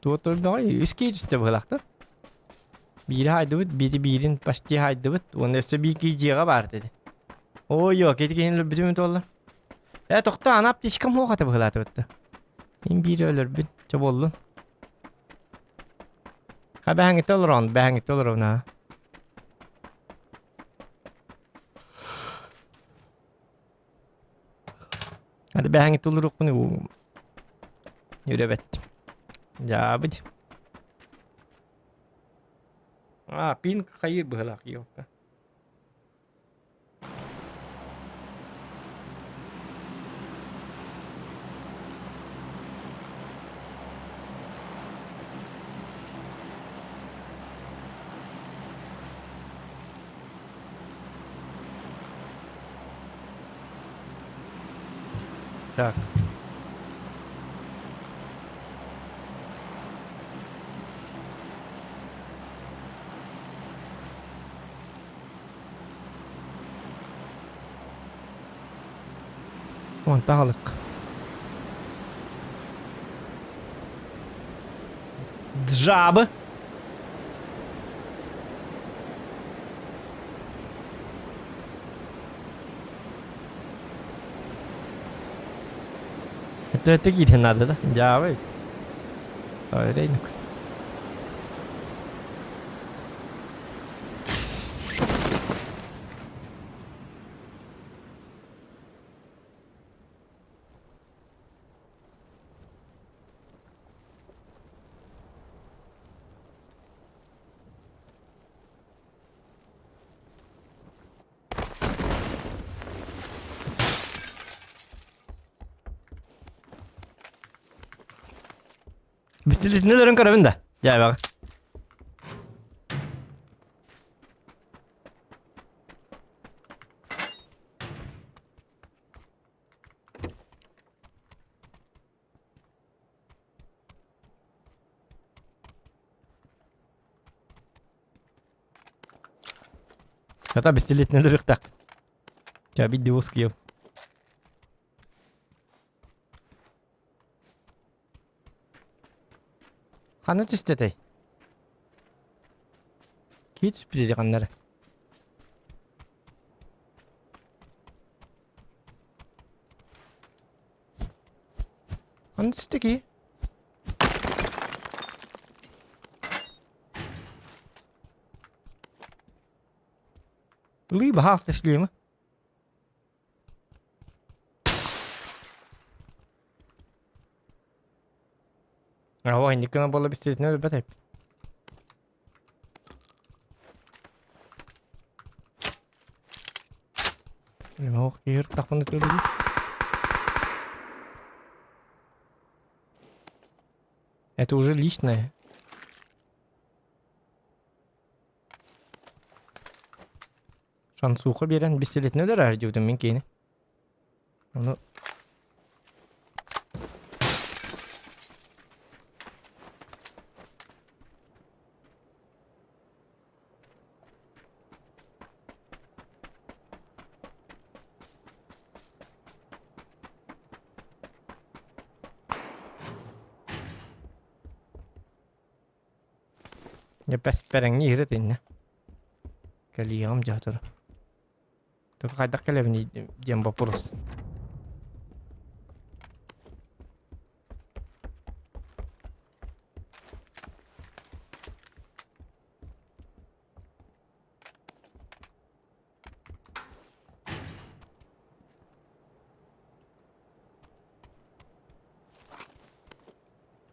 Туотурдаҕай үс кей түсті быһылаахтар. Биири хайдыбыт, биири биирин почти хайдыбыт. Уонна өссө биир кей дьиэҕэ баар деді. Ой, йоо, кети киһини өлөрбүтүм туолла. Э, тохтоо, аны аптечкам суох этэ быһылаатыбытта. Мин биири өлөрбүн, чэ буоллун. Ха бэһэҥҥитэ олороон, бэһэҥҥитэ олоробун аа. Hadi бэһэҥҥитэ олоруохпун үрэбэт. Дьаабыт. А, пинг хайыыр быһылаах ёпта. Так. Онтон аҕалык. Джабы. Это это киирэн надо, да? Дьаабы эбит. Рейнук. Бистилитинэлэрин көрөбүн да. Дьэ баҕа. Хата бистилитинэлэр ыктаахпын. Чэ бидди ускуйабын. Ханна түстэ этэй? Киһи түспүт ити ханна эрэ. Ханна түстэ киһи? Ылыы баһаалыста шлемы. Ого, инник гына буолла бистиэтинэ өлбөт эбит. Ох, киһи ыртахпын ытыыбын. Это уже личное. Шансуха биэрэн бистилетинэ өлөр диэбитим мин киини. Ону Дьэ бэс-бэрэҥҥи иһирэ итиннэ. Кэлиэҕим дьэ сотору. Только хайдах кэлэбиний диэн боппуруос.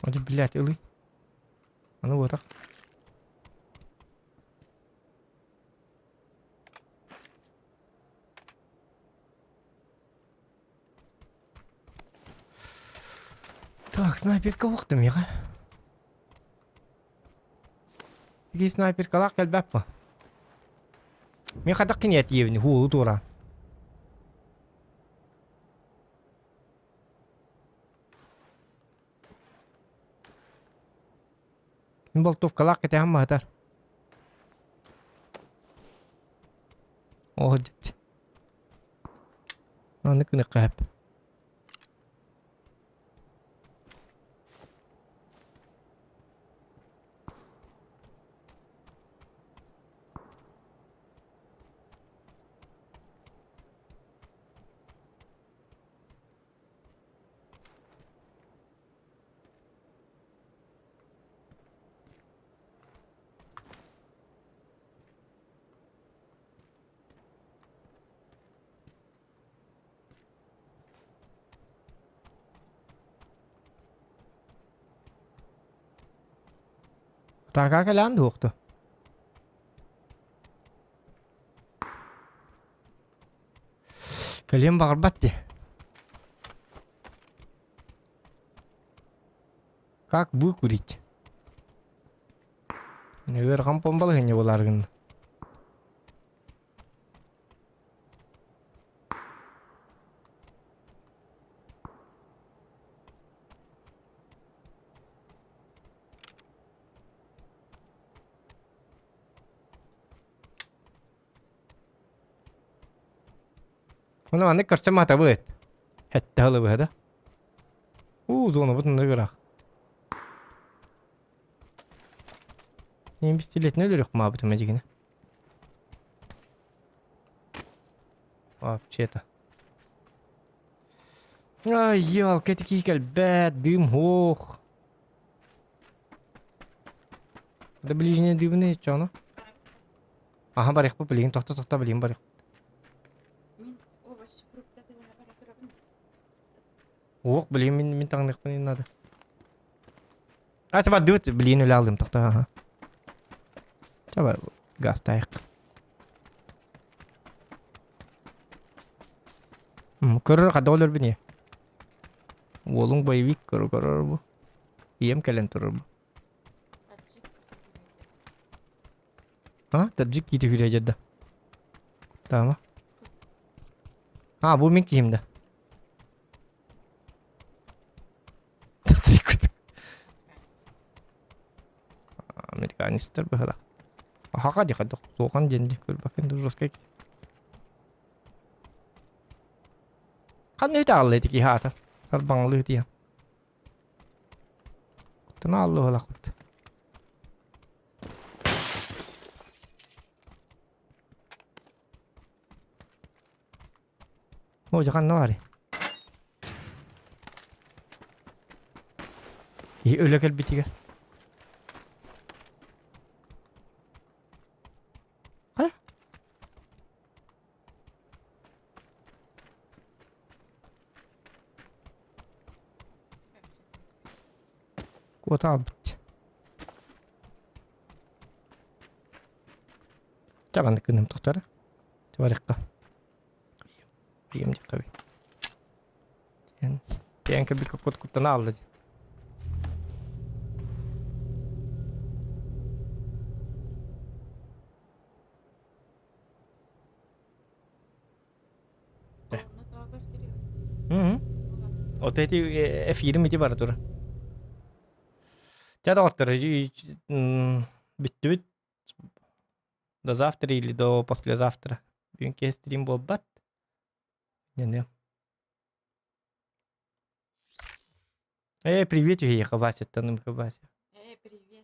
Ой, блядь, ылый. Аны буотах. Так, снайперка уохтум миэхэ. Ики снайперкалаах кэлбэт бу. Мин хатах киниэ тиэбини хуолу туораан. Мин болтовкалаах кэтэһэн маһытар. Оо, дьэ. Аны кыныхха хэп. Атаака кэлээн дуохту. Кэлиэн баҕарбат дии. Как выкурить? Ыарахан помбалыһынньа буолааргын. Ону маннык көрсөн матабыт. Хэтте ылыбыһа да. Уу, зонабыт ынырык ыраах. Мен пистолетini өлөрөх маабытым эдьигинэ. Вообще-то. Ай, елка такие кэлбэт, дым, ох. Да ближние дымные, чё оно? Аха барыахпыт билигин тохто тохто билигин барыахпыт. Ох, билигин мин мин таҥныахпын надо. А чаба дыбыт билигин өлө алдым тохто аха. Чаба гастайык. Көрөр хада өлөрбүн ийэ. Уолуҥ боевик көрөр көрөр бу. Ийэм кэлэн турар бу. А, таджик киити хүрэ дьэрдэ. Таама. А, бу мин киһим да. Американецтар быһалах. Хака ди хадох суохан диэн ди көрбөккүн да жесткай. Ханна үтэ алла ити киһи аата. Сарбаҥалыы тиийэн. Куттана алла быһалахпыт. О, дьэ ханна баарый? Киһи өлө кэлбитигэр. Хайа? Куота албыт. Чэ маннык гыным тохтора. Чэ барыахха. Ийэм диэххэ Тиэн кэбиккэ кут куттана алла дии. Вот эти эфирим ити бара тура. Чэ доҕоттор, бүттүбүт. До завтра или до послезавтра. Бүгүн киэһэ стрим буолбат. Не-не. Э, привет, Вася, Вася. Э, привет.